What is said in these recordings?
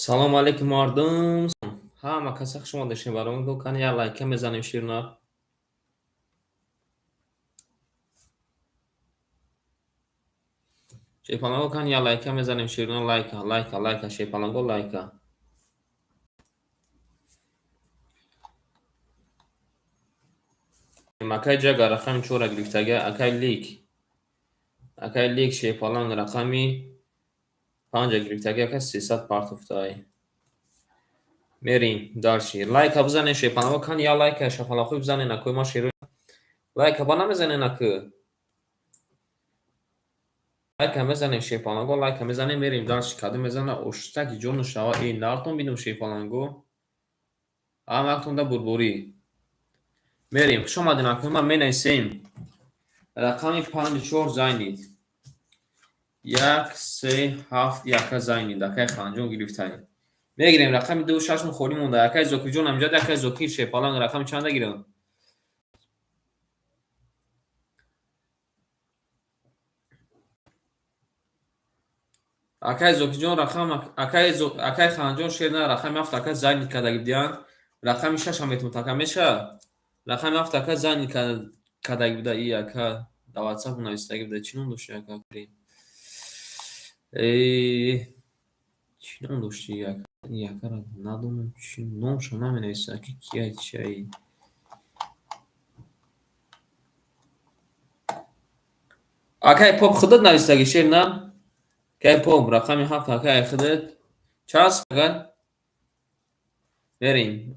Салому алейкум, мардум. Ҳама каса хуш омадед барои кани як лайка мезанем, ширна. Шерпаланго, кани як лайка мезанем, ширна, лайка, лайка, лайка, шерпаланго, лайка. Акай Ҷага рақами чора гирифтага, акай Лик. Акай Лик шерпаланг рақами панҷа гирифтага, ака 300 партофтай. Мерим дальше. Лайка бизанем, шерпаланго, кани як лайка шапалақӯй бизанем, акои ма шеро. Лайка ба намезанем, акы. Лайка мезанем, шерпаланго, лайка мезанем, мерим дальше. Кадом мезана оштаки ҷону шава, э нартон бинум, шерпаланго. Ҳамактонда бурбурӣ. Мерим, хуш омадем, акои ма, менависем. Рақами панҷу чор зайнид. Як, се, ҳафт, яка зайнид. Акай Ханҷон гирифтаем. Мегирем рақами ду шашум холӣ монда. Акай Зокирҷон амҷад, акай Зокир шерпаланг рақами чанда гирам? Акай Зокирҷон рақам, акай Ханҷон шер на рақами ҳафт ака зайнид кардаги будиянд. Рақами шашам метавонад, ака меша? Рақами ҳафт ака зайнид кардаги буда, и ака дар WhatsApp нависдаги буда. Чӣ ном дошти, ака? Э, чӣ ном дошти, ака? И акара надонам, чӣ номшо наменависа, ки кия, чиай. Акай Поп, худат нависдаги, шер на? Акай Поп рақами ҳафт, акай худат. Часп, ака? Мерим.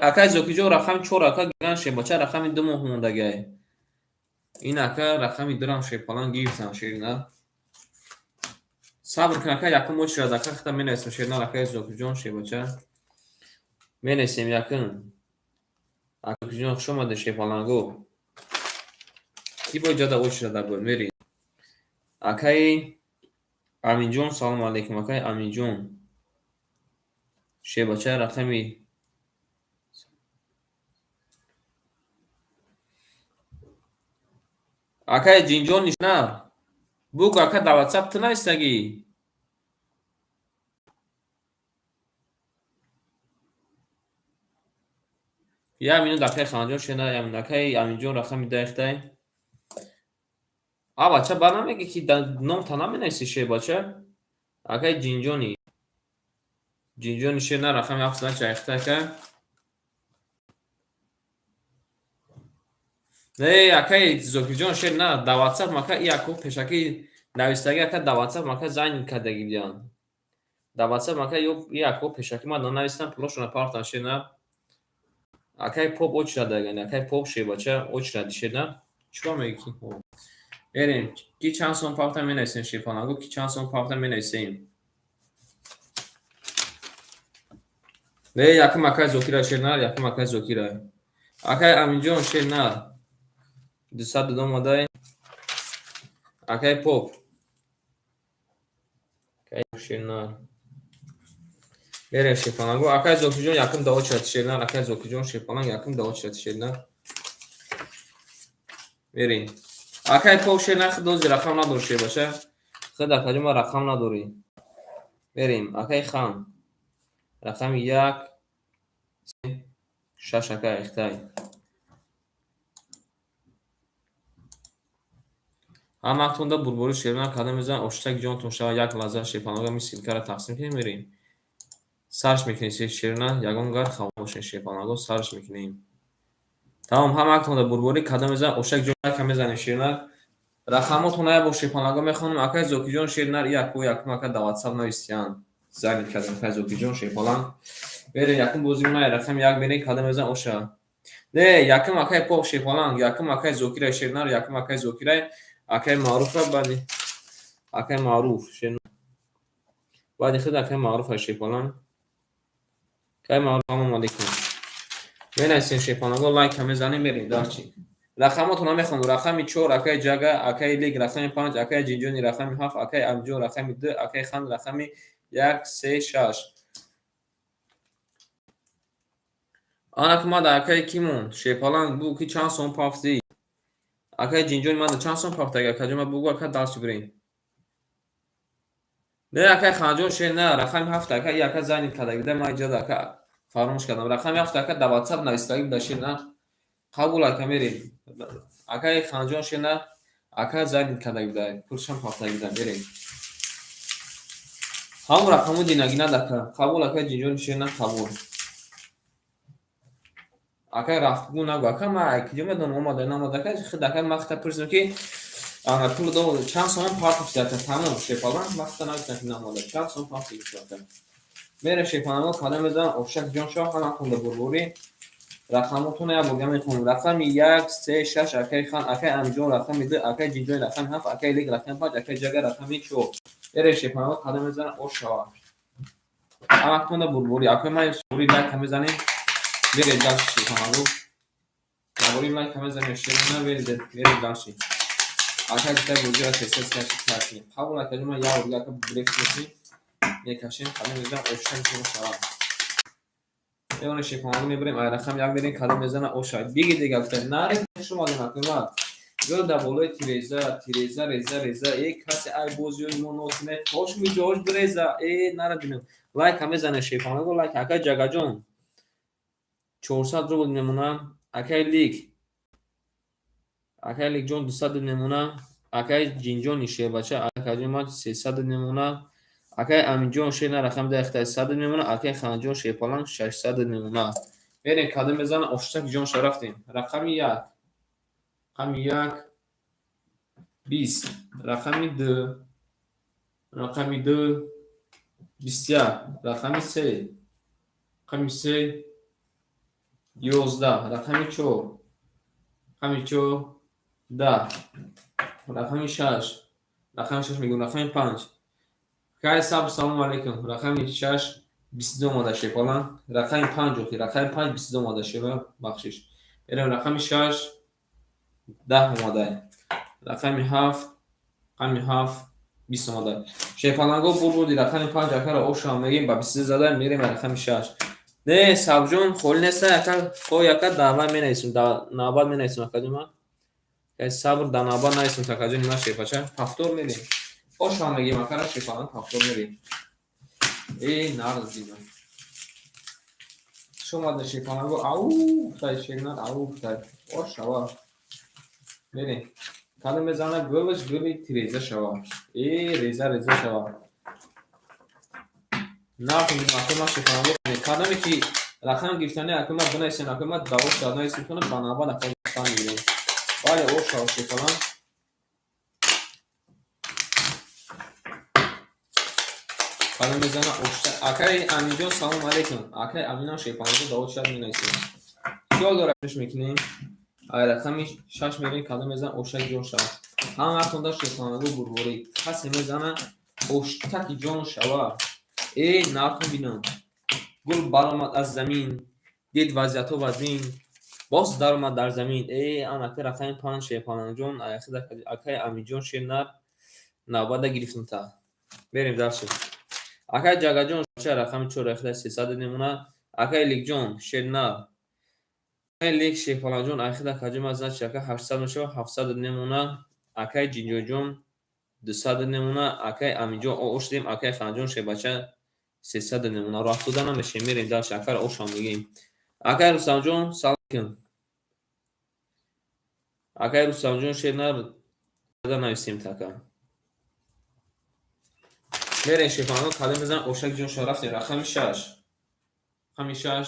Акай Зокиҷон рақами чор ака гиран, шербача рақами ду моҳ мондагиай. Ин ака рақами дурам шерпаланг гирифтан, шерина. Сабр кун, ака, якум очередь ака худам менависам, шерна, акай Зокиҷон, шербача. Менависем якум. Зокиҷон, хуш омадед, шерпаланго. Ки бо ҷада очередь буд? Мерим. Акай Аминҷон, салому алейкум, акай Аминҷон. Шербача рақами акай Ҷинҷон нишна. Бугӯ, ака, дар WhatsApp ту нависдагӣ? Як минут, акай Ханҷон, шена, як минут, акай Аминҷон рақами даихтай. А бача, ба намегӣ, ки номта наменависӣ, шербача? Акай Ҷинҷони. Ҷинҷони шер на рақами ҳафт значит айхтай, ака. Не, акай Зокирҷон, шер на, дар WhatsApp мака и ако пешакӣ нависдагӣ, ака, дар WhatsApp мака занг кардагӣ будиянд. Дар WhatsApp мака и ако пешакӣ ман нанавистам, пулошона партан, шер на. Акай Поп очередь агани, акай Поп шербача очередь, шер на. Чӣ мегӣ ки? Мерем, ки чанд сом пафта менависем, шерпаланго, ки чанд сом пафта менависем. Не, якум акай Зокира, шер на, якум акай Зокира. Акай Аминҷон, шер на. 200 омадай. Акай Поп. Акай шер на. Мерем, шерпаланго. Акай Зокирҷон якум да очередь, шер на, акай Зокирҷон шерпаланг якум да очередь, шер на. Мерем. Акай Поп, шер на, худози рақам надори, шербача. Худ акаҷон ма рақам надорӣ. Мерем. Акай Хан. Рақами як, шаш ака айхтай. Ҳамаатонда бурбури, шерна, кадом мезанад оштаки ҷонтон шава, як лаҳза, шерпаланго, ми ссылкаро тақсим кунем, мерем. Сарш мекунем, шерна, ягон гар хафа бошед, шерпаланго, сарш мекунем. Тамом, ҳамаатонда бурбури, кадом мезанад оштаки ҷон, лайка мезанем, шерна. Рақамотон як бор, шерпаланго, мехонам. Акай Зокиҷон, шернар, яку якум ака дар WhatsApp нависиянд. Занг кардам, акай Зокиҷон шерпаланг. Мерем, якум бозӣ мона рақами як мерем, кадом мезанад оша. Не, якум акай Поп шерпаланг, якум акай Зокирай, шернар, якум акай Зокирай, акай Маъруфа, баъди акай Маъруф, шернар. Баъди худ акай Маъруфа, шерпаланг. Акай Маъруф, салому алейкум. Менависем, шерпаланго, лайка мезанем, мерем дальше. Рақамотонро мехонам. Рақами чор акай Ҷага, акай Лик рақами панҷ, акай Ҷинҷони рақами ҳафт, акай Амиҷон рақами ду, акай Хан рақами як, се, шаш. Ана ки мада акай кимон шерпаланг, бугӯ, ки чанд сом пафтӣ. Акай Ҷинҷони мада чанд сом пафтаги, акаҷон, ма бугӯ, ака, дальше бирем. Не, акай Ханҷон шер на, рақами ҳафт ака, и ака занят карда буда, ман иҷода ака фаромӯш кардам. Рақами ҳафт ака дар WhatsApp навистагӣ буда шер на. Қабул ака, мерем. Акаи Ханҷон шер на, ака занят карда буда, пулшам ҳафтагӣ буда, мерем. Ҳамон рақаму динагинад ака. Қабул акай Ҷинҷони шер на, қабул. Акай рафтгӯ нагӯ ака, ман куҷо медонам омада наомада ака, худ ака ман хата пурсидам ки пул чанд сомон партофтӣ ака, тамом шепалан, ман хата нагуфтам ки наомада, чанд сомон партофтӣ ака. Мерем шепаланго кадом мезанам, ошак ҷон шав, ҳаматонда бурбурӣ. Рақамотонро як борга мехонем. Рақами як, се, шаш, акаи Хан, акаи Амиҷон рақами ду, акаи Ҷинҷон рақами ҳафт, акаи Лик рақами панҷ, акаи Ҷага рақами чор. Мерем шепаланго кадом мезанам, ош шава. Ҳаматонда бурбурӣ. Акаи ман сури лайка мезанем. Мерем дальше шепаланго. Ябори лайка мезанем, шерона мерем дальше. Акай гуфтай бозиро тез-тез кашем. Қабул акаҷон, ман як бор ака бреф мекунем. Мекашем, кадом мезанам, ошак ҷон шава. Меонем шепаланго мебарем, ай рақам як мерем, кадом мезана оша. Биги дига гуфтай, наре шумо накунад. Ё дар болои тиреза, тиреза, реза, реза, э касе ай бозиёи мо нотине, тош миҷош биреза, э нара бинем. Лайка мезане шепаланго, лайк акай Ҷагаҷон. 400 рубл мемона, акай Лик. Акай Ликҷон 200 мемона, акай Ҷинҷони шербача, акаҷон ман 300 мемона, акай Аминҷон шер на рақами даҳ 100 мемона, акай Ханҷон шерпаланг 600 мемона. Мерем кадом мезана, оштак ҷон ша рафтем. Рақами як. Рақами як 20, рақами ду, рақами ду 21, рақами се, рақами се 11, рақами чор, рақами чор 10, рақами шаш, рақами шаш мегӯм, рақами панҷ. Кай сабр, салому алайкум. Рақами шаш 22 омада шепалан, рақами панҷ охи, рақами панҷ 22 омада шева, бахшиш. Мерем рақами шаш 10 омада. Рақами ҳафт, рақами ҳафт 20 омада. Шепаланго бурбуди рақами панҷ акаро ошам мегем ба 22 зада мерем рақами шаш. Не, Сабрҷон холӣ неста, ака, хой ака даъва менависем, навбат менависем акаҷон ман. Сабр дар навбат нависем акаҷони ман шепача. Повтор мерем. Ошам мегем акара шепаланг повтор мерем. Э, нарз дидам. Хуш омадед шепаланго, ау, гуфтай шернар, ау гуфтай. Ош шава. Мерем. Кадом мезана гулаш гули тиреза шава. Э, реза реза шава. Нархи ака ман шепаланго кадоме ки рақам гирифтани ака ман бинависем, ака ман давош шавад нависем кунам ба навбат ака гирифтан мегирем. Бале, ош шава шепаланг. Кадом мезана ошта. Акаи Аминҷон салом алейкум. Акаи Аминам шепаланго давош шавад менависем. Сиёл дора мекунем. Ай рақами шаш мерем, кадом мезана ошак ҷон шава. Ҳаматонда шепаланго бурбурӣ. Касе мезана оштаки ҷон шава. Э, нартон бинам. Гул баромад аз замин, дид вазъиятҳо вазмин, боз даромад дар замин. Э, ан ака рақами панҷ шепалангҷон, акаи Аминҷон шернар навбата гирифтам та. Мерем дальше. Акаи Ҷагаҷон ча рақами чор рахида 300 мемона. Акаи Ликҷон шернар. Акаи Лик шепалангҷон айхида каҷум аз значи ака 800 мешава, 700 мемона. Акаи Ҷинҷонҷон 200 мемона. Акаи Аминҷон ош дем, акаи Ханҷон шербача 300 мемона. Роҳ афтода намешем, мерем дальше, акаро ошам мегем. Акаи Рустамҷон салом алейкум. Акаи Рустамҷон шернар нависем така. Мерем шепаланго кадом мезанам, ошак ҷон шава рафтем. Рақами шаш. Рақами шаш.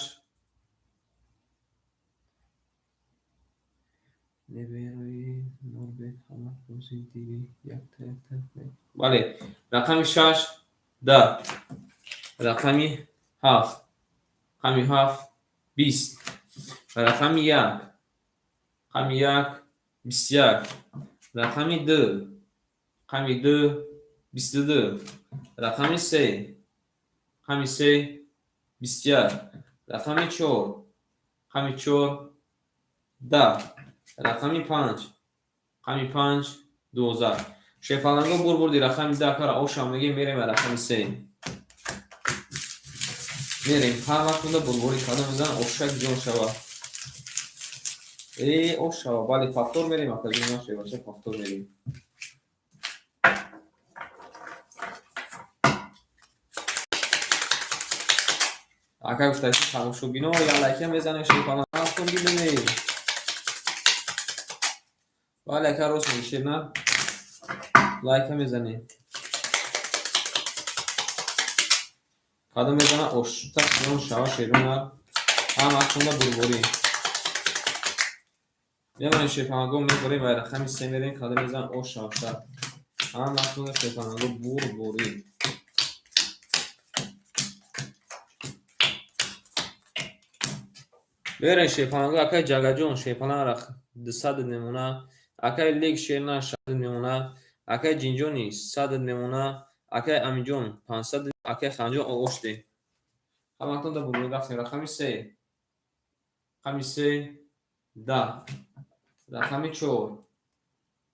Неберои Нурбек ҳама рӯзи диги якта якта. Бале, рақами шаш 10. Рақами ҳафт. Рақами ҳафт 20. Рақами як. Рақами як 21. Рақами ду. Рақами ду 22. Рақами се. Рақами се 21. Рақами чор. Рақами чор 10. Рақами панҷ. Рақами панҷ 12. Шепаланго бурбурди рақами даҳ акара ошам мегем, мерем ба рақами се. Мерем ҳар вақт унда бурбурӣ кадом мезанам, ошак ҷон шава. Э, ош шава. Бале, повтор мерем акаҷон ман шербача повтор мерем. Ака гуфта ки тамошобино як лайкия мезанем шерпалангатон бибинед. Бале ака, рост мегӣ, шернар, лайка мезанем. Кадом мезана ошта ҷон шава шерунар ҳаматонда бурборӣ. Мемонем шерпаланго, мебарем ва рақами се мерем. Кадом мезана ош шавша ҳаматонда шерпаланго бурборӣ. Берем шерпаланго. Акай Ҷагаҷон, шерпаланг 200 мемона. Акай Лек, шерна 600 мемона. Акай Ҷинҷони 100 мемона. Акай Аминҷон 500. Акай Ханҷон оошде. Ҳаматонда бурборӣ рафтем. Рақами се, рақами се 10, рақами чор,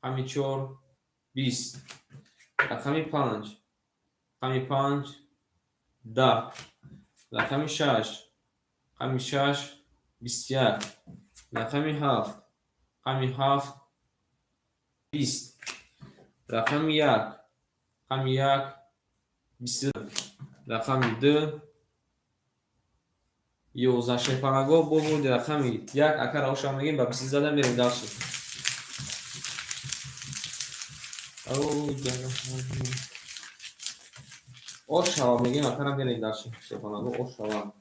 рақами чор 20, рақами панҷ, рақами панҷ 10, рақами шаш, рақами шаш 21, рақами ҳафт, рақами ҳафт 20, рақами як, рақами як 22, рақами ду 11. Шерпалаго бо бурди рақами як ака равшан мегем, ба бист зада мерем дальше. Ош шава мегем, акара мерем дальше. Шерпалаго ош шава.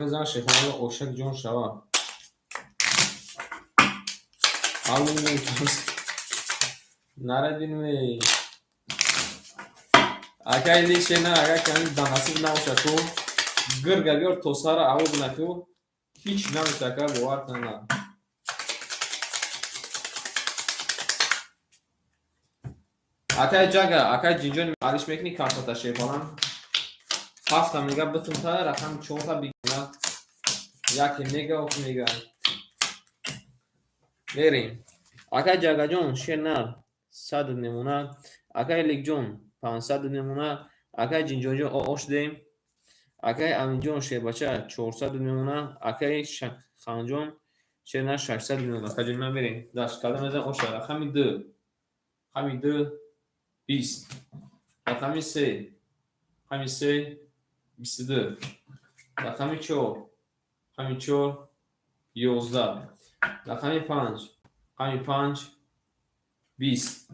Мезанам шерпалаго, ошак ҷон шава. Алло, нарад бинме. Акай лишена, агар ками банасиб набоша ку, гирга биёр то сара аво бина ку, ҳеч намеша, ака, бовар кунам. Акай Ҷага, акай Ҷинҷони, алиш мекунӣ картата шерпалан? Ҳафта мега битунта, рақами чорта бигина. Яке мега, ок мега. Мерем. Акай Ҷагаҷон, шер нар 100 мемона. Акай Ликҷон 500 мемона. Акай Ҷинҷонҷон ош дем. Акай Аминҷон, шербача, 400 мемона. Акай Ханҷон, шернар 600 мемона. Акаҷони ман, мерем. Даст карда мезанам оша. Рақами ду, рақами ду 20, рақами се, рақами се 22, рақами чор, рақами чор 11, рақами панҷ, рақами панҷ 20,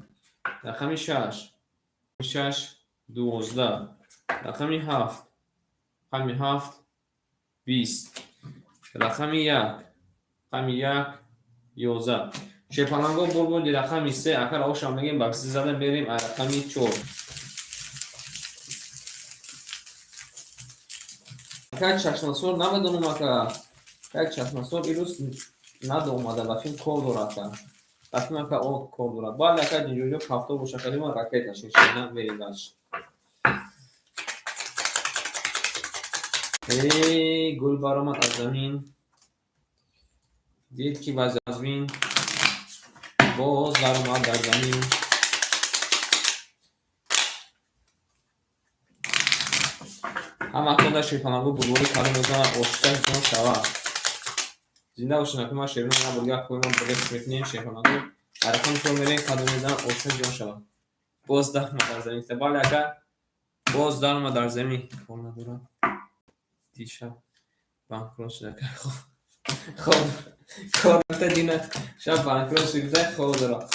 рақами шаш, шаш 12, рақами ҳафт, рақами ҳафт 20, рақами як, рақами як 11. Шерпаланго бурбурди рақами се акар ошам мегем, ба бист зада мерем. А рақами чор. Ака Чашмасор, намедонам, ака. Ака Чашмасор ирӯз надомада, ба филм кор дорад, ака. Ба филм, ака, о кор дорад. Бале, ака Ҷинҷоҷо, ҳафто боша калима ракета шишина, мерем дальше. Эй, гул баромад аз замин, дид ки вазмин, боз даромад дар замин. Ҳаматонда шерпалаго бурборӣ калон мезанад, ошта ҷон шава. Зинда бошед, ака, ман шерно як бор як қоимам брес мекунем шерпалаго. Рақами чор мерем, кадом мезанад, ошта ҷон шава. Боз даромад дар замин. Бале, ака, боз даромад дар замин. Кор надорад. Дишаб банкрот шуд, ака. Хоб кор дина шаб банкрот шуд, хоб дорад.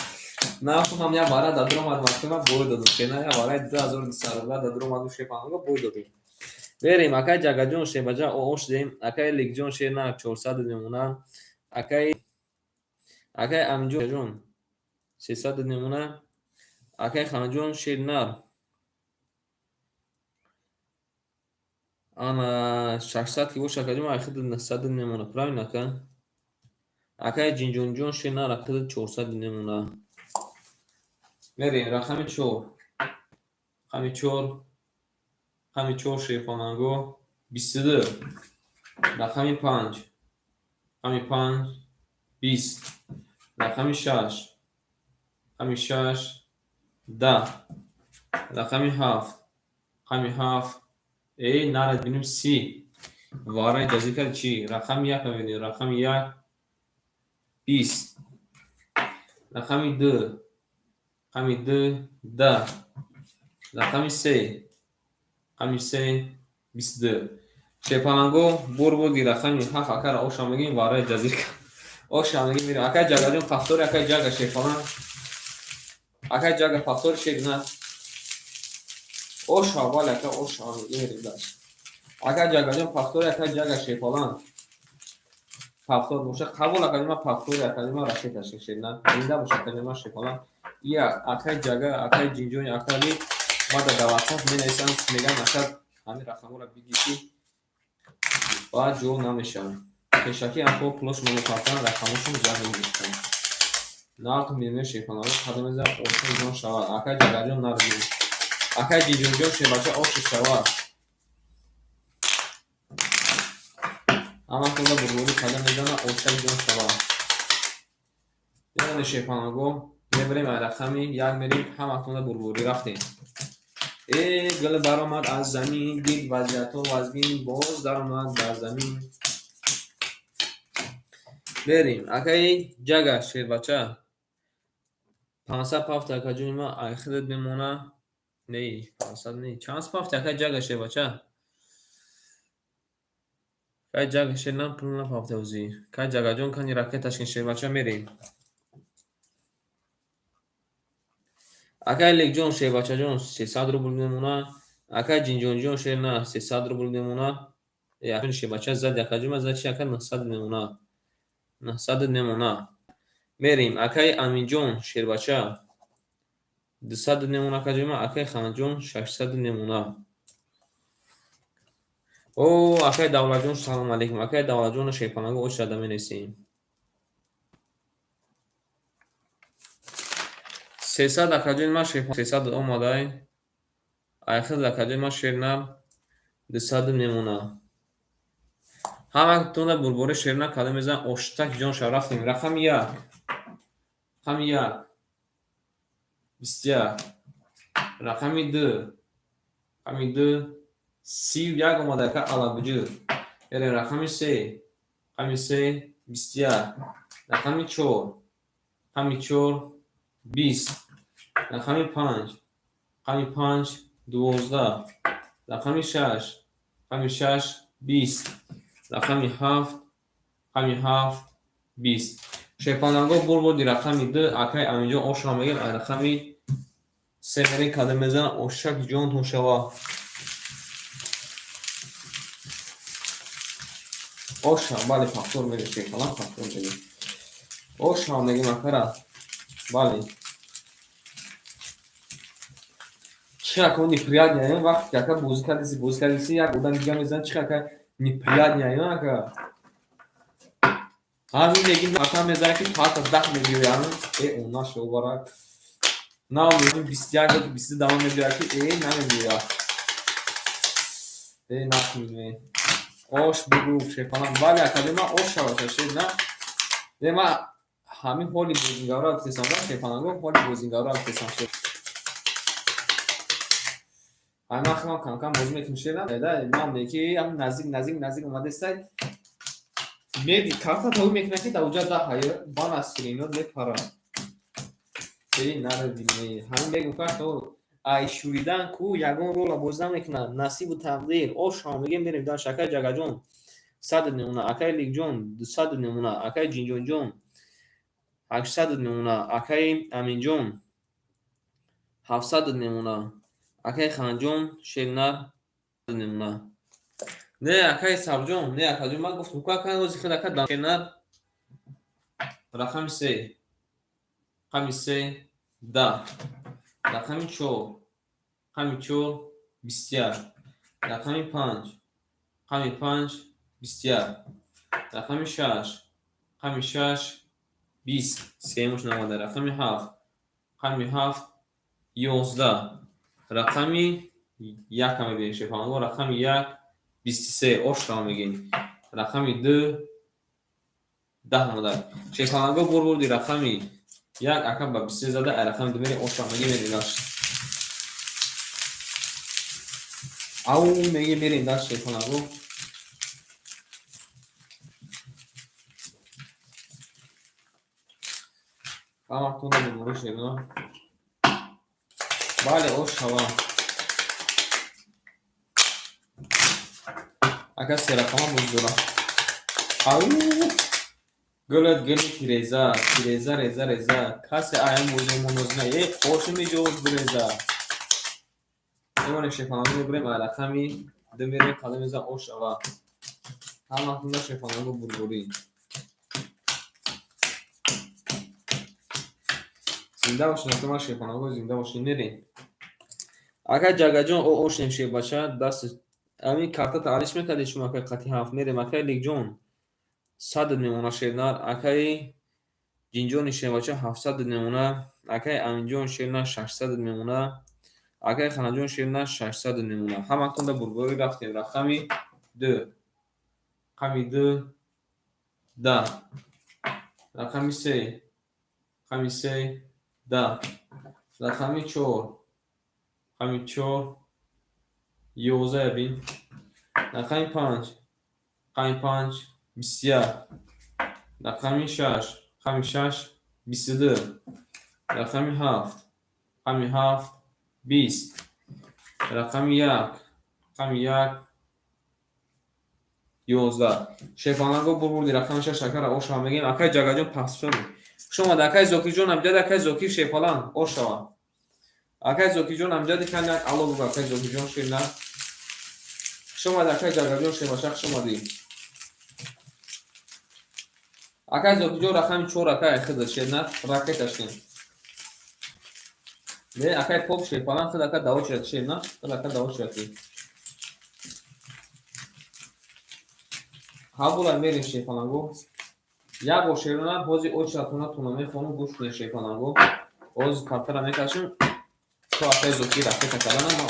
Нахум як бара дар дуромад мактаба, бой додум. Шена як бараи 2200 рубла дар дуромаду шерпалаго бой додем. Берем, акай Ҷагаҷон, шербаҷа, ош дем. Акай Ликҷон, шерна 400 мемона. Акай Аминҷон 300 мемона. Акай Ханҷон, шернар ана 600 ки боша, акаҷон, айхид 900 мемона. Правильно, ака? Акай Ҷинҷонҷон, шернар акид 400 мемона. Мерем рақами чор. Рақами чор, рақами чор шерпаланго 22, рақами панҷ, рақами панҷ 20, рақами шаш, рақами шаш 10, рақами ҳафт, рақами ҳафт эй нарад бинем 30 вараи ҷазир карди чӣ? Рақами як мебинем, рақами як 20, рақами ду. Рақами ду, 10. Рақами се, рақами се, 22. Шерпаланго бурбуди рақами ҳафт, акара оша мегим, вараи ҷазирка. Оша мегим, мирем. Акай ҷагаҷон, повтори, акай ҷага шерпаланг. Акай ҷага, повтори, шерина. Оша, бале, ака, оша мегим, мерем даш. Акай ҷагаҷон, повтори, акай ҷага шерпаланг. Повтор боша, қабул, акаҷон, ман повтори, акаҷон, ман ракета шерина. Зинда боша, акаҷон, ман шерпаланг. Ия, акай ҷага, акай ҷинҷони, акали ма дар WhatsApp менависам, мегам, ака, ҳамин рақамҳоро бигӣ, ки баъд ҷо намешаванд. Пешакӣ ампо пулошон мепартанд, рақамҳошон зад мегирифтанд. Нақд миллионер шерпаланго қадам мезанад, ошон ҷон шавад. Акай ҷагаҷон, наргӣ. Акай ҷинҷонҷон, шербача, оши шавад. Ҳаматонда бурбурӣ қадам мезанад, ошак ҷон шавад. Яъне шерпаланго мебарем, ай рақами як мерем, ҳаматонда бурбурӣ рафтем. Э, гул баромад аз замин, дид вазъиятҳо вазмин, боз даромад бар замин. Берем. Акаи ҷага шербача. 500 пафта, акаҷони ман, ай худат мемона. Не, 500 не. Чанд пафта, акаи ҷага шербача? Кай ҷага шер нам пул напафта ӯзи. Кай ҷагаҷон, кани ракеташ кин, шербача, мерем. Акай Лекҷон шербачаҷон, 300 рубл мемона. Акай Ҷинҷонҷон, шер на, 300 рубл мемона. Шербача зад, акаҷон, ман зад чи, ака, 900 мемона. 900 мемона. Мерем. Акай Аминҷон шербача 200 мемона, акаҷон ман, акай Ханҷон 600 мемона. О, акай Давлатҷон, салом алейкум. Акай Давлатҷон, шерпаланго очрада менависем. 300, акаҷони ман, шер 300 омадай. Айхид, акаҷони ман, шерна 200 мемона. Ҳаматонда бурбори шерна кадом мезанад, оштак ҷон шав, рафтем. Рақами як. Рақами як. 21. Рақами ду. Рақами ду. 31 омада, ака алабуҷу. Берем, рақами се. Рақами се, 21. Рақами чор. Рақами чор, 20. Рақами панҷ. Рақами панҷ, 12. Рақами шаш. Рақами шаш, 20. Рақами ҳафт. Рақами ҳафт, 20. Шерпаланго бурбуди рақами ду, акай Аминҷон, ошро мегирем, ай рақами се мерем, кадом мезанад, ошак ҷонтон шава. Оша, бале, повтор мерем, шерпаланг, повтор мерем. Оша мегем, акара. Бале. Чӣ ака неприятно, вақте ки ака бозӣ кардиси, бозӣ кардиси, як одам дига мезанад, чӣ ака неприятно, ака. Ҳамин мегим, ака мезанад, ки пата 10 мебиёяд, э, он нашо барак. На, мегим, 21 ё 22 дама мебиёяд, ки э, намебиёяд. Э, накунем. Ош бугу шерпаланг. Бале, акаҷон, ман ош шавад, шер на. Э, ман ҳамин ҳоли бозингарро гуфтесам, да, шерпаланго, ҳоли бозингарро гуфтесам, шер. Ай, ман хелам кам-кам бозӣ мекунем, шер на. Да, ман ки ҳам наздик, наздик, наздик омадестай. Меди карта то мекунад, ки дар уҷа 10 ҳая, бан аз скринот мепара. Э, нарадиме. Ҳамин мегум, карта ай шуридан ку ягон рола бозӣ намекунад. Насибу тақдир. Ошро мегем, мерем дар. Акай ҷагаҷон 100 мемона, акай Ликҷон 200 мемона, акай Ҷинҷонҷон 800 мемона, акай Аминҷон 700 мемона, акай Ханҷон шернар мемона. Не, акай Сабҷон, не, акаҷон, ман гуфтам ку, акай, ози худ, ака, шернар. Рақами се. Рақами се, 10. Рақами чор. Рақами чор, 21. Рақами панҷ. Рақами панҷ, 21. Рақами шаш. Рақами шаш, 20. Сеюмаш наомада. Рақами ҳафт. Рақами ҳафт, 11. Рақами якам мебинем, шерпаланго, рақами як, 23. Ошро мегем. Рақами ду, 10 омада. Шерпаланго бурбурди рақами як, ака, ба 23 зада, ай рақами ду мерем, ошро мегем, мерем даш. Ау мегем, мерем даш, шерпаланго. Ҳаматонда меморӣ, шерна. Бале, ош шава. Ака серақама боз дора. Ау! Гулат гули тиреза, тиреза, реза, реза. Касе аям бозимонозна. Э, қошими ҷош биреза. Эмоне шефанаго мебурем, ай рақами ду мерем, қадам мезан ош шава. Ҳаматонда шефанаго бурбурӣ. Зинда бошед, акама шефанаго, зинда бошед, мерем. Ака Ҷагаҷон, о ошнем шебача, даст ами картата алиш мекарди шумо акай қати ҳафт мерем, акай Ликҷон 100 мемона шернар, акай Ҷинҷони шербача 700 мемона, акай Аминҷон шернар 600 мемона, акай Ханаҷон шернар 600 мемона. Ҳаматонда бурбурӣ рафтем. Рақами ду. Рақами ду 10. Рақами се. Рақами се 10. Рақами чор. Рақами чор 11 бин. Рақами панҷ. Рақами панҷ 21. Рақами шаш. Рақами шаш 22. Рақами ҳафт. Рақами ҳафт 20. Рақами як. Рақами як 11. Шефанаго бурбурди рақами шаш акара ошава мегӯем. Акай Ҷагаҷон пахшон. Хуш омад акай Зокирҷон Амҷад, акай Зокир шефалан ошава. Акай Зокирҷон Амҷади кан як алло бугӯ акай Зокирҷон шерна. Хуш омад акай Ҷагаҷон шебаша, хуш омадӣ. Акай Зокирҷон рақами чор акай хидр шерна ракеташ кун. Не, акай поп шефалан хид ака даво чирати шерна, хид ака даво чирати. Ҳабула мерем шефаланго. Як бор шерна ҳози очиратона тона мехонум, гӯш кунед шефаланго. Ҳози картара мекашем. То акай Зокир ракета карданам ман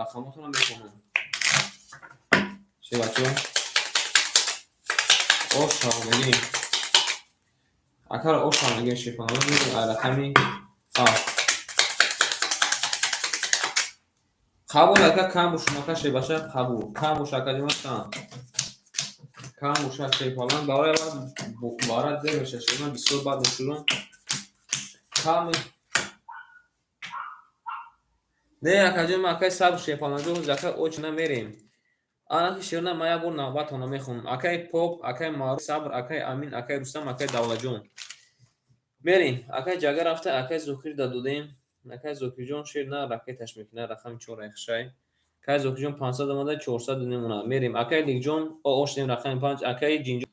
рақамотона мехонам. Шебачо. Ош шава мегирем. Акара ош шава мегирем шефаланго мегирем ай рақами ҳафт. Қабул ака кам бошум ака шебаша қабул. Кам боша ака ҷон кам. Кам боша шефалан барои бара дер меша шефалан бисёр бад мешудам. Кам Не акаҷон ман акай сабр шефаланҷо ҳози акай очина мерем. Анаки шерна ман як бор навбатона мехонам. Акай Поп, акай Маъруф, Сабр, акай Амин, акай Рустам, акай Давлатҷон. Мерем. Акай Ҷага рафта, акай Зокир да додем. Акай Зокирҷон шер на ракеташ мекунад, рақами чор айхшай. Акай Зокирҷон 500 омада, 400 мемона. Мерем. Акай Ликҷон, о оштем рақами панҷ, акай Ҷинҷон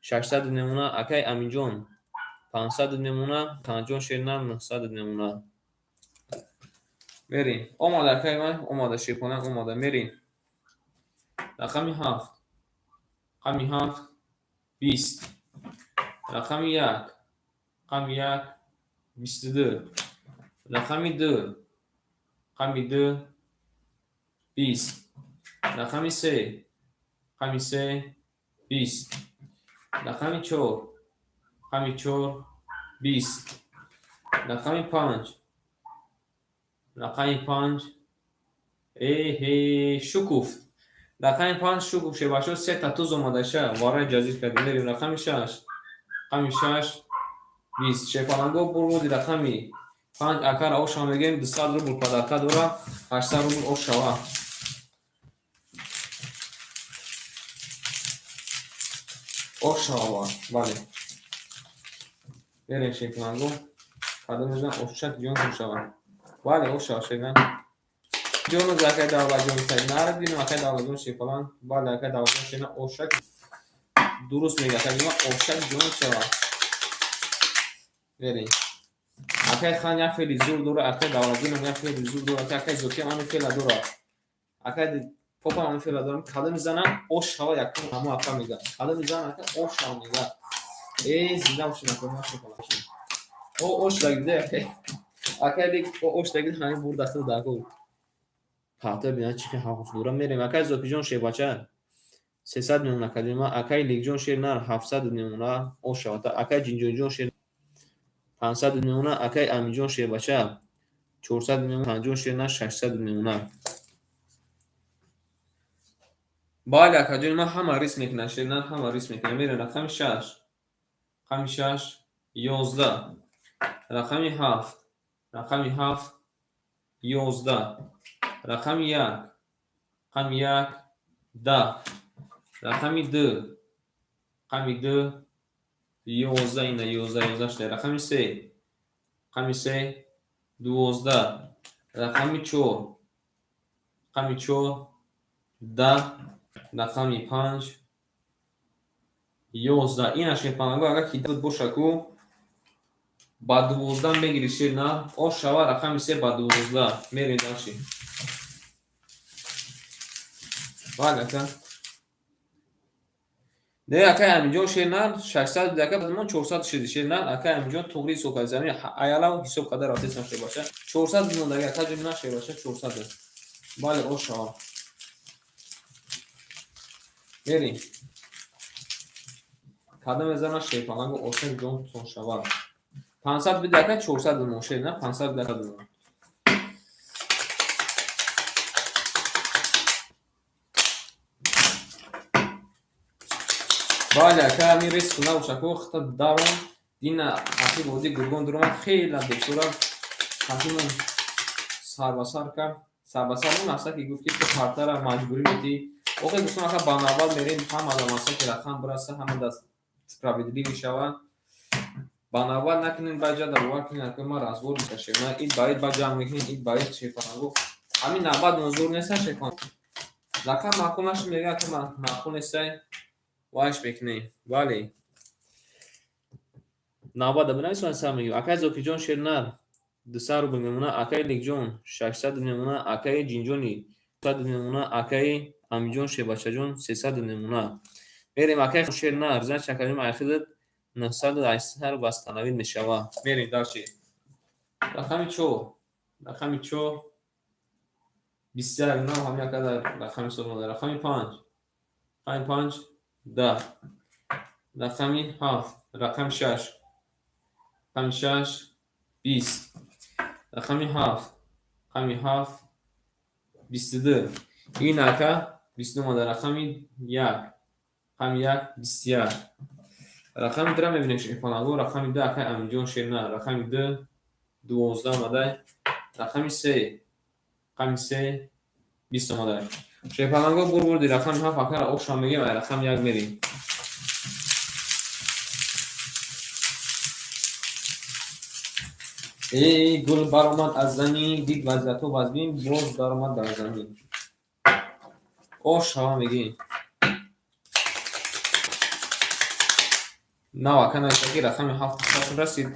600 мемона, акай Аминҷон 500 мемона, Ханаҷон шер на 900 мемона. Мерем. Омада акай ман, омада шерпонак омада. Мерем. Рақами ҳафт. Рақами ҳафт 20. Рақами як. Рақами як 22. Рақами ду. Рақами ду 20. Рақами се. Рақами се 20. Рақами чор. Рақами чор 20. Рақами панҷ. Рақами панҷ. Эҳе, шукуфт. Рақами панҷ шукуфт шебашо се та туз омадаша. Варай ҷазир кардем. Мерем рақами шаш. Рақами шаш 20. Шефаланго бурбуди рақами панҷ акара оша мегӯем 200 рубл падарка дора, 800 рубл ош шава. Ош шава, бале. Мерем шефаланго. Кадом мезан ошчак ҷон шава. Бале, ош шава шерна. Ҷону акай Давлатҷон нарадинам акай Давлатҷон шефалан. Бале, акай Давлатҷон шерна ошак дуруст мега акай ҷон ошак ҷон шава. Мерем. Акай Хан як феъли зур дора, акай Давлатҷонам як феъли зур дора, акай Зокирам ҳамин феъла дора. Акай Попам ҳамин феъла дора. Кадом мезанам ош шава якум ҳамо ака мега. Кадом мезанам ака ош шава мега. Э, зинда бошед ака ман шефалан. О ош дагиде акай. Акай лик о ош дагиде ҳамин бурда худ даку. Пахта бина чӣ ҳафт дора. Мерем акай Зокирҷон шебача. 300 мемона академа, акай Ликҷон шер нар 700 мемона ош шава. Акай Ҷинҷонҷон шер 500 мемона, акай Аминҷон шербача 400 мемона, Ханҷон шер нар 600 мемона. Бале акаҷон ман ҳама рис мекунам, шер нар ҳама рис мекунам. Мерем рақами шаш. Рақами шаш 11. Рақами ҳафт. Рақами ҳафт 11, рақами 1, рақами 1, 10, рақами 2, рақами 2, 11, ина 11, 11 шуда, рақами 3, рақами 3, 12, рақами 4, рақами 4, 10, рақами 5, 11. Ина шерпаланго, агар ки боша ку ба 12 мегири, шер на ош шава, рақами 3 ба 12. Мерем дальше. Бале, ака. Не, акай Аминҷон, шер на 600, ака, мон 400 шиди, шер на, акай Аминҷон туғри ҳисоб кард. Замин аялав ҳисоб карда рафтесам, шербача. 400 мондаги, ака ҷон, на, шербача, 400. Бале, ош шава. Мерем. Кадом мезанад, шерпаланго, ошак ҷонтон шавад. 500 биди, ака, 400 мон, шер на 500 биди, ака. Бале, ака, ҳамин риск набоша ку хата дарон дина ақиб води Гургон дуромад, хела бечора қасимон сарбасар кард. Сарбасар он аста ки гуфт, ки ту картара маҷбурӣ метӣ. Охе, гуфтам, ака, ба навбат мерем, ҳама да маса ки рақам бираса, ҳама да справедливый шавад. Ба навбат накунем, ба ҷада бовар кунед, ака, ма разбор мекашем. На ид ба ид ба ҷамъ мекунем, ид ба ид, шефаранго. Ҳамин навбат мозур неста, шефан. Рақам маъқул нашид, мегӯяд, ака, маъқул нестай. Вайш мекунем. Бале. Навбат да бинависонед, сар мегирем. Акай Зокирҷон, шер нар 200 рубл мемона, акаи Лекҷон 600 мемона, акаи Ҷинҷони 100 мемона, акаи Амиҷон, шербачаҷон, 300 мемона. Мерем, акаи шер нар, значит, акаҷон, айхидат 900, 800 восстановить мешавад. Мерем дальше. Рақами 4, рақами 4, 21, нав ҳамин ака дар рақами ҳисоб монда. Рақами 5, рақами 5, 10, рақами 7, рақами 6, рақами 6, 20, рақами 7, рақами 7, 22. Ин ака 22 монда. Рақами 1, рақами 1, 21. Рақами 2 мебинем, шерпаланго, рақами 2, акаи Аминҷон, шер на, рақами 2, 12 омадай. Рақами 3, рақами 3, 20 омадай. Шерпаланго, бурди, рақами 7 акара ошам мегем, ай рақами 1 мерем. Эй, гул баромад аз замин, дид вазъиятҳо вазмин, боз даромад дар замин. Ош шава мегем. Нав ака нависта, ки рақами 7 расид.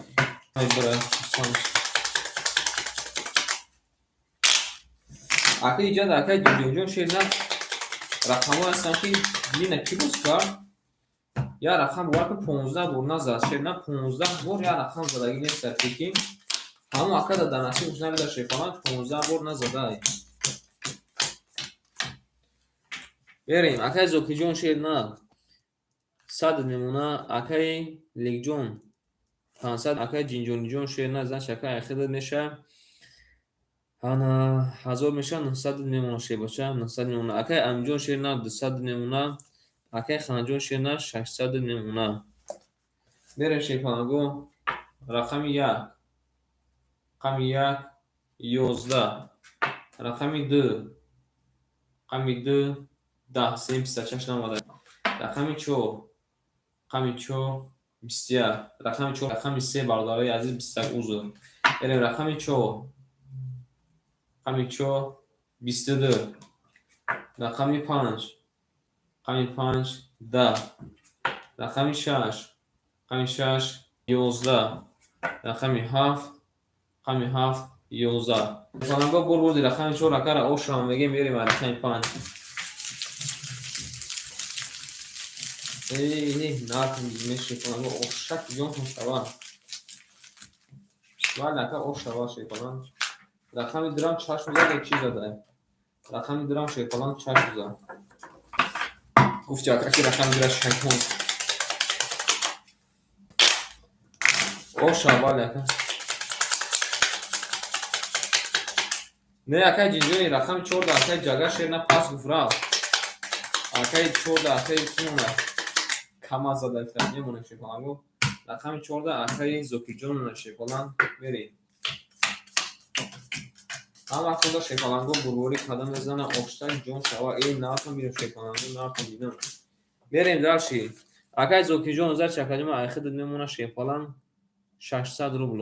Бара. Ака, иҷа ака Ҷинҷонҷон, шер на рақамҳое ҳастанд, ки дина кӣ боз кард? Як рақам, бовар кун, 15 бор назад, шер на, 15 бор як рақам задагӣ нест, прикинь. Ҳамон ака дар насибаш набида, шерпаланг, 15 бор назадай. Берем, акаи Зокирҷон, шер на 100 мемона, акаи Лекҷон 500, акаи Ҷинҷониҷон, шер на, значит, акаи айхидат меша. Ана 1000 меша, 900 мемона, шербача, 900 мемона. Акаи Амиҷон, шер на, 200 мемона, акаи Ханаҷон, шер на, 600 мемона. Берем, шерпаланго, рақами 1, рақами 1, 11, рақами 2, рақами 2, 10, сем 56 наомада. Рақами 4, рақами 4, 21, рақами 4, рақами 3, бародарои азиз, 21, узр. Берем, рақами 4, рақами 4, 22, рақами 5, рақами 5, 10, рақами 6, рақами 6, 11, рақами 7, рақами 7, 11. Шерпаланго, бурди, рақами 4 акара ошам мегем, берем рақами 5. Эй, накун, шерпаланго, ошак ҷонтон шава. Бале, ака, ош шава, шерпаланг. Рақами дурам чашм зад ё чӣ задай? Рақами дурам, шерпаланг, чашм зад. Гуфти, ака, ки рақами дура шайтон. Оша, бале, ака. Не, акаи Ҷинҷони, рақами 14, акаи Ҷага, шер на, пас гуфт, рафт. Акаи 14, акаи кӣ монад? Камаз зада мемонем, шерпаланго. Рақами 14, акаи Зокирҷон, шерпаланг, мерем. Ҳама вақтонда шерпаланго бурборӣ када мезана, оштак ҷон шава. Эй, нартон бинем шерпаланго, нартон бинам. Мерем дальше. Акай Зокирҷон, зачи акаҷома айхидат мемона шерпаланг 600 рубл.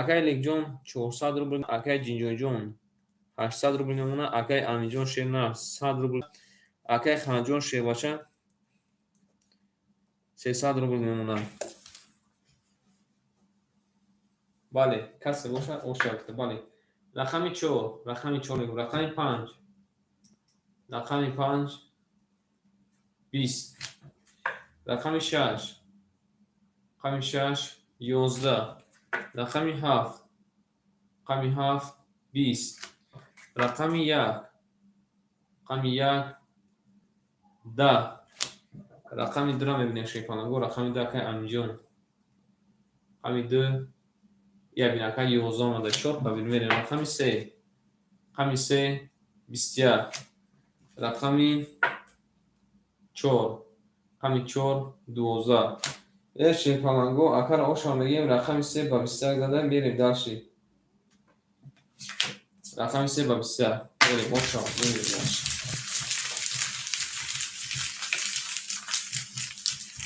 Акай Лекҷон 400 рубл, акай Ҷинҷонҷон 800 рубл мемона, акай Аминҷон шернар 100 рубл, акай Ханҷон шербача 300 рубл мемона. Бале, касе бошад, оша гуфта, бале. Рақами 4, рақами 4 мегӯм, рақами 5. Рақами 5 20. Рақами 6. Рақами 6 11. Рақами 7. Рақами 7 20. Рақами 1. Рақами 1 10. Рақами 2-ро мебинем шерпаланго, рақами 2 акай Аминҷон. Рақами 2 я бин акай 11 омада, 4 ба мерем. Рақами 3. Рақами 3 21. Рақами 4. Рақами 4 12. Э, шерпаланго, акара оша мегӯем, рақами 3 ба 21 зада мерем дальше. Рақами 3 ба 21. Мерем, оша, мерем дальше.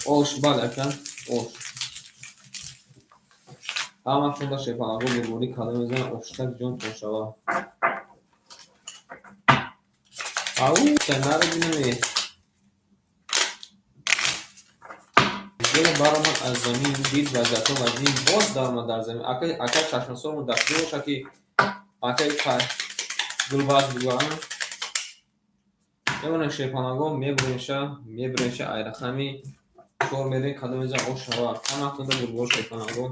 Ош, бале, ака, ош. Ҳама вақтонда шерпаланго бурборӣ када мезана, оштак ҷон тон шава. Ау, наро бинаме. Дел баромад аз замин, дид вазъиятҳо вазнин, боз даромад дар замин. Акай, акай чашмасормон дастгир бошад, ки акай гулбаз бугӯям. Мемонем шерпаланго, мебуремша, мебуремша, ай рақами 4 мерем, кадом мезан ош шава. Ҳама вақтонда бурбор шерпаланго.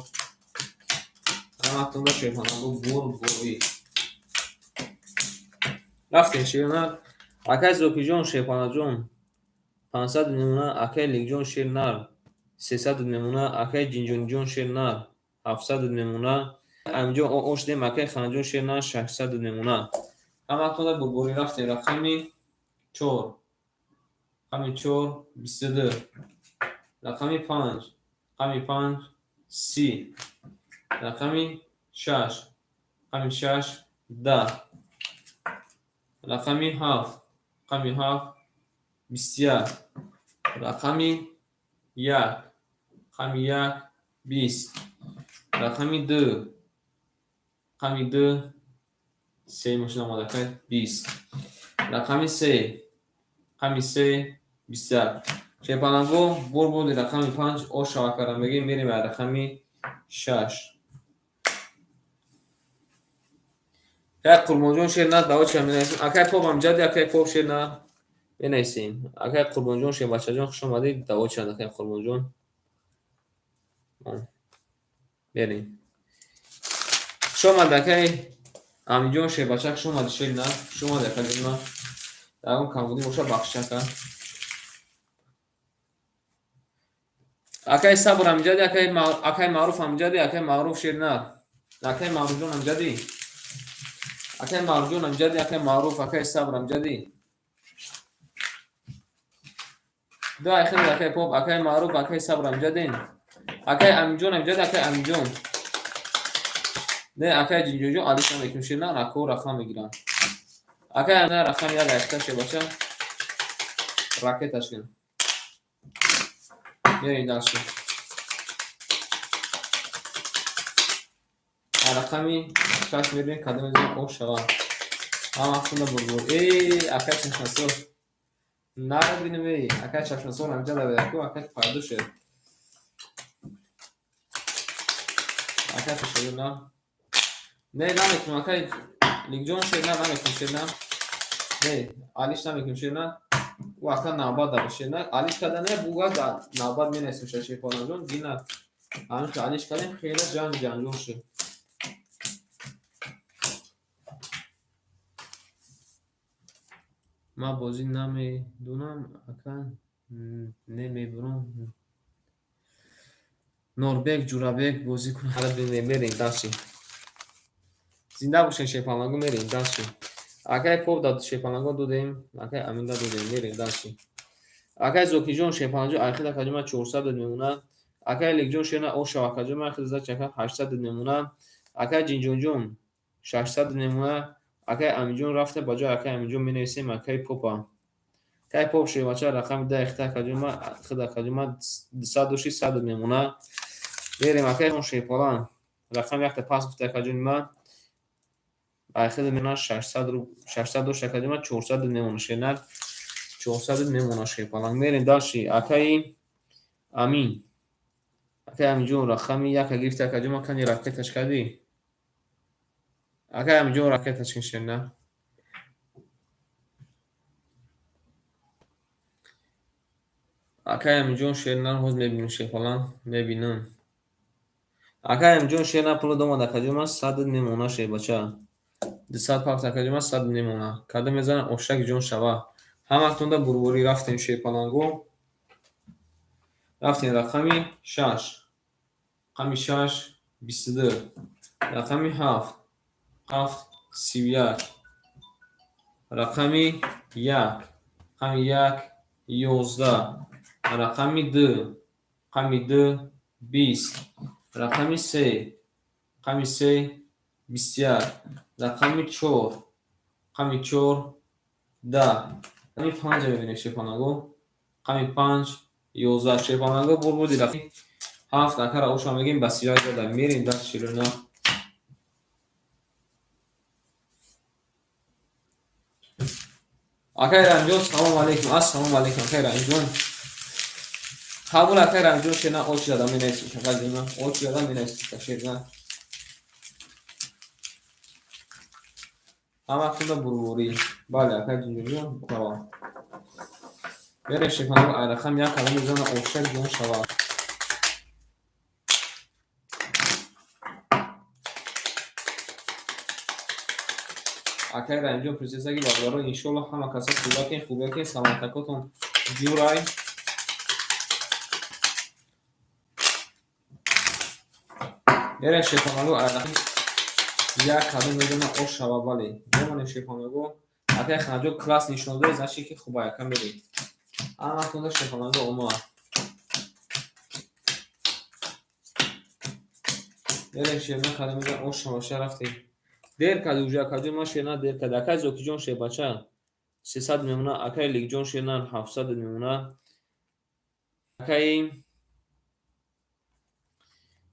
Ҳама вақтонда шерпаланго бурборӣ. Рафтем шернар. Акай Зокирҷон, шерпалаҷон 500 мемона, акай Лекҷон шернар 300 мемона, акай Ҷинҷониҷон шернар 700 мемона, Аминҷон ош дем, акай Ханҷон шернар 600 мемона. Ҳама вақтонда бурборӣ рафтем. Рақами 4. Рақами 4 22. Рақами 5. Рақами 5 30. Рақами 6. Рақами 6 10. Рақами 7. Рақами 7 21. Рақами 1. Рақами 1 20. Рақами 2. Рақами 2 се мошина омада кард 20. Рақами 3. Рақами 3 21. Шерпаланго бурбуди рақами 5 ош шава кардам мегӯем, мерем ба рақами 6. Акай Қурбонҷон шер на давоча менависем. Акай Поп амҷади, акай Поп шер на менависем. Акай Қурбонҷон шербачаҷон, хуш омадед, давоча акай Қурбонҷон. Мерем. Хуш омад акай Аминҷон шербача, хуш омадӣ шер на. Хуш омадӣ акаҷон на. Ягон камбудӣ боша бахшиш ака. Акай Сабр амҷади, акай Маъруф амҷади, акай Маъруф шер на. Акай Маъруфҷон амҷади. Акай Маъруфҷон амҷади, акай Маъруф, акай Сабр амҷади. Ду айхел акай Поп, акай Маъруф, акай Сабр амҷадин. Акай Аминҷон амҷади, акай Аминҷон. Не, акай Ҷинҷонҷон алиш намекунем шер на, рако рақам мегирам. Акай на рақам як айхта шербача. Ракеташ кун. Мерем дальше. Рақами 6 мерем, кадом мезанем ош шава. Ҳама вақтонда бурбур. Эй, акай чашмасор. Наро бинем, эй, акай чашмасор амҷа даваяку, акай пайдо шуд. Акай пешоду на. Не, намекунем, акай Ликҷон шер на, намекунем шер на. Не, алиш намекунем шер на. Ӯ ака навбат дара шер на. Алиш карда не, буга навбат менависем шерпаланҷон, гина. Ҳамин ки алиш кардем, хеле ҷанг ҷанҷол шуд. Ман бозӣ намедонам, ака не мебурам. Норбек Ҷурабек бозӣ кунад. Мерем дальше. Зинда бошед шерпаланго, мерем дальше. Акай Поп да шерпаланго додем, акай Амин да додем, мерем дальше. Акай Зокирҷон шерпаланҷон айхид акаҷон 400 мемона. Акай Лекҷон шерна ош шава акаҷон ман хел зачака 800 мемона. Акай Ҷинҷонҷон 600 мемона. Акай Аминҷон рафта, ба ҷои акай Аминҷон менависем акай Попа. Акай Поп шербача рақами 10 ихта акаҷон ма, худ акаҷон ма 200 дошти, 100 мемона. Мерем акай шерпалан. Рақами якта пас гуфта акаҷони ма. Айхид мемона 600 рубл, 600 дошт акаҷон ма, 400 мемона шернар. 400 мемона шерпалан. Мерем дальше акаи Амин. Акай Аминҷон рақами яка гирифта акаҷон ма, кани ракеташ кардӣ? Акай Аминҷон ракеташ кин шернар. Акай Аминҷон шернар ҳоз мебинем шерпалан, мебинам. Акай Аминҷон шернар пуло домад акаҷон ма, 100 мемона шербача. 200 пафт акаҷон ма, 100 мемона. Када мезанам ошак ҷон шава. Ҳаматонда бурбурӣ рафтем шерпаланго. Рафтем рақами 6. Рақами 6 22. Рақами 7 7 31. Рақами 1 рақами 1 11. Рақами 2 рақами 2 20. Рақами 3 рақами 3 21. Рақами 4 рақами 4 10. Рақами 5 мебинем шерпаланго. Рақами 5 11 шерпаланго бурбуди рақами 7 акара оша мегем ба 31 зада мерем даст широна. Акай Рамҷон салом алейкум. Ассалому алейкум акай Рамҷон. Қабул акай Рамҷон шерна очи зада менависем какаҷона. Очи зада менависем шерна. Ҳаматонда бурбурӣ. Бале акай Ҷинҷонҷон бухаро. Мерем шерпаланго ай рақам як калом мезана ошак ҷон шава. Акай Раимҷон принсессаги бародаро иншолло ҳама каса хубакин, хубакин, саломатакотон ҷурай. Мерем шерпаланго ай рақами як калом мезана ош шава. Бале мемонем шерпаланго. Акай Ханаҷон класс нишон дод, значит ки хубай ака мерем. Ҳаматонда шерпаланго омад. Мерем шерна калом мезана ош шава ша рафтем. Дер карди уже акаҷон ман шерна дер карди. Акай Зокиҷон шербача 300 мемона, акай Ликҷон шерна 700 мемона. Акай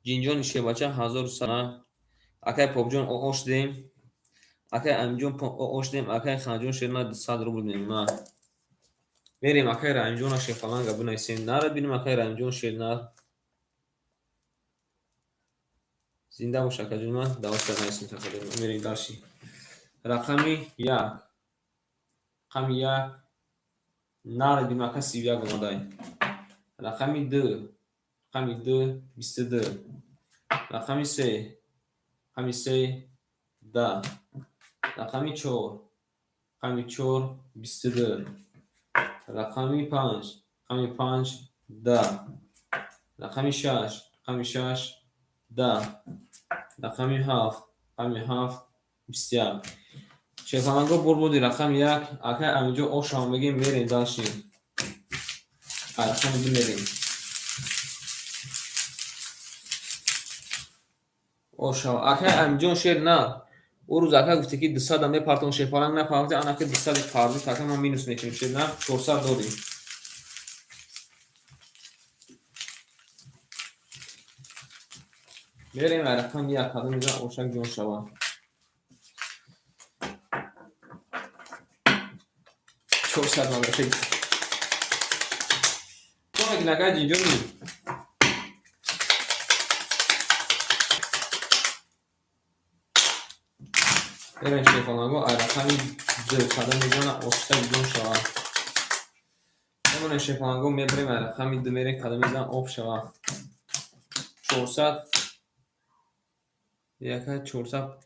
Ҷинҷони шербача 1100. Акай Попҷон ош дем. Акай Аминҷон ош дем, акай Ханаҷон шерна 200 рубл мемона. Мерем акай Раимҷона шерпаланга бинависем. Нара бинем акай Раимҷон шерна. Зинда бош акаҷон ман, давош нависем такаҷон. Мерем дальше. Рақами 1. Рақами 1 нара бинем ака 31 омадай. Рақами 2. Рақами 2 22. Рақами 3. Рақами 3 10. Рақами 4. Рақами 4 22. Рақами 5. Рақами 5 10. Рақами 6. Рақами 6 10. Рақами 7. Рақами 7 21. Шерпаланго бурбуди рақами 1. Акай Аминҷон ошам мегем мерем дальше. Рақами 2 мерем. Ошав. Акай Аминҷон шер на. Ӯ рӯз ака гуфте ки 200 мепартон шерпаланг напарте, анаки 200 қарзи така ма минус мекунем шер на 400 дорем. Мерем ай рақами 1 кадом мезан ошак ҷон шава. 400 надошед. Чо мекунӣ акай Ҷинҷони? Мерем шерпаланго ай рақами 2 кадом мезана ошак ҷон шава. Мемонем шерпаланго мебарем ай рақами 2 мерем кадом мезана об шава. 400 яка 400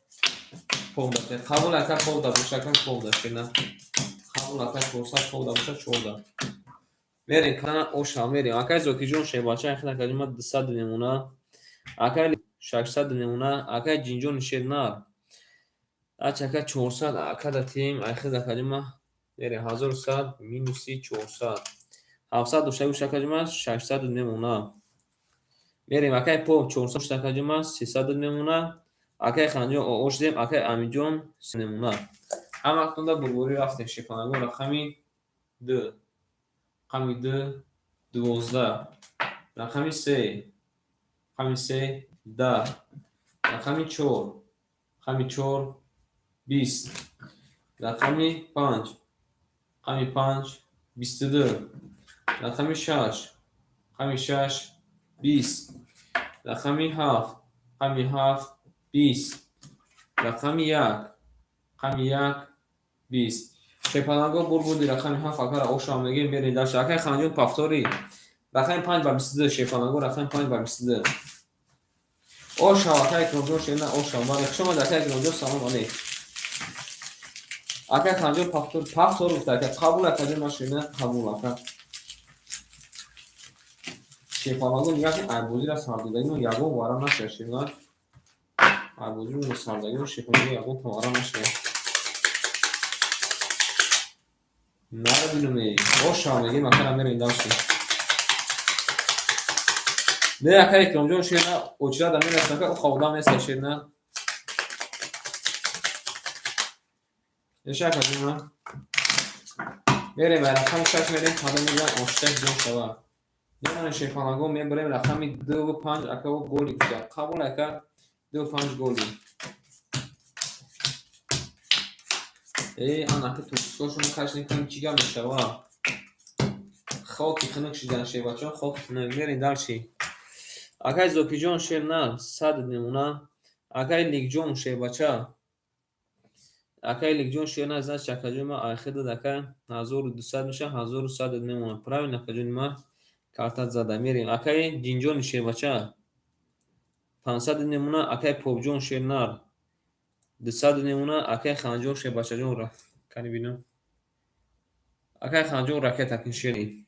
повда. Қабул ака повда боша ака повда шерна. Қабул ака 400 повда боша 14. Мерем кана оша мерем. Акай Зокиҷон шербача ахир акаҷон ма 200 мемона. Акай 600 мемона. Акай Ҷинҷони шернар. Ач ака 400 ака датем ахир акаҷон ма мерем 1100 минуси 400. 700 дошта боша акаҷон ма 600 мемона. Мерем акай Поп 400 дошта акаҷон ма 300 мемона. Акай Ханҷон ОО шудем, акай Амиҷон намуна. Ҳамактонда бурборӣ рафтем шерпаланго рақами 2. Рақами 2 12. Рақами 3. Рақами 3 10. Рақами 4. Рақами 4 20. Рақами 5. Рақами 5 22. Рақами 6. Рақами 6 20. Рақами 7. Рақами 7 20. Рақами 1. Рақами 1 20. Шерпаланго бурбуди рақами 7 акара ошам мегем мерем дальше. Акай Ханҷон повтори. Рақами 5 ба 22 шерпаланго рақами 5 ба 22. Ошав акай Икромҷон шена ошав. Бале хуш омад акай Икромҷон салом алейк. Акай Ханҷон повтор повтор гуфта ака қабул акаҷон ман шена қабул ака. Шерпаланго нигоҳ кун айбозиро сардодагино ягон вара нашуда шена. Айбозиро сардагино шерпаланго ягон вара нашуда. Наро бинуме. Ошав мегем акара мерем дальше. Не ака Икромҷон шена очрада мерасам ака уха одам нест шена. Неша акаҷон мерем рақами 6 мерем қадам мезанам оштак ҷон шава. Немонем шерпаланго мебарем рақами 2 ва 5 ака ва голи гуфта. Қабул ака 2 5 голи. Ан ака туркистоншон кашнем кани чӣ гап мешава? Хоки хунук шидан шербачон хоки хунук. Мерем дальше. Акай Зокиҷон шер на 100 намуна. Акай Ликҷон шербача. Акай Ликҷон шер на значит акаҷон ма айхидад ака 1200 меша 1100 мемонад. Правильно акаҷони ма картат зада. Мерем. Акай Ҷинҷони шербача 500 намуна. Акай Попҷон шер нар 200 намуна. Акай Ханҷон шербачаҷон кани бинам. Акай Ханҷон ракета кун шери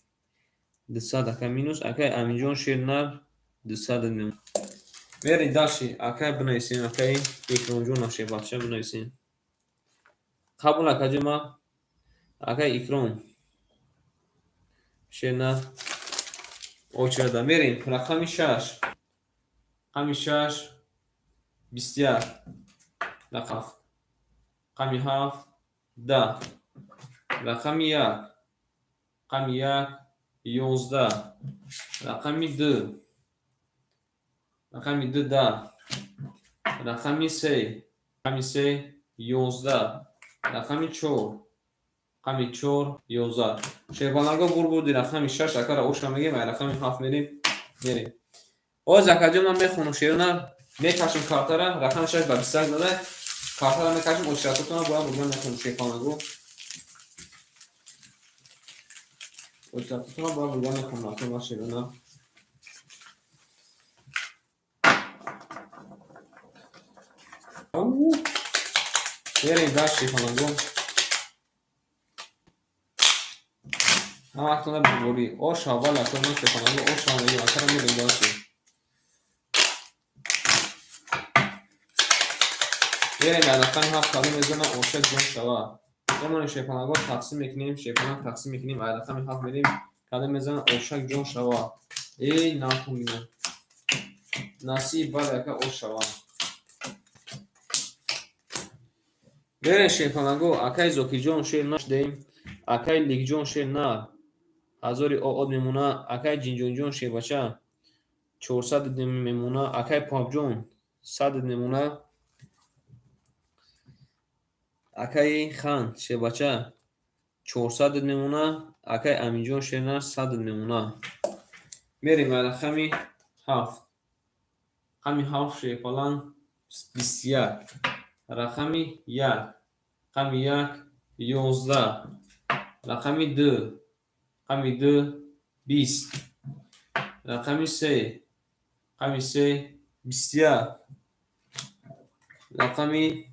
200 ака минус. Акай Аминҷон шер нар 200 намуна. Мерем дальше. Акай бинависем. Акай Икромҷон шербача бинависем. Қабул акаҷон ма. Акай Икром шер на очерда. Мерем. Рақами 6. Рақами 6 21. Рақами 7 10. Рақами 1. Рақами 1 11. Рақами 2. Рақами 2 10. Рақами 3. Рақами 3 11. Рақами 4. Рақами 4 11. Шерпаланго бурбуди рақами 6 акара оша мегем, ай рақами 7 мерем. Мерем. Оз акаҷон ман мехонам шерона, мекашем картара, рақами 6 ба 21 зада, картара мекашем, очратотона бояд бурдан мехонам шерпаланго. Очратотона бояд бурдан мехонам акама шерона. Мерем дальше шерпаланго. Ҳамактона бурборӣ. Ош аввал акама шерпаланго, ош аввал акара мерем дальше. Мерем рақами 7 кадом мезанам ошак ҷон шава. Мемонем шерпаланго тақсим мекунем, шерпаланг тақсим мекунем, ай рақами 7 мерем кадом мезанам ошак ҷон шава. Эй натон бинам. Насиб бале ака ош шава. Мерем шерпаланго акай Зокиҷон шер нашдем, акай Ликҷон шер на 1000 од мемона, акай Ҷинҷонҷон шербача 400 мемона, акай Попҷон 100 мемона. Акай Хан шербача 400 мемона, акай Аминҷон шерна 100 мемона. Мерем ба рақами 7. Рақами 7 шерпаланг 21. Рақами 1. Рақами 1 11. Рақами 2. Рақами 2 20. Рақами 3. Рақами 3 21. Рақами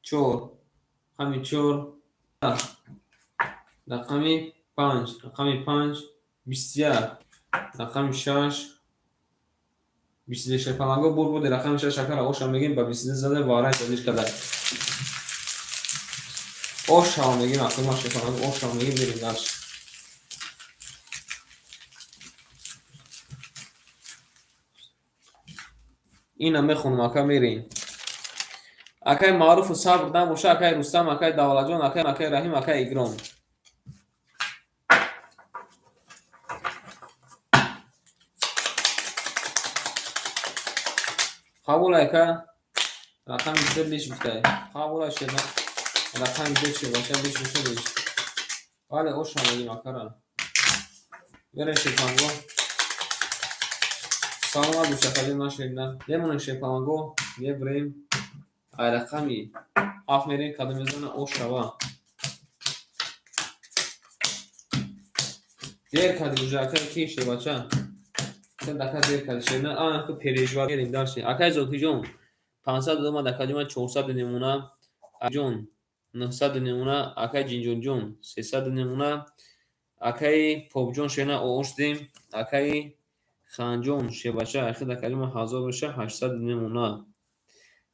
4. Рақами 4 рақами 5. Рақами 5 21. Рақами 6 22. Шерпаланго бурбуди рақами 6 акара оша мегем ба 22 зада варай задиш када. Оша мегем акама шерпаланго оша мегем мерем дальше. Ина мехонам ака мерем. Акай Маъруфу Сабр набоша, акай Рустам, акай Давлатҷон, акай Раҳим, акай Икром. Қабул, ака, рақами ду лиш гуфтай. Қабул, шена, рақами ду чи боша, лиш боша, лиш. Бале, оша мегим акара. Берен, шерпанго. Саломат бош, акаҷон, нашерина. Мемонем, шерпанго, мебурем. Ай рақами ҳафт мерем, кадом мезана, ош шава. Дер кардӣ уже, акай ки шербача. Дака дер кардӣ, шерина. А, ку переживать мерем дальше. Акай Зокиҷон, 500 омад, акаҷон, ман 400 немона. Ҷон, 900 немона, акай Ҷинҷонҷон, 300 немона. Акай Попҷон, шерина, ош дем. Акай Ханҷон, шербача, ахир акаҷон, ман 1000 боша, 800 немона.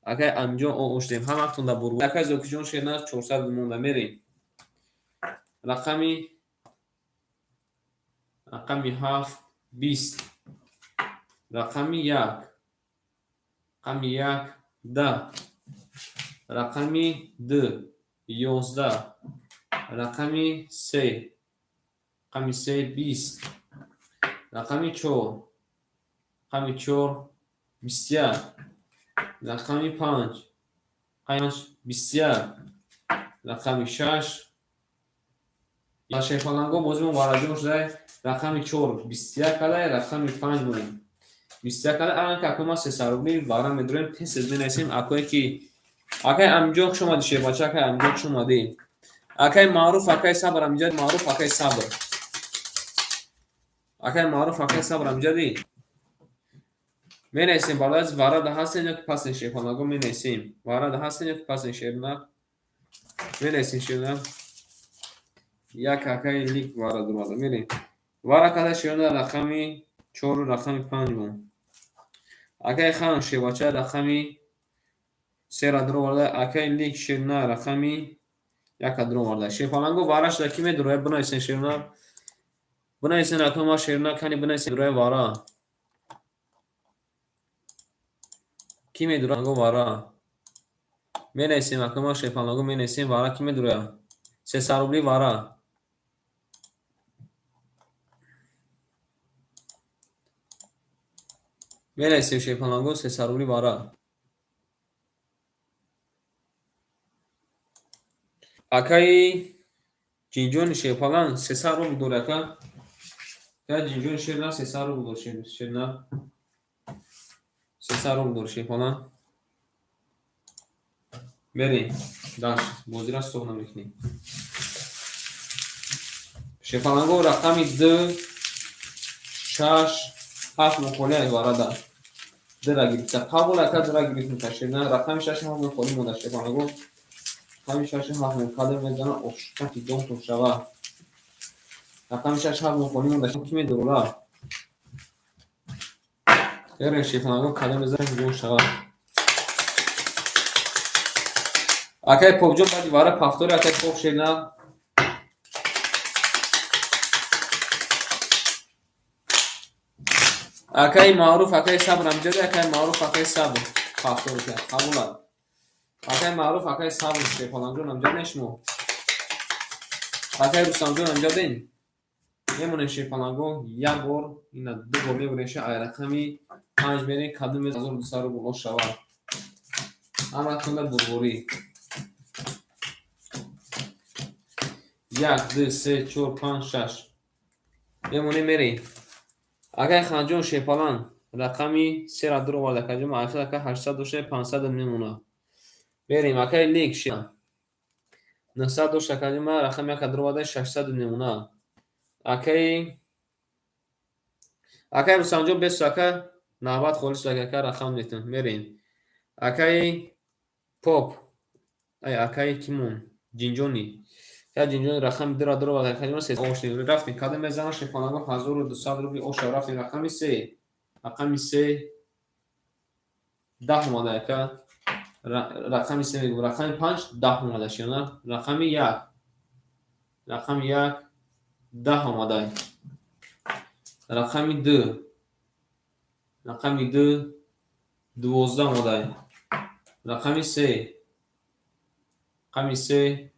Акай Амиҷон, ош дем. Ҳаматон да бурбур. Акай Зокиҷон, шерина, 400 монда, мерем. Рақами ҳафт 20, рақами як, рақами як 10, рақами ду 11, рақами се, рақами се 20, рақами чор, рақами чор 21, рақами панҷ, панҷ 21, рақами шаш. Шерпаланго, бозимон бараҷон шуда. Рақами чор 21 кадай, рақами панҷ монем 21 кадай. Ана ки акои ма 300 рубли бара медурем, тез тез менависем. Акое ки акай Амиҷон, хуш омадӣ, шербача, акай Амиҷон, хуш омадӣ. Акай Маъруф, акай Сабр амиҷа, Маъруф, акай Сабр, акай Маъруф, акай Сабр амиҷадӣ. Менависем, бародар, варада ҳастем ё ки пасен, шерпалаго? Менависем, варада ҳастем ё ки пасен, шерна? Менависем, шерна. Як акаи лик вара дуромада, мерем. Вара када, шерна, рақами чору рақами панҷ мон. Акаи Хан, шербача, рақами сера дуроварда. Акаи лик, шерна, рақами яка дуроварда. Шерпаланго, вара шуда, ки медуроя? Бинависен, шерна, бинависен, акои ма, шерна, кани бинависен, дуроя вара. Ки медуроя вара? Менависем, акои ма, шерпаланго, менависем, вара ки медуроя? 300 рубли вара. Менависем, шерпаланго, 300 рубли вара. Акаи Ҷинҷони шерпаланг 300 рубл дори, ака. Акаи Ҷинҷони шерна 300 рубл дори, шерна. 300 рубл дори, шерпаланг. Мерем. Дальше. Бозира стоп намекунем. Шерпаланго, рақами ду, шаш, ҳафт мухолия варада. Дира гирифта. Қабул, ака, дира гирифта, шерна. Рақами шаш, ҳафт мухоли монда, шерпаланго. Рақами шаш, ҳафт мухоли мезана, ошкаки донтон шава. Рақами шаш, ҳафт мухоли монда, ки медурора? Берем, шерпаланго, кадом мезана, дон шава. Акай Попҷон, баъди вара пафтори, акай Поп, шерна. Акаи Маъруф, акаи Сабр амҷади, акаи Маъруф, акаи Сабр пафтор кард. Қабула. Акаи Маъруф, акаи Сабр, шерпалангҷон, амҷаден шумо? Акаи Рустамҷон, амҷаден? Мемонем, шерпаланго, як бор, ина ду бор мебурем ша, ай рақами панҷ мерем, кадом 1200 рубл ош шавад. Ҳаматонда бурбурӣ. Як, ду, се, чор, панҷ, шаш. Мемонем, мерем. Акаи Ханҷон, шерпаланг, рақами сера дуровард, акаҷон, ахир ака 800 дошта, 500 мемонад. Берем, акаи Лик, 900 дошт, акаҷон, рақами яка дуроварда, 600 мемонад. Акаи Рустамҷон, бесу, ака, навбат холӣ шуд, ака, рақам метун. Мерем. Акаи Поп, ай акаи кимон? Ҷинҷони. Я Ҷинҷони рақами дура дуровард, акаҷон, се ош рафтем. Кадом мезанад, шерпаланго, 1200 рубли оша рафтем. Рақами се. Рақами се 10 омада, ака. Рақами се мегӯм. Рақами панҷ 10 омада, шена. Рақами як. Рақами як 10 омада. Рақами ду. Рақами ду 12 омада. Рақами се. Рақами се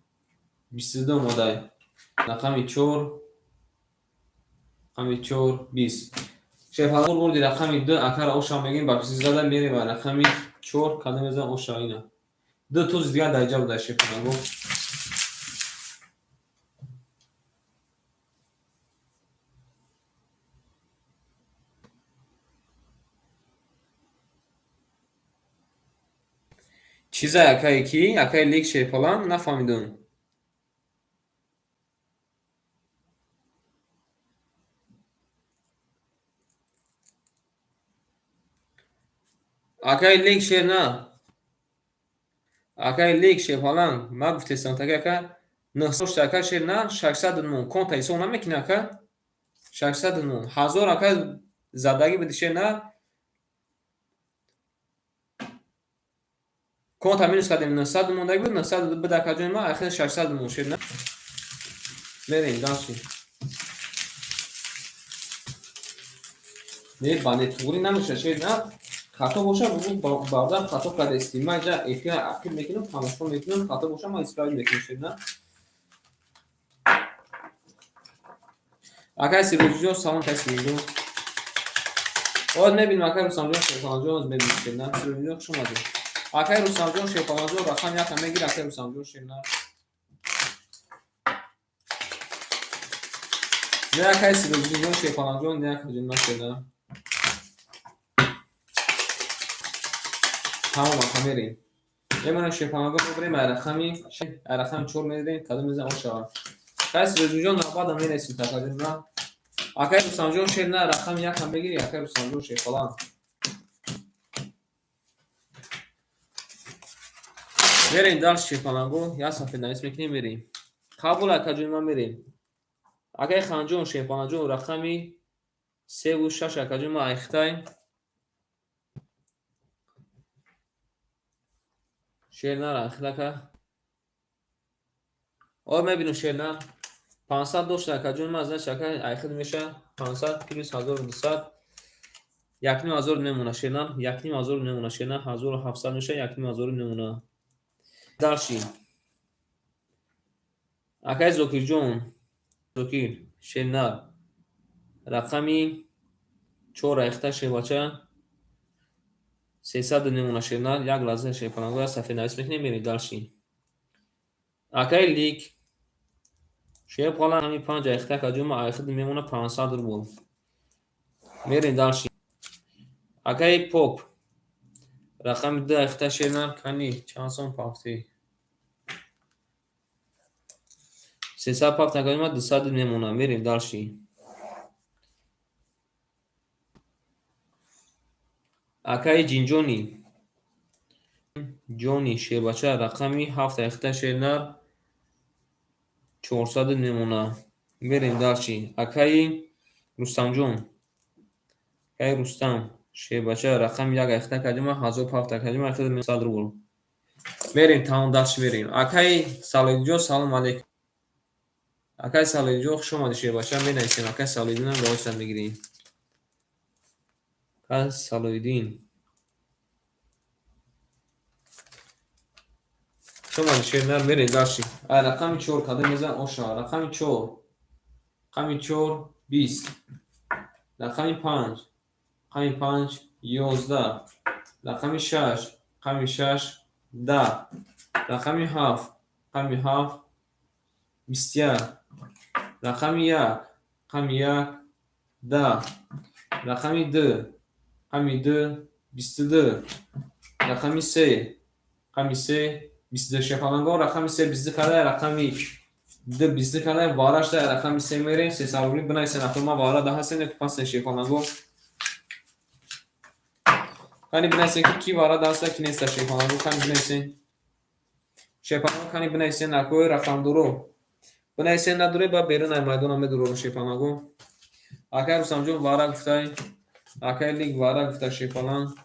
22 омадай. Рақами чор, рақами чор 20. Шерпаланг бурди рақами ду, акара оша мегирем, ба писи зада мерем ва рақами чор кадом мезанам оша ина. Ду тузи дигар дар иҷа буда шерпаланго. Чизай акае ки? Акаи лик шерпаланг нафаҳмидум. Акаи лик шер на. Акаи лик шерпаланг ма гуфтестам таки ака 900 ака шер на 609 конта ҳисоб намекунӣ ака? 609 1000 ака задагӣ буди шер на. Конта минус кардем 900 мондагӣ буд, 900 буд ака ҷони ма, ахир 600 шер на. Мерем дальше. Не, ба не туғри намеша шер на. Хато боша бугу бародар хато кардести. Ман инҷа эфира ақиб мекунам, тамошо мекунам, хато боша ман исправить мекунам шер на. Акай Сироҷиҷон, салом акай Сироҷиҷон. Оз мебинем акай Рустамҷон, Шерпаланҷон, оз мебинем шер на. Сироҷиҷон хуш омадед. Акай Рустамҷон, Шерпаланҷон рақам якам мегир, акай Рустамҷон шер на. Не акай Сироҷиҷон, Шерпаланҷон, не акай ҷон шер на. Тамом ака мерем. Мемонем Шерпаланго мебарем, ай рақами чор мерем, кадом мезанам о шавад. Акай Сироҷиҷон навбатам менависем акай ҷон на. Акай Рустамҷон шер на рақами якам мегири, акай Рустамҷон Шерпаланг. Мерем дальше Шерпаланго, як сафеднавис мекунем мерем. Қабул ака ҷони ман мерем. Акай Ханҷон Шерпаланҷон рақами 3 ва 6 ака ҷони ман айхтай. Шер на айхта ака. О мебинем шер на. 500 дошт ака ҷони ман, значит ака айхид меша 500 плюс 1200 1500 мемона шер на, 1500 мемона шер на, 1700 меша, 1500 мемона. Дальше. Акай Зокирҷон, Зокир, шернар. Рақами 4 айхта шербача. 300 мемона шернар, як лаҳза шерпаланго сафеднавис мекунем, мерем дальше. Акай лик шерпаланг рақами 5 айхта ака ҷон ман айхид мемона 500 рубл. Мерем дальше. Акай поп рақами 2 айхта шернар, кани чанд сом пафтӣ? 300 пафт ака ҷон ман 200 мемона. Мерем дальше. Акаи Ҷинҷони Ҷони шербача рақами 7 айхта шернар 400 мемона. Мерем дальше. Акаи Рустамҷон, акаи Рустам шербача рақами 1 айхта ака ҷон ман 1000 пафт ака ҷон ман айхта 100 рубл. Мерем тамом дальше мерем. Акаи Салоҳиддинҷон салом алейкум. Акаи Салоҳиддинҷон хуш омадед шербача, менависем. Акаи Салоҳиддинам равоҷ мегирем. Акаи Салоҳиддин хуш омадед шернар, мерем дальше. Ай рақами 4 кадом мезанам оша. Рақами 4, рақами 4 20, рақами 5, рақами 5 11, рақами 6, рақами 6 10, рақами 7, рақами 7 21, рақами 1, рақами 1 10, рақами 2, рақами 2 22, рақами 3, рақами 3 22. Шерпаланго рақами 3 22 кадай, рақами 2 22 кадай, вараш дай рақами 3 мерем, 300 рубли бинависен ака ман вара да ҳастем, ки пастен шерпаланго. Кани бинависен ки ки вара да ҳаста, ки неста шерпаланго, кани бинависен. Шерпаланго кани бинависен акои рақамдоро. Бинависен надоре ба берун ай майдона медурорам шерпаланго. Акай Рустамҷон вара гуфтай, акай Лик вара гуфта шерпаланг.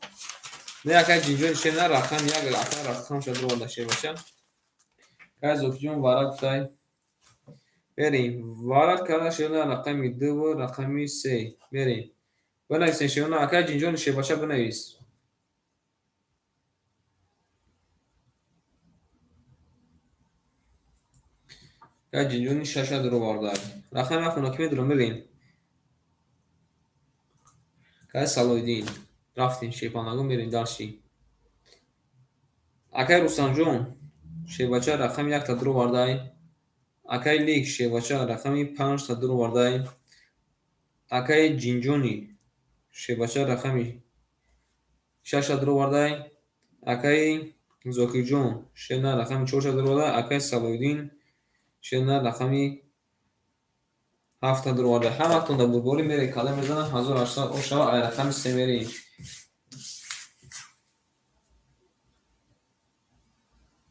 Не акай Ҷинҷони шер на рақам як ака рақам шад роварда шербача. Акай Зокирҷон вара гуфтай. Мерем. Вара карда шерна рақами 2 ва рақами 3. Мерем. Бинависен шерна акай Ҷинҷони шербача бинавис. Акай Ҷинҷони шаша дуровардай. Рақами ҳафт ки медурам, мерем. Акай Салоҳиддин. Рафтем, шерпаланго, мерем дальше. Акай Рустамҷон, шербача, рақами якта дуровардай. Акай Лик, шербача, рақами панҷта дуровардай. Акай Ҷинҷони, шербача, рақами шаша дуровардай. Акай Зокирҷон, шерна, рақами чорша дуровардай. Акай Салоҳиддин, шерна, рақами ҳафта дуровардай. Ҳаматон дар бурборӣ мере, кала мезанам, 1800 ошава. Ай рақами се мерем.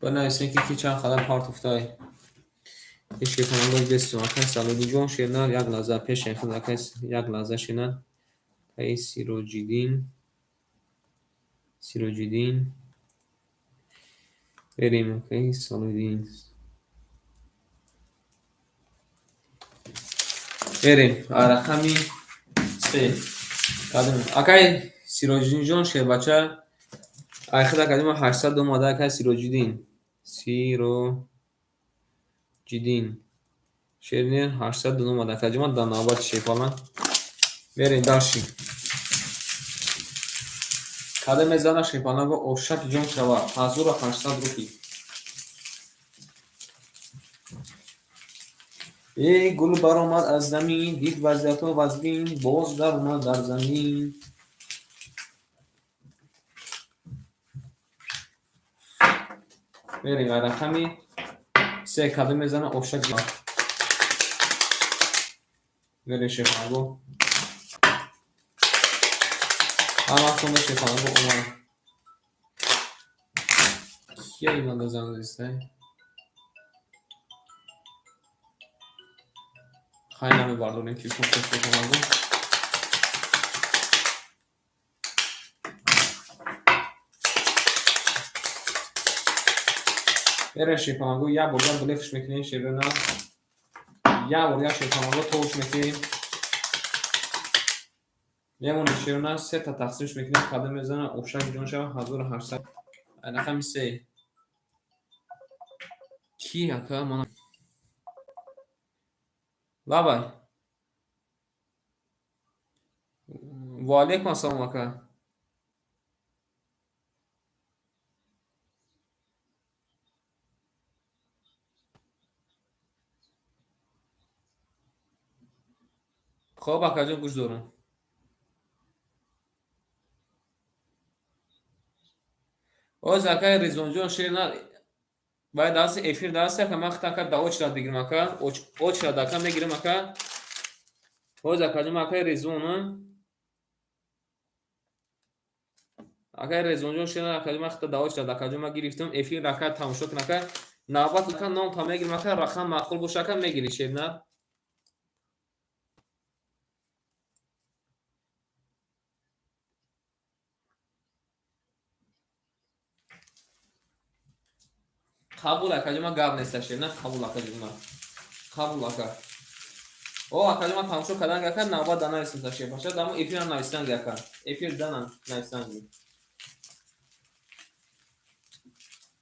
Бинависем, ки ки чанд қадам партофтай. Шерпаланго бестум. Акай Салоҳиддинҷон, шерна, як лаҳза пешаи худ, акай, як лаҳза, шерна. Акай Сироҷиддин, Сироҷиддин, берем. Акай Салоҳиддин, берем. Рақами се акай Сироҷиддинҷон, шербача, айхид академа 800 омада. Акай Сироҷиддин, Сироҷиддин, шернер, 800 омада. Акаҷома дар навбати шерпаланг мерем дальше. Када мезана, шерпаланго, ошак ҷон шавад, 1800 рупӣ. Э, гул баромад аз замин, дид вазъиятҳо вазгин, боз даромад дар замин. Мерем рақами се. Када мезана, ошак? Мерем, шерпаланго. Ҳаматонда шерпаланго омад. Кия имада занг зистай? Хай, намебардорем телефон, шерпаланго. Мерем, шерпаланго, як бор як блефш мекунем, шерона, як бор як, шерпаланго, тош мекунем, мемонем, шерона, сета тақсимш мекунем. Када мезана, ошак ҷон шава, 1800? Рақами се ки, ака? Мана, лабай. Ва алейкум ассалом, ака. Хоб, акаҷон, гӯш дорам. Оз, акай Ризвонҷон, шер на, баъд даст эфир даст, ака, ман хита, ака, да очрат бигирам, ака, очрат, ака, мегирам, ака. Оз, акаҷон, акай Ризвон, акай Ризвонҷон, шер на, акаҷон, ман хита да очрат, акаҷон, ман гирифтам эфир, ака, тамошо кун, ака, навбат, ака, ном та мегирам, ака, рақам маъқул боша, ака, мегирӣ, шер на. Қабул, акаҷон, ман гап неста, шер на, қабул, акаҷон, ман қабул, ака. О, акаҷон, ман тамошо кардан, ака, навбат да нависем, шер баша, дамо эфирам навистанги, ака, эфир дана навистанги.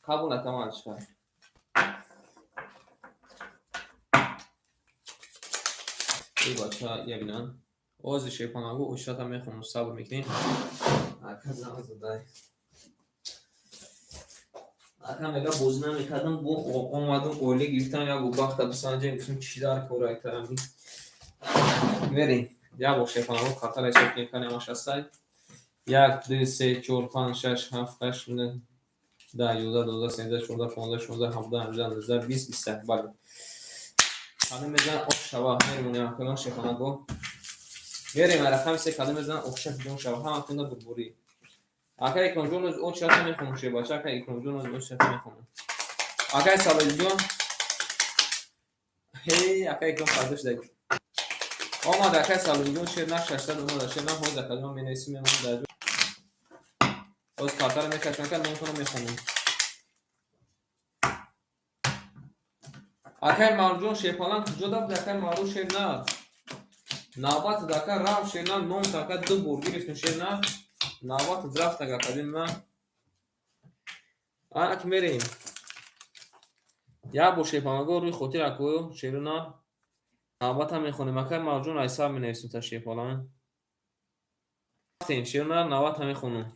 Қабул, ака, ман чикар. Эй, бача, ябинан ози шерпанагу ошрата мехонам, сабр мекунем. Ака занг задай. Ака мега, бозӣ намекардам, бо омадам, оила гирифтам, як бахта бисанҷем, гуфтам, чӣ дар кора айтарам. Мерем як бор, шерпанагу, картара ҳисоб кунем, кани ҳамаш ҳастай. Як, ду, се, чор, панҷ, шаш, ҳафт, ҳашт, нӯҳ, 10, 11, 12, 13, 14, 15, 16, 17, 18, 19, 20, 21. Бале, кадом мезанад, ош шава? Меремонем, акалон, шерпанагу, мерем рақами се. Кадом мезанад, ошак ҷон шава? Ҳаматонда бурбурӣ. Ака Икромҷон, очрата мехонам, шербача. Ака Икромҷон, очрата мехонам. Акай Салоҳиддинҷон, ҳей, ака Икром пайдо шуда омад. Акай Салоҳиддинҷон, шер на, 600 омада, шер на. Ҳоз, акаҷон, менависим, мемонам дар ҷо. Ҳоз картаро мекашам, ака, номтонро мехонам. Акай Марҷон, шерпаланг, куҷо дафти? Акай Марӯ, шер на, навбат, ака, рафт, шер на, ном, ака, ду бор гирифтем, шер на, навбат рафт, акаҷон, на. Ак, мерем. Як бор, шерпаланго, рӯи хотир акою шерона навбата мехонем. Акай Марҷон, айсар менависем та, шерпаланг. Рафтем, шерона, навбата мехонам.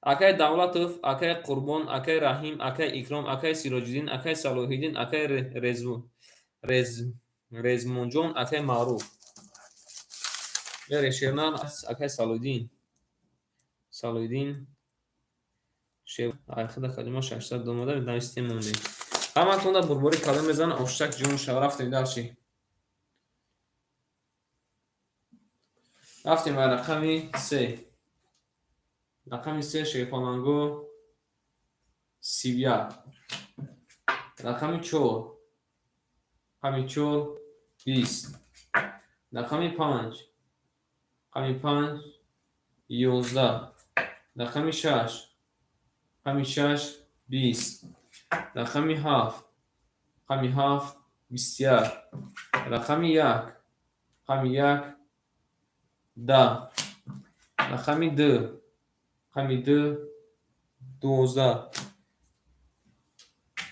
Акай Давлатов, акай Қурбон, акай Раҳим, акай Икром, акай Сироҷиддин, акай Салоҳиддин, акай Резмонҷон, акай Маъруф. Мерем, шерона, акай Салоҳиддин. Салоҳиддин. Айхида калима 600 омада навистем, мондем. Ҳаматонда бурборӣ калом мезанам, оштак ҷон шава. Рафтем дальше. Рафтем ба рақами се. Рақами се, шерпаланго, 31. Рақами чор. Рақами чор, 20. Рақами панҷ. Рақами панҷ, 11. Рақами шаш. Рақами шаш, 20. Рақами ҳафт. Рақами ҳафт, 21. Рақами як. Рақами як, 10. Рақами ду. Рақами ду, 12.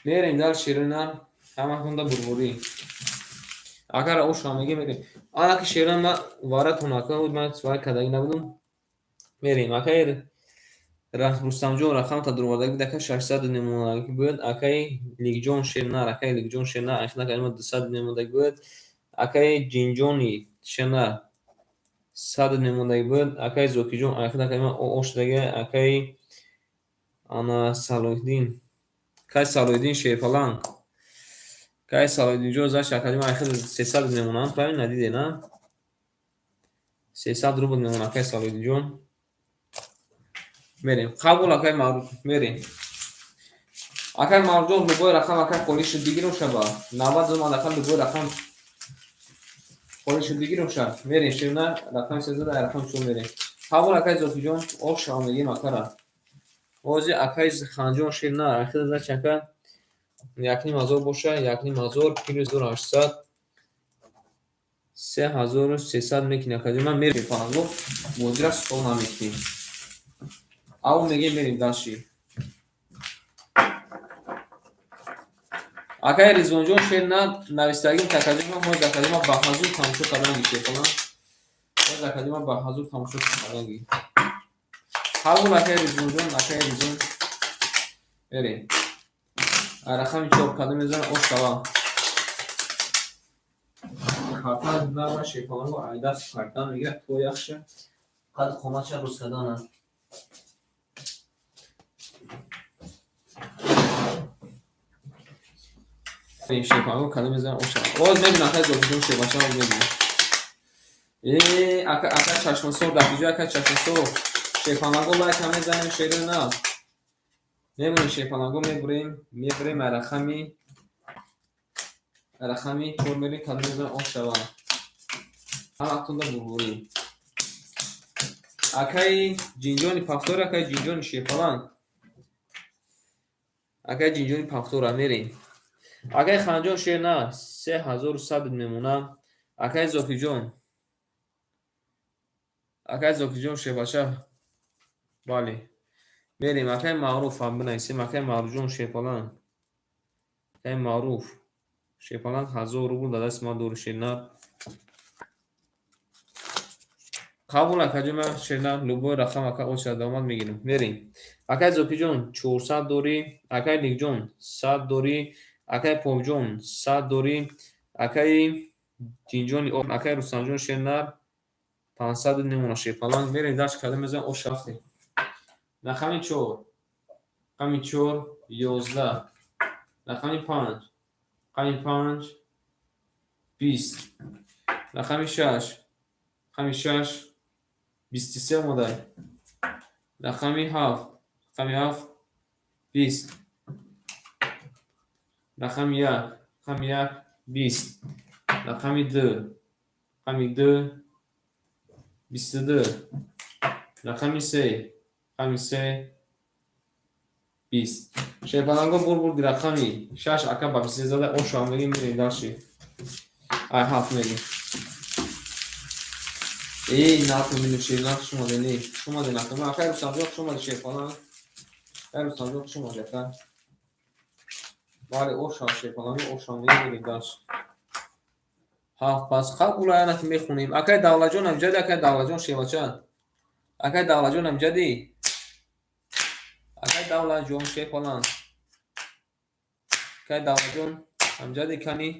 Мерем дальше, шерона, ҳаматонда бурбурӣ. Агар оша мегем, мерем. Ана ки, шерона, ма варатон ака ман вай кардагӣ набудум. Мерем. Акай Рустамҷон, рақамта дуровардагӣ буд, акай, 600 немондагӣ буд. Акай Ликҷон шернар, акай Ликҷон шернар, айхина калима 200 немондагӣ буд. Акай Ҷинҷони шернар, 100 немондагӣ буд. Акай Зокиҷон, айхина калима ошдаги. Акай ана Салоҳиддин, акай Салоҳиддин шерпаланг. Акай Салоҳиддинҷон, заши академа айхина 300 мемонанд, правильно диде, на? 300 рубл мемонад, акай Салоҳиддинҷон. Мерем. Қабул, акай Маъруф, мерем. Акай Маъруфҷон, любой рақам, акай, холӣ шуд, бигирем шаба. 90 омад, ака, любой рақам холӣ шуд, бигирем ша. Мерем, шерна, рақами 13, рақами чор мерем. Қабул, акай Зокиҷон, ош шава мегем акара. Ҳозир акай Ханҷон шерна, ахир зачи, ака, 1500 боша, 1500 плюс 1800, 3300 мекунем, акаҷон. Ман мерем, паланго, бозира сол намекунем. Ав мегем, мерем дальше. Акай Ризвонҷон шер на навистагим такаҷома, ҳоз акаҷома ба ҳазур тамошо кардан гишт, ҳоз акаҷома ба ҳазур тамошо кардан ги. Қабул, акай Ризвонҷон, акай Ризвон. Мерем. Рақами чор кадом мезанам, ош шава. Карта нава, шерпаланго, айдаст карта мегирад, то яхша қад қоматша рӯз кардана. Шерпаланго, кадом мезанам, ош шава. Оз мебинам, акай Зокиҷон шербача, оз мебинам. Э, ака, ака Чашмасор дар куҷо, ака Чашмасор? Шерпаланго, лайка мезанем, шери на. Мемонем, шерпаланго, мебурем, мебурем рақами чор мерем, кадом мезанам, ош шава. Ҳаматонда бурбурӣ. Акаи Ҷинҷони Пафтор, акаи Ҷинҷони шерпаланг. Акаи Ҷинҷони Пафтора мерем. Акаи Ханҷон шер на, 3100 мемонад. Акаи Зокиҷон. Акаи Зокиҷон шербача. Бале. Мерем, акаи Маъруф ҳам бинависем, акаи Маъруфҷон шерпаланг. Акаи Маъруф шерпаланг, 1000 рубл дар дасти ман дори, шернар. Қабул, акаҷон, ман шернар, любой рақам, ака, оша давомад мегирем. Мерем. Акаи Зокиҷон 400 дорӣ, акаи Ликҷон 100 дорӣ, акаи Побҷон 100 дорӣ, акаи Ҷинҷони, акаи Рустамҷон шернар 500 мемонад, шерпаланг. Мерем дальше, кадом мезанам, ош рафтем. Рақами чор. Рақами чор, 11. Рақами панҷ. Рақами панҷ, 20. Рақами шаш. Рақами шаш, 23 омода. Рақами ҳафт. Рақами ҳафт, 20. Рақами як. Рақами як, 20. Рақами ду. Рақами ду, 22. Рақами се. Рақами се, 20. Шерпаланго, бурбурди рақами шаш, ака, ба 23 зада, оша мегем, мерем дальше. Ай ҳафт мегем. Эй, нату мину шерна, хуш омадед, не, хуш омадед, ака. Акай Рустамҷон, хуш омадед, шерпаланг. Акай Рустамҷон, хуш омадед, ака. Бале, ошам шепаланги ошам мегирем даш. Ҳафт пас қабул аяна ки мехонем. Акай Давлатҷон амҷади, акай Давлатҷон шевача. Акай Давлатҷон амҷади. Акай Давлатҷон шепалан. Акай Давлатҷон амҷади кани.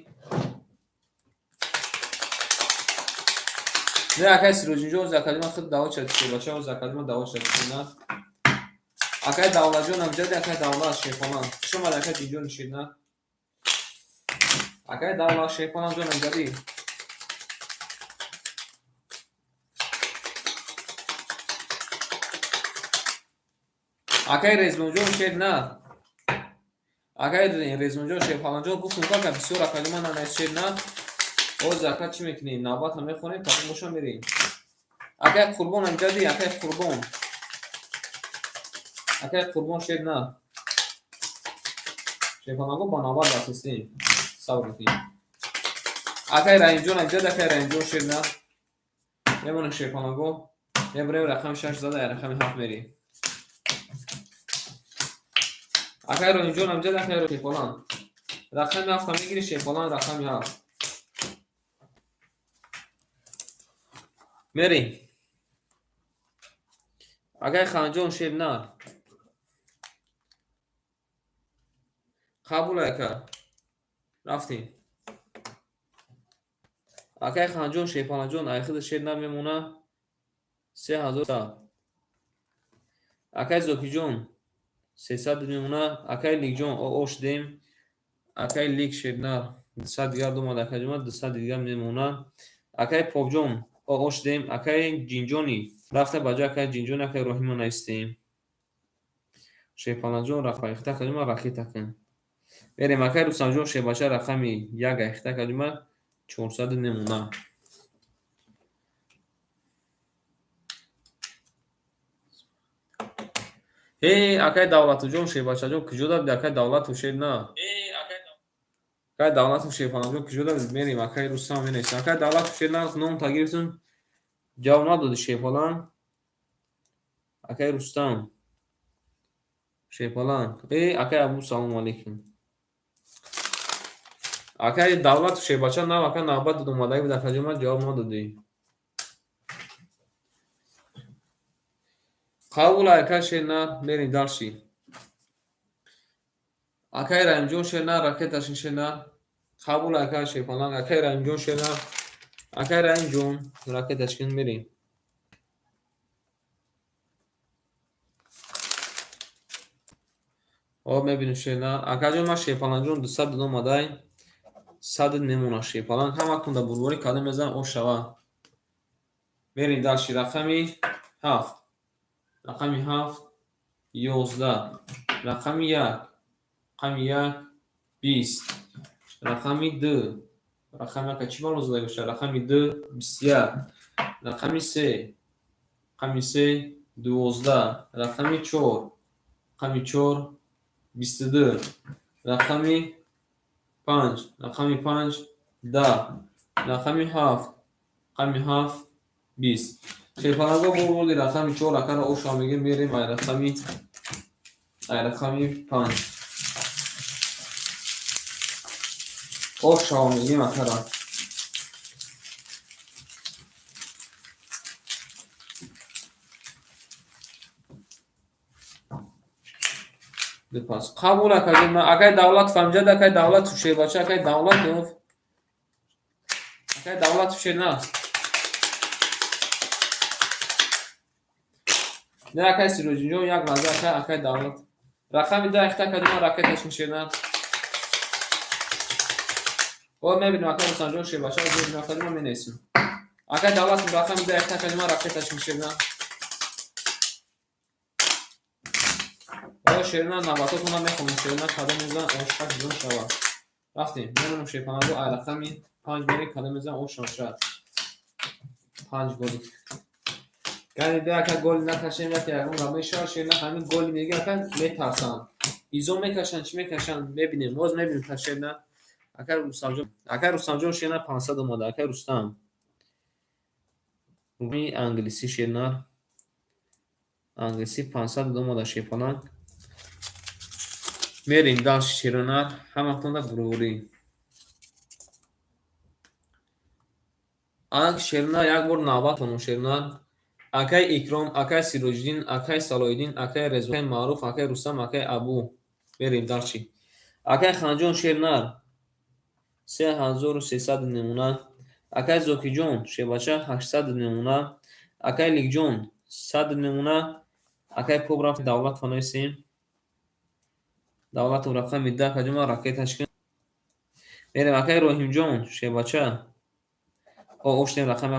Не, акай Сироҷинҷон закадима худ давот шад шевача, закадима давот шад на. Акай Давлатҷон амҷади, акай Давлат шепалан. Хуш омад акай Ҷинҷон ширна. Акай Давлат шепалан ҷон амҷади. Акай Резвонҷон шер на. Акай Резвонҷон шерпаланҷон гуфтум ка бисёр акадима нанайс шер на. Оз ака чӣ мекунем? Навбатро мехонем, кадом боша мерем. Акай Қурбон амҷади, акай Қурбон. Акай Қурбон шер на. Шерпаланго ба навбат рафтистем. Сабр мекунем. Акай Раҳимҷон амҷади, акай Раҳимҷон шер на. Мемонем шерпаланго. Мебарем рақами 6 зада, рақами 7 мерем. Акай Роҳимҷон амҷад, акай Шерполан. Рақами 7 мегири Шерполан, рақами 7. Мерем. Акай Ханҷон шер на. Қабул ака. Рафтем. Акай Ханҷон Шерполанҷон айхида шер на мемона 3100. Акай Зокиҷон 300 мемона. Акай Ликҷон ош дем. Акай Лик шерна 200 дигар домад, акай ҷума 200 дигар мемона. Акай Попҷон ош дем. Акай Ҷинҷони рафта ба ҷои акай Ҷинҷони акай Роҳима наистем. Шерпаланҷон рафта айхта каҷума ракета кун. Мерем акай Рустамҷон шербача рақами 1 айхта каҷума 400 мемона. Э, акай Давлатуҷон шербачаҷон куҷо дабди? Акай Давлату шер на. Акай Давлату шерпаланҷон куҷо дабди? Мерем акай Рустам менависем. Акай Давлату шер на ном та гирифтум. Ҷавоб надоди шерпалан. Акай Рустам шерпалан. Э, акай Абу салому алейкум. Акай Давлату шербача нав ака навбат дод омадаги буд акаҷон ман ҷавоб надодӣ. Қабул ака шер на, мерем дальше. Акай Раҳимҷон шер на, ракеташин шер на. Қабул ака шерпаланг, акай Раҳимҷон шер на. Акай Раҳимҷон ракеташкин мерем. Об мебинем шер на. Акаҷон ман шерпаланҷон 200 дод омадай. 100 мемона шерпаланг. Ҳаматон дар бурборӣ кадом мезанам ош шава. Мерем дальше рақами 7. Рақами 7 11. Рақами 1. Рақами 1 20. Рақами 2. Рақами 1 чӣ маълум зада бошад? Рақами 2 21. Рақами 3. Рақами 3 12. Рақами 4. Рақами 4 22. Рақами 5. Рақами 5 10. Рақами 7. Рақами 7 20. Шерпаланго бо бурди рақами 4 акаро оша мегирем, мерем ай рақами 5. Оша мегирем акара. Пас қабул акаҷон. Акай Давлатов амҷад, акай Давлатов шербача, акай Давлатов. Акай Давлатов шер на. Не акай Сироҷинҷон як лаҳза акай, акай Давлат. Рақами 10 ихта акаҷон ракеташин шер на. О мебинем акай Рустамҷон шербача, мебинем акаҷон менависем. Акай Давлатов рақами 10 ихта акаҷон ракеташин шер на. О шерна навбатотона мехонем шерна кадом мезан ош шаш ҷон шава. Рафтем. Мемонем шерпанаго ай рақами 5 мерем кадом мезан ош шава. 5 голи. Гани бе ака голи накашем, яке ягон гап мешава, шерна ҳамин голи меги ака метарсанд. Изо мекашанд, чӣ мекашанд, мебинем. Боз мебинем та шерна. Акай Рустамҷон, акай Рустамҷон шерна 500 омада, акай Рустам. Рӯи англисӣ шерна. Англисӣ 500 омада шерпаланг. Мерем дальше, шеронар, ҳаматонда бурбурӣ. Анак шернар як бор навбатонум шернар. Акай Икром, акай Сироҷиддин, акай Салоҳиддин, акай Резо, акай Маъруф, акай Рустам, акай Абу. Мерем дальше. Акай Ханҷон шернар 3300 намуна. Акай Зокиҷон шербача 800 намуна. Акай Ликҷон 100 намуна. Акай Поб рафт Давлатова нависем. Давлатов рақами 10 акаҷон ракеташ кун. Мерем акай Роҳимҷон шербача. Оштем рақами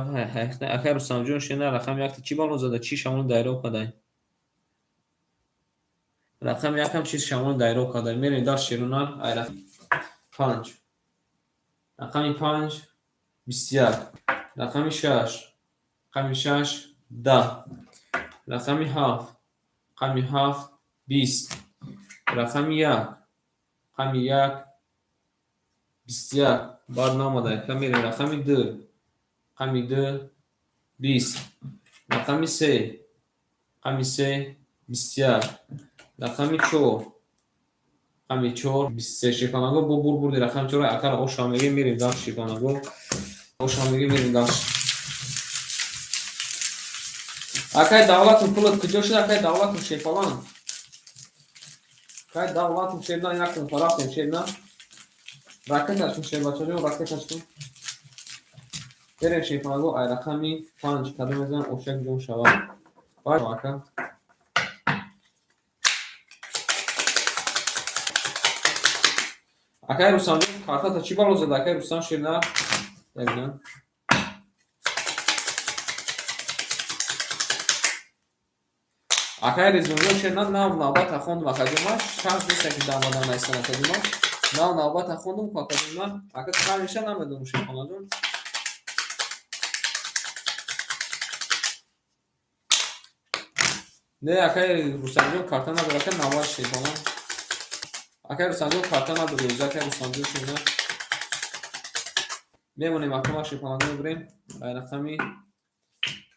акай Рустамҷон шернар рақами якта чӣ бало зада, чӣ шамоли дайро кадай. Рақами якам чиз шамоли дайро кадай. Мерем дар шерунар ай рақами 5. Рақами 5 21. Рақами 6. Рақами 6 10. Рақами 7. Рақами 7 20. Рақами 1. Рақами 1 21. Баъд наомада. Мерем рақами 2. Рақами 2 20. Рақами 3. Рақами 3 21. Рақами 4. Рақами 4 23. Шефанаго бо бур бурди рақами 4 акара оша мегем, мерем дальше шефанаго. Оша мегем, мерем дальше. Акай Давлатов пулат куҷо шуд? Акай Давлатов шефалан. Акай Давлатов шерна якум тарафтем шерна. Ракеташ кун шербачаҷон, ракеташ кун. Берем шефанаго ай рақами 5 кадом мезанам ошак ҷон шавад. Баъд ака. Акай Рустамҷон картата чӣ бало зада? Акай Рустам шерна. Якна. Акай Резонҷон шерна нав навбата хондум акаҷон ман. Шарт нест ки дамадан найсан акаҷон ман. Нав навбата хондум акаҷон ман. Ака кай меша намедонам шерхонаҷон. Не, акай Рустамҷон карта надора, ака навбат шерхона. Акай Рустамҷон карта надора, акай Рустамҷон шерна. Мемонем ака ма шерхонаҷон мебирем. Ай рақами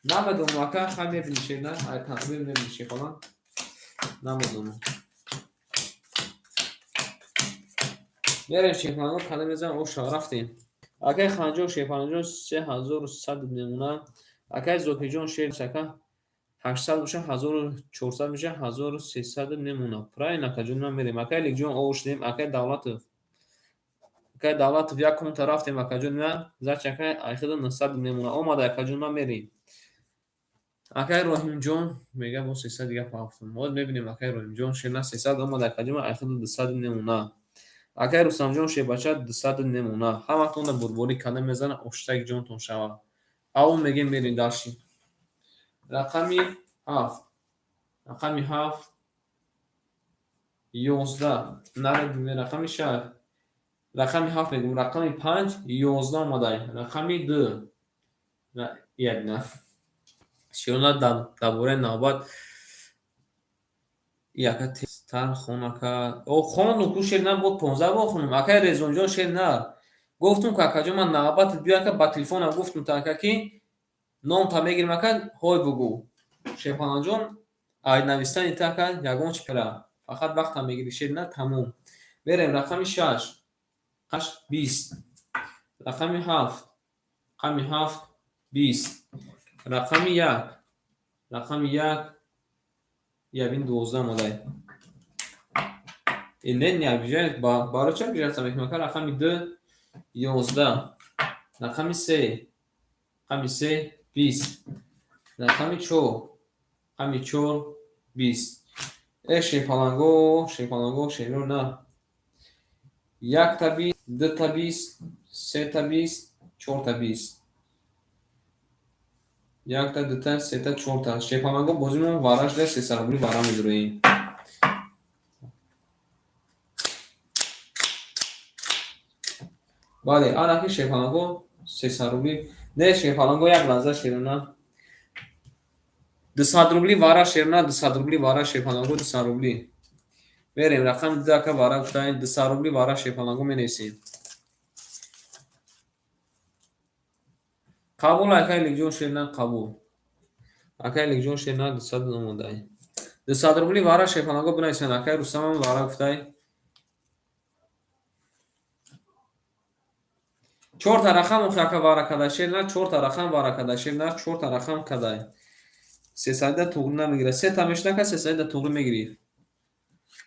намедонам ака, хай мебини шерна, ай тақдир мебини шерхона. Намедонам. Мерем шерхонаго кадом мезанам оша рафтем. Акай Ханҷон шерхонаҷон 3100 намуна. Акай Зокиҷон шер ака 800 боша 1400 меша 1300 намуна. Правильно акаҷон ман мерем. Акай Ликҷон овуштем, акай Давлатов. Акай Давлатов як кунта рафтем акаҷон ман, зачи акай айхида 900 намуна. Омада акаҷон ман мерем. Акай Роҳимҷон мега бо 300 дига пафтам. Ҳозир мебинем акай Роҳимҷон шерна 300 омада акаҷон ман айхида 200 намуна. Акай Рустамҷон шербача 200 намуна. Ҳаматонда бурборӣ када мезана оштак ҷонтон шавад. Аввал мегем мерем дальше. Рақами 7. Рақами 7 11. Наред рақами 6. Рақами 7 мегум. Рақами 5 11 омадай. Рақами 2. Як на. Широна дар бораи навбат яка тезтар хон ака. О хондум ку шер на бо 15 бор хондум. Акай Резонҷон шер на. Гуфтум ку акаҷон ман навбатат биё ака ба телефонам гуфтум та ака ки номта мегирим ака ҳой бугӯ. Шерхонаҷон ай навистани та ака ягон чи пера. Фақат вақта мегири шер на тамом. Мерем рақами 6. 20. Рақами 7. Рақами 7 20. Рақами 1. Рақами 1 ябин 12 омадай. Не, не обижает, барои чӣ обижаться мекунам? Ака рақами 2 11. Рақами 3. Рақами 3 20. Рақами 4. Рақами 4 20. Э шерпаланго, шерпаланго, шеро на. Якта 20, дута 20, сета 20, чорта 20. Якта, дута, сета, чорта. Шерпаланго бозимон вара шуда 300 рубли вара медуроем. Бале, анаки шерпаланго 300 рубли. Не, шерпаланго як лаҳза шерона. 200 рубли вара шерона, 200 рубли вара шерпаланго 200 рубли. Мерем рақами 2 ака вара гуфтаем 200 рубли вара шерпаланго менависем. Қабул акай Ликҷон шерна қабул. Акай Ликҷон шерна 200 омодай. 200 рубли вара шерпаланго бинависен. Акай Рустамам вара гуфтай. Чорта рақам охи ака вара кадай шернар, чорта рақам вара кадай шернар, чорта рақам кадай. Сесадида туғри намегирад. Сета мешуд ака, сесадида туғри мегирифт.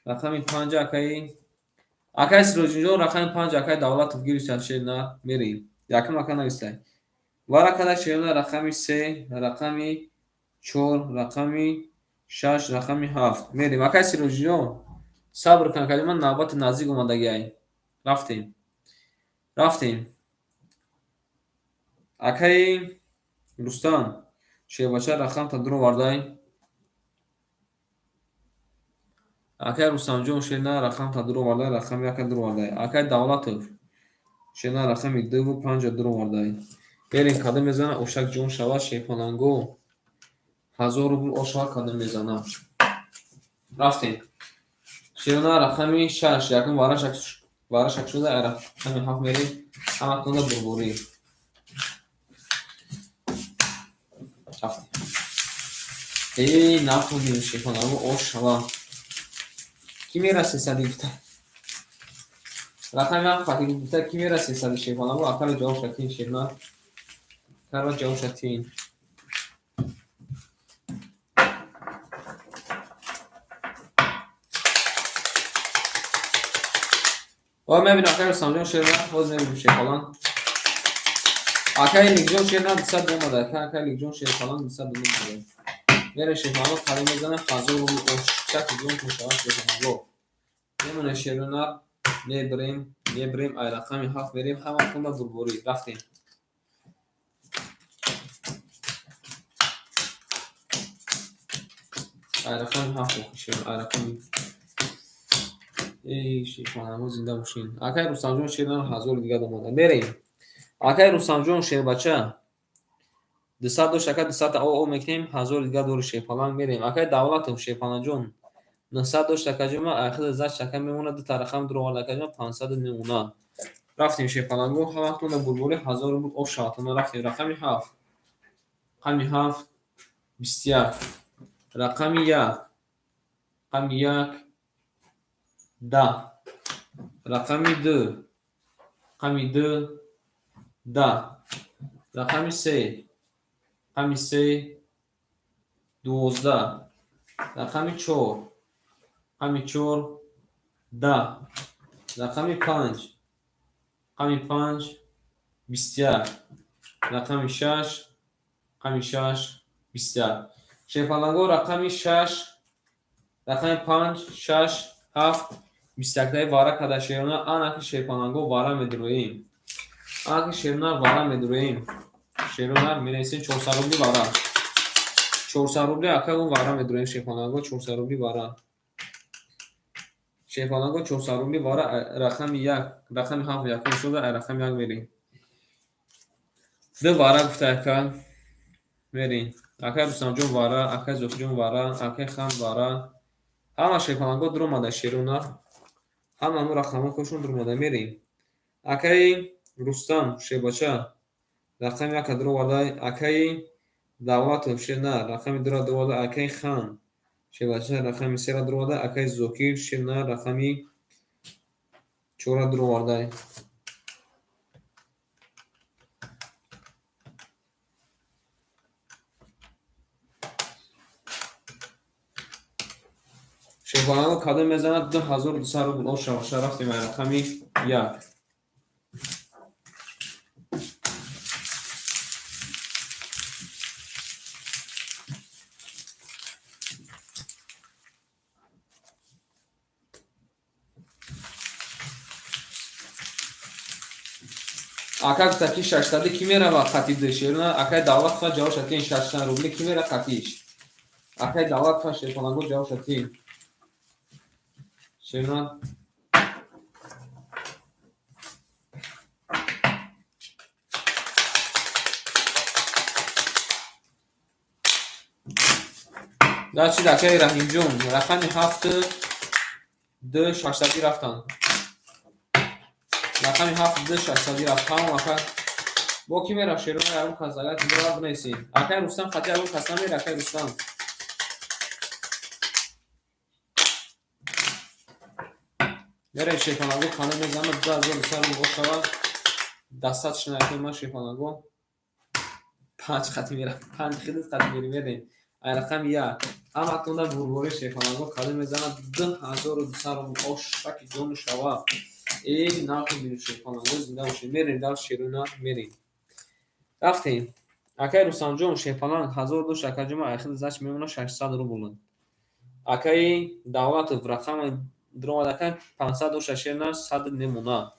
Рақами панҷ акаи Сироҷинҷон, рақами панҷ акаи Давлатов гирифтан шернар, мерем. Якум ака навистай. Вара кадай шернар рақами се, рақами чор, рақами шаш, рақами ҳафт. Мерем. Акаи Сироҷинҷон, сабр кун, акаи ман навбати наздик омадагиай. Рафтем. Рафтем. Акаи Рустам, шербача рақамта дуровардай. Акаи Рустамҷон шерна рақамта дуровардай, рақами яка дуровардай. Акаи Давлатов шерна рақами дуву панҷа дуровардай. Берем кадом мезана, ошак ҷон шавад, шерпаланго 1000 рубл ош шавад, кадом мезана. Рафтем. Шерна рақами шаш, якум варашак шуда, рақами ҳафт мерем, ҳаматонда бурбурӣ. Рафтем. Эй, натонем шерпаланго ош шавад. Ки мера сесади гуфта? Рақами ҳафт хати гуфта, ки мера сесади шерпаланго, акара ҷавоб шатин шерна. Акара ҷавоб шатин. Ой, мебинам акаи Рустамҷон шерна, ҳозир мебинем шерпаланг. Акаи Ликҷон шерна дусад омада, акаи Ликҷон шерпаланг дусад омада. Мере шерпаланго қариб мезана 1000 рубл ош, чак ҷон мешавад шерпаланго. Мемона шернар, мебирем, мебирем, ай рақами ҳафт мерем, ҳаматонда бурбурӣ. Рафтем. Ай рақами ҳафт охи шер, ай рақами эй шерпаланго зинда бошин. Акаи Рустамҷон шернар 1000 дигар омада. Мерем. Акаи Рустамҷон шербача дусад дошт, ака дусадта о мекунем, 1000 дигар дори шерпаланг мерем. Акаи Давлатов шерпаланҷон нӯҳсад дошт, акаҷома айхида зад шака мемонад, дута рақам дуровард акаҷома панҷсаду мемонад. Рафтем шерпаланго, ҳаматонда бурбурӣ 1000 рубл ош шаватона. Рафтем. Рақами ҳафт, рақами ҳафт бисту як, рақами як, рақами як даҳ, рақами ду, рақами ду даҳ, рақами се, рақами се дувоздаҳ, рақами чор, рақами чор даҳ, рақами панҷ, рақами панҷ бисту як, рақами шаш, рақами шаш бисту як. Шерпаланго рақами шаш, рақами панҷ, шаш, ҳафт, бисту яктаи вара када шерона, анаки шерпаланго вара медуроем. Анаки шерона вара медуроем. Шерона менависем чорсад рубли вара. Чорсад рубли акагу вара медуроем шерпаланго, чорсад рубли вара. Шерпаланго чорсад рубли вара, рақами як, рақами ҳафт якум шуда, рақами як мерем. Ду вара гуфта ака мерем. Акай Рустамҷон вара, акай Зокирҷон вара, акай Хан вара. Ҳама шерпаланго дуромада шерона. Ҳама ҳамун рақамҳо худшон дуромада мерем. Акаи Рустам шербача рақами яка дуроварда, акаи Давлатов шерна рақами дура дуроварда, акаи Хан шербача рақами сера дуроварда, акаи Зокир шерна рақами чора дуроварда. Шерпаланго кадом мезанад 2200 рубл ош шаваша. Рафтем ай рақами як. Ака гуфта ки шашсади ки мерава қатиб шерона, акаи Давлатова ҷавоб шатин 600 рубли ки мера қатиш. Акаи Давлатова шерпаланго ҷавоб шатин. Шерона Дачи акаи Раҳимҷон рақами ҳафт ду шашсадӣ рафтанд. Рақами ҳафт ду шашсадӣ рафт. Тамом ака. Бо ки мера шерона ягон кас агар ки бирав бинависед. Акаи Рустам хати ягон кас намера, акаи Рустам. Мерем шерпаланго кана мезанад 2200 рубл ош шавад. Достаточно акаи ман шерпаланго. Панҷ хати мерам. Панҷ хидат хати мерем мерем. Ай рақами як. Ҳаматонда бурбори шерпаланго кадом мезанад 2200 рубл. Ошаки ҷону шава. Э нархи бину шерпаланго зинда бошед. Мерем дар шеруна мерем. Рафтем. Акаи Рустамҷон шерпаланг 1000 дошт акаҷон ман айхиди зач мемонад 600 рубл. Акаи Давлатов рақами даромад акай 500 дошт шерна 100 мемонад.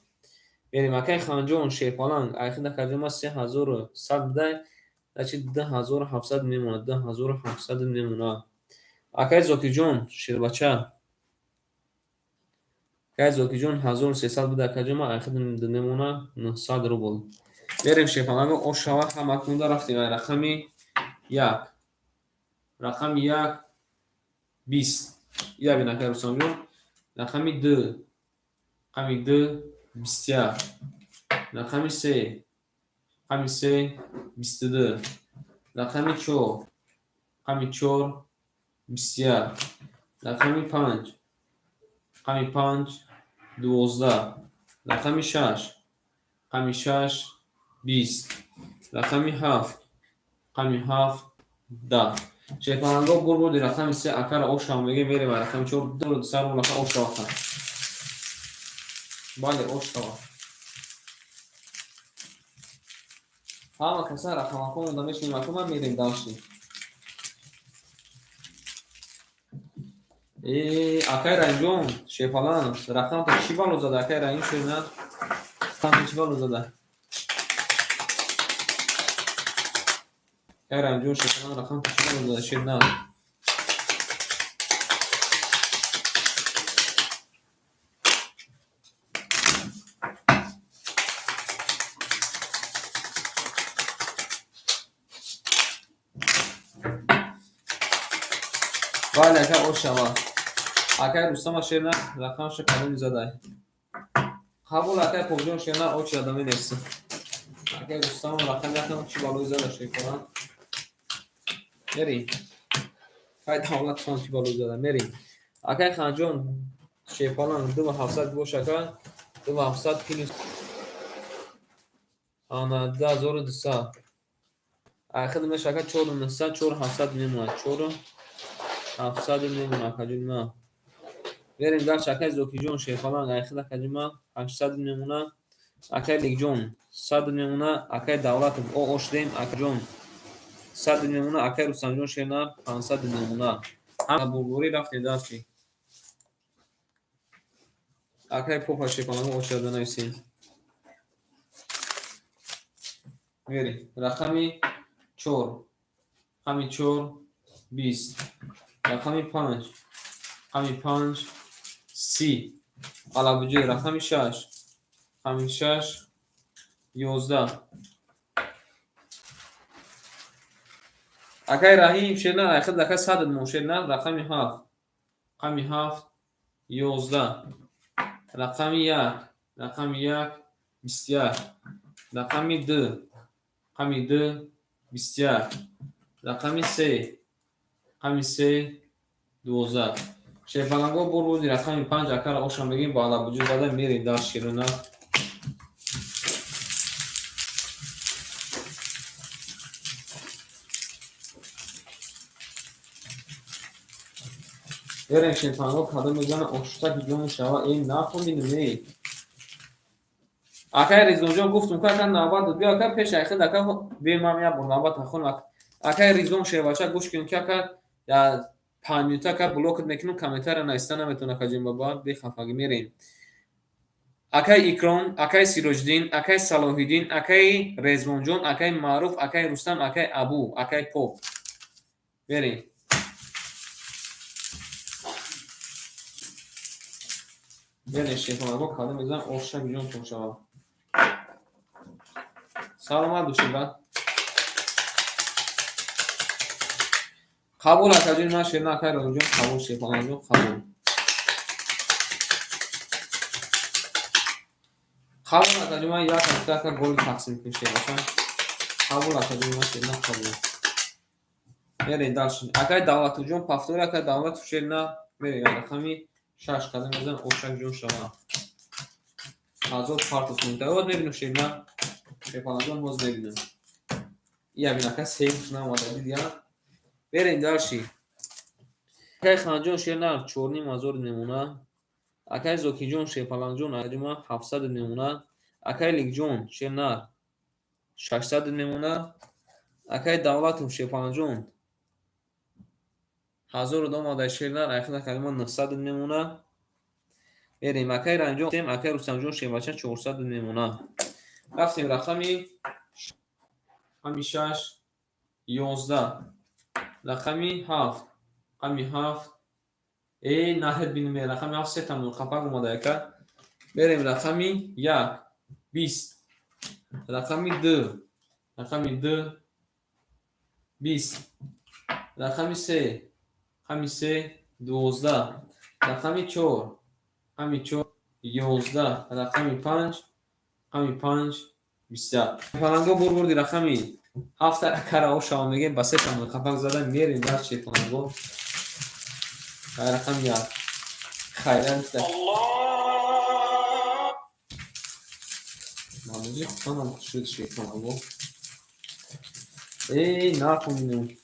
Мерем акаи Ханҷон шерпаланг айхид акаҷон ман 3100 будай, значит 2700 мемонад, 2700 мемонад. Акаи Зокирҷон шербача. Акаи Зокирҷон 1300 буда акаҷон ман айхид мемонад 900 рубл. Мерем шерпаланго ош шава ҳамакунда рафтем ай рақами як. Рақами як 20. Ия бин акаи Рустамҷон. Рақами ду. Рақами ду 21. Рақами се. Рақами се 22. Рақами чор. Рақами чор 21. Рақами панҷ. Рақами панҷ 12. Рақами шаш. Рақами шаш 20. Рақами ҳафт. Рақами ҳафт 10. Шерпаланго бурбуди рақами се акара ошава мегӯем мерем ай рақами чор 200 рубл ака ошава ака. Бале ошава. Ҳама каса рақамакҳо монда мешинем ака ман мерем дальше. Э акай Раҳимҷон шерпаланг рақамто чӣ бало зада акай Раҳим шерна? Рақамто чӣ бало зада? Акай Раҳимҷон шерпаланг рақамто чӣ бало зада шерна? Бале ака ошава. Акай Рустама шерна рақамша кадоми задай? Қабул акай Покҷон шерна очи адаме нест. Акай Рустам рақам якам чӣ балои зада шерпаланг? Мерем. Акай Давлатхон чӣ балои зада? Мерем. Акай Ханҷон шерпаланг 2700 бош ака 2700 плюс ана 2200. Айхид меша ака 4900 4700 мемонад. 4700 мемонад акаҷон ман. Мерем дальше акай Зокирҷон шерпаланг айхид акаҷон ман 800 мемонад. Акай Лекҷон 100 мемонад. Акай Давлатов о ошдем акаҷон 100 мемонад. Акай Рустамҷон шернар 500 мемонад. Ҳама бурборӣ рафтем дальше. Акай Попа шерпаланго очарда нависем. Мерем. Рақами чор. Рақами чор 20. Рақами панҷ. Рақами панҷ 30. Алабуҷӣ рақами шаш. Рақами шаш 11. Акай Раҳим шерна айхид ака 100 мон шерна рақами ҳафт. Рақами ҳафт 11. Рақами як. Рақами як 21. Рақами ду. Рақами ду 21. Рақами се. Рақами се 12. Шерпаланго бурбуди рақами панҷ акара оша мегӯем ба алабуҷӣ зада мерем дар шерона. Мерем шерпаланго кадом мезана оштаки ҷону шава э нахондинум э. Акай Ризвонҷон гуфтум ки ака навбат буд биё ака пеш айхид ака биё ман як бор навбат хонам. Акай Ризвон шербача гӯш кун ки ака 5 минута ака блокат мекунам комментария нависта наметавон акаҷон баба бехафагӣ мерем. Акай Икром, акай Сироҷиддин, акай Салоҳиддин, акай Резвонҷон, акай Маъруф, акай Рустам, акай Абу, акай Поп. Мерем. Мерем шерпаланго кадом мезанам ошак ҷонтон шава. Саломат бошед брат. Қабул акаҷон ман шерна акай Роҳимҷон қабул шерпалангҷон қабул. Қабул акаҷон ман як ҳафта ака голи тақсим кунем шербача. Қабул акаҷон ман шерна қабул. Мерем дальше. Акай Давлатовҷон повтори акай Давлатов шерна мерем рақами шаш кадом мезанам ошак ҷон шава. 1000 партов мунтаҳо мебинем шерна. Шерпалангон боз мебинем. Ия бинака сеюм наомада дидия. Берем дальше. Акай Ханҷон шернар 4500 мемона. Акай Зокиҷон шерпалангҷон аҷума 700 мемона. Акай Ликҷон шернар 600 мемона. Акай Давлатов шерпалангҷон 1000 омада шернар айхина калима 900 мемона. Берем акай Ранҷон, акай Рустамҷон шербача 400 мемона. Рафтем рақами 6 11, рақами 7, рақами 7. Э, наҳед бинем, рақами 7 сета қапак омада яка. Берем рақами 1 20, рақами 2, рақами 2 20, рақами 3, рақами 3 12, рақами 4, рақами 4 11, рақами 5, рақами 5 21. Паланго бурбурди рақами 7 акара ошава мегем, ба сета қапак зада мерем дар шепаланго. Рақами 1 хайран мамузи хутанам шуд шепаланго. Эй, нахунем.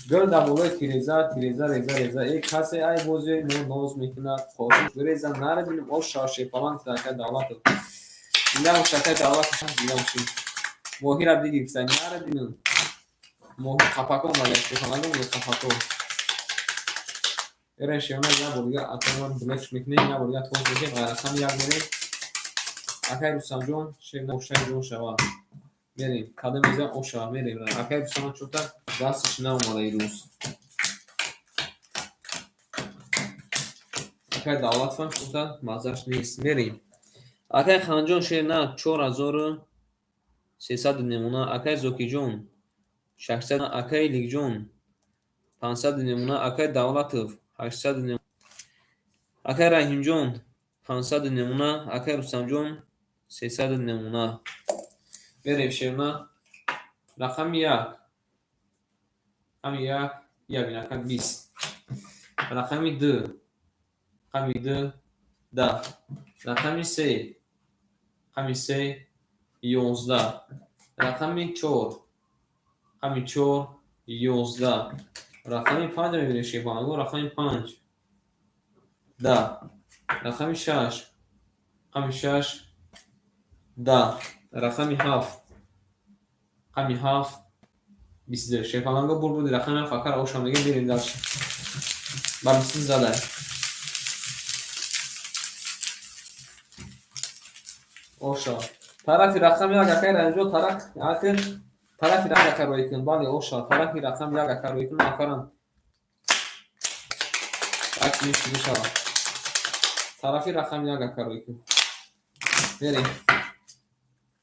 Гул дар болои тиреза, тиреза реза реза. Эй, касе ай бозиёи мо ноз мекунад, қошуқ биреза, нарабинем оша шепаланг акай Давлатов. Зинда бош акай Давлатов, зинда бошӣ. Моҳира бигирифта, нарабинем. Моҳи қапако омада, шепаланг қапако. Эрен шеона як бор дига акай блефш мекунем, як бор дига тоз мекунем, рақами 1 мерем. Акай Рустамҷон шерна ошаи ҷон шава. Мерем, кадом мезан оша мерем. Акай Рустамҷон чота дасташ наомада ирӯз. Акай Давлатовам чота маззаш нест. Мерем. Акай Ханҷон шерна 4300 мемона. Акай Зокиҷон 600, акай Ликҷон 500 мемона. Акай Давлатов 800 мемона. Акай Раҳимҷон 500 мемона. Акай Рустамҷон 300 мемона. Берем шерна. Рақами 1. Рақами 1, я бинака 20. Рақами 2. Рақами 2 10. Рақами 3. Рақами 3 11. Рақами 4. Рақами 4 11. Рақами 5 мебинем шепаланго, рақами 5 10. Рақами 6. Рақами 6 10. Рақами 7. Рақами 7 22. Шепаланго бурбуди рақами 7 акара оша мегем, берем дальше. Ба 22 задай. Оша. Тарафи рақами 1 акай Ранҷо тараф акр тарафи рақами 1 рой кун. Бале, оша. Тарафи рақами 1 ака рой кун, акарам. Акс мешава. Тарафи рақами 1 ака рой кун. Берем.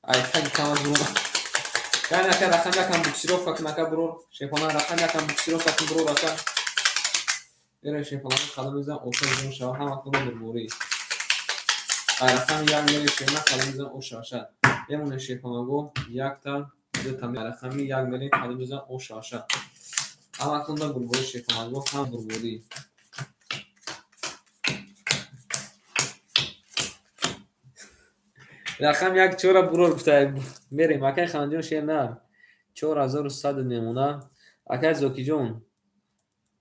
Ай, таги камаз бурон. Яъне ака рақами 1 буксировка кун ака бурор. Шефона рақами 1 буксировка кун бурор ака. Берем шефона қадам мезан оша ҷон шава ҳама кунро бурбурӣ. Ай рақами 1 мерем шефона қадам мезан оша аша. Мемонем шефонаго якта дута рақами 1 мерем қадам мезан оша аша. Ҳама кунро бурбурӣ шефонаго ҳам бурбурӣ. Рақами 1 чора бурор гуфта. Мерем акай Ханҷон шернар 4100 мемона. Акай Зокиҷон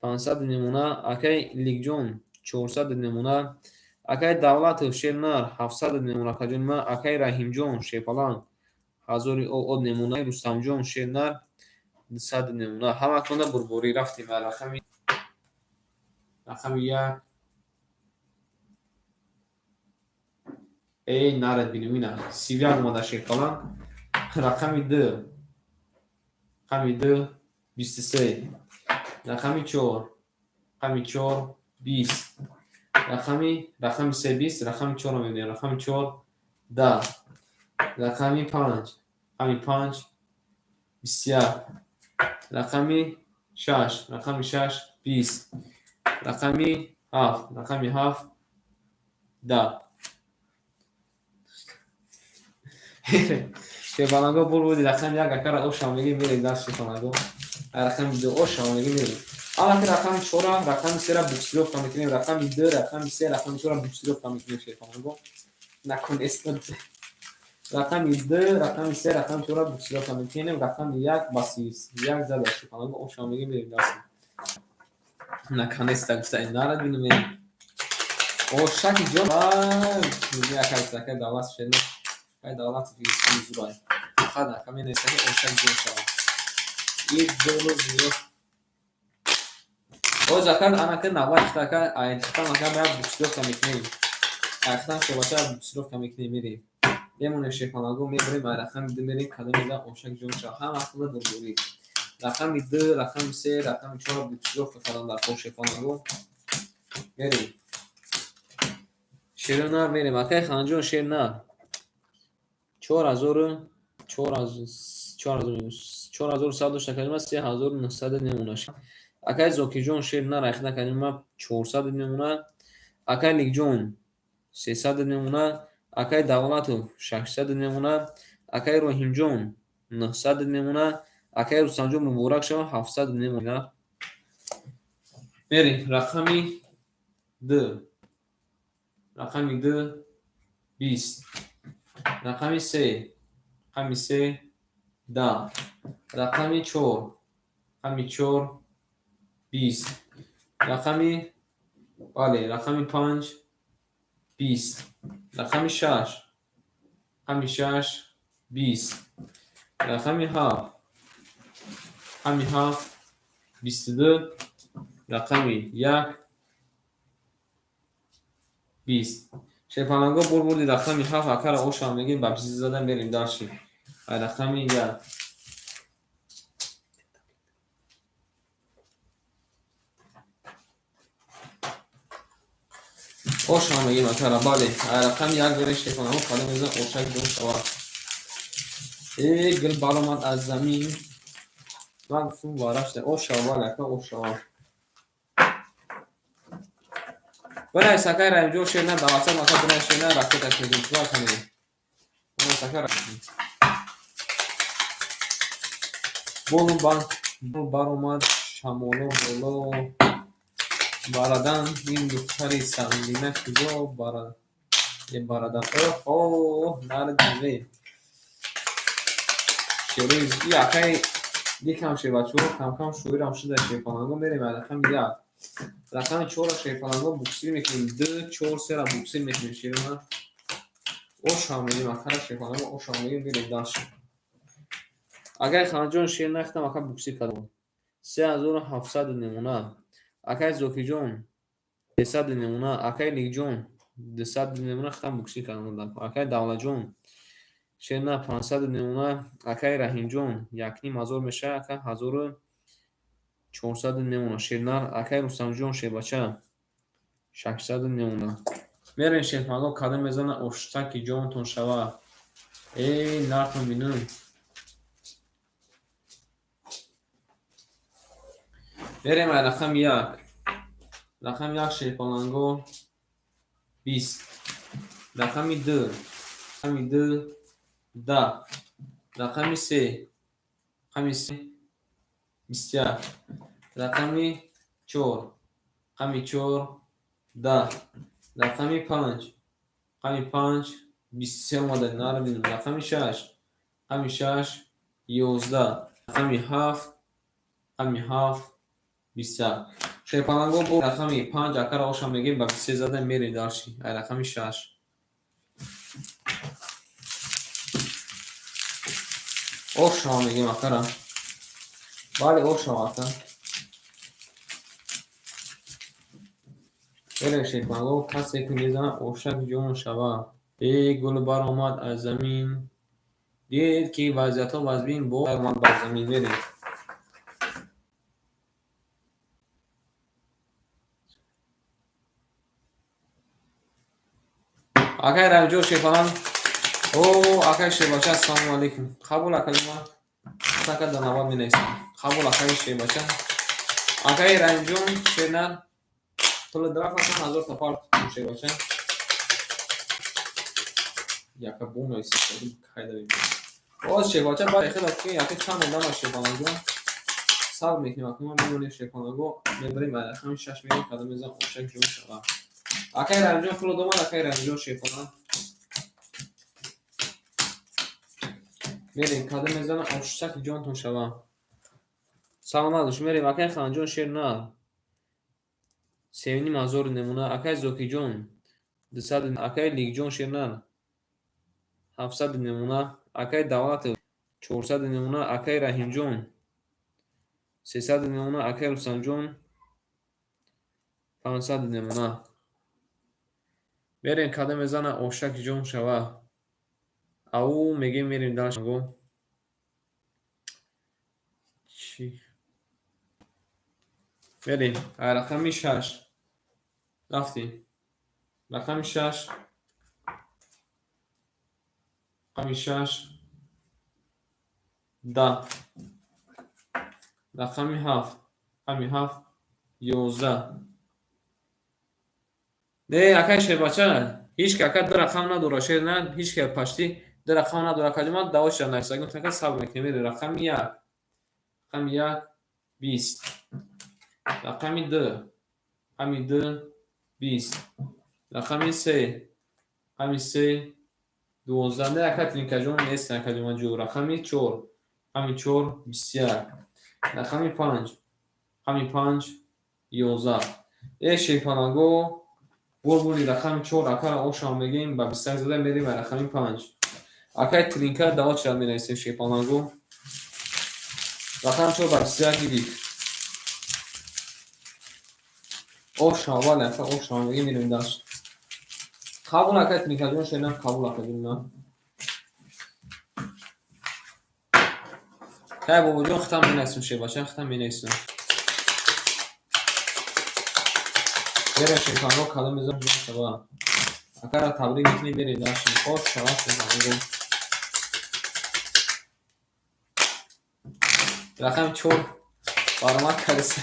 500 мемона. Акай Ликҷон 400 мемона. Акай Давлатов шернар 700 мемона. Акаҷони ман акай Раҳимҷон шерпаланг 1000 од мемона. Рустамҷон шернар 200 мемона. Ҳама кунда бурбурӣ рафтем рақами 1. Эй, наред бинем ина 31 омада шерпаланг. Рақами 2. Рақами 2 23. Рақами 4. Рақами 4 20. Рақами 3 20, рақами 4 мебинем. Рақами 4 10. Рақами 5. Рақами 5 21. Рақами 6. Рақами 6 20. Рақами 7. Рақами 7 10. Шепаланго бурбуди рақами 1 акара оша мегем, мерем даст шепаланго. Рақами 2 оша мегем, мерем. Аллакай рақами 4, рақами 3 буксировка мекунем, рақами 2, рақами 3, рақами 4 буксировка мекунем шепаланго. Наконец-то. Рақами ду, рақами се, рақами чора буксировка мекунем. Рақами як ба 31 зада, шефаланго, ошам мегем, мерем дальше. Наконец-то гуфта нарад бинем. Ошаки ҷон акай давлат шена, акай давлат зурай. Фақат ака менависад, ки ошак ҷон шавад. И ду рӯз боз ака анака навбат ака айхтам ака бояд буксировка мекунем. Айхтам шобача буксировка мекунем, мерем. Мемонем, шефалаго, мебарем ай рақами ду, мерем, кадом мезан ошак ҷон шавад. Ҳама худа бурбурӣ. Рақами ду, рақами се, рақами чора буксировка кардам дар кор, шефалаго. Мерем. Шеру нар мерем. Акай Ханҷон, шер нар. 4000, 4100 дошта кардем, 3900 мемона. Акай Зокирҷон, шер нар айхда кардем, 400 мемона. Акай Ликҷон, 300 мемона. Акай Давлатов, 600 мемона. Акай Роҳимҷон, 900 мемона. Акай Рустамҷон, муборак шава, 700 мемона. Мерем рақами ду. Рақами ду 20. Рақами се. Рақами се 10. Рақами чор. Рақами чор 20. Рақами, бале, рақами панҷ 20. Рақами шаш. Рақами шаш 20. Рақами ҳафт. Рақами ҳафт 22. Рақами як 20. Шерпаланго, бурбурди рақами ҳафт, акара ошам мегем, ба бист зада мерем дальше. Ай рақами як. Ошам мегем акара, бале. Ай рақами як берем, шерпаланго, кадом мезан ошак ҷон шавад. Э, гул баромад аз замин. Ман гуфтум варашта. Ошава, бале, ака, ошава. Бинавис, акай Раимҷон, шер на даватсад, ака, бинавис, шер на ракеташ мегем. Чӣ кунем? Бинавис, ака Раим. Болу баромад шамоло боло барадан, ин духтари сангина куҷо барадан? Оҳо, нардиве. Шерои и акай дикам шебачӯ, камкам шоирам шуда, шерпаланго, мерем ай рақами як. Рақами чорро, шерпаланго, буксир мекунем. Ду, чор, сера буксир мекунем, шерона. Ошам мегем акара, шерпаланго, ошам мегем, мерем дальше. Акай Ханҷон, шер нахтам, ака, буксир кардам. 3700 мемона. Акай Зокирҷон, 300 мемона. Акай Ликҷон, 200 мемона, хтам буксир кардам. Акай Давлатҷон, шер на 500 мемона. Акай Раҳимҷон, 1500 мешавад, ака, 1400 мемона. Шернар. Акай Рустамҷон, шербача, 600 мемона. Мерем, шерпаланго, кадом мезана оштаки ҷонтон шава. Эй, нартон бинум. Мерем ай рақами як. Рақами як, шерпаланго, 20. Рақами ду. Рақами ду 10. Рақами се. Рақами се 21. Рақами чор. Рақами чор 10. Рақами панҷ. Рақами панҷ 23 омада, нарбинем. Рақами шаш. Рақами шаш 11. Рақами ҳафт. Рақами ҳафт 21. Шерпаланго, бо рақами панҷ акара ошам мегем, ба 23 зада мерем дальше. Ай рақами шаш. Ошам мегем акара. Бале, ошам, ака. Мерем, шерпаланго, касе ки мезанад ошак ҷон шава. Эй, гул баромад аз замин. Дид ки вазъиятҳо вазбин баромад бар замин, мерем. Акай Раимҷон, шерпаланг. О, акай шербача, ассалому алайкум. Қабул, акаҷон. Ака, дар навбат менависам. Қабул, акаи шербача. Акаи Раимҷон, шернар. Пули драфт ака, 1000 та парт, шербача. Яка бо нависем, кайда бибинем. Боз шербача баъд хела ки яка чанд одам аст, шерпалангон. Сабр мекунем, ака, ма мемонем, шерпаланго, мебарем ай рақами шаш, мерем, кадом мезан ошак ҷон шава. Акай Раимҷон, пул домад, акай Раимҷон, шерпаланг. Мерем, кадом мезана, ошчаки ҷонтон шава. Саломат бош, мерем, акай Ханҷон шер на. 3,5 ҳазор намуна, акай Зокиҷон 200, акай Ликҷон шер на. 700 намуна, акай Давлатов 400 намуна, акай Раҳимҷон 300 намуна, акай Рустамҷон 500 намуна. Мерем, кадом мезана, ошаки ҷон шава. Ау мегем, мерем дальше. Чӣ? Мерем. Рақами 6. Рафтем. Рақами 6. Рақами 6. 10. Рақами 7. Рақами 7. 11. Не, акай шербача, ҳеҷ ки ака ду рақам надора, шер на, ҳеҷ ки пашти ду рақам надора. Акаҷон, ман давошра нависагим, така сабр мекунем. Мерем рақами 1. Рақами 1 20. Рақами 2. Рақами 2 20. Рақами 3. Рақами 3 12. Не, ака Тринкаҷон нест, акаҷон ман ҷӯ. Рақами 4. Рақами 4 21. Рақами 5. Рақами 5 11. Э шерпаланго бурбури рақами 4 акара ошам мегем, ба 21 зада мерем ба рақами 5. Акай Тринка давочра менависем шерпаланго. Рақами 4 ба 21 гирифт. Ошам, бале, ака ошам мегем, мерем дальше. Қабул, акай Тринкаҷон, шернам қабул, акаҷон ман. Кай бобоҷон хитам менависем, шербача хитам менависем. Мерем шерпаланго, кадом мезанам шава. Акара табрик мекунем, мерем дальше. Ош шава шерпаланго. Рақами 4 баромад кардеса.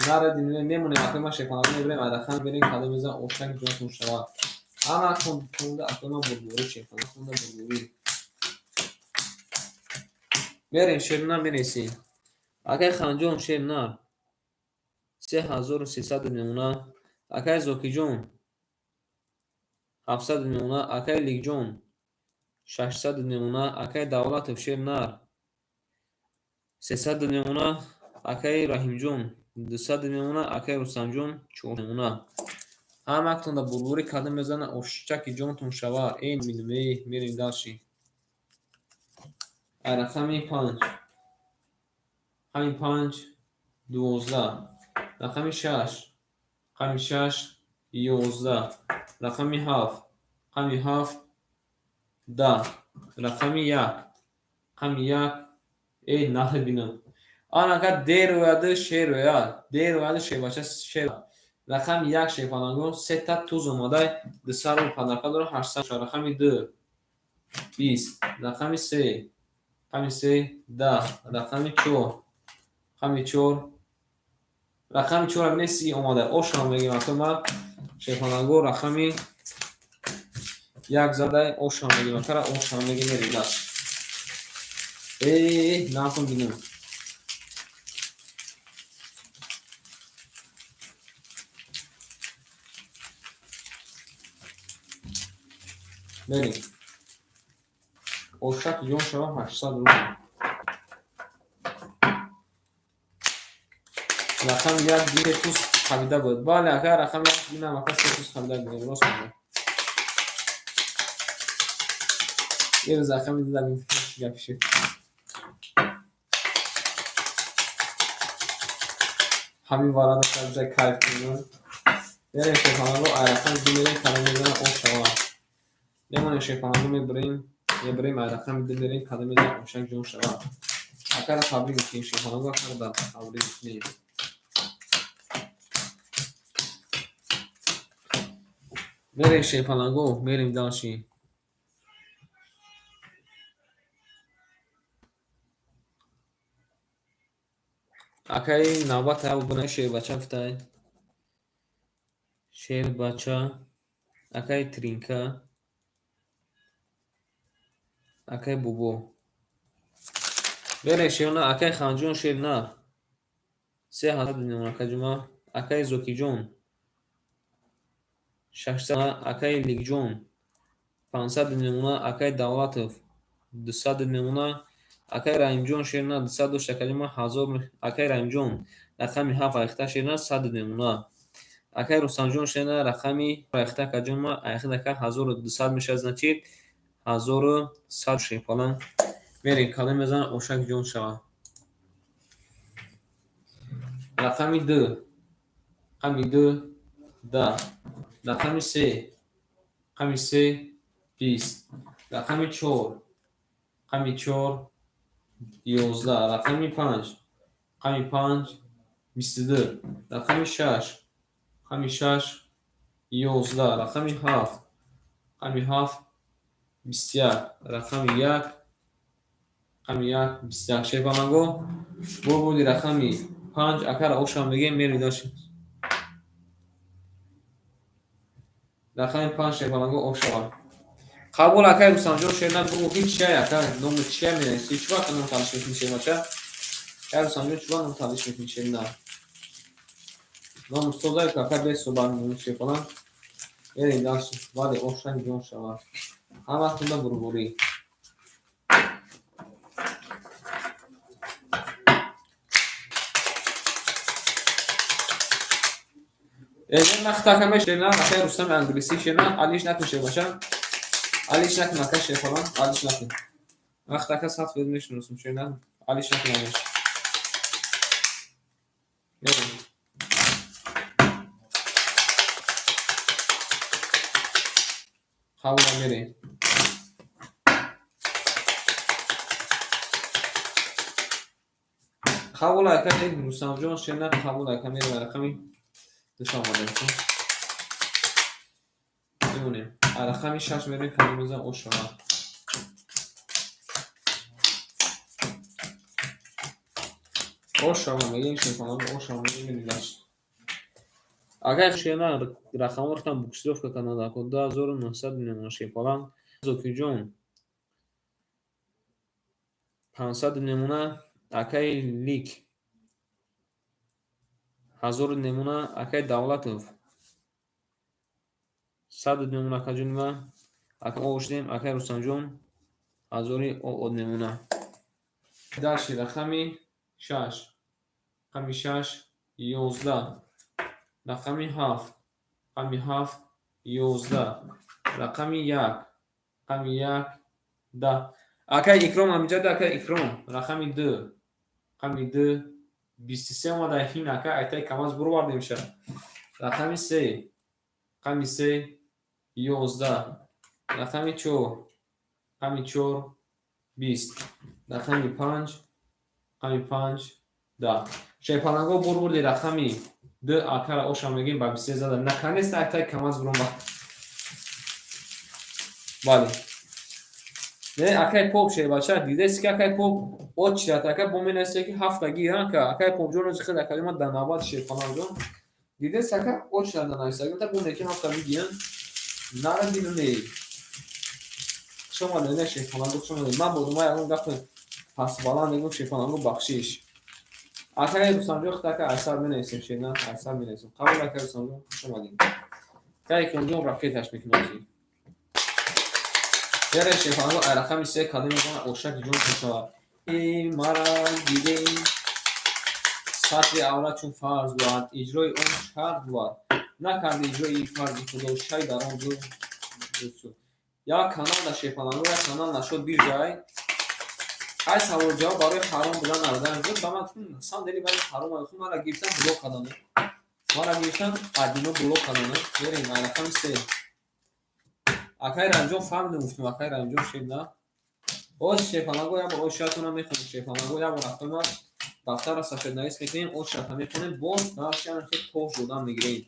Нарадим, мемонем, акай ман шерпаланго мебарем, ай рақам мерем, кадом мезанам ошак ҷонтон шава. Ана хонда акай ман бурбурӣ шерпаланго хонда бурбурӣ. Мерем шерна менависем. Акай Ханҷон шер на. 3300 намуна. Акай Зокиҷон 700 намуна. Акай Ликҷон 600 намуна. Акай Давлатов шер нар 300 намуна. Акай Раҳимҷон 200 намуна. Акай Рустамҷон 4 намуна. Ҳамактонда бурбурӣ кадом мезана, ошчаки ҷонтон шава. Э минуме, мерем дальше. Ай рақами 5. Рақами 5 12. Рақами 6. Рақами 6 11. Рақами 7. Рақами 7 10. Рақами 1. Рақами 1 э набинам. Ана ака дер ояду шер ояд. Дер ояду шербача шер. Рақами 1 шерпалангон сета туз омадай, 200 рубл подарка дорад, 800. Рақами 2 20. Рақами 3. Рақами 3 10. Рақами 4. Рақами 4. Рақами 4 бинед, 30 омада. Ошам мегем, ака ман шерпаланго рақами 1 задай, ошам мегем, акара ошам мегем, мерем дальше. Э, накун бинам. Мерем. Ошак ҷон шава, 800 рубл. Рақами 1 диге туз хабида буд. Бале, ака рақами 1 бинам, ака се туз хабида буд. Рост мегӯям. Ирӯз рақами 2 дабин гап шуд. Ҳамин варада шабза кайф кунем. Мерем шерпаланго, ай рақами 2 мерем, кадом мезана ош шава. Мемонем шерпаланго, мебарем, мебарем, ай рақами 2 мерем, кадом мезана ошак ҷон шава. Акара табрик мекунем шерпаланго, акара табрик мекунем. Мерем шерпаланго, мерем дальше. Акай навбат бина шербача гуфтай. Шербача, акай Тринка, акай Бобо. Мерем шерна, акай Ханҷон шер на. 3000 намуна акаҷума, акай Зокиҷон 600, акай Ликҷон 500 намуна, акай Давлатов 200 мемона. Акай Раҳимҷон шерна 200 дошт, акаҷон ма 1000. Акай Раҳимҷон рақами 7 айхта шерна 100 мемона. Акай Рустамҷон шерна рақами айхта, акаҷон ма айхта ака 1200 мешавад, значит 1100 шерпалан. Мерем, кадом мезанад, ошак ҷон шавад. Рақами 2, рақами 2 10, рақами 3, рақами 3 20, рақами 4, рақами 4 11, рақами 5, рақами 5 22, рақами 6, рақами 6 11, рақами 7, рақами 7 21, рақами 1, рақами 1 21. Шерпаланго, бо буди рақами 5 акара ошам мегем, мерем дальше. Рақами 5 шерпаланго ошава. Қабул, акай Рустамҷон шерна, бугӯ ки чия, ака, номи чия менависӣ? Чӣ вақт ном талиш мекунӣ, шербача? Акай Рустамҷон, чӣ вақт ном талиш мекунӣ, шерна? Ном устоза ака, бес суҳбат мекунӣ, шерпалан. Мерем дальше. Бале, ошак ҷон шавад. Ҳаматонда бурбурӣ. Нахтака мешена, акай Рустами англисӣ шена, алиш накун, шербача. Алиш накун, ака шерпалан, алиш накун. Вақт ака 100% мешиносам, шена, алиш накун, алиш. Мерем. Қабула, мерем. Қабул, ака Рустамҷон шена, қабул, ака, мерем, рақами душ омадем. Мемонем. Рақами 6 мерем, кадом мезан ошава. Ошава мегем, шерпалан, ошава мегем, мерем дальше. Агар шена рақамҳоро худам буксировка кардан дар 2900 мемонад, шерпалан. Зокирҷон 500 мемона, акай Лик 1000 мемона, акай Давлатов 100 мемона, акаҷони ма, ака ошдем, акай Рустамҷон 1000 од мемона. Дальше рақами 6, рақами 6 11, рақами 7, рақами 7 11, рақами 1, рақами 1 10. Акай Икром ҳамиҷада, акай Икром рақами 2, рақами 2 23 омада ҳин, ака, айтай камаз буровардем ша. Рақами 3, рақами 3 11, рақами 4, рақами 4 20, рақами 5, рақами 5 10. Шерпаланго, бурбурди рақами 2 акара оша мегем, ба 23 зада. Наконец-то айтай камаз буромад. Бале. Не, акай Поп шербача, дидеси ки акай Поп очират, ака бо менависе ки ҳафта гир, ака, акай Попҷон рози хел акаи ма дар навбат, шерпаланҷон. Дидеси ака очират нанависа, гуфта бо неки ҳафта бигиран. Нара дину не. Хуш омадед, не, шерпаланго, хуш омадед. Ман бо дума ягон гапи пастбаланд мегӯм, шерпаланго, бахшиш. Акай Рустамҷон, худт ака айсар менависем, шерна, айсар менависем. Қабул, акай Рустамҷон, хуш омадед. Акай Икромҷон ракеташ мекунад. Яре, шерпаланго, ай рақами 3 кадом мезанад, ошак ҷон мешавад. Мара дидем, сатри аврат чун фарз буд, иҷрои он шарт буд. Накарди иҷрои фарзи худо, шай дар он ҷо. Як канал да, шерпаланго, як канал нашуд биржай. Ай савол ҷавоб барои ҳаром будан нарадан ҷо ба ман сам дели вай ҳаром ай мара гирифтан, блок кардан. Мара гирифтан, адино блок кардан. Мерем ай рақами 3. Акай Раҳимҷон, фаҳмидем, гуфтем, акай Раҳимҷон шер на. Оз, шерпаланго, як бор ошиятона мехонем, шерпаланго, як бор рафтома дафтарро сафеднавис мекунем, ошията мехонем, боз даршиам хел тош додан мегирем.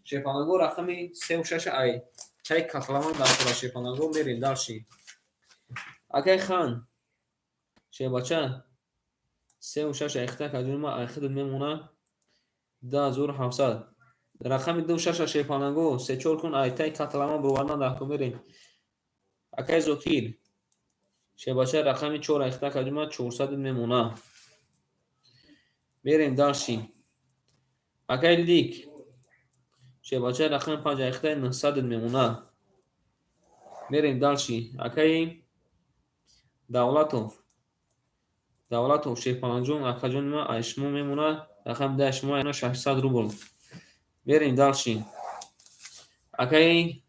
Шерпаланго, рақами сеу шаша ай чай катламан дар хора, шерпаланго, мерем дальше. Акай Хан шербача, сеу шаш айхта каҷума айхидат мемона 2700. Рақами ду шаша, шерпаланго, се-чор кун, айтай катламан бировардан дар мерем. Акай Зокир шербача, рақами 4 айхта каҷума 400 мемона. Мерем дальше. Акай Лик шербача, рақами 5 айхтаи 900 мемона. Мерем дальше. Акай Давлатов. Давлатов Шерпаланҷон, акаҷони ман, ай шумо мемонад рақами даҳ, шумо 600 рубл. Мерем дальше. Акаи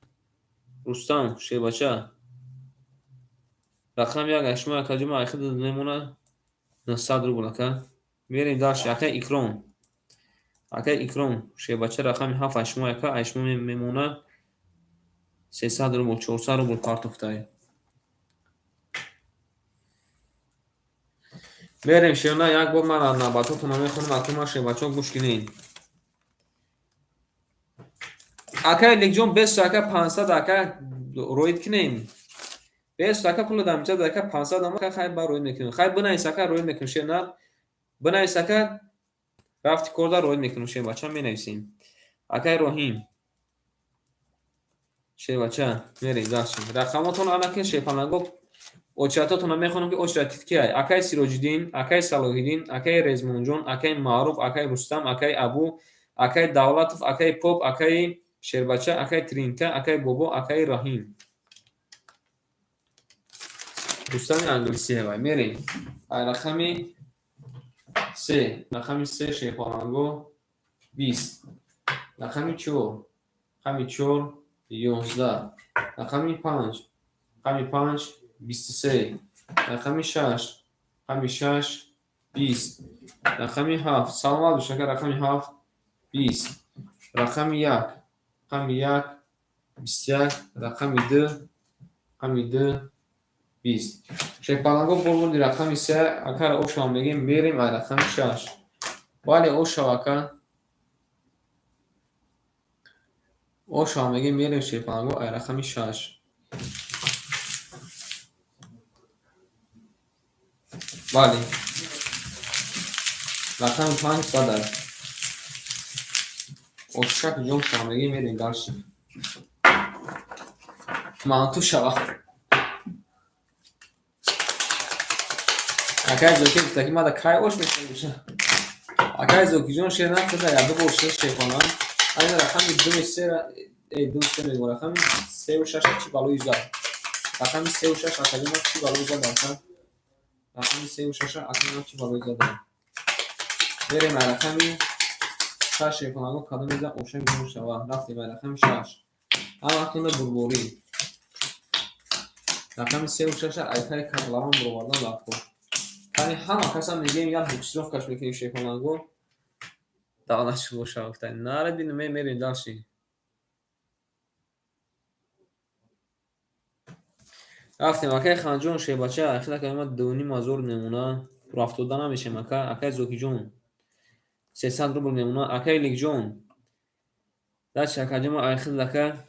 Рустам Шербача. Рақами як, ай шумо, акаҷони ман, ай худ мемонад 900 рубл, ака. Мерем дальше. Акаи Икром. Акаи Икром Шербача, рақами ҳафт, ай шумо, ака, ай шумо мемонад 300 рубл, 400 рубл партофтай. Мерем, шерона, як бор ман навбатотонро мехонам, акун ман, шербачаҳо, гӯш кунед. Акаи Ликҷон, бесу, ака, 500, ака, роид кунем. Бесу, ака, пуло дар миҷа, ака, 500 ама, ака, хай, ба роид мекунем. Хай, бинавис, ака, роид мекунем, шерна. Бинавис, ака, рафти корда роид мекунем, шербача, менависем. Акаи Роҳим. Шербача, мерем дальше. Рақамотон анаки, шерпаланго, очератотонро мехонам, ки очератит киай. Акаи Сироҷиддин, акаи Салоҳиддин, акаи Резмонҷон, акаи Маъруф, акаи Рустам, акаи Абу, акаи Давлатов, акаи Поп, акаи Шербача, акаи Тринка, акаи Бобо, акаи Раҳим. Рустами англисия вай. Мерем. Ай рақами се, рақами се, шерпаланго, 20. Рақами чор, рақами чор, 11. Рақами панҷ, рақами панҷ, 23. Рақами шаш, рақами шаш, 20. Рақами ҳафт, саломат бош, ака, рақами ҳафт, 20. Рақами як, рақами як, 21. Рақами ду, рақами ду, 20. Шерпаланго, бурбурди рақами се, акара, ошава мегем, мерем ай рақами шаш. Бале, ошава, ака. Ошава мегем, мерем, шерпаланго, ай рақами шаш. Бале. Рақами панҷ садар. Ошак ҷон шава мегем, мерем дальше. Манту шава. Акай Зокир гуфта, ки мада кай ош мешавад. Акай Зокирҷон, шер накарда, як ду бор шер шерпаланг. Айна рақами дуи се, ду се мегӯям, рақами сеу шаш чӣ балои зад. Рақами сеу шаш, акаҷон, чӣ балои зад, ака. Рақами сеу шаш, акаҷон, чӣ балои зад. Мерем ай рақами шаш, шерпаланго, кадом меза ошак ҷон шава. Рафтем ай рақами шаш. Ҳама вақтонда бурборӣ. Рақами сеу шаш айкаи каблаван буровардан лабко. Яъне ҳама касам мегӯем, як буксировкаш мекунем, шерпаланго. Давлат шумо шава гуфта. Нара бинем, мерем дальше. Рафтем, акаи Ханҷон Шербача, ахир акаи ма 2500 мемона. Рафтода намешем, ака. Акаи Зокиҷон 300 рубл мемона. Акаи Ликҷон. Дачи, акаҷон, ма айхил, ака,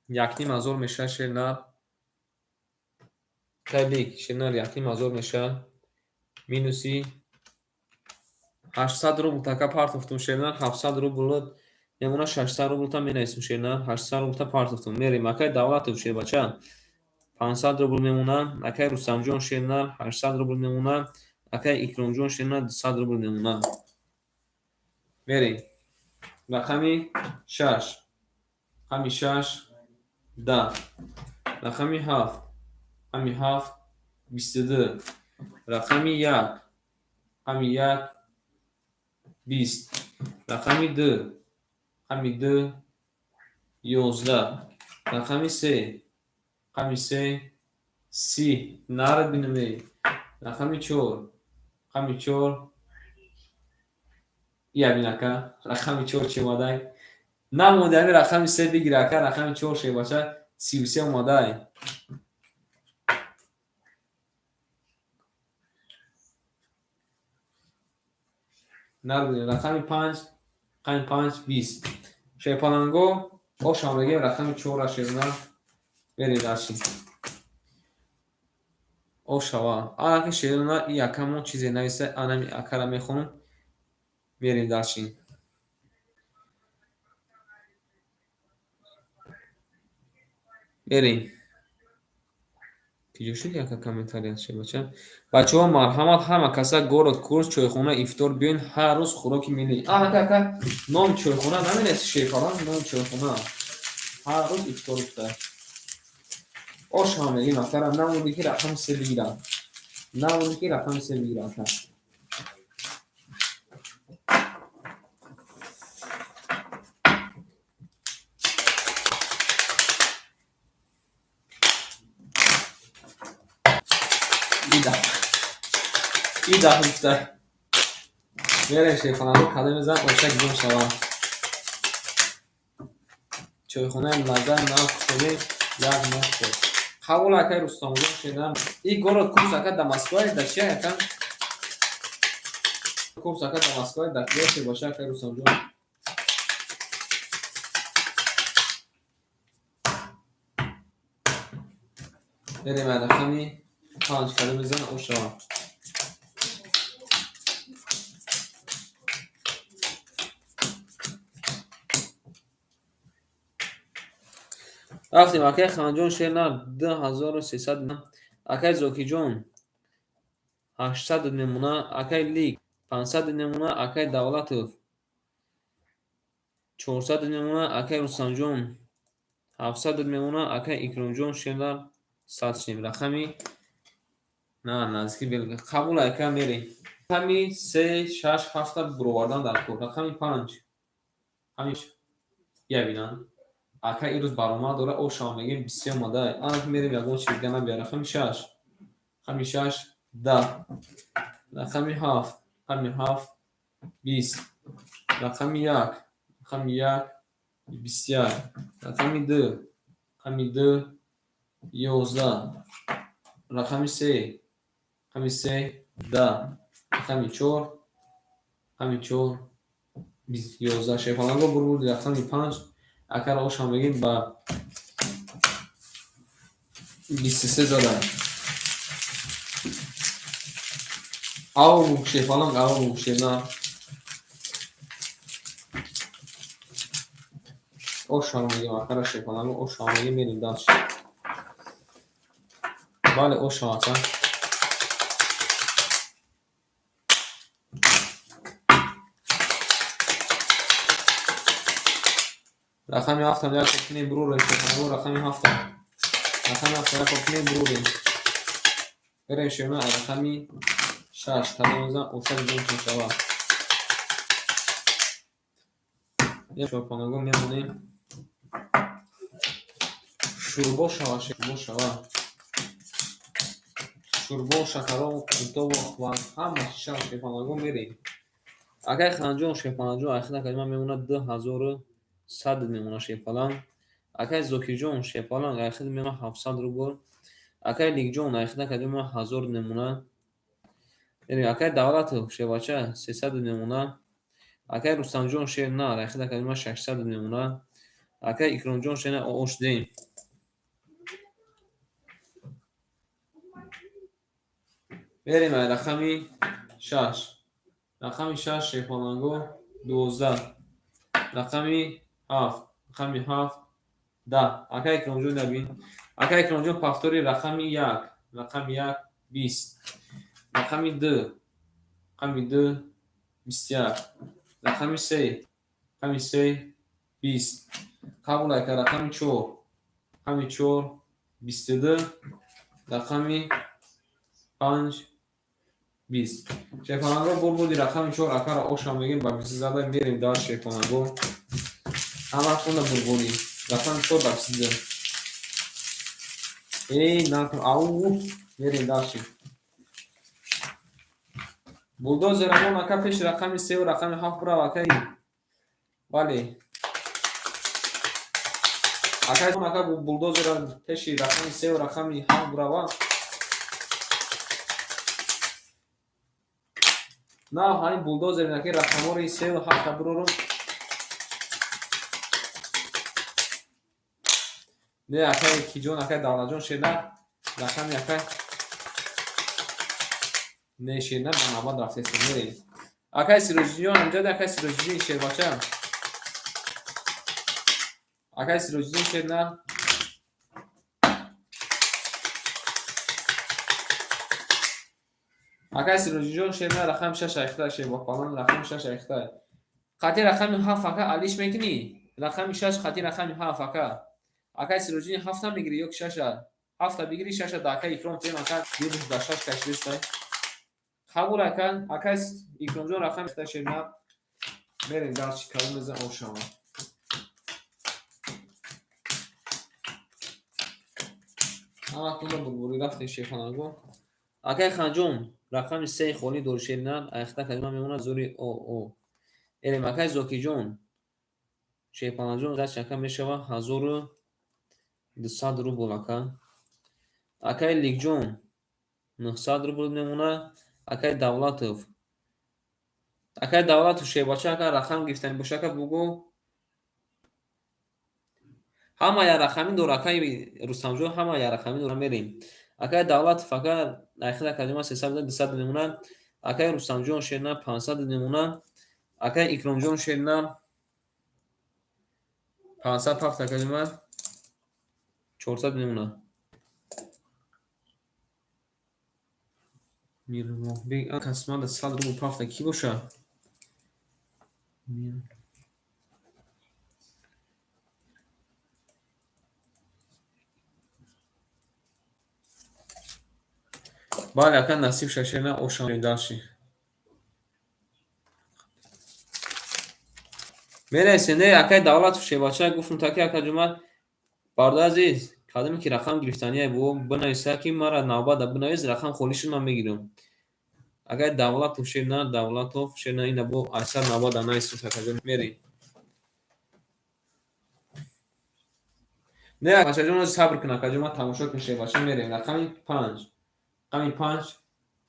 1500 мешавад, шернар. Акаи Лик, шернар, 1500 мешавад. Минуси 800 рубл така партофтум, шернар, 700 рубл мемона, 600 рубл та менависем, шернар, 800 рубл та партофтум. Мерем, акаи Давлатов Шербача, 500 рубл мемона. Акаи Рустамҷон шернар, 800 рубл мемона. Акаи Икромҷон шернар, 200 рубл мемона. Мерем. Рақами шаш, рақами шаш, 10. Рақами ҳафт, рақами ҳафт, 22. Рақами як, рақами як, 20. Рақами ду, рақами ду, 11. Рақами се, рақами се, 30. Нара бинаме. Рақами чор, рақами чор, ия бин, ака, рақами чор чӣ омадай? Намонди ҳами рақами се бигир, ака, рақами чор, шербача, 33 омадай. Набинем, рақами панҷ, рақами панҷ, 20. Шерпаланго, ошам мегем, рақами чора, шерна, мерем дальше. Ошава. Анаки, шерна, и акамон чизе нависа, анами акара мехонам. Мерем дальше. Мерем. Киҷо шуд яка комментария, шербача? Бачаҳо, марҳамат, ҳама каса город Курск, чойхона ифтор биёин, ҳар рӯз хӯроки миллӣ. Анака, ака, номи чойхона наменависи, шерпаланг, номи чойхона. Ҳар рӯз ифтор гуфта. Ош ҳам мегем, акара, намонди ки рақами се бигирам. Намонӣ ки рақами се бигира, ака. И дафъа гуфта. Мерем, шерпаланго, кадоме зан ошак ҷон шавад. Чойхонаи Лаззат нав кушодем, як моҳ шуд. Қабул, акай Рустамҷон, шедам. И город Курск, ака, да Москва да чи, ака? Курск, ака, да Москва да куҷо шебаша, акай Рустамҷон? Мерем рақами панҷ, кадоме зан ош шавад. Рафтем, акай Ханҷон, шернар, 2300, акай Зокиҷон, 800 мемона, акай Лик, 500 мемона, акай Давлатов, 400 мемона, акай Рустамҷон, 700 мемона, акай Икромҷон, шернар, 100 шим. Рақами на наздики бел қабул, ака, мерем. Рақами се, шаш, ҳафта буровардан дар кор. Рақами панҷ. Рақами я бинанд. Ака ирӯз баромад дора, ошава мегем, бисёр омада. Ана ки мерем, ягон чиз дига набия. Рақами шаш. Рақами шаш, 10. Рақами ҳафт. Рақами ҳафт, 20. Рақами як. Рақами як, 21. Рақами ду. Рақами ду, 11. Рақами се. Рақами се, 10. Рақами чор. Рақами чор, 11. Шерпаланго, бурбуди рақами панҷ. Акара ошам мегем, ба 23 зада. Ав, шерпаланг, ав, шерна. Ошам мегем, акара, шерпаланго, ошам мегем, мерем дальше. Бале, ошам, ака. Рақами ҳафтам як кунем, бурорем, шерпаланго, рақами ҳафтам. Рақами ҳафтам як кунем, бурорем. Берем, шерна, рақами шаш. Кадом зан ошак ҷон шавад. Шерпаланго, мемонем. Шӯрбо шава, шӯрбо шава. Шӯрбо, шакаро, қуртову ва ҳама чиз шава, шерпаланго, мерем. Акай Ханҷон, шерпаланҷон, ахир калима мемонад, 2100 мемонад, шерпаланг. Акай Зокирҷон, шерпаланг, ахир мемонад, 700 рубл. Акай Ликҷон, ахир калима мемонад, 1000 мемонад. Акай Давлатов, шербача, 300 мемонад. Акай Рустамҷон, шер нар, ахир калима, 600 мемонад. Акай Икромҷон, шер нар, ош дем. Мерем рақами шаш. Рақами шаш, шерпаланго, 12. Рақами ҳафт. Рақами ҳафт, 10. Акай Икромҷон, набин. Акай Икромҷон, повтори рақами як. Рақами як, 20. Рақами ду. Рақами ду, 21. Рақами се. Рақами се, 20. Қабул, ака, рақами чор. Рақами чор, 22. Рақами панҷ, 20. Шерпаланго, бурбуди рақами чор, акара ошам мегем, ба 20 зада, мерем дар, шерпаланго. Ҳаматонда бурбурӣ. Рақами чор ба 22. Эй, накун, ау, мерем дальше. Булдозер амон, ака, пеши рақами севу рақами ҳафт бурав, акай. Бале. Акай, ака, булдозера пеши рақами севу рақами ҳафт бурава. На, ҳамин булдозер наки рақамҳои севу ҳафта бурорум. Не, акай Киҷон, акай Давлатҷон, шерна, рақами акай. Не, шерна, ба навбат рафтесем, мерем. Акай Сироҷиддин ҳамҷад, акай Сироҷиддин, шербача. Акай Сироҷиддин, шерна. Акай Сироҷиддин, шерна, рақами шаш айхта, шербапалан, рақами шаш айхта. Қати рақами ҳафт, ака, алиш мекунӣ? Рақами шаш қати рақами ҳафт, ака. Акай Сироҷиддин, ҳафта мегирӣ ё ки шаша? Ҳафта бигирӣ, шаша да акай Икром тем, ака дирӯз да шаш кашидистай. Қабул, ака, акай Икромҷон, рақами шерна мерем дарчи калон мезан ошава. Ҳаматонро бурбурӣ рафтем, шерхонагон. Акай Ханҷон, рақами сеи холӣ дори, шерна айхта калима мемонад зури о о. Эрем, акай Зокиҷон, шерпанаҷон, дач ака мешава 1200 рубл, ака. Акай Ликҷон, 900 рубл мемонад. Акай Давлатов. Акай Давлатов, шербача, ака рақам гирифтани боша, ака бугӯ. Ҳама як рақамӣ дора, акай Рустамҷон, ҳама як рақамӣ дора, мерем. Акай Давлатов, ака айхта калима 300, 200 мемонад. Акай Рустамҷон, шерна 500 мемонад. Акай Икромҷон, шерна 500 пафта калима 400 мемонад. Мирмоҳбек касмада 100 рубл пафта кӣ боша? Бале, ака, насиб шашена ошам дальше. Мерасем, не, акай Давлатов, шебача, гуфтум таки, ака ҷума, бародари азиз, кадоме ки рақам гирифтания бо бинависа, ки мара навбат бинавис, рақам холӣ шуд, ман мегирам. Акай Давлатов, шерна Давлатов, шерна ина бо айсар навбат нависум, акаҷон, мерем. Не, акаҷон, сабр кун, акаҷон, ман тамошо кун, шебача, мерем. Рақами панҷ. Рақами панҷ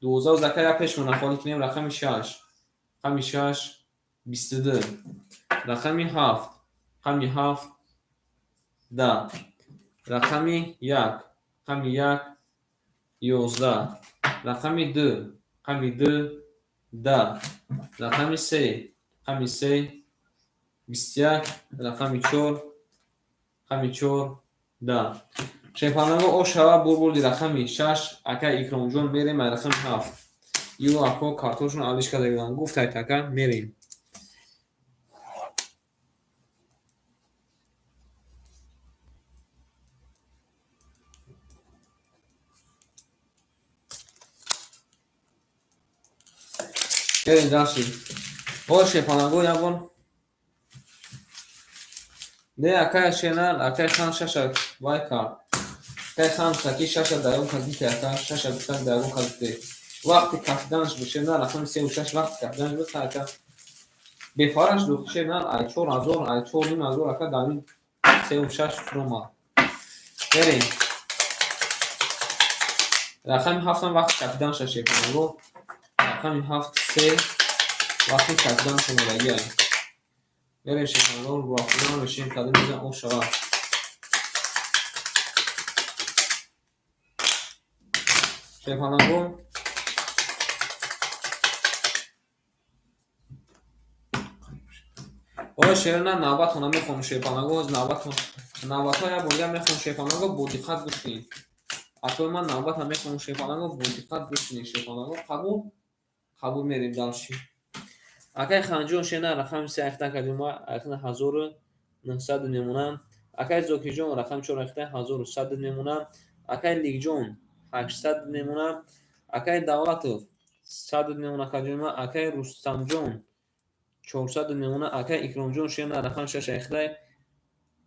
12 зака як пешмона холӣ кунем. Рақами шаш. Рақами шаш 22. Рақами ҳафт. Рақами ҳафт 10. Рақами як. Рақами як 11. Рақами ду. Рақами ду 10. Рақами се. Рақами се 21. Рақами чор. Рақами чор 10. Шерпанаго ошава бурбурди рақами шаш, акай Икромҷон, мерем ай рақами ҳафт. Ю ако картошон алиш карда буданд. Гуфтайт, ака, мерем. Мерем дальше. Ҳоло шерпанаго як бор. Не, акай шена, акай хан шаша вай кард. Акай хан таки шаша даён казите, ака шаша гуфтан даён казите. Вақти кафиданаш буд, шена, рақами севу шаш вақти кафиданаш буд, ака. Бефараш ду, шена, ай 4000, ай 4500, ака, дар ин севу шаш фуромад. Мерем. Рақами ҳафтам вақти кафиданаш шерпанаго. Рақами ҳафт се вақти кафиданаш омодагиа. Мерем, шерпанаго, руафтода мешем, кадом мезан о шава. Шерпанаго оё шерна навбатона мехонам, шерпанаго, навбатон навбатҳо як бор дигар мехонам, шерпанаго, бо диққат гӯш кунед. Атои ман навбата мехонам, шерпанаго, бо диққат гӯш кунед, шерпанаго, қабул? Қабул, мерем дальше. Акай Ханҷон, шена, рақами се айхта кардем, айхта 1900 мемонад. Акай Зокиҷон, рақами чор айхта 1100 мемонад. Акай Ликҷон 800 мемонад. Акай Давлатов 100 мемонад, акаҷон. Акай Рустамҷон 400 мемонад. Акай Икромҷон, шена, рақами шаш айхта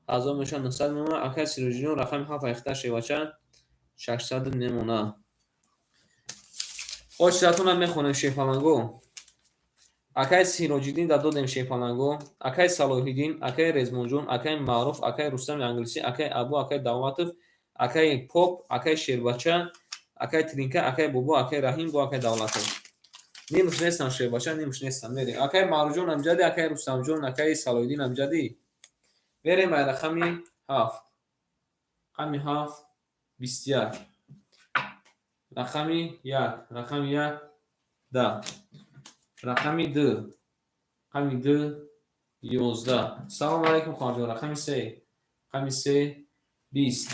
1000 мешавад, 900 мемонад. Акай Сироҷиддин, рақами ҳафт айхта, шевача, 600 мемонад. Оч чизатонам мехонем, шерпаланго. Акай Сироҷиддин да додем, шерпаланго. Акай Салоҳиддин, акай Резмонҷон, акай Маъруф, акай Рустами англисӣ, акай Абу, акай Давлатов, акай Поп, акай Шербача, акай Тринка, акай Бобо, акай Раҳим, бо акай Давлатов. Нимуш нестам, шербача, нимуш нестам. Мерем. Акай Маъруфҷон амҷадӣ, акай Рустамҷон, акай Салоҳиддин амҷадӣ. Мерем ай рақами ҳафт. Рақами ҳафт 21. Рақами як, рақами як 10. Рақами ду, рақами ду 11. Салому алайкум, хоҳарҷон. Рақами се, рақами се 20.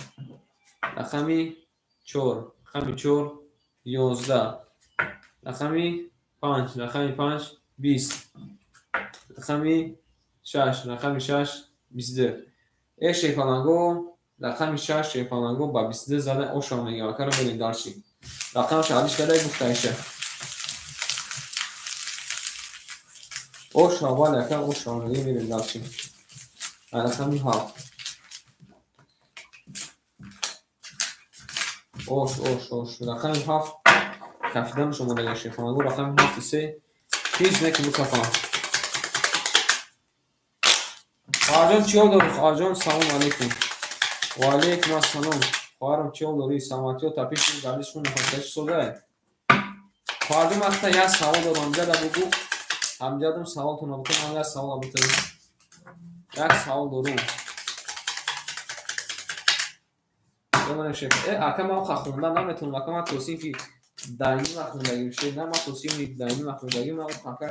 Рақами чор, рақами чор 11. Рақами панҷ, рақами панҷ 20. Рақами шаш, рақами шаш 22. Э, шерпаланго. Рақами 6 шерпаланго ба 22 зада ошам мегӯям. Акара мерем дальше. Рақамаш алиш карда гуфтаиша. Оша, бале, ака оша мегӯем, мерем дальше. Рақами 7. Ош, ош, ош. Рақами 7 кафиданаш омадага шерпаланго. Рақами 7 3. Ҳеҷ не ки бикафам. Хоҳарҷон, чӣ ҳол дорӣ? Хоҳарҷон, салом алейкум. Ва алейкум ассалом. Хоҳарам, чӣ ҳол дорӣ? Саломатиё, тапиш, гардиш хун нафасаш созай. Хоҳарҷон, ман ҳатто як савол дорам. Ҳамҷада бугу. Ҳамҷадам саволтонро бикунам, як савол бутам. Як савол дорум. Ака, ман хондан наметавонам. Ака, ман то синфи даҳюм нахондагим. Шер, на, ман то синфи даҳюм нахондагим. Ман ака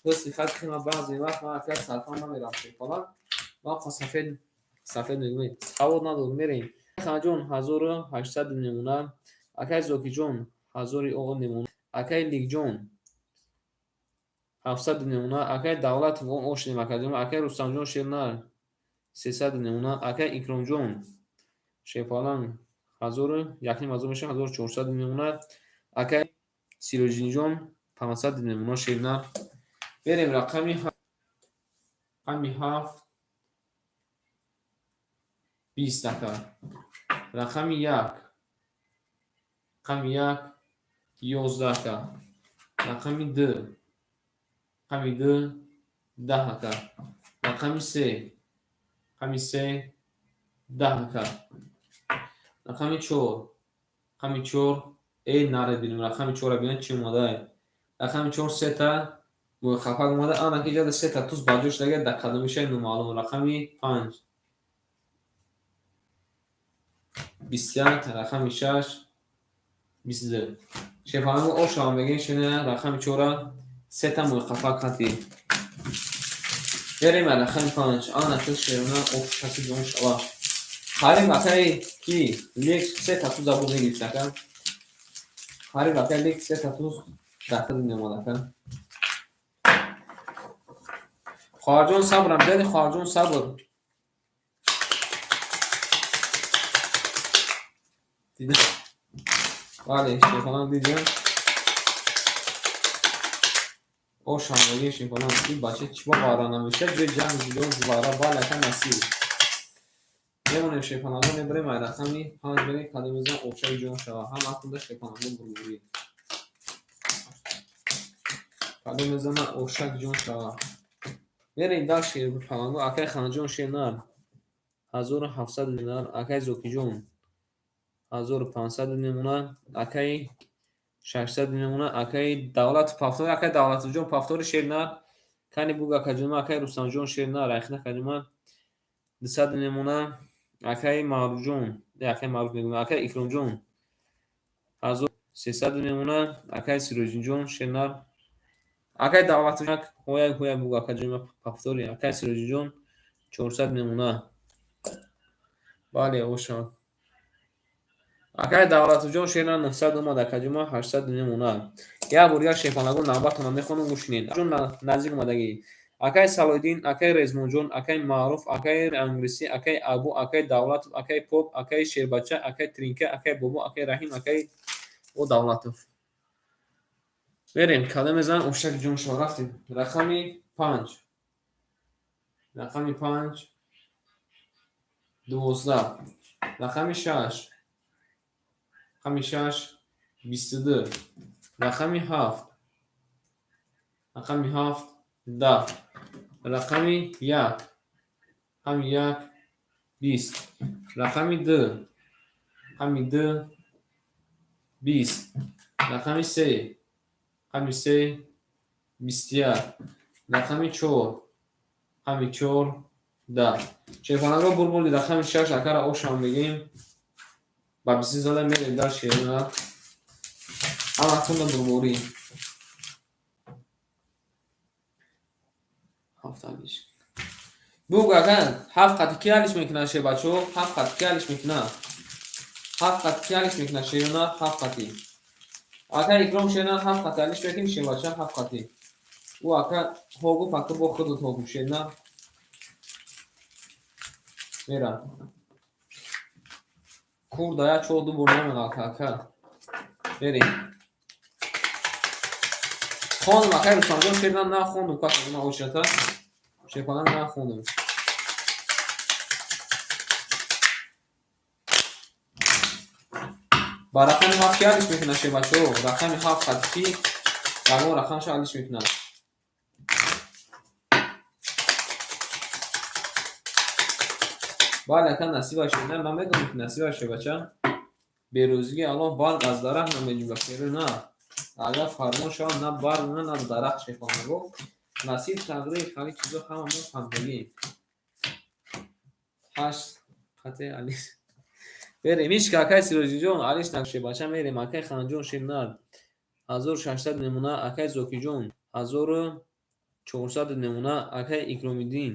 ҳисси хат ман баъзе вақт ман ака сарфам намерам шерпаланг. Ман сафед сафед мегӯем. Савод надорум, мерем. Ханаҷон 1800 намуна. Акай Зокиҷон 1000 оғо намуна. Акай Ликҷон 700 намуна. Акай Давлатов ошнем акаҷон. Акай Рустамҷон шернар 300 намуна. Акай Икромҷон шерпаланг 1000 1500 мешавад, 1400 намуна. Акай Сироҷиддинҷон 500 намуна шернар. Берем рақами 7 20 ака. Рақами 1, рақами 1 11 ака. Рақами 2, рақами 2 10 ака. Рақами 3, рақами 3 10 ака. Рақами 4, рақами 4 наре бинем. Рақами 4 бинем чӣ омадае. Рақами 4 сета мӯйхафак омада. Ана ки ҷада сета туз ба ҷо шудага, дар кадомишай номаълум. Рақами 5 21, рақами 6 22. Шерпаланго ошава мегӯем шена рақами 4 сета мӯйқафак хати. Берем рақами 5. Ана ки шерона ошаки ҷон шава. Қариб акай ки лек сета туз абуд мегирифт ака. Қариб акай лек сета туз дар худ меомад ака. Хоҳарҷон, сабрам дидади, хоҳарҷон, сабр. Дида. Бале, шерпаланг дидем. Ошам мегӯем шерпаланг. Ин бача чӣ ба вара намеша? Ҷои ҷанг ҷудо вара, бале, ака насиб. Мемонем шерпаланго, мебарем ай рақами 5 берем кадом мезанам ошаи ҷон шава. Ҳама худа шерпаланго бурбурӣ. Кадом мезана ошак ҷон шава. Мерем дал шерпаланго. Акай Ханаҷон шернар 1700 динар. Акай Зокиҷон 1500 намуна. Акай 600 намуна. Акай Давлатов пафтори. Акай Давлатовҷон пафтори шернар. Кани буг акаҷома. Акай Рустамҷон шернар. Айхина акаҷома 200 намуна. Акай Маъруфҷон, акай Маъруф мегӯям. Акай Икромҷон 1300 намуна. Акай Сироҷиддинҷон шернар. Акай Давлатов ҳояй ҳояй буг акаҷома пафтори. Акай Сироҷиддинҷон 400 намуна. Бале, оша. Акай Давлатовҷон шернар 900 омад, акаҷома 800 намуна. Як бор дигар шерпаланго навбатона мехонам, гӯш кунед. Ҷон наздик омадагӣ. Акай Салоҳиддин, акай Резмонҷон, акай Маъруф, акай Англисӣ, акай Абу, акай Давлатов, акай Поп, акай Шербача, акай Тринка, акай Бобо, акай Раҳим, акай О Давлатов. Мерем, кадом мезанам ошак ҷон шава, рафтем. Рақами 5. Рақами 5 12. Рақами 6. Рақами 6 22. Рақами 7. Рақами 7 10. Рақами 1. Рақами 1 20. Рақами 2. Рақами 2 20. Рақами 3. Рақами 3 21. Рақами 4. Рақами 4 10. Шерпаланго бурбурди рақами 6 акара ошам мегӯем. Ба 20 зада мерем дар шерна. Ҳама хунда бурбурӣ. 7 алиш. Буг ака 7 қати ки алиш мекунад шербачо? 7 қати ки алиш мекунад? 7 қати ки алиш мекунад шерона? 7 қати. Ака Икром шерна 7 қати алиш мекунӣ шербача 7 қати. Ӯ ака ҳо гуфт, ака бо худат ҳо гуфт шерна. Мера. Кур да як чор ду бор намеғалта, ака. Мерем. Хондум, акай Рустамҷон, шерна нахондум, ка ман очата. Шерпаланг нахондум. Ба рақами ҳафт ки алиш мекунад, шербачаҳо? Рақами ҳафт хатки ягон рақамша алиш мекунад. Бале, ака, насиба шерна, ман медонам, ки насиба, шербача. Берӯзигии Аллоҳ барг аз дарахт намеҷӯбад, шеро на. Агар фармон шавад, на барг, на дарахт, шерпаланго. Насиб, тақдир, хали чизо ҳама мо фаҳмидагием. Ҳашт қате алиш. Мерем, ҳеч акай Сироҷиҷон алиш шербача, мерем. Акай Ханҷон, шернар 1600 мемона, акай Зокиҷон 1400 мемона, акай Икромиддин,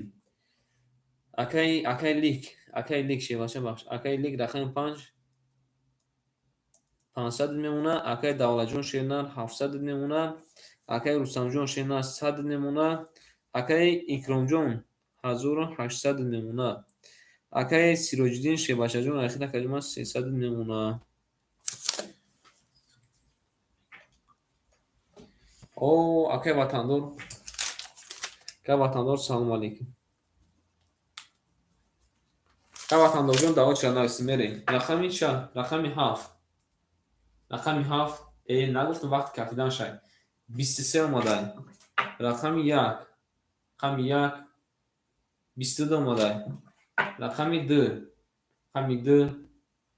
акай Лик, акай Лик, шербача, бахш, акай Лик рақами панҷ 500 мемона, акай Давлатҷон, шернар 700 мемона, акай Рустамҷон, шернар 100 мемона, акай Икромҷон 1800 мемона, акай Сироҷиддин, шербачаҷон, ахир акаҷон 300 мемона. О, акай Ватандор, акай Ватандор, салому алейкум. Акай Ватандорҷон, даво чира нависем, мерем. Рақами ча? Рақами ҳафт. Рақами ҳафт, нагуфтам, вақти кафидан шай. 23 омадай. Рақами як. Рақами як 22 омадай. Рақами ду. Рақами ду.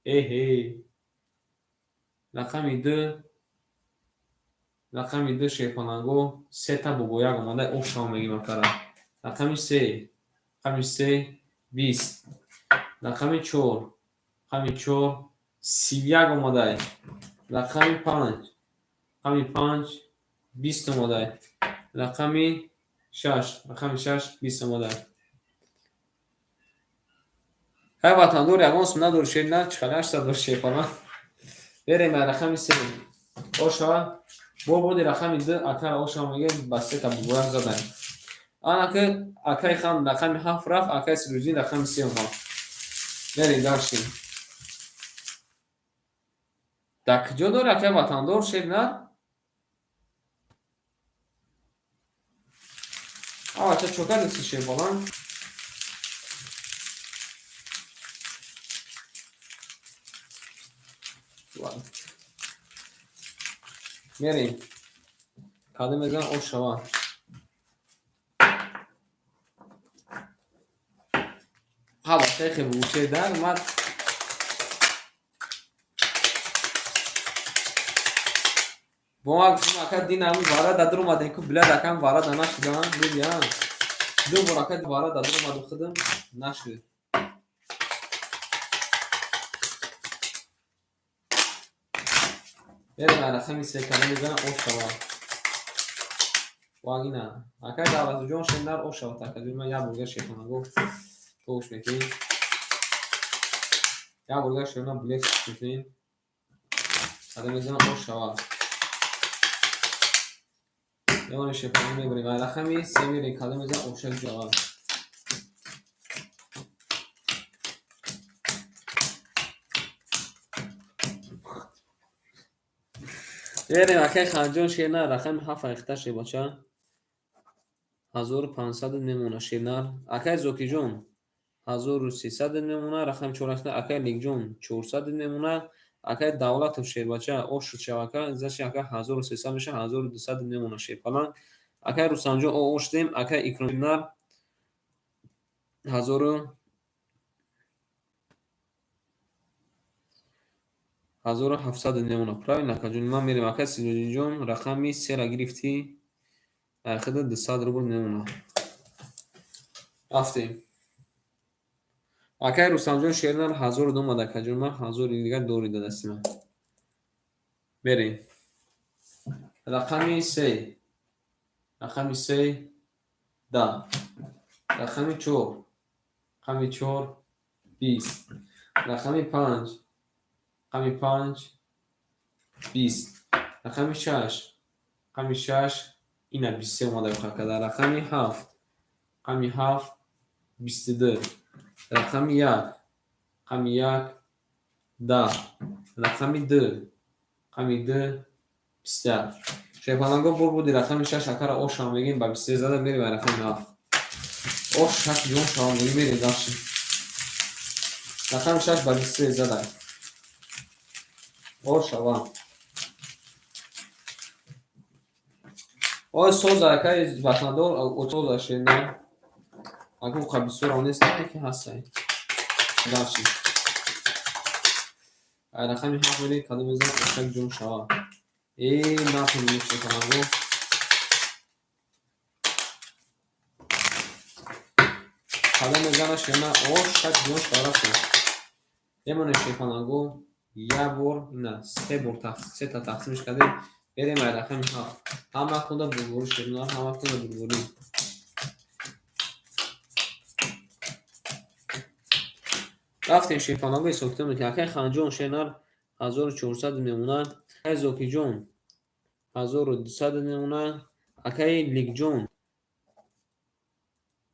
Эҳе. Рақами ду. Рақами ду, шерпаланго, сета бобояк омадай, ошам мегим акара. Рақами се. Рақами се 20. Рақами чор. Рақами чор 31 омадай. Рақами панҷ. Рақами панҷ 20 омадай. Рақами шаш. Рақами шаш 20 омадай. Ҳай, Ватандор, ягон сум надори, шер на, чӣ 800 дори, шерпаланг. Берем рақами се. Оша бо боди рақами ду акара оша мегем, ба сета бобояк задаем. Ана ки акай хан рақами ҳафт рафт, акай Сироҷиддин рақами се омад. Мерем дальше. Дар куҷо дори, акай Ватандор, шер на? А бача, чо кардеси, шербаланг? Ладно. Мерем. Кадом мезанам, ош шава. Ҳа, бачаи хеле бушер дар мад. Бо ма гуфтам, ака, дин ҳамин вара дар омадем ку, билад, акам вара да нашудам, диди, ду бор, ака, вара дар омадам, худам нашуд. Мерем рақами се, кадом мезанам, ош шава. Вагина. Акай Давлатуҷон, шендар, ош шава, акаҷон, ман як бурга шерхонагоҳ тош мекунем. Як бурга шерна блеф мекунем. Кадом мезанам, ош шава. Ягони шерхона мебарем. Рақами се мерем, кадом мезанам, ошак шава. Мерем, акай Ханҷон, шернар рақами ҳафт айхта, шербача. 1500 мемона, шернар. Акай Зокиҷон 1300 мемона, рақами чор айхта, акай Лекҷон 400 мемона, акай Давлатов, шербача, ош шуд шавака, заши ака 1300 меша, 1200 мемона, шерпаланг. Акай Рустамҷон, о ош дем, акай Икромнар 1700 мемона. Правильно, акаҷон, ман мерем, акай Сироҷиҷон, рақами сера гирифтӣ, айхида 200 рубл мемона. Рафтем. Акай Рустамҷон, шернар 1002 омад, акаҷон, ман ҳазори дигар дори да дасти ман. Мерем. Рақами се. Рақами се 10. Рақами чор. Рақами чор 20. Рақами панҷ. Рақами панҷ 20. Рақами шаш. Рақами шаш ина 23 омада акада. Рақами ҳафт. Рақами ҳафт 22. Рақами як. Рақами як 10, рақами 2, рақами 2, 21. Шерпаланго бур буди рақами 6 акара ошам мегем, ба 23 зада мерем. Рақами 7 ош шак ҷон шавам мегем, мерем дальше. Рақами 6 ба 23 зада ош шавам. Ой, соза, акаи ватандор, соза шена. Аку қа бисёр нест, ки ҳастай. Дальше. Ай рақами 7 мерем, кадом мезанам, ошак ҷон шава. Э, натонем, шерпаланго. Кадом мезана шена, ош шак ҷон шава, рафтем. Бемонем, шерпаланго, як бор, на, се бор, сета тақсимш кардем. Берем ай рақами 7. Ҳама худа бурборӣ, шерна, ҳама худа бурборӣ. Рафтем, шерпаланго, ҳисоб-китоб мекунем. Акаи Ханҷон шернар 1400 мемонад. Акаи Зокиҷон 1200 мемонад. Акаи Ликҷон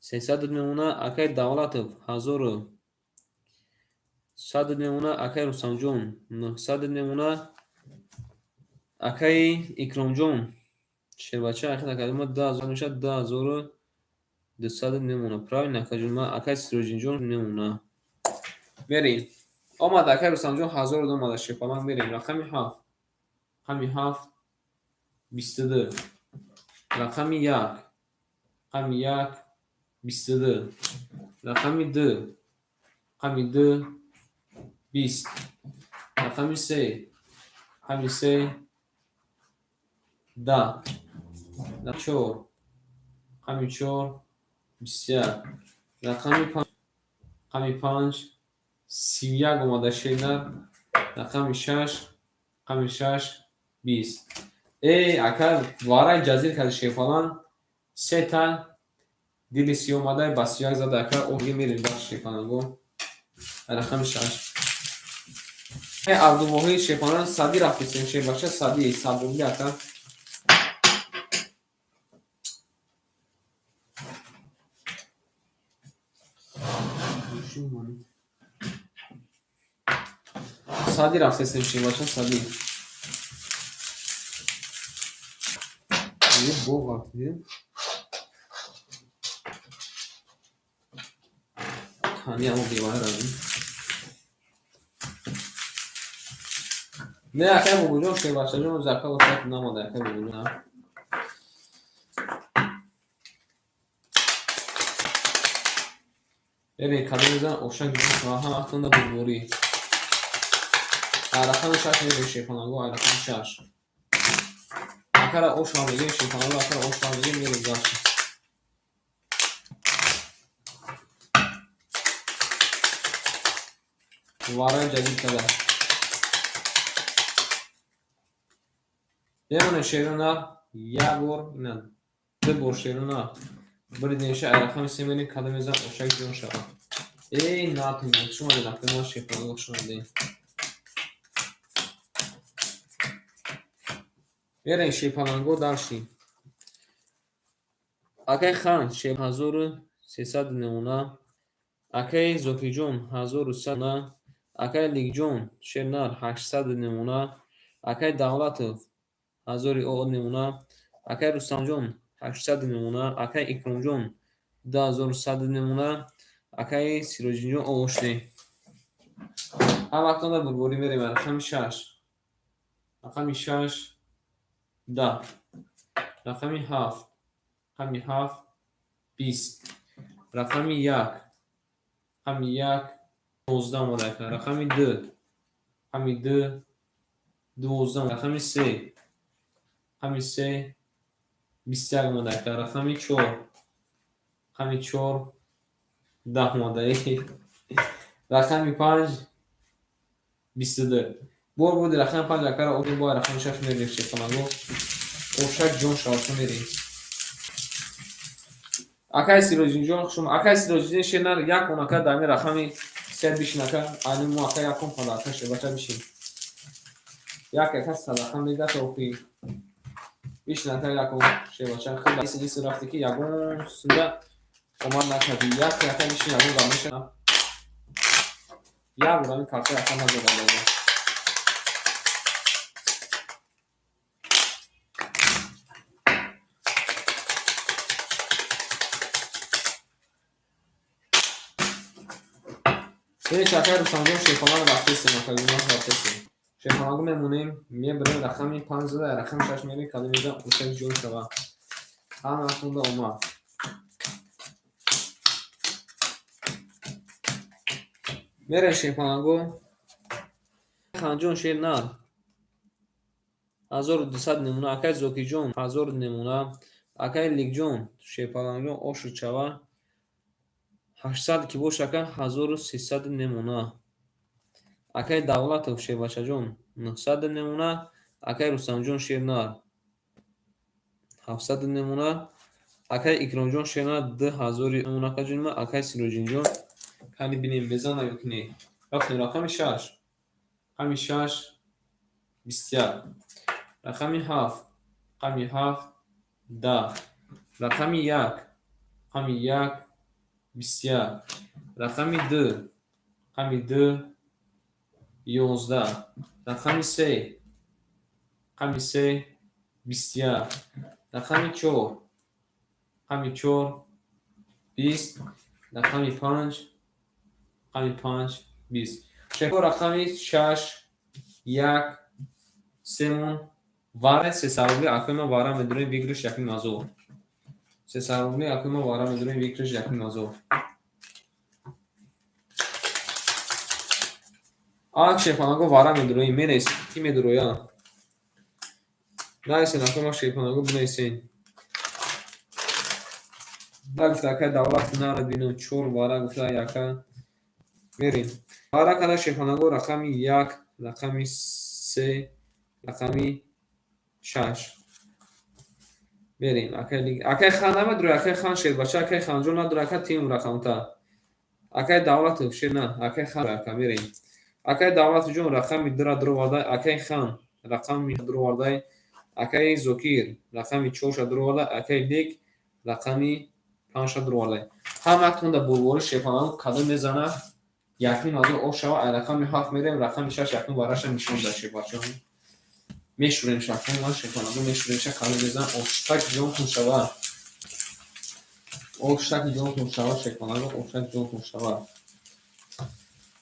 300 мемонад. Акаи Давлатов 1100 мемонад. Акаи Рустамҷон 900 мемонад. Акаи Икромҷон шербача ахир академа 2000 мешавад, 2200 мемонад. Правильно, акаҷон, акаи Сироҷинҷон мемонад. Мерем. Омад акаи Рустамҷон 1000 омада, шерпаланг, мерем. Рақами 7. Рақами 7, 22. Рақами 1. Рақами 1, 22. Рақами 2. Рақами 2, 20. Рақами 3. Рақами 3, 10. 4. Рақами 4, 21. Рақами 5. Рақами 5, 31 омада, шернар. Рақами 6. Рақами 6, 20. Э, ака, варай ҷазир карди, шерпаланг, сета дили сиёҳ омада, ба 31 зада, ака, оги мерем дальше, шерпаланго. Рақами 6. Абдувоҳид шерпаланг, сади рафтесем, шербача, сади 100 рубли, ака. Сади рафтесем, шербача, сади. Боғ рафтидем. Кани ҳамо бевайравем. Не, акай Бобоҷон, шербачаҷон, зака осат намода, акай Бобоҷон. Берем, кадом мезанам, ошак ҷон шава, ҳама вақтонда бурборӣ. Рақами 6 мерем, шерпаланго, ай рақами 6. Акара ошва мегем, шерпаланго, акара ошва мегем, мерем дальше. Варай ҷадид када. Бемонем, шерона, як бор, ина, ду бор, шерона. Биридемша, ай рақами 3 мерем, кадом мезанам, ошак ҷон шава. Эй, натонем, хуш омадед, акаи ман, шерпаланго, хуш омадед. Берем, шерпаланго, дальше. Акаи Хан шер 1300 мемонад. Акаи Зокиҷон 1100. Акаи Ликҷон шернар 800 мемонад. Акаи Давлатов ҳазори од мемонад. Акаи Рустамҷон 800 мемонад. Акаи Икромҷон 2100 мемонад. Акаи Сироҷинҷон оошне. Ҳар вақтонда бурборӣ, мерем рақами 6. Рақами 6, 10. Рақами 7. Рақами 7, 20. Рақами 1. Рақами 1, 19 омада, ака. Рақами 2. Рақами 2, 12. Рақами 3. Рақами 3, 21 омада, ака. Рақами 4. Рақами 4, 10 омада. Рақами 5, 22. Бор буди рақами 5 акара оги, бо рақами 6 мерем, шерпаланго. Ошак ҷон шаваша, мерем. Акаи Сироҷинҷон, хушум. Акаи Сироҷиддин шернар, як он, ака, дар рақами 3 бишин, ака. Айни мо, ака, якум пада, ака, шербача, бишин. Як ака садақа мегата охи. Бишин, ака, якум шербача. Хел иси рафте ки ягон сунда омад накарди. Як ака бишин, ягон гап меша. Як бор ҳамин картаи ака назада бозор. Бинед, акай Рустамҷон, шерхона рафтесем, акайҷон рафтесем. Шерхонагу мемонем, мебарем рақами 5 зада, рақами 6 мерем, кадом мезан, ошак ҷой шава. Ҳамаатонда омад. Мерем шерхонагу. Ханҷон, шер нар. 1200 намуна, акай Зокиҷон 1000 намуна, акай Ликҷон, шерпалангҷон ошу чава. 800 ки боша, ака, 1300 намуна. Акай Давлатов, шербачаҷон 900 намуна, акай Рустамҷон, шер нар 700 намуна, акай Икромҷон, шер нар 2000 намуна, акаҷон, акай Сироҷинҷон. Кани бинем, мезана ё ки не. Рафтем рақами 6. Рақами 6 21. Рақами 7. Рақами 7 10. Рақами 1. Рақами 1 21. Рақами 2. Рақами 2 11. Рақами 3. Рақами 3 21. Рақами 4. Рақами 4 20. Рақами 5. Рақами 5 20. Шефо, рақами 6 1 семон вара 300 рубли, акои ма вара медурем, выигрыш 1,5 ҳазор. 300 рубли, акои ма вара медурем, выигрыш 1,5 ҳазор. Ак, шерпанаго, вара медуроем, менависем, ки медуроя? Нависен, акои ма шерпанаго, бинависен. Гуфта акай Давлат нара бинам, чор вара гуфта яка. Мерем. Вара када, шерпанаго, рақами 1, рақами 3, рақами 6. Мерем. Акай Хан намедуроя, акай Хан шербача, акай Ханҷон надура, ака тим рақамта. Акай Давлатов шер на, акай Хан, ака мерем. Акай Давлатовҷон рақами 2-ра дуровардай, акай Хан рақами дуровардай, акай Зокир рақами 4-ша дуровардай, акай Лик рақами 5-ша дуровардай. Ҳаматонда бурбори, шерпанаго, кадом мезана? 1,5 ҳазор ош шава, ай рақами 7 мерем, рақами 6 якум вараша нишон да, шербачаҳо. Мешӯрем шакон, ман шерпанаго мешӯрем ша, кадом мезана, оштак ҷонтон шава. Оштак ҷонтон шава, шерпанаго, оштак ҷонтон шава.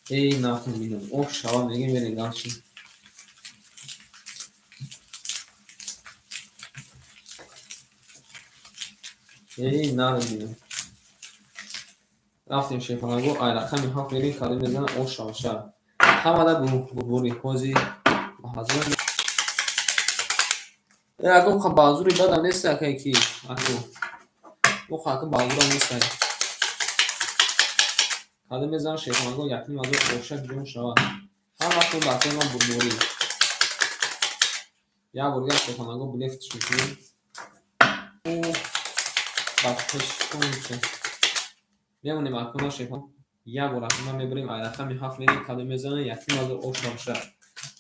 Эй, нафм бинам, ош шава, мегем, мерем дальше. Эй, нарм бинам. Рафтем, шерпанаго, ай рақами 7 мерем, кадом мезана, ош шава ша. Ҳамада бурбори ҳози ҳазор. Э, ако баъзури бадам нест, акай ки ако. Мо ака баъзурам нестай. Кадом мезана, шерпанаго, 1,5 ҳазор ошак ҷон шава. Ҳаматон ба акаи ман бурборӣ. Як бор дигар, шерпанаго, блефтш мекунем. Ба пешон мемонем, акуна шерпан. Як бор акуна мебарем, ай рақами 7 мерем, кадом мезана, 1,5 ҳазор ош шава.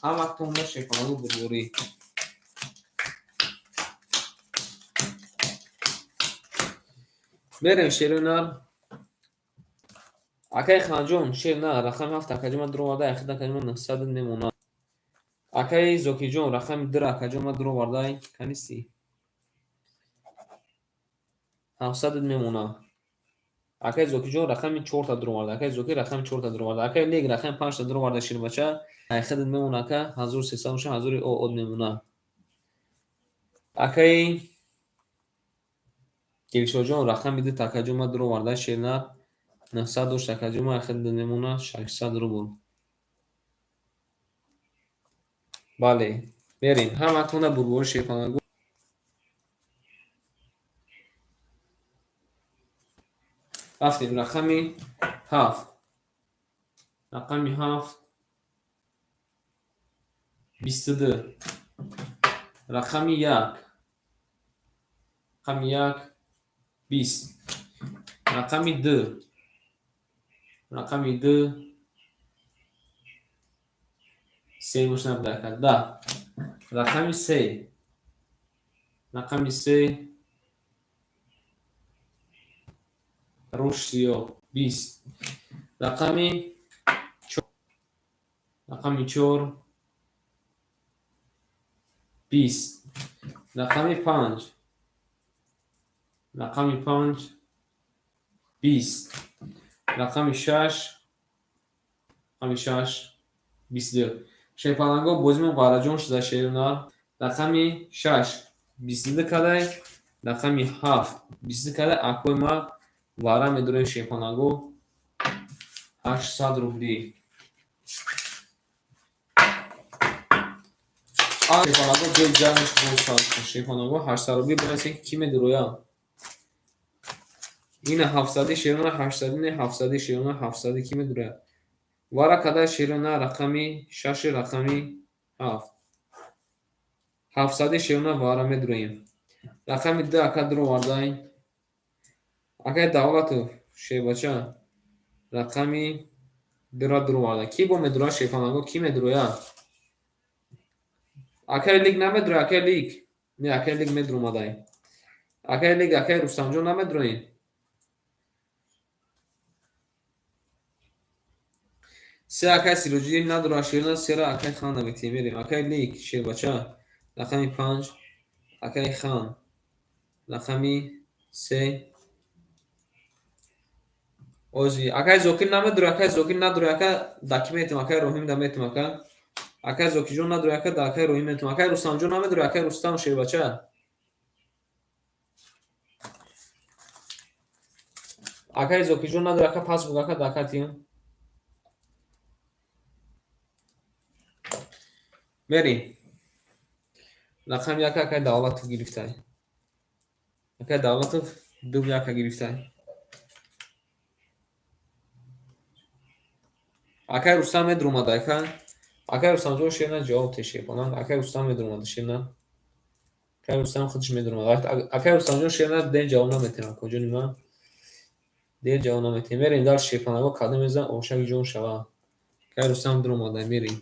Ҳаматонда, шерпанаго, бурборӣ. Мерем, шери нар. Акаи Ханҷон, шер нар, рақами 7 акаҷон ман дуровардай, ахир акаҷон ман 900 мемонад. Акаи Зокиҷон рақами 2 акаҷон ман дуровардай, канисти? 700 мемонад. Акаи Зокиҷон рақами 4-та дуроварда, акаи Зокир рақами 4-та дуроварда, акаи Лек рақами 5-та дуроварда, ширбача. Айхадат мемона, ака, 1300 боша, ҳазори од мемона. Акаи Дилшодҷон рақами 2 акаҷон ман дуроварда, шернар 900 дошт, акаҷон ман, айхадат мемона 600 рубл. Бале, мерем. Ҳаматонда бурбори, шерпанаго. Рафтем рақами 7. Рақами 7 22. Рақами 1. Рақами 1 20. Рақами 2. Рақами 2 се бош набуда, ака, 10. Рақами 3. Рақами 3 рӯш сиёҳ 20. Рақами Рақами 4 20. Рақами 5. Рақами 5 20. Рақами 6. Рақами 6 22. Шерпаланго бозимон ғараҷон шуда шерунар. Рақами 6 22 кадай. Рақами 7 22 кадай. Акои ма вара медорем шерпаланго 800 рубли. Шерпаланго ҷои ҷамъш босад. Шерпаланго 800 рубли бинависем ки медурояд. Ина 700 шерона 800 не 700 шерона 700 ки медурояд. Вара кадай шерона рақами 6 рақами 7. 700 шерона вара медуроем. Рақами 2 ака дуровардай. Акай Давлатов шербача рақами 2-ра дуроварда. Ки бо медурояд шерпаланго ки медурояд? Акай Лик намедурояд, акай Лик. Не, акай Лик медуромадай. Акай Лик, акай Рустамҷон намедуроед. Се акай Сироҷиддин надорад шерна, сера акай Хан наметиҳем. Мерем. Акай Лик шербача рақами 5, акай Хан рақами 3. Ози акай Зокир намедурояд, акай Зокир надурояд, ака даки метем, акай Роҳим да метем, ака. Акай Зокирҷон надурояд, ака да акай Роҳим метем. Акай Рустамҷон намедурояд, акай Рустам шербача. Акай Зокирҷон надурояд, ака пас буг, ака да ака тием. Мерем. Рақами 1 акай Давлатов гирифтай. Акай Давлатов 2 1 гирифтай. Акай Рустам медуромад, ака. Акай Рустамҷон шерна ҷавоб тешепонанд. Акай Рустам медуромад шерна. Акай Рустам худаш медуромад. Акай Рустамҷон шерна дер ҷавоб наметиҳам. Акоҷони ман дер ҷавоб наметиҳам. Мерем дар шерпанаго кадом мезан ошаки ҷон шава. Акай Рустам дуромада, мерем.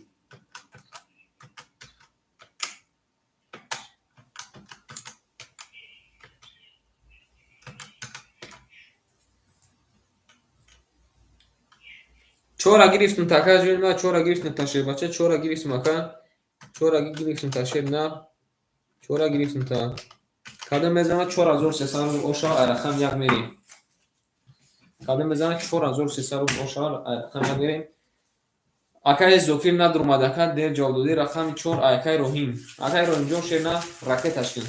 Чора гирифтум та ака ҷони ман, чора гирифтум та шербача, чора гирифтум ака. Чора гирифтум та шерна. Чора гирифтум та. Кадом мезанад 4300 рубл оша, ай рақам 1 мерем. Кадом мезанад 4300 рубл оша, ай рақам 1 мерем. Акай Зокир надурмад, ака дер ҷавоб додӣ. Рақами 4 акай Роҳим. Акай Роҳимҷон шерна ракеташ кун.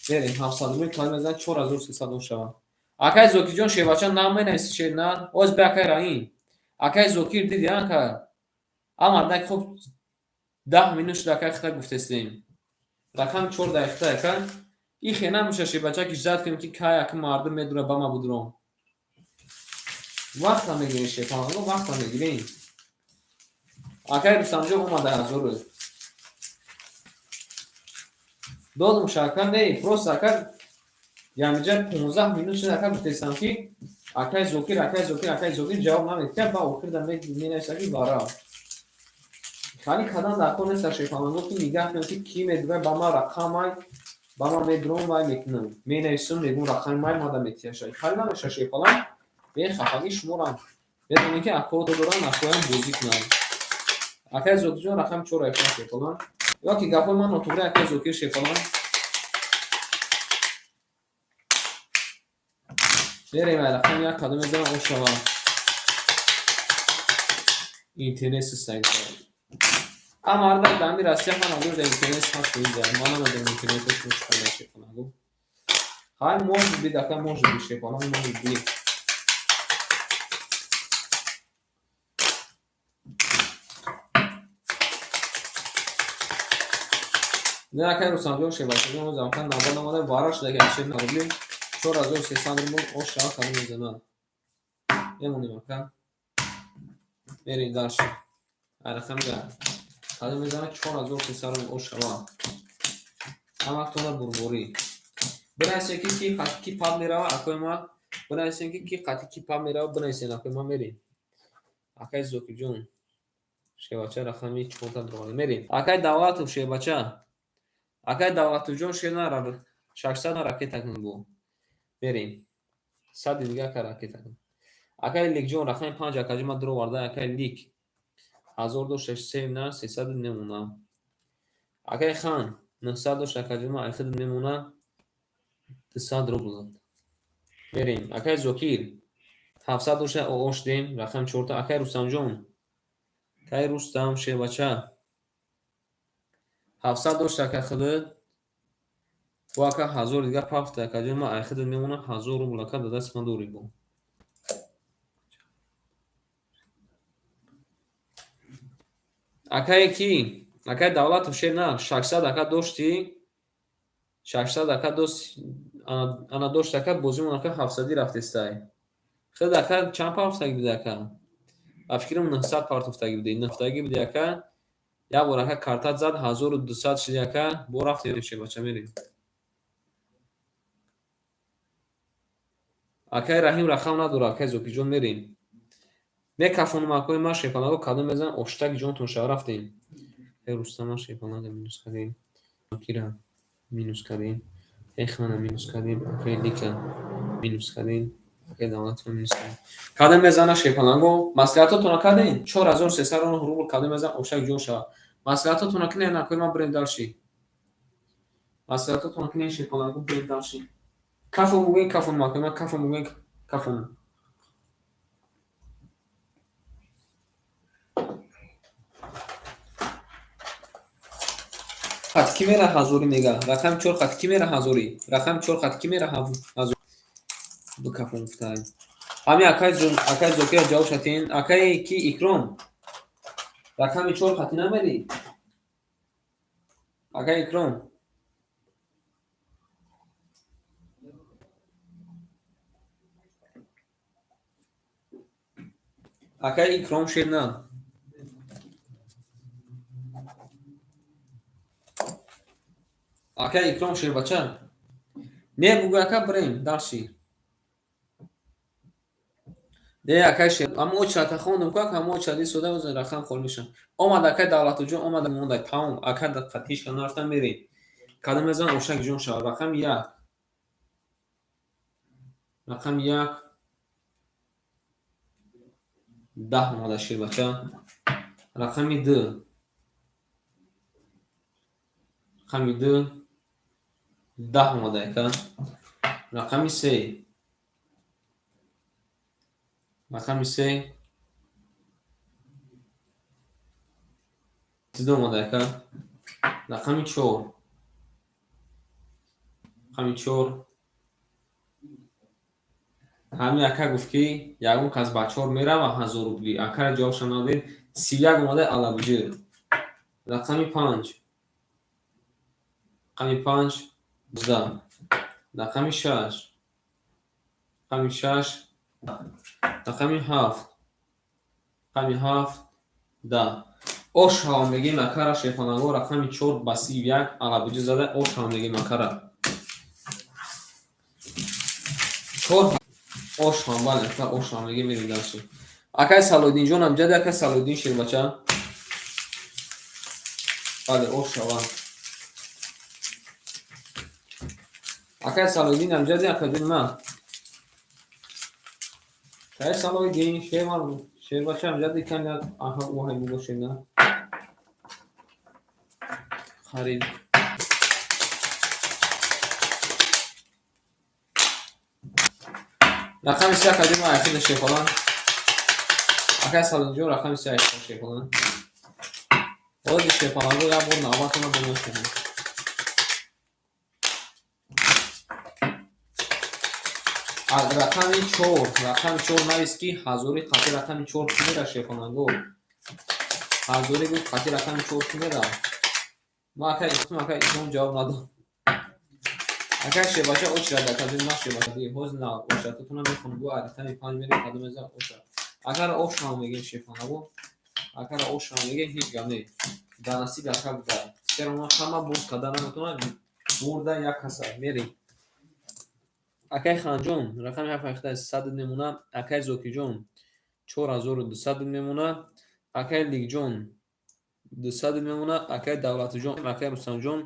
Мерем 700 рубл кадом мезанад 4300 оша. Акай Зокирҷон шербача наменависи шерна. Оз бе акай Раҳим. Акай Зокир диди ака. Ама дак хуб 10 минут шуда акай хита гуфтестем. Рақами 4 дар хита ака. И хе намеша шербача ки ждать кунем ки кай ака мардум медура ба ма будуром. Вақта мегирем шерпаланго, вақта мегирем. Акай Рустамҷон омада ҳазору. Додум шака не, просто ака ямиҷа 15 минут шуда ака гуфтестам ки акай Зокир, акай Зокир, акай Зокир ҷавоб намедиҳад, ба охир да менависа ки вара. Хали кадан дар кор нест шерпаланго ки нигаҳ кунем ки ки медура ба ман рақамай, ба ман медурам вай мекунам. Менависам мегӯм рақами май мада метиҳаша. Хали намеша шерпаланг, бехафагӣ шуморам. Медонем ки акоҳо доранд, акоям бозӣ кунанд. Акай Зокирҷон рақами 4 айфон шерпаланг. Ё ки гапҳои ман нотуғри акай Зокир шерпаланг. Мерем ай рақами 1 кадом мезанам ошава. Интернет систем. А мардак дар ҳамин Россия ҳама ҷо дар интернет ҳаст инҷа. Ман намедонам интернеташ чӣ қадар шерпаланго. Хай может быть, ака может быть шерпаланг может быть. Не акай Рустамҷон шербачаҷон оз ака навбат намода вара шуда ки шер рубли 4300 рубл оша кадом мезанад. Мемонем ака. Мерем дальше. Ай рақами 1. Кадом мезанад 4300 рубл ошава. Ҳамактона бурборӣ. Бинависем ки ки қати ки паб мерава, акои ман. Бинависем ки ки қати ки паб мерава, бинависем акои ман мерем. Акай Зокирҷон шербача рақами 4 дуроварда. Мерем. Акай Давлатов шербача. Акай Давлатовҷон шерна 600 ракета кун бо. Мерем. 100 дига ака ракета кун. Акай Ликҷон рақами 5 акаҷи ман дуроварда. Акай Лик 1000 дошта, се на 300 мемона. Акай хан 900 дошта, акаҷон, ма айхид мемона 200 рубл. Мерем. Акай Зокир 700 дошта, ош дем, рақами чорта. Акай Рустамҷон, акай Рустам шербача 700 дошта, ака худат бо ака 1000 дига пафта, акаҷон, ма айхид мемона 1000 рубл, ака, да даст ман дорӣ бо. Акае ки? Акай Давлатов шер на 600 ака дошти, 600 ака дост, ана дошт, ака, бозимон ака 700 рафтестай. Худ ака чанд партофтагӣ буди, ака? Ба фикрам, 900 партофтагӣ буди, нуфтагӣ буди, ака. Як бор ака картат зад, 1200 шиди, ака, бо рафтем, шебача, мерем. Акай Раҳим рақам надора, акай Зокирҷон, мерем. Мекафонам, акои ман, шепанаго, кадом мезанам, оштаки ҷонтон шава, рафтем. Акай Рустама шепанага минус кардем, Зокира минус кардем, акай Хана минус кардем, акай Лика минус кардем, акай Давлатова минус кардем. Кадом мезана, шепанаго? Маслиҳатотона кардем, 4300 рубл. Кадом мезана, оштаки ҷон шава? Маслиҳатотона кинен, акои ман, бирем дальше. Маслиҳатотона кинен, шепанаго, бирем дальше. Кафо мугӯем, кафонам, акои ман, кафо мугӯем, кафонам. Хат ки мера ҳазорӣ мега? Рақами чор хат ки мера ҳазорӣ? Рақами чор хат ки мера ҳазорӣ? Бикафон гуфтай. Ҳами акай Зокира ҷавоб шатин. Акай ки? Икром. Рақами чор хати намерӣ? Акай Икром. Акай Икром шер на. Акай Икром шербача. Не бугӯ, ака, бирем дальше. Не, акай шер, аммо очрата хондум ку, ака, аммо очрат истода рақам хол мешавад. Омад, акай Давлатуҷон омад, мондай, тамом, ака, ҳеч нарафтам, мерем. Кадом мезанам, ошак ҷон шавад? Рақами як. Рақами як 10 омада, шербача. Рақами ду. Рақами ду 10 омада, ака. Рақами се. Рақами се 2 омада, ака. Рақами чор. Рақами чор. Ҳамин ака гуфт, ки ягон кас ба чор мерава 1000 рубли. Акара ҷавобша надодем. 31 омада, алабуҷир. Рақами панҷ. Рақами панҷ 12. Рақами шаш. Рақами шаш. Рақами ҳафт. Рақами ҳафт 10. Ош ҳава мегем, акара, шефанаго, рақами чор ба 31 алабуҷир зада, ош ҳава мегем, акара. Чор ош ҳам, бале, ака, ош ҳам мегем, мерем дальше. Акай Салоҳиддинҷон амҷади, акай Салоҳиддин шербача. Бале, ош ҳава. Акай Салоҳиддин амҷади, акаҷон ман. Акай Салоҳиддин шербача амҷади, кам як аҳа уҳай бошед на. Харид. Рақами се, акаҷон, ман айхида шефалан. Акай Салоҳиддинҷон, рақами се айхида шефалан. Ҳозир шефаланго як бор навбатона бо мешавем. Рақами чор, рақами чор навис, ки ҳазори қати рақами чор ки мера, шефаланго? Ҳазорӣ гуфт, қати рақами чор ки мера? Ман акай гуфтам, акай Икром ҷавоб надод. Акай шербача очрат, акаҷон, ман шербача ҳозир на очрататона мехонам, бо рақами панҷ мерем, кадом мезанам, очрат. Акара ош ҳам мегем, шефанаго. Акара ош ҳам мегем, ҳеҷ гап не. Дар насиби ака буда. Серона ҳама бурд карда наметавонад, бурда як каса. Мерем. Акай Ханҷон, рақами ҳафт ҳашта 100 мемона. Акай Зокирҷон 4200 мемона. Акай Ликҷон 200 мемона. Акай Давлатуҷон, акай Рустамҷон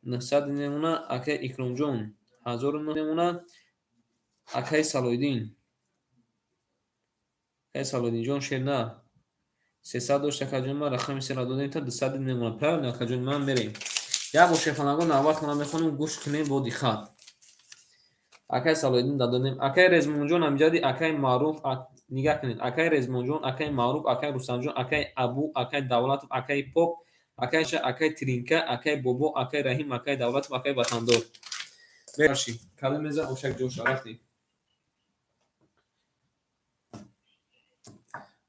900 мемона. Акай Икромҷон 1000 мемона. Акай Салоҳиддин. Акай Салоҳиддинҷон шер на. 300 дошт, акаҷони ман, рақами сера додем, та 200 мемонад. Правильно, акаҷони ман, мерем. Як бор, шерпаланго, навбатона мехонем, гӯш кунем бо диққат. Акай Салоҳиддин дадонем, акай Резмонҷон амҷади, акай Маъруф, нигаҳ кунед, акай Резмонҷон, акай Маъруф, акай Рустамҷон, акай Абу, акай Давлатов, акай Поп, акай Ша, акай Тринка, акай Бобо, акай Раҳим, акай Давлатов, акай Ватандор. Мераши. Кадом мезан ошак ҷоша рафтем.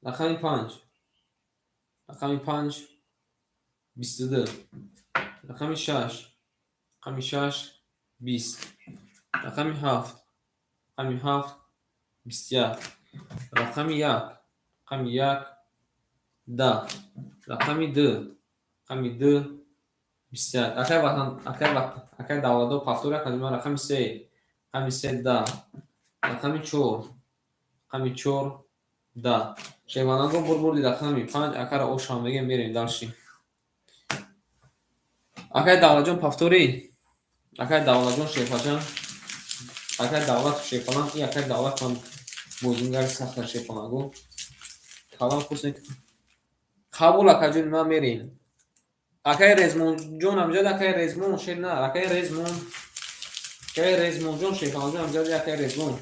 Рақами 5. Рақами 5 22. Рақами 6. Рақами 6 20. Рақами 7. Рақами 7 21. Рақами 1. Рақами 1 10. Рақами 2. Рақами 2 21. Акай Ватан, акай Ватан, акай Давлатов повтор кардем, рақами 3. Рақами 3 10. Рақами 4. Рақами 4 10. Шеванаго бурбурди рақами 5, акара ошам мегем, мерем дальше. Акай Давлатҷон, повтори. Акай Давлатҷон шефаҷан. Акай Давлат шефалан, и акай Давлат ман бозингари сахта, шефалаго. Калам курс. Қабул, акаҷон, ман мерем. Акай Резмонҷон амҷад, акай Резмон шер на, акай Резмон. Акай Резмонҷон шефалаҷон амҷад, акай Резмон.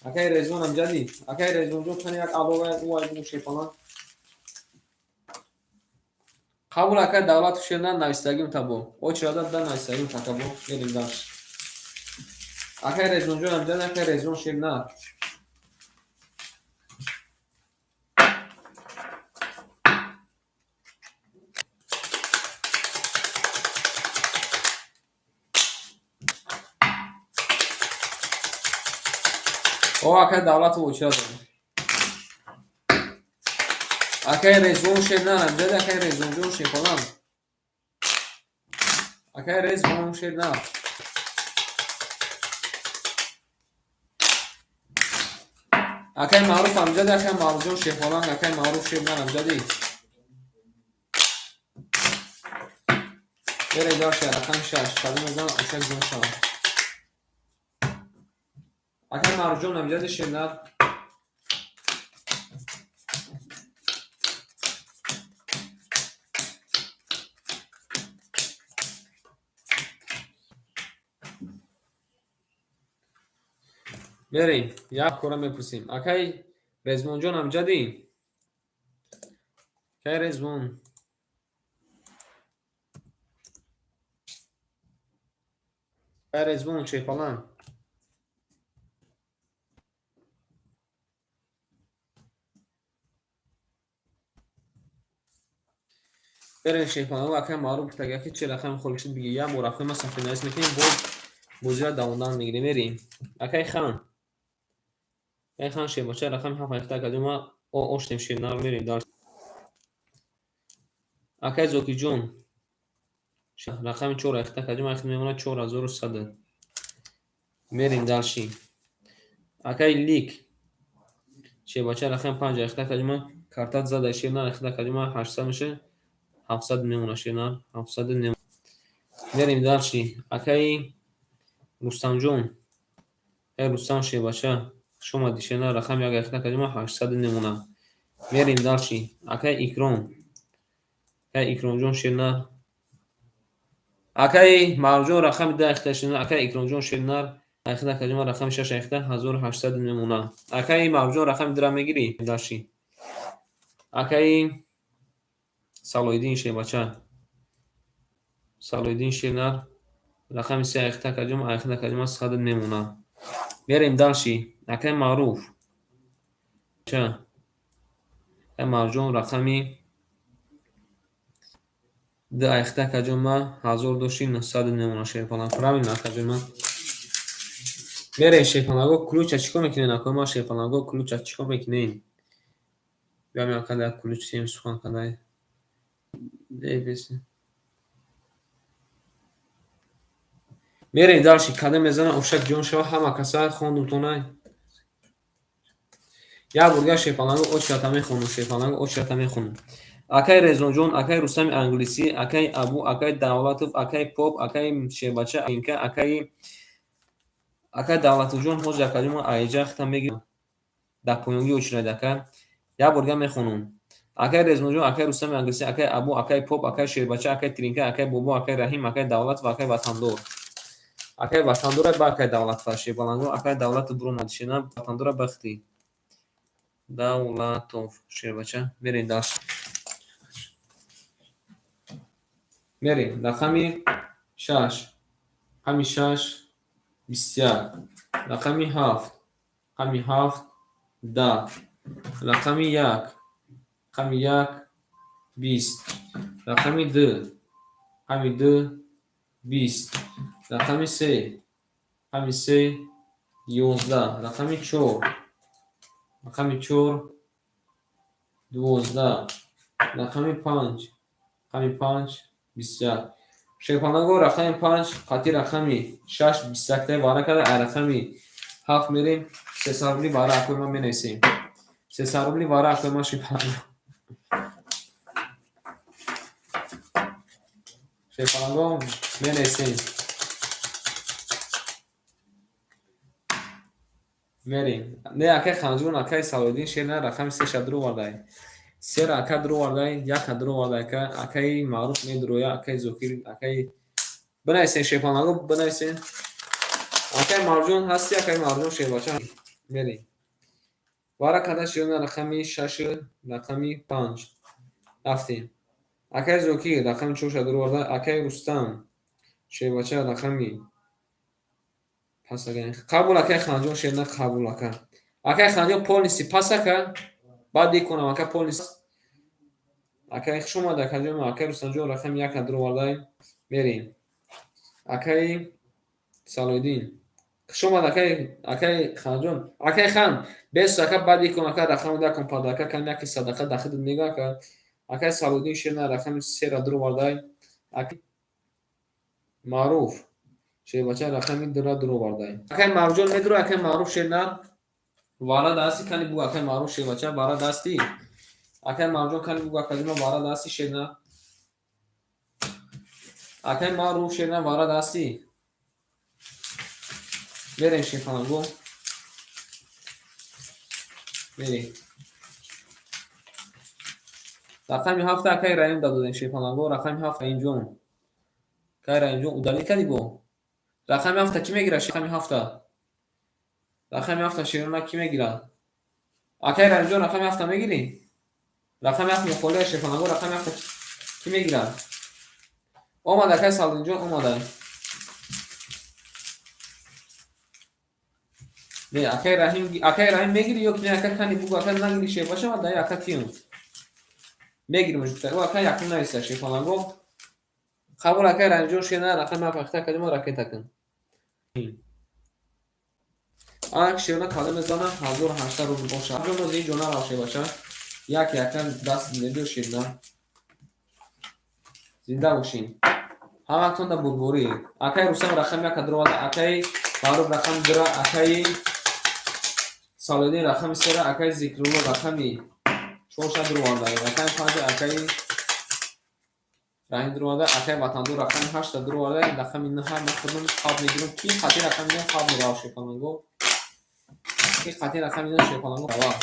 Акай Резвон амҷади. Акай Резвонҷон, кани як алова уай бугу, шефалан. Қабул, акай Давлатов шер на, навистагим табо. Очрада да навистагим такабо. Мерем дальше. Акай Резвонҷон амҷад, акай Резвон шер на. О, акай Давлатов очрада. Акай Резвон шер на, амҷад, акай Резвонҷон шефалан. Акай Резвон шер на. Акай Маъруф амҷади, акай Маъруфҷон шефалан, акай Маъруф шер на, амҷади. Берем дальше, рақами 6. Кадом мезанам, ошак ҷон шавад. Акай Маъруфҷон амҷади, шер на. Мерем, як кора мепурсем. Акай Резвонҷон амҷадӣ? Акай Резвон. Акай Резвон шефалан. Берем, шефалан, акай Маъруф гуфтага ки чӣ рақами холӣ шуд, биги. Як бор акай ма сафеднавис мекунем, боз бозиро давондан мегирем. Мерем. Акай Хан. Акай Хан шебача, рақами 7 айхта акаҷон ма оштем, шернар, мерем дальше. Акай Зокиҷон. Рақами 4 айхта акаҷон айхта мемонад 4100. Мерем дальше. Акай Лик. Шебача, рақами 5 айхта акаҷон ма картат зада, шернар, айхта акаҷон ма 800 меша. 700 мемонад, шернар, 700 мемонад. Мерем дальше. Акай Рустамҷон. Акай Рустам шебача. Хуш омадӣ, шернар, рақами 1 айхта акаҷон ма 800 мемонад. Мерем дальше. Акай Икром. Акай Икромҷон шернар. Акай Маъруфҷон рақами 2 айхта, шернар. Акай Икромҷон шернар. Айхта акаҷон ма рақами 6 айхта 1800 мемонад. Акай Маъруфҷон, рақами 2 мегирӣ? Дальше. Акай Салоҳиддин шебача. Салоҳиддин шернар. Рақами 3 айхта акаҷон айхта акаҷон ма 100 мемонад. Мерем дальше. Акай Маъруф. Ча. Акай Маъруфҷон, рақами 2 айхта акаҷон ма 1000 дошти, 900 мемонад, шерпалан. Правильно, акаҷон ма. Мерем, шерпалаго, ключа чӣ кор мекунем, акои ма, шерпалаго, ключа чӣ кор мекунем? Биям яканда як ключ сем сухан кадай. Мерем дальше. Кадом мезанам, ошак ҷон шава, ҳама каса хондумтонай. Як бурга, шерпаланго, очрата мехонам, шерпаланго, очрата мехонам. Акай Резонҷон, акай Рустами англисӣ, акай Абу, акай Давлатов, акай Поп, акай Шербача, Инка, акай Давлатовҷон, ҳозир акаҷон ма айҷа хита мегирам. Дар поёнгӣ очирад, ака. Як борга мехонам. Акай Резмонҷон, акай Рустами Англисӣ, акай Абу, акай Поп, акай Шербача, акай Тринка, акай Бобо, акай Раҳим, акай Давлат ва акай Ватандор. Акай Ватандора ба акай Давлатова шербаланго, акай Давлатов буромад шена, Ватандора бахти. Давлатов шербача. Мерем дальше. Мерем. Рақами 6. Рақами 6 21. Рақами 7. Рақами 7 10. Рақами 1. Рақами 1 20. Рақами 2. Рақами 2 20. Рақами 3. Рақами 3 11. Рақами 4. Рақами 4 12. Рақами 5. Рақами 5 21. Шерпанаго рақами 5 қатъи рақами 6 21 вара карда, ай рақами 7 мерем, 300 рубли вара акои ман менависем. 300 рубли вара акои ман шерпанаго. Шерпанаго менависем. Мерем. Не акай Ханҷон, акай Салоҳиддин шер на рақами 3 ша дуровардай. Сера ака дуровардай, яка дуровардай, ака, акаи Маъруф медуроя, акаи Зокир, акаи бинависен шерпанаго, бинависен. Акаи Марҷон ҳасти, акаи Марҷон шербача. Мерем. Вара карда шерна рақами 6, рақами 5. Рафтем. Акаи Зокир рақами 4 ша дуроварда, акаи Рустам шербача рақами пас ака. Қабул акаи Ханҷон шерна қабул ака. Акаи Ханҷон полностью пас ака. Баъд иконам ака полностью. Акаи хуш омад акаҷон, акаи Рустамҷон рақами 1 дуровардай. Мерем. Акаи Салоҳиддин. Хуш омад акаи, акаи Ханҷон. Акаи Хан, бес ака баъд икон ака рақами 2 кун падака кан яки садақа дахид мега ака. Акаи Салоҳиддин шерна рақами 3 ра дуровардай. Акаи Маъруф шербача рақами 2 ра дуровардай. Акаи Марҷон медура, акаи Маъруф шерна вара дасти кани бугу акаи Маъруф шербача вара дасти. Акаи Марҷон кани бугу акаҷон вара дасти шерна. Акаи Маъруф шерна вара дасти. Мерем шерпанаго. Мерем. Рақами 7 акаи Раҳим дадодем шерпанаго, рақами 7 Раҳимҷон. Акаи Раҳимҷон удалить кардӣ бо? Рақами 7 кӣ мегирад? Рақами 7. Рақами 7 шерона кӣ мегирад? Акаи Раҳимҷон рақами 7 мегирӣ? Рақами 7 мухолия шерпанаго, рақами 7 кӣ мегирад? Омад акаи Салдинҷон омада. Не, акаи Раҳим, акаи Раҳим мегирӣ ё ки не ака кани бугу ака нагирӣ шербача ва дай ака тиюм. Мегирим ҷуфта. Ӯ ака якум нависа шерпанаго. Қабул акаи Раҳимҷон шерна рақами 7 ахта акаҷон ракета кун. Ак шерна кале мезана 1800 рубл боша. Ҷон ози ҷона рав шербача. Як яка даст мебиё шерна. Зинда бошин. Ҳаматон да бурбурӣ. Акаи Рустам рақами 1 дуроварда, акаи Маъруф рақами 2, акаи Салоҳиддин рақами 3, акаи Зикрулло рақами 4 ша дуроварда, рақами 5 акаи Раҳим дуроварда, акаи Ватандор рақами 8 дуроварда, рақами 9 ман худам қаб мегирам. Ки қатъи рақами 9 қаб мерава шерпанаго? Ки қатъи рақами 9 шерпанаго рава?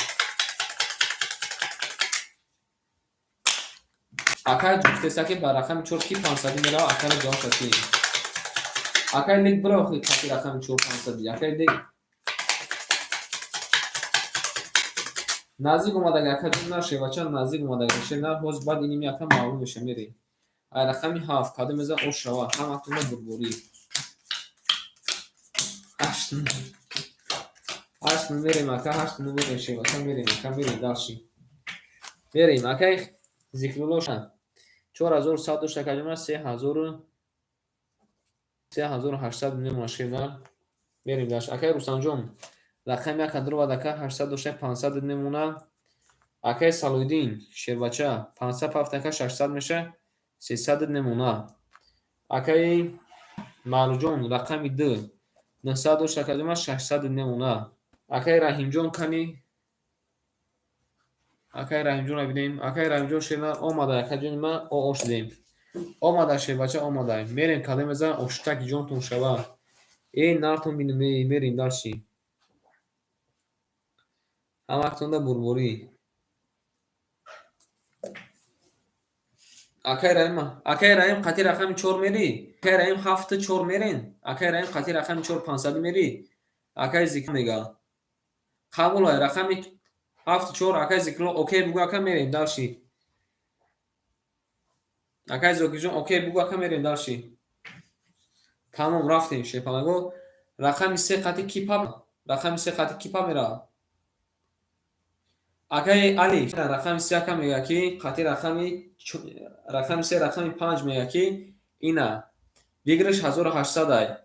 Акай гуфтеса ки ба рақами 4 ки 500 мерава, акайро ҷавоб шатӣ. Акай лек бира охи қатъи рақами 4 500. Акай лек наздик омадаги акаҷон на шербача наздик омадаги шер на ҳоз баъд иними ака маълум меша мерем. Ай рақами 7 кадом мезан ош шава, ҳаматонро бурбурӣ. 8 8 мерем ака, 8 мерем шербача мерем ака мерем дальше. Мерем акай Зикрулло 4100 дошт акаҷон 3800 мемона шерна. Мерем дальше. Акай Рустамҷон рақами 1 дуровард ака 800 дошта 500 мемона. Акай Салоҳиддин шербача 500 пафт ака 600 меша 300 мемона. Акаи Марҷон рақами 2 900 дошт акаҷон 600 мемона. Акаи Раҳимҷон кани акаи Раҳимҷонро бинем. Акаи Раҳимҷон шерна омада акаҷони ман ош дидем. Омада шербача омада. Мерем кадом мезан оштаки ҷонтон шава. Э нартон бинем, мерем дальше. Ҳаматонда бурбурӣ. Акай Раим, акай Раим, қати рақами чор мерӣ? Акай Раим, ҳафту чор мерен? Акай Раим, қати рақами чор 500 мерӣ? Акай Зикр мега. Қабул ай, рақами ҳафту чор. Акай Зикрулло, окей бугӯ, ака, мерем дальше. Акай Зокирҷон, окей бугӯ, ака, мерем дальше. Тамом, рафтем, шерпаланго. Рақами се қати ки па? Рақами се қати ки па меравад? Акаи Али, рақами се, ака, мега, ки қати рақами се, рақами панҷ мега, ки ина выигрыш 1800 ай.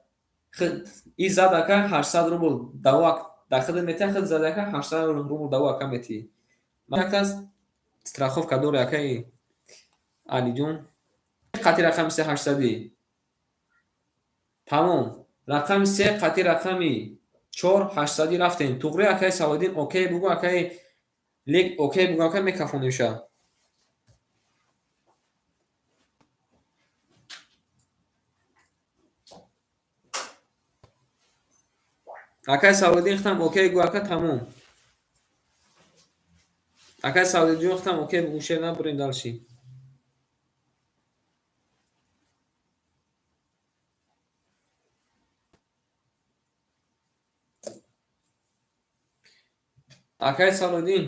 И зад, ака, 800 рубл даво дар хидат метиҳ, хид зад, ака, 800 рубл даво, ака, метиҳ. Якта страховка дори, акаи Алиҷон. Қати рақами се ҳаштсадӣ. Тамом. Рақами се қати рақами чор ҳаштсадӣ, рафтем. Туғри, акаи Салоҳиддин, окей бугӯ, акаи Лек, окей бугӯ, ака, мекафонемша. Акаи Салоҳиддин, хитам окей гӯ, ака, тамом. Акаи Салоҳиддинҷон, хитам окей бугӯ, шер набурем, дальше. Акаи Салоҳиддин,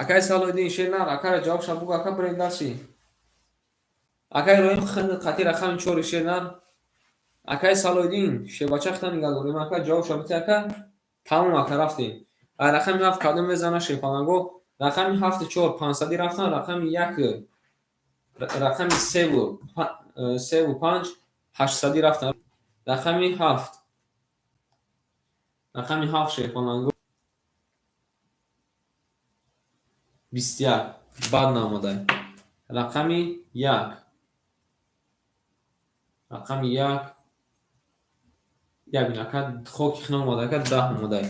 акаи Салоҳиддин, шер нар, акара ҷавобша бугӯ, ака, бурем дальше. Акаи Роҳим, қати рақами чори, шер нар. Акаи Салоҳиддин, шербача, хита нигаҳ дорем, ака, ҷавобша бите, ака. Тамом, ака, рафтем. Ай рақами ҳафт кадом мезана, шерпаланго? Рақами ҳафту чор 500 рафтан, рақами як, рақами севу панҷ 800 рафтан. Рақами ҳафт, рақами ҳафт, шерпаланго, 21 бад наомадай. Рақами як, рақами як, як ака, хоки хина омада, ака, 10 омадай.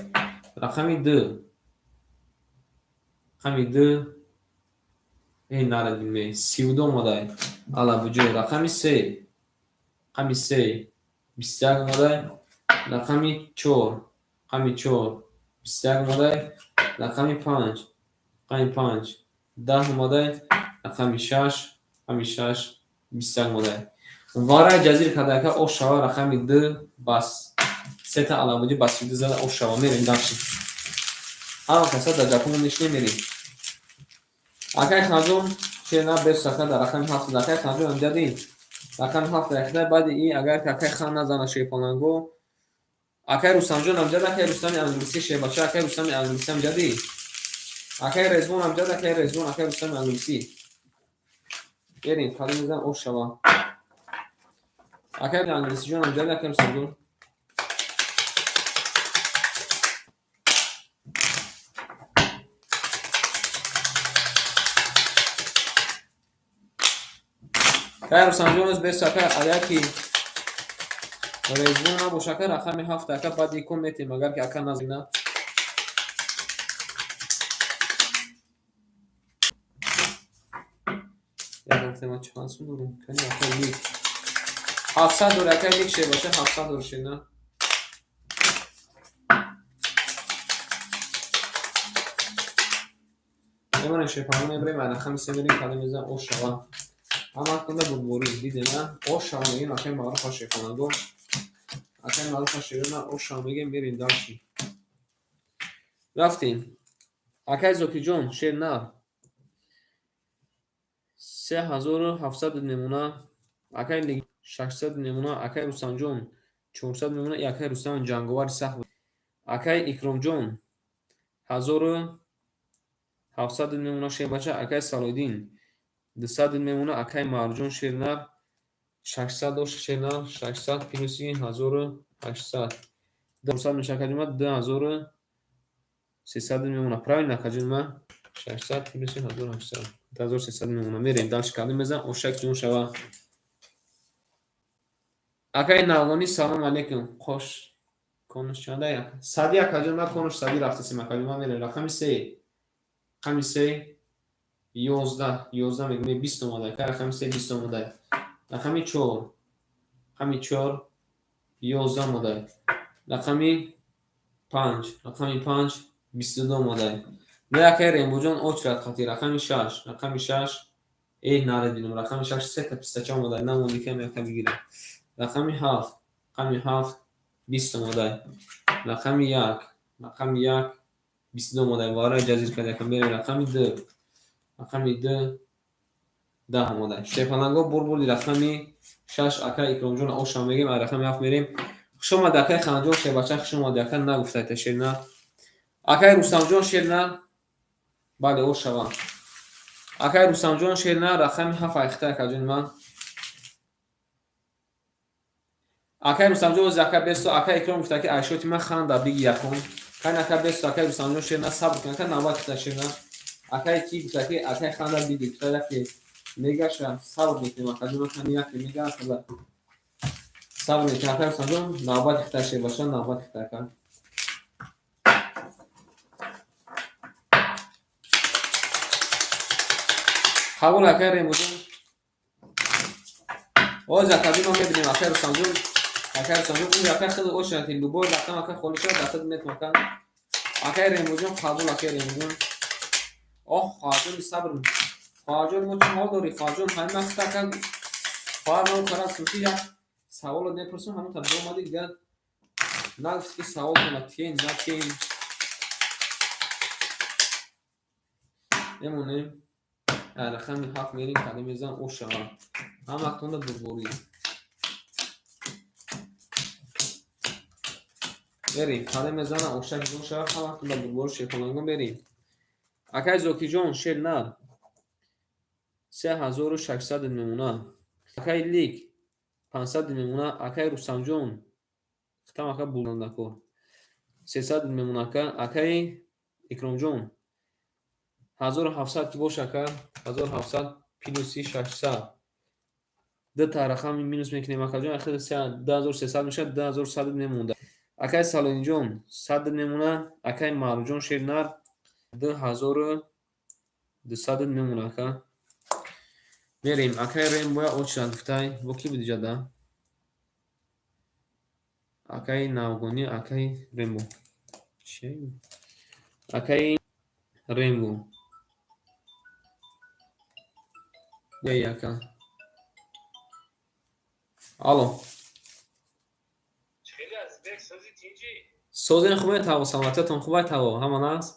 Рақами ду, рақами ду, э, нарадиме, 32 омадай, ала буҷо. Рақами се, рақами се 21 омадай. Рақами чор, рақами чор 21 омадай. Рақами панҷ, рақами панҷ 10 омадай. Рақами шаш, рақами шаш 21 омадай. Варай ҷазир карда, ака, ош шава. Рақами ду бас сета алабуҷи ба 32 зада, ош шава. Мерем дальше. Ҳама каса дар ҷапоно мешинем, мерем. Акай Ханҷон, шер бес, ака, дар рақами ҳафт. Акай Ханҷон, амҷади рақами ҳафт яхда. Баъди и агар акай Хан назана, шерпаланго. Акай Рустамҷон, амҷад, акай Рустами англисӣ, шербача, акай Рустами англисӣ, амҷади. Акай Резвон, амҷад, акай Резвон, акай Рустами англисӣ. Берем, кадом мезан, ош шава. Акай англисиҷон, амҷади, акай Рустамҷон. Акай Рустамҷон, бес, ака, аяки Резвон набош, ака, рақами ҳафт, ака, баъди икон метем, агар ки ака назина. Ягон чанд сум дорум? Кани, ака Лик. 700 дори, акай Лик, шербача, 700 дори, шер. Мемонем, шерпаҳо, мебарем, ай рақами се мерем, кадом мезанам, ош шава. Ҳама кунда бурдборӣ дидена, ош шава мегем, акай Маъруфа, шерпаланго. Акай Маъруфа, шерона, ош шава мегем, мерем дальше. Рафтем. Акай Зокирҷон, шер нар. 3700 мемона. Акай Лик 600 мемона. Акай Рустамҷон 400 мемона. И акай Рустам ҷанговари сахт. Акай Икромҷон 1700 мемона, шербача. Акай Салоҳиддин 200 мемона. Акай Марҷон, шернар, 600 дошт, шернар, 600 плюси 1800 400 меша, акаҷон, 2300 мемона. Правильно, акаҷон, ма 600 плюси 1800 2300 мемона. Мерем дальше, кадом мезан, ошак ҷон шава. Акаи Навғонӣ, салом алейкум. Қош конуш чанда? Сади, акаҷон, ма конуш сади рафтасем, акаҷон, ма мерем. Рақами се, рақами се 11, 11 мегӯем, 20 омада, ака, рақами се 20 омада. Рақами чор, рақами чор 11 омада. Рақами панҷ, рақами панҷ 22 омада. Не, акаи Рембоҷон, очрат қати рақами шаш, рақами шаш Э, наред бинам, рақами шаш сета пистача омодай, намонди кам яка бигирам. Рақами ҳафт, рақами ҳафт 20 омодай. Рақами як, рақами як 22 омодай. Вараи ҷазир карда якам берем. Рақами ду, рақами ду 10 омодай. Шерпаланго бурбурди рақами шаш, акай Икромҷон ошам мегем, ай рақами ҳафт мерем. Хуш омади, акай Ханҷон, шербача, хуш омади, ака нагуфтайта шерна. Акай Рустамҷон шерна, бале, ошава. Акай Рустамҷон шерна, рақами ҳафт айхта, акаҷони ман. Акай Рустамҷон ози ака бесто, акай Икром гуфта ки айшоти ман ханда биги якум. Кайн ака бесто, акай Рустамҷон шерна, сабр кун, ака навбат хита шерна. Акай ки гуфта ки акай ханда биги, гуфта яке мегаша, сабр мекунем, акаҷон ман кани яке мега, акала. Сабр мекунем, акай Рустамҷон, навбат хита шербаша, навбат хита ака. Қабул, акай Ремуҷон. Оз акаҷон ман мебинем, акай Рустамҷон, акай Рустамҷон, ин акай хеле ошнати, любой рақам ака холӣ шавад, дастат метм ака. Акай Ремуҷон, қабул, акай Ремуҷон. Оҳ, хоҳарҷони сабр. Хоҳарҷон, мо чӣ ҳол дорӣ, хоҳарҷон? Ҳамин вақт ака хоҳар ман карастм ки як саволо мепурсам, ҳамон тараф омадӣ, дигар нагуфтӣ ки саволтона тиен, натиен. Мемонем. Рақами ҳафт мерем, када мезанам, ошава. Ҳам вақтонда бурборӣ. Берем, када мезанам, ошак ҷон шава, ҳам вақтонда бурборӣ шерпалангон берем. Акай Зокирҷон, шер нар. 3600 мемона. Акай Лик 500 мемона. Акай Рустамҷон, хитам ака буландакор. 300 мемона ака. Акай Икромҷон 1700 ки боша ака, 1700 плюси 600. Ду та рақами минус мекунем, акаҷон, ахир 2300 мешавад, 2100 мемонда. Акай Салоҳиддинҷон 100 мемона, акай Маъруфҷон шернар 2200 мемона ака. Мерем, акай Рембоя очирад гуфтай, бо ки буди ҷада? Акай Навгонӣ, акай Рембо. Чи? Акай Рембо. Эй, ака. Алло. Хеле Азизбек, сози тинҷӣ? Созен хубе таво, саломатиятон хубай таво, ҳама наст?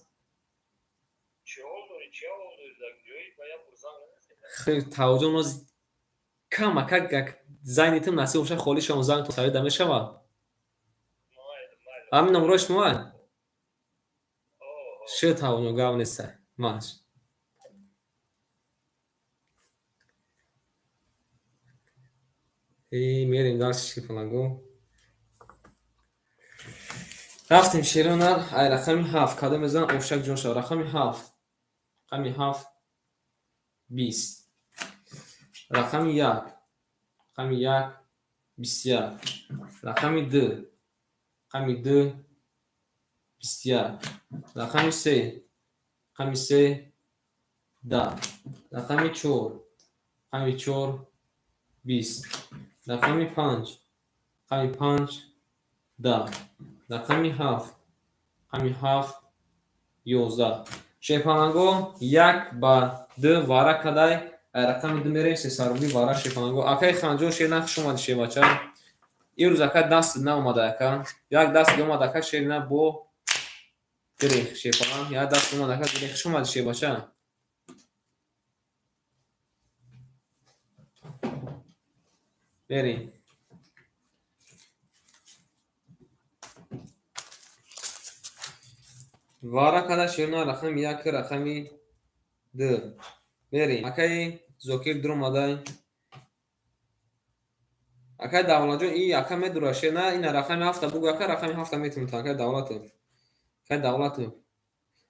Чӣ ҳол дорӣ, чӣ ҳол дорӣ, дар ҷои ба як бор занг намезанӣ? Хел тавоҷон оз кам ака як зайнитим насиб боша, холӣ шавам, зангтон савида мешавад? Майли, майли. Ҳамин номрои шумоа? О, Ши тавоҷон, гап неста. Маш. Э, мерем дальше шерпаланго. Рафтем шеронар, ай рақами ҳафт, кадом мезанам, ошак ҷон шава. Рақами ҳафт, рақами ҳафт 20. Рақами як, рақами як 21. Рақами ду, рақами ду 21. Рақами се, рақами се 10. Рақами чор, рақами чор 20. Рақами панҷ, рақами панҷ 10. Рақами ҳафт, рақами ҳафт 11. Шерпаланго як ба ду вара кадай, ай рақами ду мерем, сесарубӣ вара шерпаланго. Акай Ханҷон шер на, хуш омадӣ шербача. Имрӯз ака даст наомада ака. Як даст омад ака шер на бо гирех шерпаланг, як даст омад ака гирех. Хуш омадӣ шербача. Берем. Вара када шерна рақами як, рақами ду. Берем. Акай Зокир дуромадай. Акай Давлатҷон, и ака медура шерна, ина рақами ҳафта бугӯ ака, рақами ҳафта метавонад акай Давлатов. Акай Давлатов.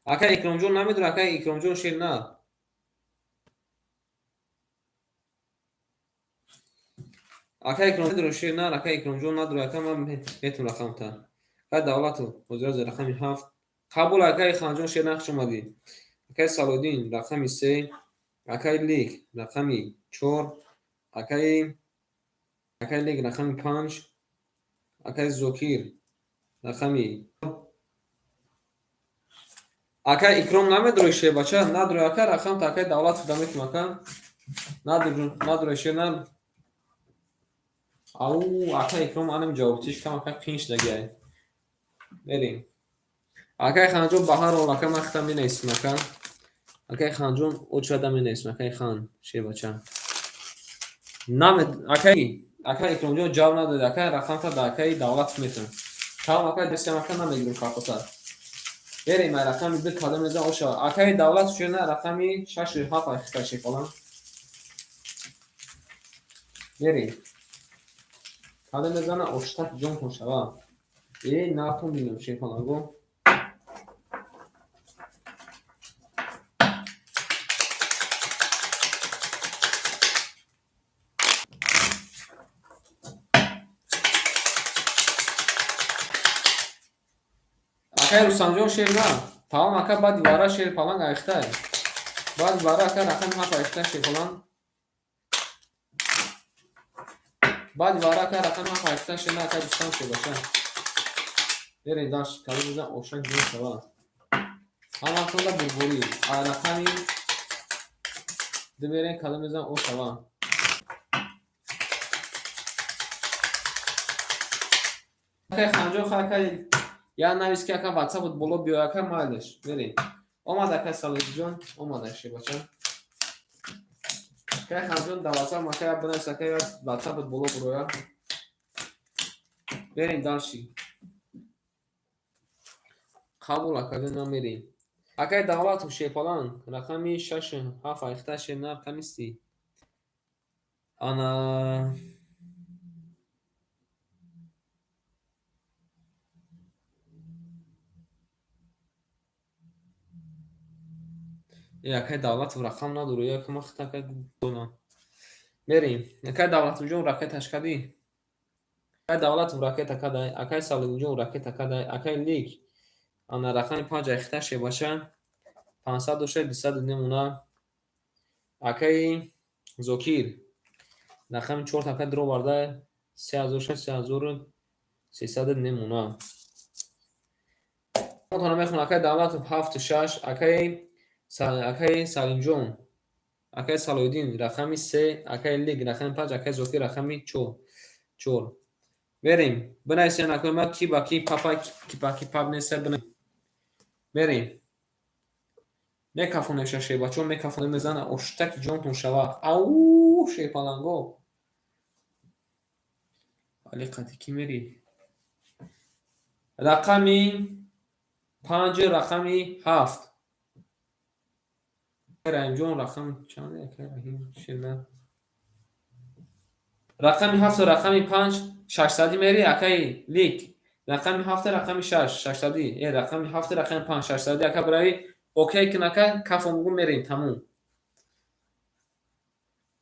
Акай Икромҷон намедура, акай Икромҷон шерна. Акай Икром медура шерна, акай Икромҷон надура, ака ман метавонам рақамта. Акай Давлатов, ҳозир рақами ҳафт. Қабул, акай Ханҷон шерна, хуш омадӣ. Акай Салоҳиддин рақами се, акай Лик рақами чор, акай Лик рақами панҷ, акай Зокир рақами. Акай Икром намедурои шербача, надурои ака, рақамта акай Давлатов да метавонам ака. Надуре шерна. Ау, ака Икром анам ҷавобтиш кам ака қин шудагиай. Мерем. Акай Ханҷон, ба ҳар ҳол ака ман хитам менависам ака. Акай Ханҷон очада менависам акай Хан шербача. Намед акай акай Икромҷон ҷавоб надод акай рақамта да акай Давлатов метавон. Тамом акай дестам ака намегирем картота. Берем ай рақами ду кадом мезан оша. Акай Давлатов шена рақами 6 7 ай хита шефалан. Мерем. Кадом мезана оштак ҷон шава. Э натон бинам шефаланго. Акай Рустамҷон шер на. Тамом ака баъди вара шер паланг айхтай. Баъди вара ака рақами ҳафт айхтай шер паланг. Баъди вара ака рақами ҳафт айхтай шер на ака Рустам шер баша. Берем даш кадом мезан ошак ҷон шава. Ҳаматонда бурбурӣ. Ай рақами ду берем кадом мезан о шава. Акай Ханҷон ака я навис ки ака ватсапот боло биё ака майлаш. Мерем. Омад ака Салоҳиҷон, омад шебача. Акай Ханҷон дар ватсап ака я бинавис ака я ватсапот боло буроя. Берем дальше. Қабул акаҷон намерем. Акай Давлатов шерпаланг рақами 6 7 айхта шер на рақами си. Ана акай Давлатов рақам надору як ма хита ака донам. Мерем. Акай Давлатовҷон ракеташ кадӣ? Акай Давлатов ракета кадай, акай Салимҷон ракета кадай, акай Лик ана рақами 5 айхта шебаша 500 дошта 200 немуна. Акай Зокир рақами 4 ака дро барда 3006 3300 немуна. Мотона мехонам акай Давлатов 7 6 акай акай Салимҷон, акай Салоҳиддин рақами 3, акай Лик рақами 5, акай Зокир рақами 4. Мерем. Бинависем акай ма ки ба ки папа ки ба ки пап неста бина. Мерем. Мекафонеша шербачо мекафоне мезана оштаки ҷонтон шава. Ау шерпаланго. Али қати ки мери? Рақами 5 рақами 7. Раҳимҷон рақам чанд акай Раҳим шена? Рақами 7 рақами 5 600 мери акай Лик. Рақами 7 рақами 6 600. Э рақами 7 рақами 5 600 ака барави окей кун ака кафон бугу мерем тамом.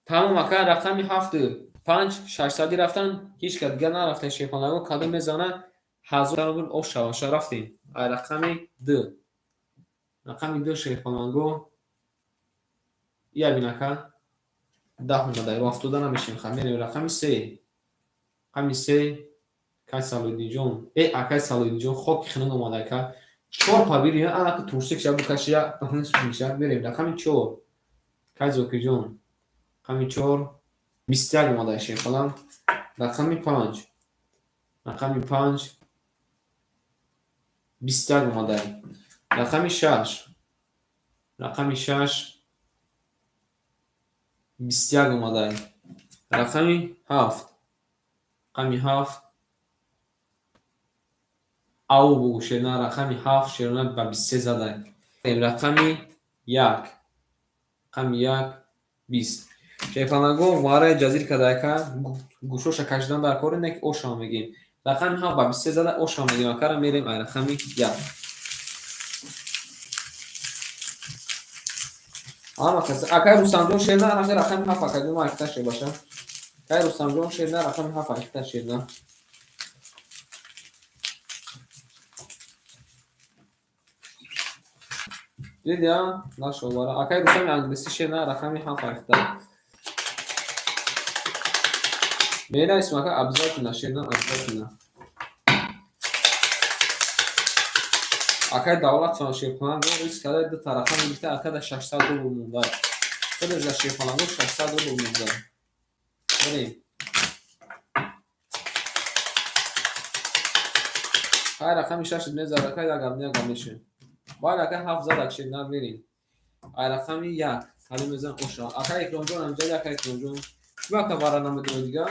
Тамом ака рақами 7 5 600 рафтан ҳеҷ кас дигар нарафта шерпаланго кадом мезана 1000 рубл оф шаваша рафтем. Ай рақами 2. Рақами 2 шерпаланго ия бин ака 10 омада ро афтода намешем ха мерем рақами 3. Рақами 3 акай Салоҳиддинҷон. Э акай Салоҳиддинҷон хоки хунук омада ака. 4 пабири анака турсик ша букаши я меша мерем рақами 4. Акай Зокирҷон. Рақами 4 21 омада шерпаланг. Рақами 5. Рақами 5 21 омада. Рақами 6. Рақами 6 21 омада. Рақами 7. Рақами 7 ау бугу шерна рақами 7 шерна ба 23 зада. Рақами 1. Рақами 1 20. Шерпаланго вараи ҷазир кадака гӯшоша кашидан дар кори не ки ошам мегем. Рақами 7 ба 23 зада ошам мегем акара мерем ай рақами 1. Ҳама кас акай Рустамҷон шерна рақами 7 акай ма айхта шербаша. Акай Рустамҷон шерна рақами 7 айхта шерна. Диди а? Нашо бара. Акай Рустами англиси шерна рақами 7 айхта. Менависем ака обязательно шерна обязательно. Акай Давлатован шерпаланг риск карда ду та рақам гирифта ака да 600 рубл монда. Худаш дар шерпаланго 600 рубл мегузарад. Мерем. Ҳай, рақами шаш мезад, ака, як гап, як гап мешавем. Баъд, ака, ҳафт зад, ак, шернар, мерем. Ай рақами як калим мезан оша. Ака Икромҷон ҳамҷа, ака Икромҷон. Чӣ, ака, вара намедонӣ дига?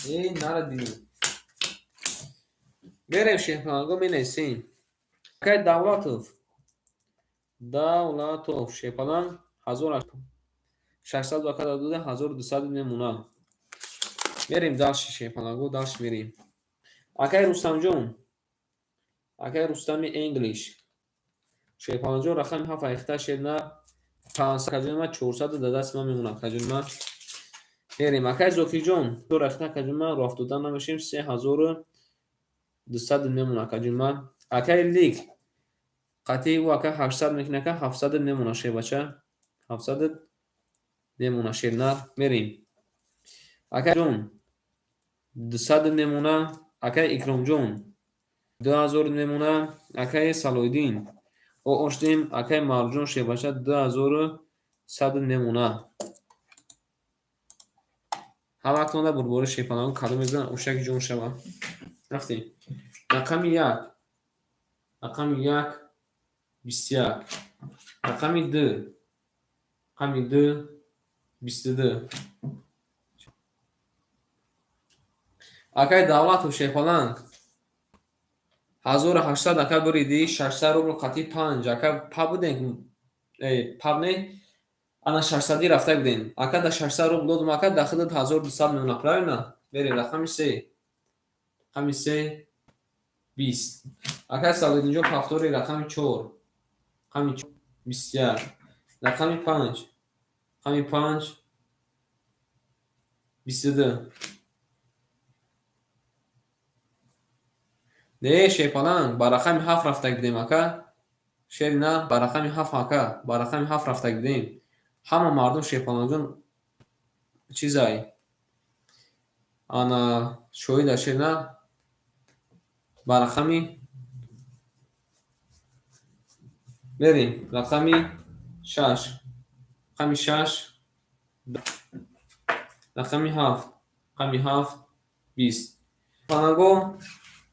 Эй, нара динем. Мерем, шерпаланго, менависем. Акай Давлатов. Давлатов шерпаланг 1600 ака дода, 1200 мемонад. Мерем дальше, шерпаланго, дальше мерем. Акай Рустамҷон. Акай Рустами English. Шерпаланҷон, рақами ҳафт айхта, шерна, 500, акаҷони ман, 400 да дасти ман мемонад, акаҷони ман. Мерем. Акай Зокирҷон, рахта, акаҷони ман, роҳ афтода намешем, 3200 мемонад, акаҷони ман. Акай Лик қатъи ӯ, ака, 800 мекунад, ака, 700 мемонад, шербача. 700 мемонад, шернар. Мерем. Акаҷон 200 мемонад. Акай Икромҷон 2000 мемонад. Акай Салоҳиддин оштем. Акай Марҷон, шербача, 2100 мемонад. Ҳамаатонда бурбори шерпалангон кадом мезанад, ошаки ҷон шавад. Рафтем. Рақами як. Рақами як 21. Рақами ду. Рақами ду 22. Акай Давлатов, шерпаланг 1800, ака, буриди, 600 рубл қатъи панҷ, ака, па будем, паб не, ана шашсадӣ рафта будем, ака, да 600 рубл додум, ака, да худат 1200 мемонад, правильно? Мерем, рақами се, рақами се 20. Акай Салоҳиддинҷон, повтори, рақами чор, рақами 21, рақами панҷ, рақами панҷ 22. Не, шерпаланг, ба рақами ҳафт рафта будем, ака. Шери на, ба рақами ҳафт, ака, ба рақами ҳафт рафта будем. Ҳама мардум, шерпалангҷон, чизай ана шоҳида, шер на, ба рақами мерем, рақами шаш, рақами шаш, рақами ҳафт, рақами ҳафт 20. Паланго,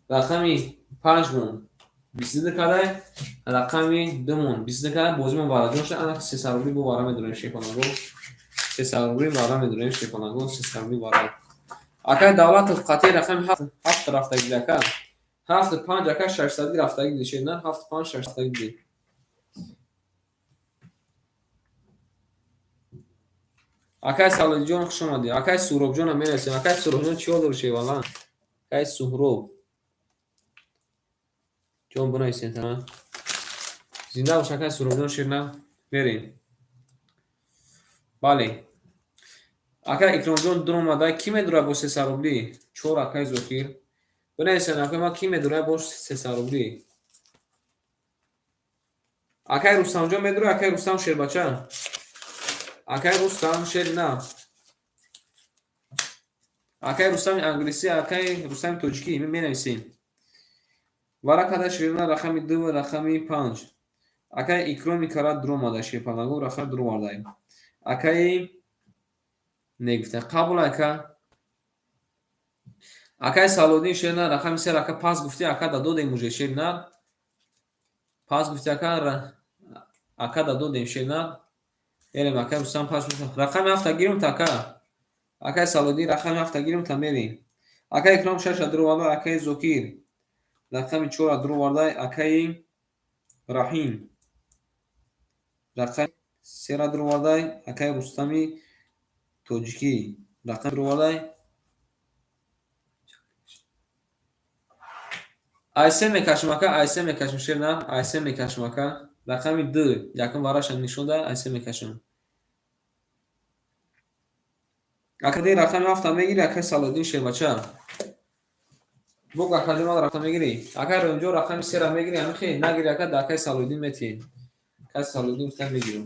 рақами панҷмон 22 кардай, рақами думон 22 кардай, бозимон вараҷон шуд. Ана 300 рубли бо вара медорем, шерпаланго, 300 рубли вара медорем, шерпаланго, 300 рубли вара. Акай Давлатов қатъи рақами ҳафт рафтагӣ, ака, ҳафту панҷ, ака, шашсадӣ рафтагӣ, шерна, ҳафту панҷ шашсадӣ. Акай Салоҳиддинҷон, хуш омадӣ. Акай Суҳробҷонам мерасем. Акай Суҳробҷон, чӣ ҳол дорӣ, шерваланд? Акай Суҳроб ҷон, бинависед. Зинда бош, акай Суҳробҷон, шерна. Мерем, бале. Акай Икромҷон дуромада. Кӣ медорад бо 300 рубли? Чор, акай Зокир, бинависед, акай ман, кӣ медорад бо 300 рубли? Акай Рустамҷон медорад? Акай Рустам, шербача, акай Рустам, шери на, акай Рустами англисӣ, акай Рустами тоҷикӣ, менависем. Варакада, шерина, рақами ду ва рақами панҷ. Акай Икроми кара дуромада, шерпалаго, рақами дуровардаем. Акаи не гуфта, қабул, ака. Акай Салоҳиддин, шерина, рақами се, ака, пас гуфти, ака, да додем уже, шерина, пас гуфти, ака, ака, да додем, шерина. Мерем, акай Рустам, пас рақами ҳафта гирем та, ака. Акай Салоҳиддин, рақами ҳафта гирем та, мерем. Акай Икром шаша дуроварда, акаи Зокир рақами чора дуроварда, акаи Раҳим рақами сера дуровардай, акаи Рустами тоҷикӣ рақами дуровардай. Айсе мекашем, ака, айсе мекашем, шерна, айсе мекашем, ака, рақами ду якум вараша нишон да, айсе мекашем. Акади рақами ҳафта мегири, акаи Салоҳиддин, шербача, буг, акаҷон, ман рақам мегирӣ. Акаи Роҳимҷон, рақами сера мегирӣ? Ҳамихе нагири, ака, да акаи Салоҳиддин метиҳем. Акаи Салоҳиддин гуфта, мегирам.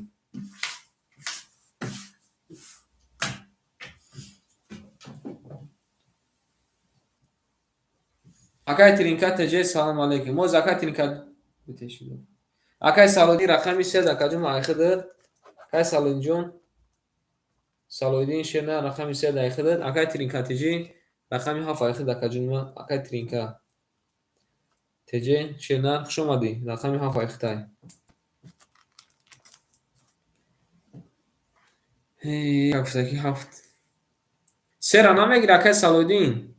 Акаи Тринка ТЖ, салом алейкум. Моз, акаи Тринка, акаи Салоҳиддин, рақами се, акаҷон, айхидр. Акай Салоҳиддинҷон, Салоҳиддин шерна рақами се дар худат. Акай Тринка ТЖ рақами ҳафт ай худ, акаҷон ма. Акай Тринка ТЖ шерна, хуш омадӣ. Рақами ҳафт ай худай. Гуфта ки ҳафт. Сера намегира, акай Салоҳиддин.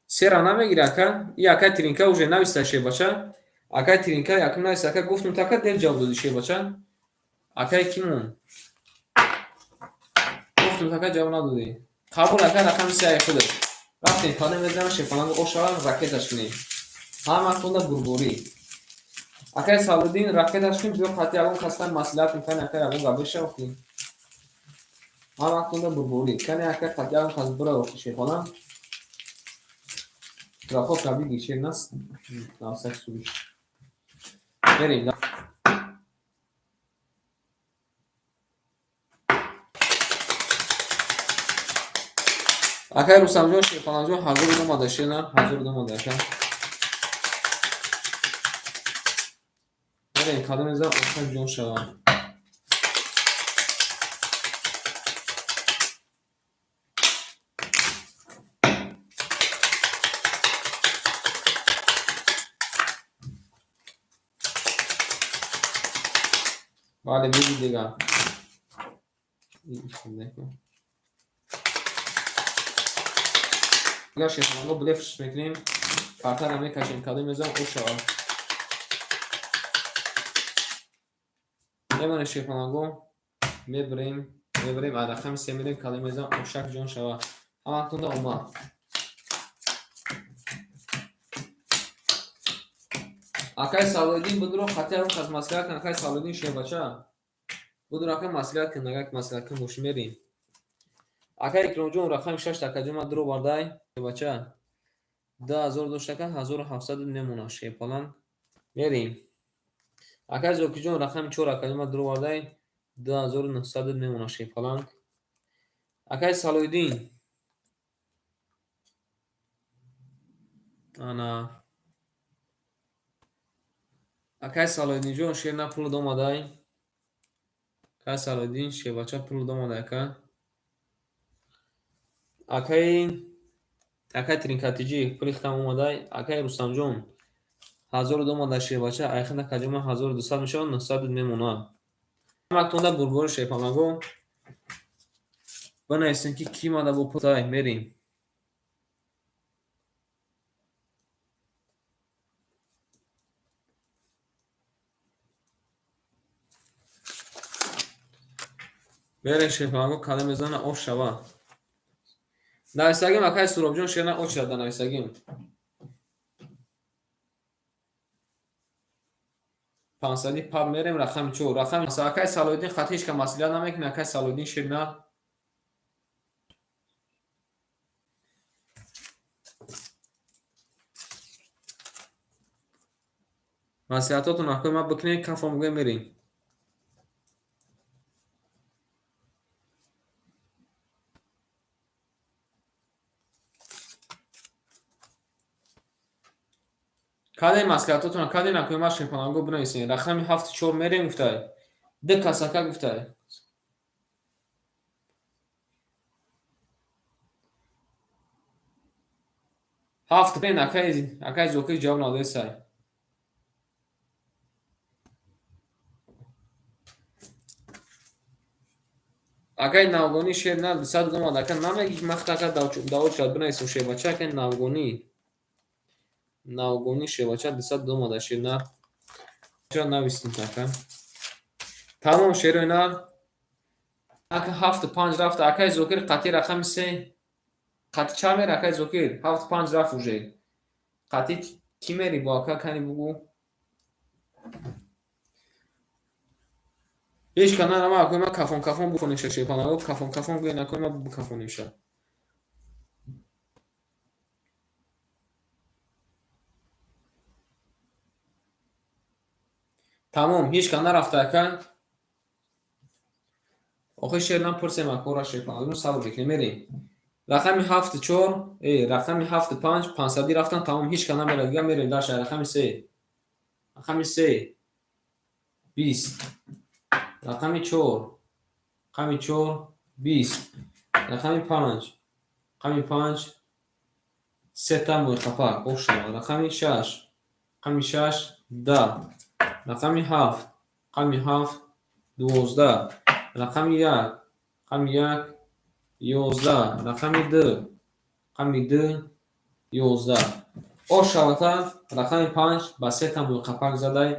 Сера намегира, ака. И акай Тринка уже нависта, шербача. Акай Тринка якум нависта, ака, гуфтум, така дер ҷавоб додӣ, шербача. Акай кимон? Гуфтум, така ҷавоб надодӣ. Қабул, ака, рақами се ай худат. Рафтем, кадом мезанам, шерпаланг ошава, ракеташ кунем. Ҳаматонда бурборӣ. Акай Салоҳиддин, ракеташ кун, биё қатъи ягон касдан маслиҳат мекунем, ака, ягон гап бешава ки. Ҳаматонда бурборӣ. Кане, ака, қатъи ягон кас бира охи, шерпаланг. Страховка бигир, шер нас на всякий случай. Мерем. Акай Рустамҷон, шерпалангҷон, ҳазору омада, шер на, ҳазору омада, ака. Мерем, кадом мезанам, охир ҷон шава. Бале, биги дигар. Дигар шерпаланго блефш мекунем. Картара мекашем, кадом мезанам, о шава. Мемонем, шерпаланго, мебирем, мебирем, аз рақами се мерем, кадом мезанам, ошак ҷон шава. Ҳаматонда омад. Акай Салоҳиддин, будро қатъи ягон кас маслиҳат кун, акай Салоҳиддин, шербача. Будро, ака, маслиҳат кун, агар маслиҳат кун бошӣ, мерем. Акай Икромҷон, рақами шаш, акаҷон, ма дуро бардай, шербача. 2000 дошт, ака, 1700 мемонад, шерпаланг. Мерем. Акай Зокирҷон, рақами чор, акаҷон, ма дуро бардай, 2900 мемонад, шерпаланг. Акай Салоҳиддин. Ана. Акай Салоҳиддинҷон, шер на, пул омадай. Акай Салоҳиддин, шербача, пул омадай, ака. Акай Тринкатиҷӣ, пули хитам омадай. Акай Рустамҷон, ҳазору омадай, шербача, айхин акаҷон ма 1200 мешавад, 900 мемонад. Ҳаматонда бурбори, шерпаланго. Бинависем, ки кӣ мада бо пул мерем. Мерем, шерпаланго, кадом мезана, ош шава. Нависагим, акай Суробҷон, шерна очрада нависагим. Пансади паб мерем, рақами чор. Рақами акай Салоҳиддин хати ҳеч ка маслиҳат намекунад, акай Салоҳиддин, шерна. Маслиҳатотон акои ма бикунед, кафо мегӯем, мерем. Кадем маслиҳатотон, кадем акои ма, шерпаланго, бинависед. Рақами ҳафту чор мерем, гуфтай. Ду кас, ака, гуфтай. Ҳафт акай Зокир ҷавоб надодесай. Акай Навгонӣ, шер на, 200 омад, ака, намегӣ махт, ака, давочад бинависем, шербача, акай Навгонӣ. Навгонӣ, шербача, 200 омада, шер на. Ча навистем, ака. Тамом, шерои на. Ака, ҳафту панҷ рафта, акай Зокир, қатъи рақами се. Қатъи чанд мери, акай Зокир? Ҳафту панҷ рафт уже. Қатъи кӣ мери бо, ака, кани бугӯ? Ҳеч ка нарама, акои ма, кафон кафон бухонеша, шерпаланго, кафон кафон гӯен, акои ма, бикафонемша. Тамом, ҳеч ка нарафта, ака. Охир шер напурсем, акора, шерпаланго, сабр мекунем, мерем. Рақами ҳафту чор, рақами ҳафту панҷ, пансадӣ рафтан, тамом, ҳеч ка намерад, дига мерем даша, рақами се. Рақами се. 20. Рақами чор. Рақами чор 20. Рақами панҷ. Рақами панҷ сета мӯйқапак. Ошава. Рақами шаш. Рақами шаш 10. Рақами ҳафт. Рақами ҳафт 12. Рақами як. Рақами як 11. Рақами ду. Рақами ду 11. Ошавата рақами панҷ ба сета мӯйқапак задай.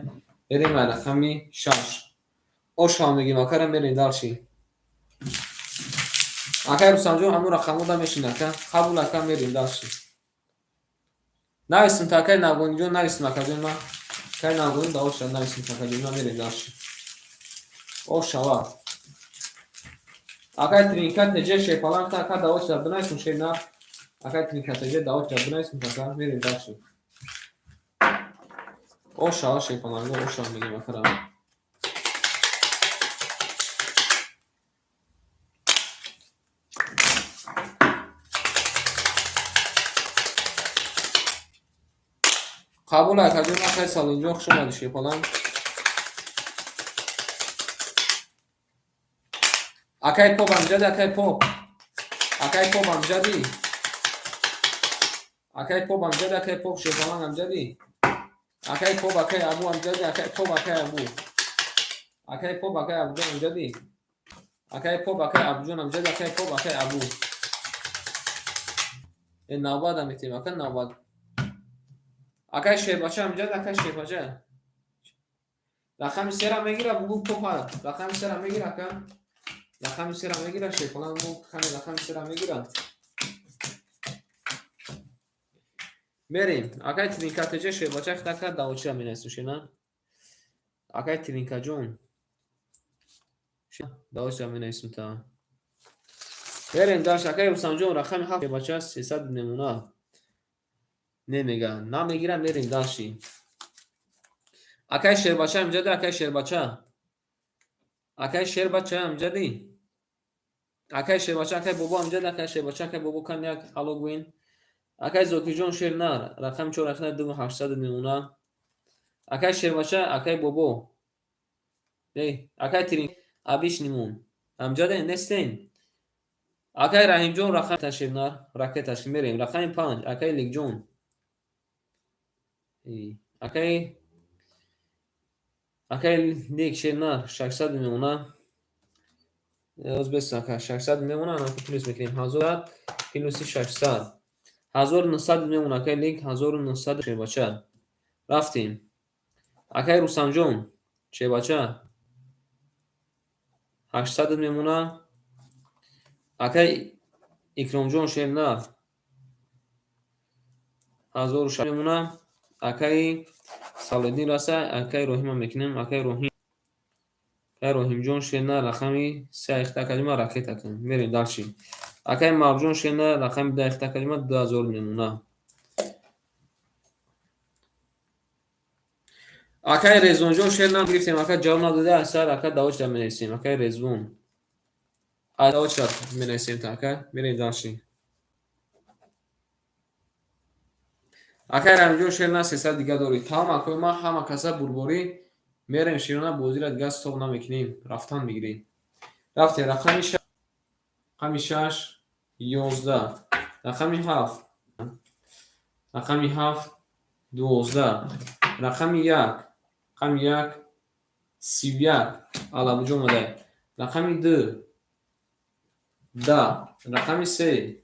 Берем ба рақами шаш. Ошава мегим акара, мерем дальше. Акай Рустамҷон, ҳамун рақамода мешин, ака. Қабул, ака, мерем дальше. Нависм та, акай Навгониҷон, нависм, акаҷон ма. Акай Навгонӣ давоша нависм, акаҷон ма, мерем дальше. Ошава. Акай Тринка теҷе шепаланг та, ака, давоша бинависм шена. Акай Тринка теҷе давоша бинависм, ака, мерем дальше. Ошава, шепаланго, ошава мегим акара. Қабул, акаҷон, акай Салимҷон, хуш омадӣ, шепаланг. Акай Поп амҷади, акай Поп. Акай Поп амҷади. Акай Поп амҷади, акай Поп шепаланг амҷади. Акай Поп, акай Абу амҷади, акай Поп, акай Абу. Акай Поп, акай Абуҷон амҷади. Акай Поп, акай Абуҷон амҷади, акай Поп, акай Абу. Э, навбат метем, ака, навбат. Акай Шербача амҷади, акай Шербача. Рақами сера мегира, бугу попа. Рақами сера мегира, ака. Рақами сера мегира, шепаланг бу, кани рақами сера мегира. Мерем. Акай Тринка теҷе Шербача хитака давочира менависем шена. Акай Тринкаҷон. Давочира менависем та. Мерем дальше. Акай Рустамҷон, рақами ҳафт Шербача 300 мемона. Немега. Намегира, мерем дальше. Акай Шербача амҷади, акай Шербача. Акай Шербача амҷади. Акай Шербача, акай Бобо амҷади, акай Шербача, акай Бобо кан як ало гӯен. Акай Зокирҷон шер нар, рақами чор рақами ду ҳаштсад мемона. Акай Шербача, акай Бобо. Эй, акай Трин абиш нимон. Амҷаде нестен. Акай Раҳимҷон, рақами шернар, ракеташ мерем. Рақами панҷ, акай Лекҷон. Акай Лек шернар 600 мемона. Оз бес, ака, 600 мемона, ана плюс мекунем. 1000 плюси 600. 1900 мемона, акай Лек, 1900 Шербача. Рафтем. Акай Рустамҷон, Шербача 800 мемона. Акай Икромҷон шернар 1600 мемона. Акай Салиддин раса, акай Роҳима мекунем, акай Роҳим. Акай Роҳимҷон шернар рақами се айхта калима ракета кун. Мерем дальше. Акай Марҷон шернар рақами ду айхта калима 2000 мемона. Акай Резвонҷон шернар гирифтем, ака ҷавоб надода, асар ака давочра менависем. Акай Резвон. Давочра менависем та, ака. Мерем дальше. Акай Рамҷон шернар 300 дига дорӣ. Тамом, акои ман, ҳама каса бурборӣ мерем широна, бозира дига стоп намекунем. Рафтан мегирем. Рафтем рақами шаш, рақами шаш 11, рақами ҳафт, рақами ҳафт 12, рақами як, рақами як 31, алабуҷо омада. Рақами ду 10, рақами се,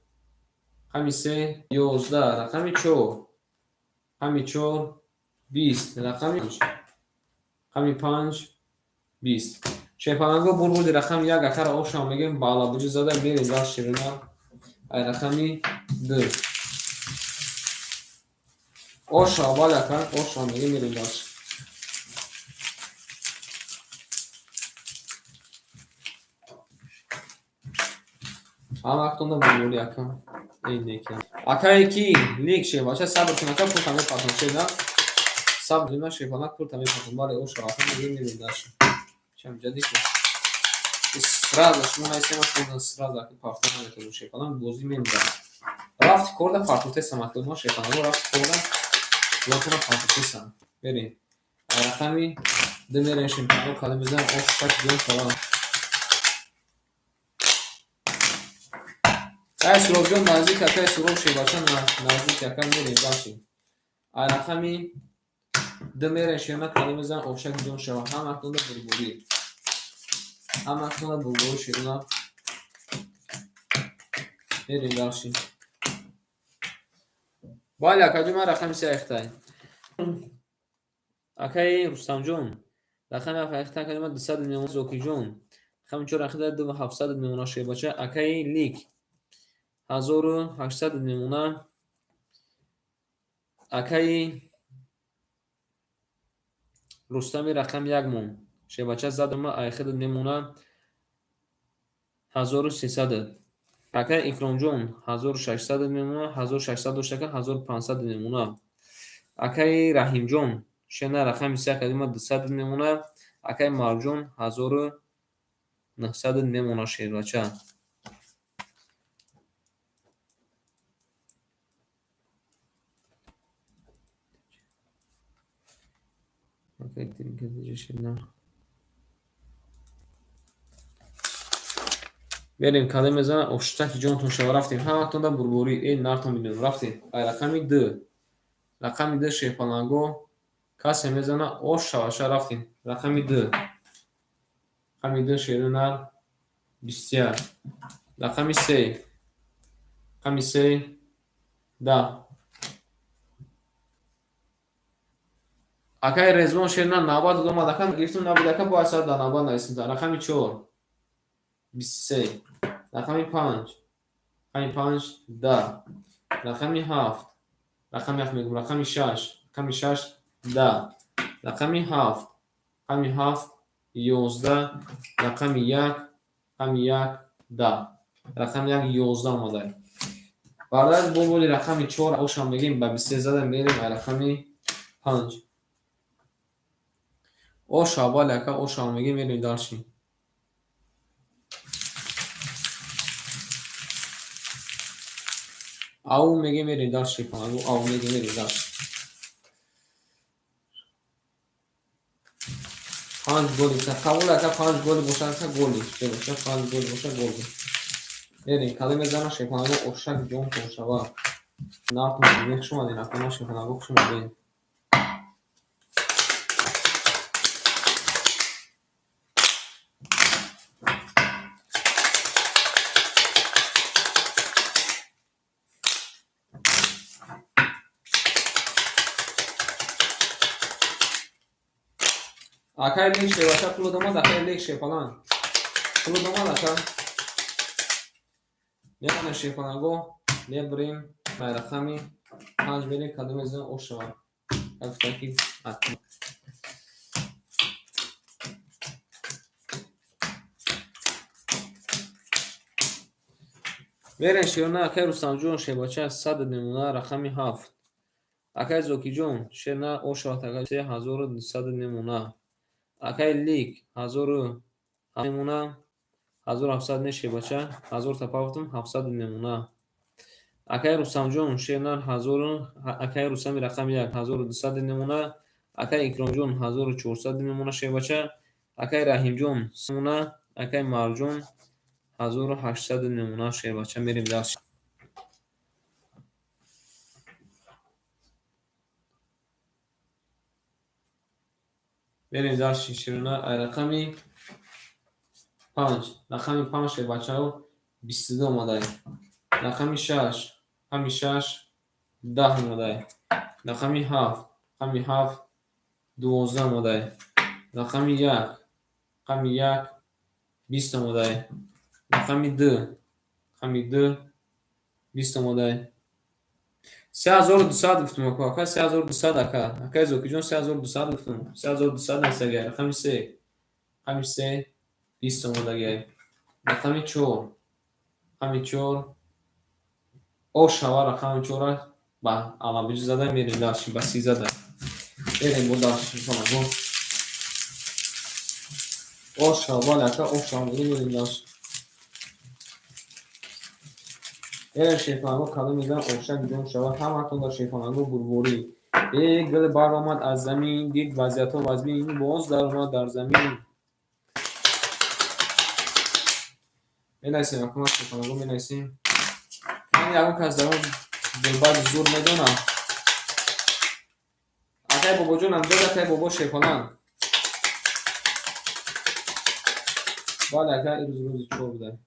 рақами се 11, рақами чор, рақами чор 20, рақами рақами панҷ 20. Шепаланго бурбуди рақами як акара ошам мегем, ба алабуҷо зада мерем даст ширина. Ай рақами ду. Оша, бале, ака, оша мегем, мерем дальше. Ҳама вақтонда бурбури, ака. Эй, неки. Акае ки лик шебача, сабр кун, ака, пулта мепартам шеда. Сабр кун, шепалак, пулта мепартам. Бале, оша, ака, мегем, мерем дальше. Чам ҷади ку. Сразу шумо нависем, шумо сразу ака парта наметавонем, шепалак, бозӣ мемирад. Рафти корда партофтесам, ака, ма шепалак, рафти корда лотона партофтесам. Мерем. Рақами ду мерем, шепалак, кадом мезанам, ош шак ҷон шава. Ай Суробҷон наздик, акай Суроб шебача наздик, ака мерем бахши. Ай рақами ду мерем шерна кадом мезанам ошак ҷон шава. Ҳаматонда бурбурӣ. Ҳаматонда бурбурӣ шерна. Мерем бахши. Бале, акаҷон, ман рақами се айхтай. Акаи Рустамҷон, рақами ҳафт айхтай, акаҷон, ман 200 мемона. Зокиҷон, рақами чор айхтай, 2700 мемона шербача. Акаи Лик, 1800 мемона. Акаи Рустами рақами як мон. Шербача задама айхид мемона 1300. Акаи Икромҷон 1600 мемона, 1600 дошта, ака 1500 мемона. Акаи Раҳимҷон шена рақами се акаи ма 200 мемона. Акаи Марҷон 1900 мемона шербача. Мерем кадом мезанам оштаки ҷонтон шава рафтем. Ҳаматонда бурбурӣ, э нартон бидонем рафтем. Ай рақами ду. Рақами ду шерпаланго касе мезана ош шаваша рафтем. Рақами ду. Рақами ду шери нар 21. Рақами се. Рақами се 10. Акаи Резвон шерна 90 омад, ака гирифтум набуд, ака бояд саат дар навбат нависем. Рақами чор 23. Рақами панҷ. Рақами панҷ 10. Рақами ҳафт. Рақами ҳафт мегӯм. Рақами шаш. Рақами шаш 10. Рақами ҳафт. Рақами ҳафт 11. Рақами як. Рақами як 10. Рақами як 11 омада. Баъд аз бо боли рақами чор ошам мегӯем ба 23 зада мерем ай рақами панҷ. Ош аввал ака ошам мегӯем мерем дальше. Ау мегӯем мерем дальше. Ау мегӯем мерем дальше. Панҷ голи қабул ака панҷ голи бошад ака голи. Бошад панҷ голи бошад голи. Мерем кадом мезанам шерпаланго ошак ҷонтон шава. Нартон хуш омадед ака ман шерпаланго хуш омадед. Акай лек шербача пуло домад, акай лек шерпаланг. Пуло домад ака. Мемонем шерпаланго, мебарем ай рақами панҷ мерем кадом мезанам ош шава. Гуфтам ки мерем шерона акай Рустамҷон шербача 100 мемона рақами ҳафт. Акай Зокиҷон шерна ош шавад ака 3200 мемона. Акай Лик 1000 мемона, 1700 не шербача, 1000 та пафтум 700 мемона. Акай Рустамҷон шернар 1000, акай Рустами рақами як 1200 мемона. Акай Икромҷон 1400 мемона шербача. Акай Раҳимҷон мемона, акай Марҷон 1800 мемона шербача. Мерем дальше. Мерем дальше шерона ай рақами панҷ. Рақами панҷ шербачао 22 омадай. Рақами шаш. Рақами шаш 10 омадай. Рақами ҳафт. Рақами ҳафт 12 омадай. Рақами як. Рақами як 20 омадай. Рақами ду. Рақами ду 20 омадай. 3200 гуфтум ака, ака 3200 ака. Акай Зокиҷон 3200 гуфтум. 3200 насагай. Рақами се. Рақами се 20 омадагай. Рақами чор. Рақами чор ош шава рақами чора ба алабиҷ зада мерем дальше ба си зада. Мерем бо дальше шалаго. Ош шава ака ош шава мерем дальше. Мерем шерпаланго кадом мезанам ошак ҷон шава. Ҳаматон дар шерпаланго бурбурӣ. Э гул баромад аз замин, дид вазъиятҳо вазмин, боз даромад дар замин. Менависем ака ман шерпаланго менависем. Кани ягон кас дар он дилбар зур медонад. Акай Бобоҷон амҷад, акай Бобо Шерпаланг. Бале, ака, ирӯз рӯзи чор буда.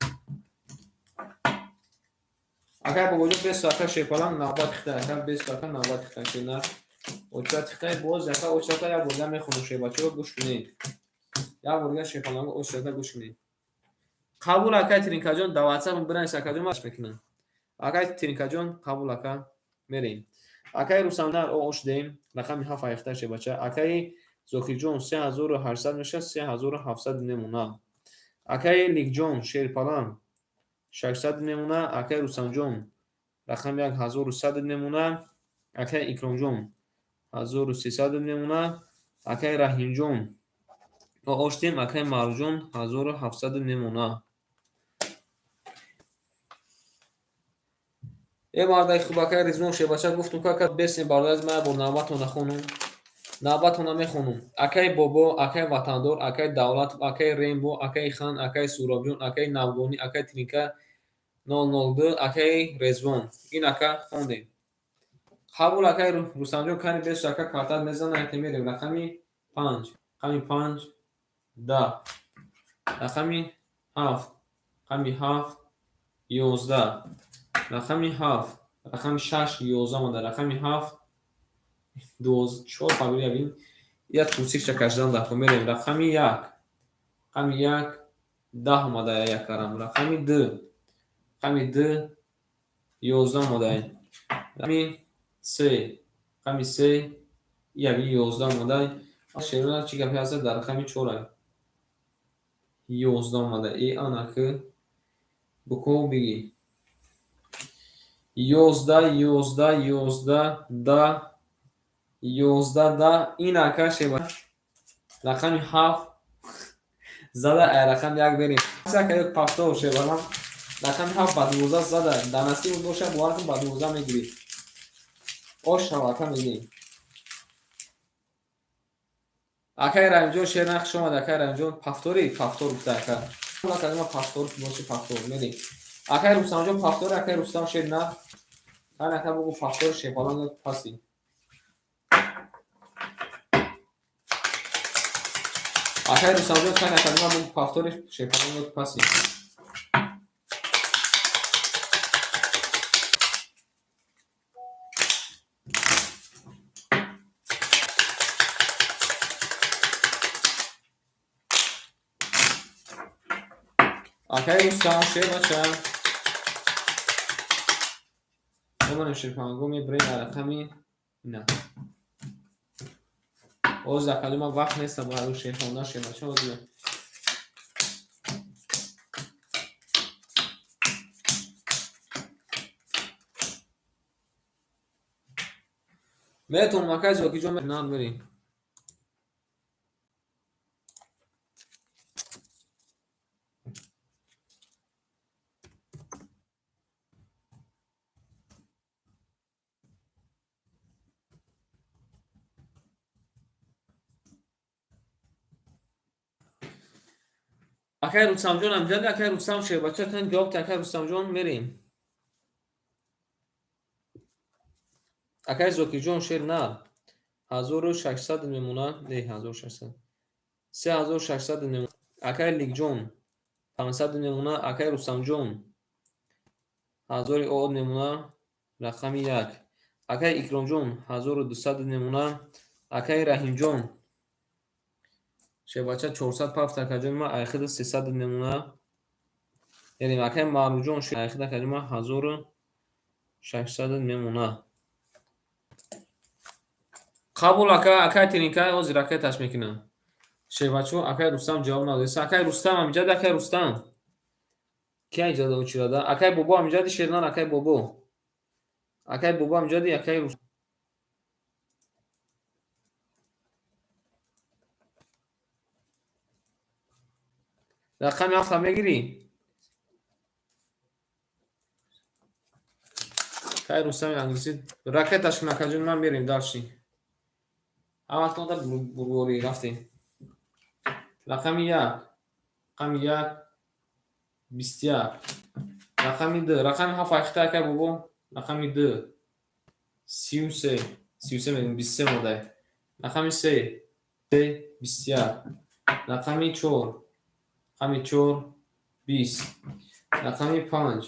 Акай Бобоҷон бесу, ака Шерпаланг навбат хита, ака бесу, ака навбат хита шена. Очрат хита боз ака очрата як борга мехонам, шербачаҳо гӯш кунед. Як борга Шерпаланг очрата гӯш кунед. Қабул, акай Тиринкаҷон, дар WhatsApp бинавис, акаҷон, ман мекунам. Акай Тиринкаҷон, қабул, ака, мерем. Акай Рустамдар ош дем, рақами 7 айхта шебача. Акай Зокирҷон 3800 мешавад, 3700 мемонад. Акай Ликҷон Шерпаланг 600 мемонад. Акай Рустамҷон рақами 1 1100 мемонад. Акай Икромҷон 1300 мемонад. Акай Раҳимҷон ош дем, акай Марҷон 1700 мемонад. Э мардаи хуб, акай Ризвон шебача, гуфтум ки ака бесем бародари ман, як бор навбатона хонум. Навбатона мехонум. Акай Бобо, акай Ватандор, акай Давлатов, акай Рембо, акай Хан, акай Суробҷон, акай Навгонӣ, акай Тринка 002, акай Резвон. Ин ака хондем. Қабул, акай Рустамҷон, кани бесу ака картат мезана, яке мерем. Рақами 5, рақами 5, 10, рақами 7, рақами 7, 11, рақами 7, рақами 6, 11 монда, рақами 7, 12, 4 пагури ябин. Я тусикча кашидан дар мерем. Рақами 1, рақами 1, 10 омада як карам. Рақами 2, рақами 2, 11 омада. Рақами 3, рақами 3, ябин 11 омада. Шерона чӣ гапе ҳаст дар рақами 4? 11 омада. Э ана ки буку бигӣ. 11, 11, 11, 10, 11, 10. Ин ака шеба. Рақами 7 зада, ай рақами 1 берем. Ака як пафтор шебалам. Рақами 7 ба 12 зада. Дар насиб боша, бовар кун, ба 12 мегирӣ. Ош шава, ака мегирӣ. Акай Раҳимҷон шер нақш омад, акай Раҳимҷон пафтори, пафтор гуфта ака. Акай пафтор боши, пафтор мерем. Акай Рустамҷон пафтор, акай Рустам шер на. Кан ака бугу пафтор шепаланг паси. Акай Рустамҷон кан ака бугу пафтор шепаланг паси. Акай Рустам шербача. Мемонем шерпалангҳо мебурем рақами на. Оз акаҷон ман вақт нестам барои шер хондан шербача ҳозир. Метавонам акай Зокиҷон на мерем. Акай Рустамҷон амҷад, акай Рустам шербача, тан ҷавоб акай Рустамҷон мерем. Акай Зокирҷон шер на. 1600 мемонад, не 1600. 3600 мемонад. Акай Ликҷон 500 мемонад, акай Рустамҷон 1000 од мемонад, рақами 1. Акай Икромҷон 1200 мемонад, акай Раҳимҷон шербача 400 пафт акаҷон ма айхида 300 мемонад. Яъне акай Маъруфҷон айхида акаҷон ма 1600 мемонад. Қабул ака, акай Тиринка ҳозир акай таш мекунам. Шербачо акай Рустам ҷавоб надод. Акай Рустам амҷад, акай Рустам. Ки айҷада учирада? Акай Бобо амҷади шернан, акай Бобо. Акай Бобо амҷади, акай Рустам. Рақами 7 мегирӣ? Кай Рустами англисӣ ракеташ кун акаҷон, ман мерем дальше. Ҳаматонда бурворӣ рафтем. Рақами 1, рақами 1, 21, Рақами ду, рақами ҳафт айхта, акай бобо. Рақами ду, 33, 33 мегӯм, 23 модай. Рақами се, 21. Рақами чор, рақами чор, 20. Рақами панҷ,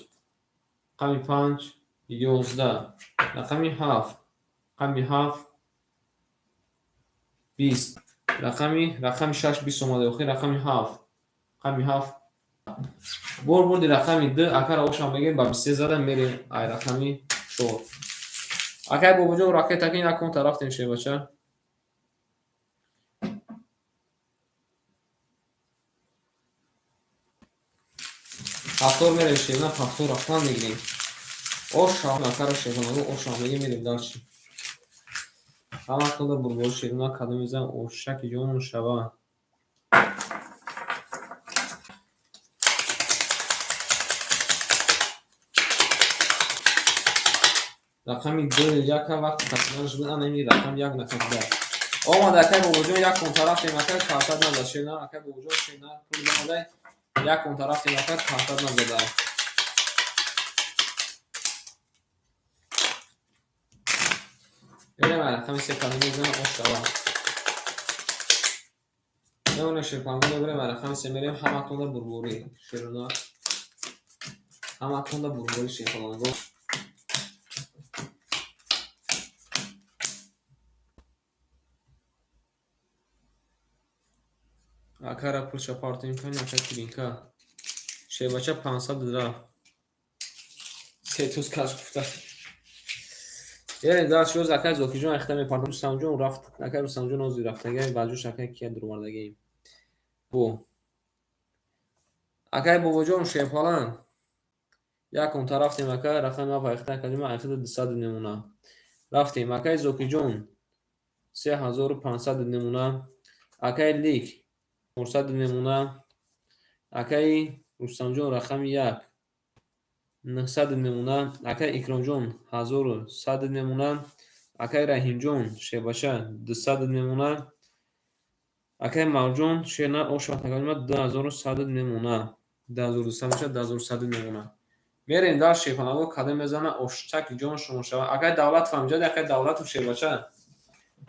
рақами панҷ, 11. Рақами ҳафт, рақами ҳафт, 20. Рақами шаш 20 омада, охир рақами ҳафт, рақами ҳафт. Бор бурди рақами ду, акара ошам мегирем, ба 23 зада мерем ай рақами чор. Акай бобоҷон, ракетаки накун, тарафтем, шебача. Ҳафтор мерем, шебна, ҳафтор рафтан мегирем. Оша акара шебанаго ошам мегирем, мерем дальше. Ҳаматонда бурбори шебна кадом мезан ошаки ҷон шава. Рақами ду яка вақти тақрибанаш буд, ана ин рақам як накарда. Омад, акай бобоҷон, як конта рафтем, акай картат назад, шена, акай бобоҷон, шена, пул омадай, як конта рафтем, акай картат назада. Мерем рақами се кадом мезана ошава. Мемонем шерпанго, мебарем рақами се, мерем ҳаматонда бурборӣ шерона. Ҳаматонда бурборӣ шерпаланго. Акара пулша партоем кани, акай киринка. Шебача 500 рафт. Се туз каш гуфта. Ерем дальше, ёз акай Зокиҷон айхта мепартам, Рустамҷон рафт, акай Рустамҷон ҳозир рафтагай, баҷош акай кия дуровардагием. Бо. Акай бобоҷон шерпалан. Як он тарафтем, акай рақами ҳафт айхта академа айхта 200 намуна. Рафтем, акай Зокиҷон 3500 намуна. Акай Лик 400 намуна. Акай Рустамҷон рақами як 900 намуна. Акай Икромҷон 1100 намуна. Акай Раҳимҷон шербача 200 намуна. Акай Марҷон шерна оша такалима 2100 намуна. 2200 меша, 2100 намуна. Мерем дар шерпанаго кадом мезана оштак ҷон шумо шава. Акай Давлатов ҳамҷади, акай Давлатов шербача.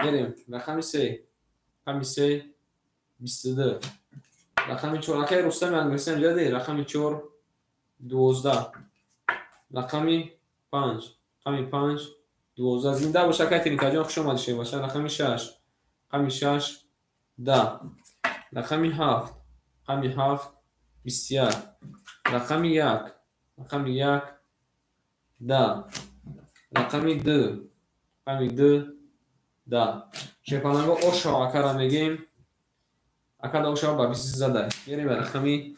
Мерем рақами се, рақами се, 22. Рақами чор, акай Рустами англисӣ ҳамҷади, рақами чор, 12. Рақами панҷ, рақами панҷ, 12. Зинда бош, акай Тиринкаҷон, хуш омадӣ, шербача. Рақами шаш, рақами шаш, 10. Рақами ҳафт, рақами ҳафт, 21. Рақами як, рақами як, 10. Рақами ду, рақами ду, 10. Шерпаланго ошо акара мегем. Акада ошо ба 20 зада. Мерем ба рақами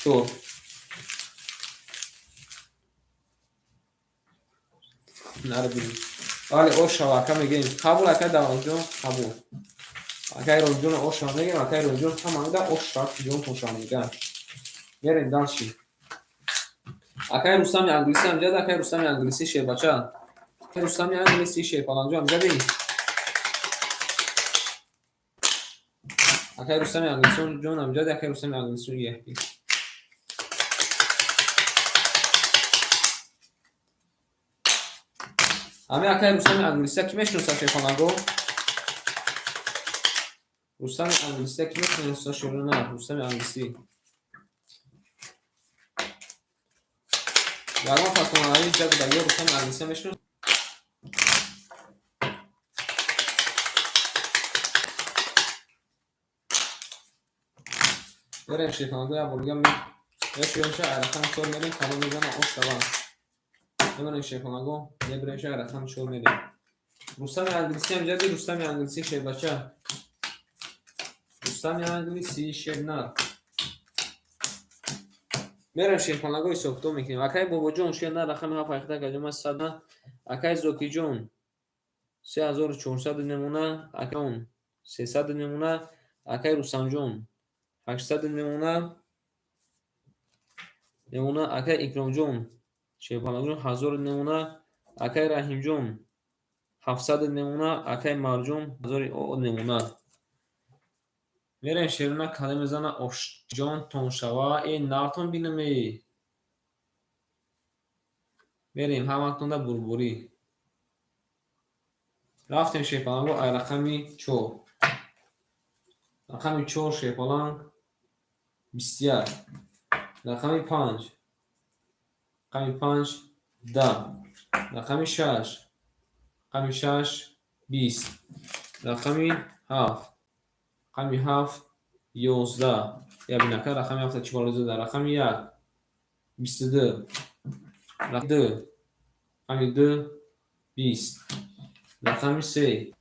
чор. Наро бинем. Вале ошо ака мегем. Қабул, акай Давлатҷон, қабул. Акай Роҷон ошо мегем, акай Роҷон ҳамада ошо ҷон тоша меган. Мерем дальше. Акай Рустами англисӣ ҳамҷад, акай Рустами англисӣ шербача. Акай Рустами англисӣ шерпаланҷо ҳамҷади. Акай Рустами англисӣ ҷон ҳамҷади, акай Рустами англисӣ яҳди. Ҳами акай Рустами англисия ки мешиносад, шерпаланго? Рустами англисия ки мешиносад, шерона? Рустами англисӣ. Ягон касонаи ҷа будагиё Рустами англисия мешиносад? Берем шерпаланго як бор дига мешӯемша, ай рақами чор мерем, кадом мезана ош шава. Мемонем шерпаланго, мебиремша, ай рақами чор мерем. Рустами англисӣ ҳамҷади, Рустами англисӣ шербача. Рустами англисӣ шернар. Мерем шерпаланго ҳисоб-китоб мекунем. Акай Бобоҷон шернар рақами ҳафт айхта каҷома сада. Акай Зокиҷон 3400 намуна. Акай 300 намуна. Акай Рустамҷон 800 намуна. Намуна. Акай Икромҷон шерпаланҷон 1000 намуна. Акай Раҳимҷон 700 намуна. Акай Марҷон 1000 намуна. Мерем шерона кадом мезана ошҷон тон шава. Э, нартон бинаме. Мерем ҳаматонда бурборӣ. Рафтем шерпаланго ай рақами 4. Рақами 4 шерпаланг 21. Рақами 5. Рақами 5 10. Рақами 6. Рақами 6 20. Рақами 7. Рақами 7 11. Я бинака рақами 7 чӣ боло зада? Рақами 1 22. Рақами 2. Рақами 2 20. Рақами 3.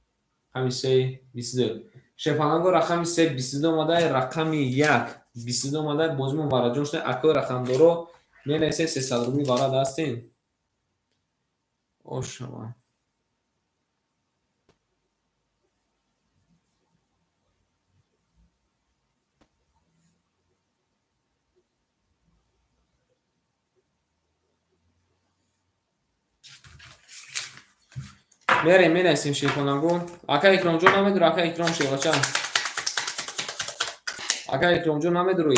Рақами 3 22. Шерпаланго рақами 3 22 омадай, рақами 1 22 омадай, бозимон вараҷон шуда. Акои рақамдоро менависед 300 рубли варад ҳастен. Ошава. Мерем менависем шерпаланго. Ака Икромҷон намедура, ака Икром шербача. Ака Икромҷон намедурои.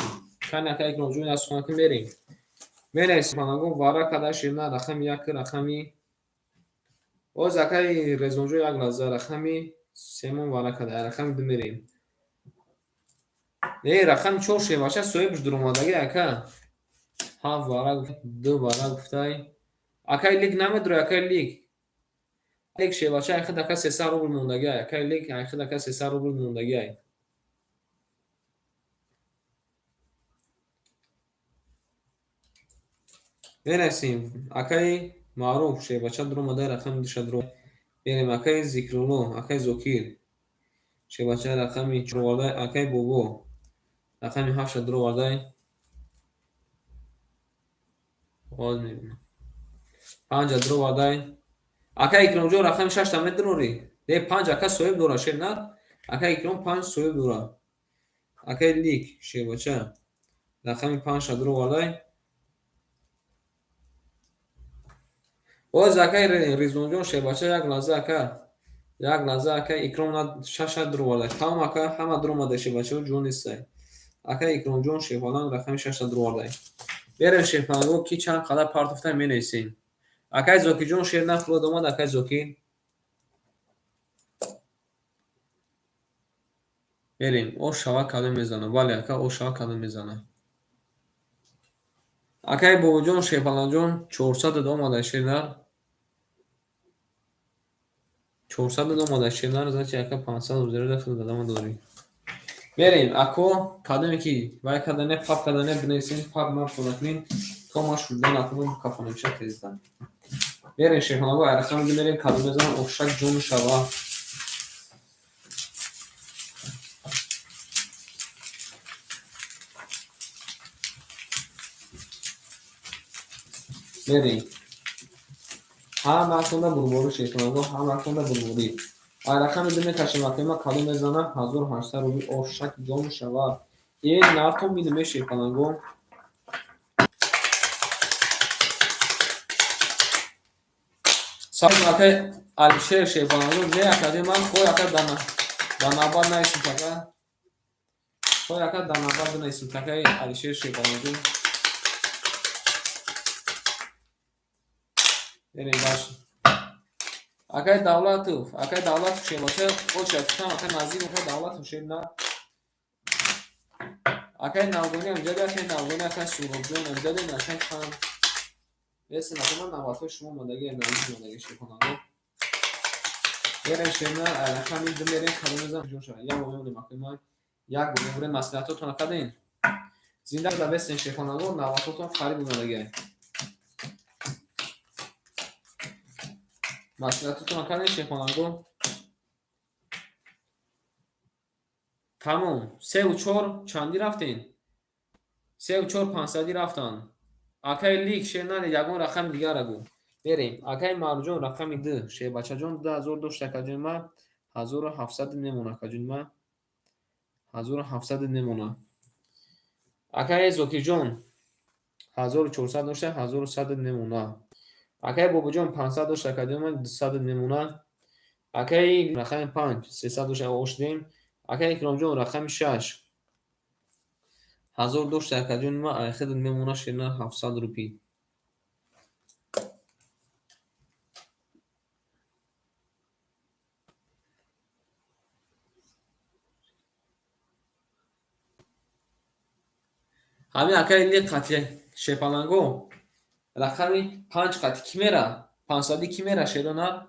Кани ака Икромҷон аз сухан ки мерем. Менависем шерпаланго вара када шерна рақами 1 рақами Оз акаи Резонҷон як лаҳза рақами 3 вара када, рақами 2 мерем. Не, рақами 4 шербача соҳибаш дуромадаги ака. 7 вара гуфт, 2 вара гуфтай. Акаи Лик намедура, акаи Лик. Лик шербача айхид ака 300 рубл мондаги ай. Акаи Лик айхид ака 300 рубл мондаги ай. Менависем акаи Маъруф шербача дуромадай рақами 2 дуро. Мерем акаи Зикрулло, акаи Зокир. Шербача рақами 4 овардай, акаи Бобо. Рақами 7 дуро овардай. Оз мебинам. 5 дуро овардай. Ака Икромҷон рақами 6 медурорӣ? Не, 5 ака соҳиб дора, шер на? Ака Икром 5 соҳиб дора. Акаи Лик шербача рақами 5 дуро овардай. Оз акаи Ризвонҷон шербача як лаҳза ака. Як лаҳза ака Икром 6 дуро овардай. Тамом ака, ҳама дуро омадай шербачаҳо ҷон нестай. Ака Икромҷон шерпаланг рақами 6 дуро овардай. Берем шерпаланго ки чанд қадар партофтай менависем. Акаи Зокирҷон шер нафурод омад, акаи Зокир. Мерем, о шава кадом мезана. Бале, ака, о шава кадом мезана. Акаи Бобоҷон шерпаланҷон 400 омада шернар. 400 омада шернар, значит ака 500 рубл худ дадама дорӣ. Мерем, ако кадоме ки вай кадане, пап кадане бинависем, пап ман фонакнин, то ман шуда накунам, кафонамша тездан. Мерем шерпаланго айрақам мерем кадом мезанам, ошак ҷон шава. Мерем. Ҳаматонда бурборӣ шерпаланго, ҳаматонда бурборӣ. Ай рақами 2 мекашем, акема кадом мезанам, 1800 рубл ошак ҷон шава. Ин нарто минуме шерпаланго. Салом акай Алишер шерпаланго, не акаҷи ман хой ака дар навбат наистем така. Хой ака дар навбат бинависем такаи Алишер шерпаланго. Мерем баш. Акай Давлатов шербача, оча кутам акай наздик акай Давлатов шерна. Акай Навгони амҷади, акай Навгони, акай Суҳробҷон амҷади, акай Хан. Бесен акай ман навбатҳои шумо омадаги, наздик омадаги шерпаланго. Мерем шерна, рақами 2 мерем, кадом мезанам ҷон шава. Як бор мемонем акай ман. Як бор мемонем, маслиҳатотон акаден. Зинда да бесен шерпаланго, навбатҳотон қариб омадаги. Маслиҳатотон акаден шерпаланго. Тамом. 3 4 чандӣ рафтен? 3 4 500 рафтан. Акаи Лик шернаре ягон рақами дигара гӯ. Мерем. Акаи Марҷон рақами 2. Шербачаҷон 2000 дошт акаҷони ман. 1700 мемона акаҷони ман. 1700 мемона. Акаи Зокирҷон 1400 дошта, 1100 мемона. Акаи Бобоҷон 500 дошт акаҷони ман, 200 мемона. Акаи рақами 5 300 дошта ошдем. Акаи Икромҷон рақами 6 1000 дошта акаҷони ман, айхид мемона шерна 700 рупӣ. Ҳамин акаи Лик қати шерпаланго рақами 5 қати кӣ мера? 500-ӣ кӣ мера, шерона?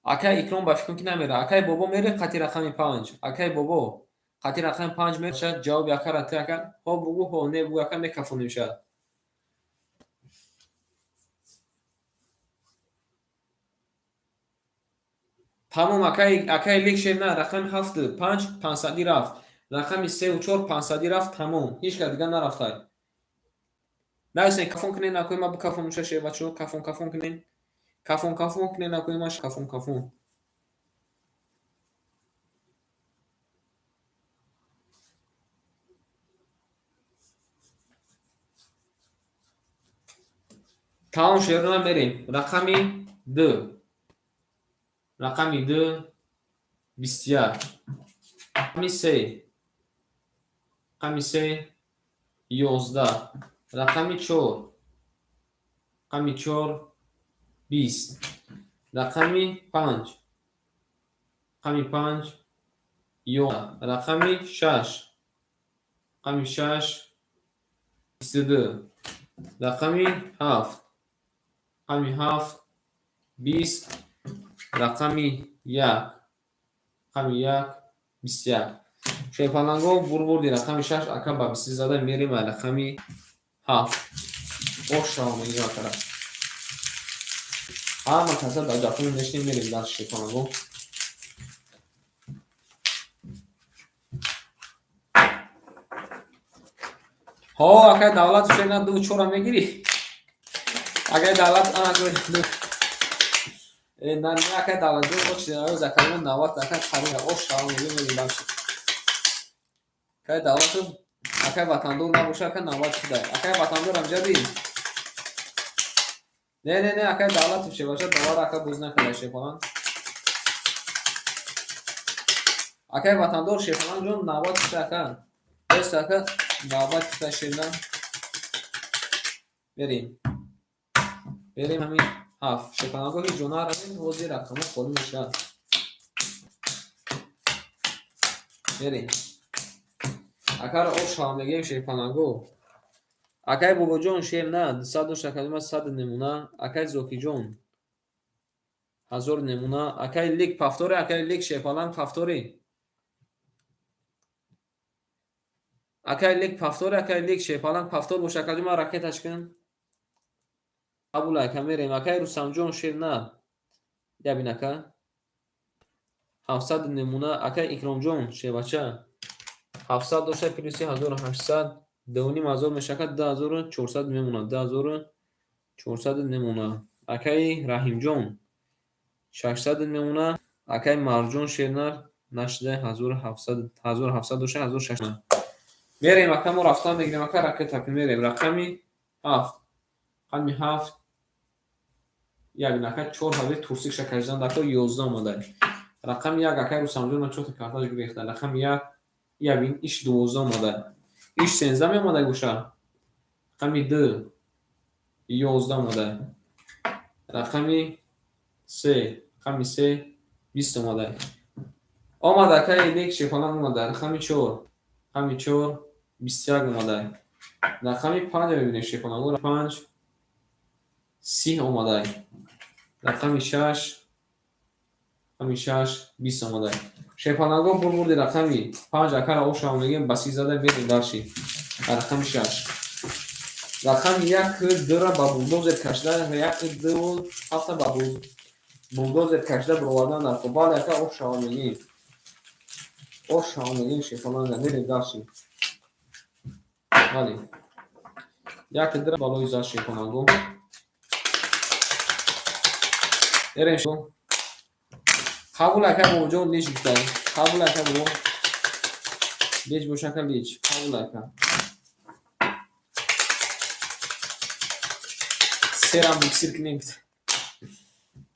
Акаи Икром ба фикрам, ки намера. Акаи Бобо мере қати рақами 5. Акаи Бобо қати рақами 5 мера. Ҷавоби акара ты, ака, ҳо бугӯ, ҳо не бугӯ, ака, мекафонем шад. Тамом, акаи Лик, шер на, рақами ҳафту панҷ 500-ӣ рафт. Рақами сеу чор 500-ӣ рафт, тамом. Ҳеҷ кас дигар нарафтай. Нависен, кафон кунен, акои ма бикафонум ша, шербачаҳо, кафон кафон кунен. Кафон кафон кунен, акои ма, кафон кафон. Тамом, шерона, мерем. Рақами 2. Рақами 2 21. Рақами 3. Рақами 3 11. Рақами 4. Рақами 4 20. Рақами 5. Рақами 5 11. Рақами 6. Рақами 6 22. Рақами 7. Рақами 7 20. Рақами 1. Рақами 1 21. Шерпаланго, бурбурди рақами 6, ака, ба 20 зада мерем ва рақами 7. Ош шавам мегирем, акара. Ҳама каса дар ҷафони мешинем, мерем дар шерпаланго. Ҳо, акай Давлат, шена ду чора мегирӣ? Акай Давлат, ана на, не, акай Давлатҷон, оч закарима 90, акай қарина ош шавам мегирем, мерем дальше. Акай Давлатов, акай Ватандор набоша, ака, 90 шуда. Акай Ватандор амҷади? Не, не, не, акай Давлатов, шебаша довара, ака, боз накарда, шепалан. Акай Ватандор, шепалан ҷон, 90 шуда, ака. Бест, ака, 90 шуда, шерна. Мерем. Мерем ҳамин 7. Шепаланго, ҳеҷ ҷо наравем, ҳозир рақамҳо холӣ мешавад. Мерем. Акаро об шавам мегӯем, шерпаланго. Акай Бобоҷон, шер на, 200 дошт, академа 100 немуна. Акай Зокиҷон 1000 немуна. Акай Лик пафтори, акай Лик, шерпаланг пафтори. Акай Лик пафтори, акай Лик, шерпаланг пафтор боша, акаҷон, ман ракеташ кун. Қабул, ака, мерем. Акай Рустамҷон, шер на. Ябин, ака. 700 немуна. Акай Икромҷон, шербача. 700 дошта плюси 1800 2500 мешавад, 2400 мемонад, 2400 мемонад. Акаи Раҳимҷон 600 мемонад. Акаи Марҷон, шернар нашида, 1700, 1700 дошта, 1600. Мерем, ака, мо рафтан мегирем, ака, ракета мерем. Рақами 7. Рақами 7 як нака чор ҳазори турсикша кашидан дако 11 омада. Рақами 1, акаи Рустамҷон, чорта карташ гирехта. Рақами 1 як иш 12 омада. Иш 13 меомада гӯша. Рақами 2 11 омада. Рақами 3, рақами 3 20 омада. Омада, акаи Лек, шефалан омада. Рақами 4, рақами 4 21 омада. Рақами 5 мебинем, шефалан. 5 30 омада. Рақами 6, рақами 6 20 омада. Шерпаланго, бурбурди рақами 5, акара ошам мегем, ба 30 зада мерем дальше. Рақами 6. Рақами 1 дура ба булдозер кашида, 1 2 7 ба булдозер кашида бировардан дар. Бале, ака, ошава мегем. Ошава мегем, шерпаланга, мерем дальше. Бале. 1 дура балои зад, шерпаланго. Мерем. Қабул, ака Бобоҷон, леч гуфтам. Қабул, ака бобо. Леч боша, ака, леч. Қабул, ака. Серам буксир кунем гуфта.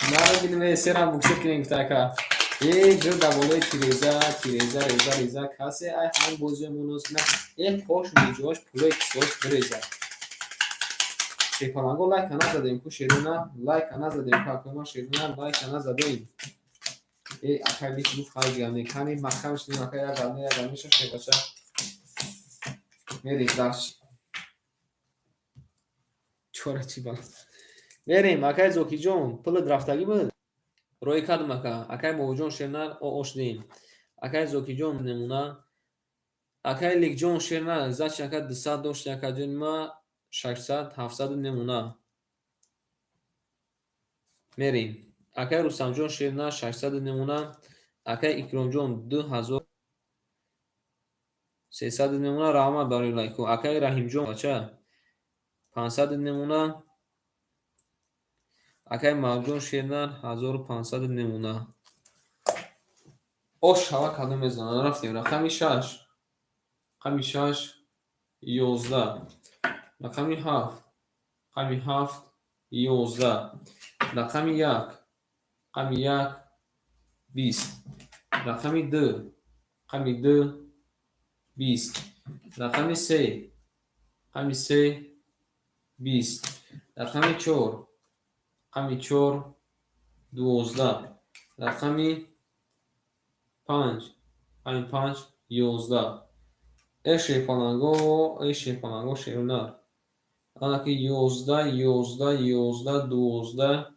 Намебинем, серам буксир кунем гуфта, ака. Э, ҷо дар болои тиреза, тиреза, реза, реза, касе ай ҳамин бозиё монос на. Э, кош меҷош пулои кисош биреза. Шерпаланго, лайка назадем ку, шерона, лайка назадем ку, акома, шерона, лайка назадем. Э, акай бис гуфт, хай гане, кани маҳкам шудем, ака, як галне, як галне ша, шербача. Мерем дальше. Чора чӣ баланд. Мерем, акай Зокиҷон, пулат рафтагӣ буд? Роӣ кардам, ака. Акай Бобоҷон, шернар ош дем. Акай Зокиҷон, намуна. Акай Ликҷон, шернар, зачи ака 200 дошти, акаҷони ма 600, 700 намуна. Мерем. Акай Рустамҷон, шернар, 600 намуна. Акай Икромҷон, 2300 намуна. Раҳмат барои лайку. Акай Раҳимҷон, бача, 500 намуна. Акай Марҷон, шернар, 1500 намуна. Ош ҳава кадом мезанад? Рафтем. Рақами шаш. Рақами шаш, 11. Рақами ҳафт. Рақами ҳафт, 11. Рақами як. Рақами як, 20. Рақами ду. Рақами ду, 20. Рақами се. Рақами се, 20. Рақами чор. Рақами чор, 12. Рақами панҷ. Рақами панҷ, 11. Э шерпаланго, э шерпаланго, шерунар. Анаки 11, 11, 11, 12,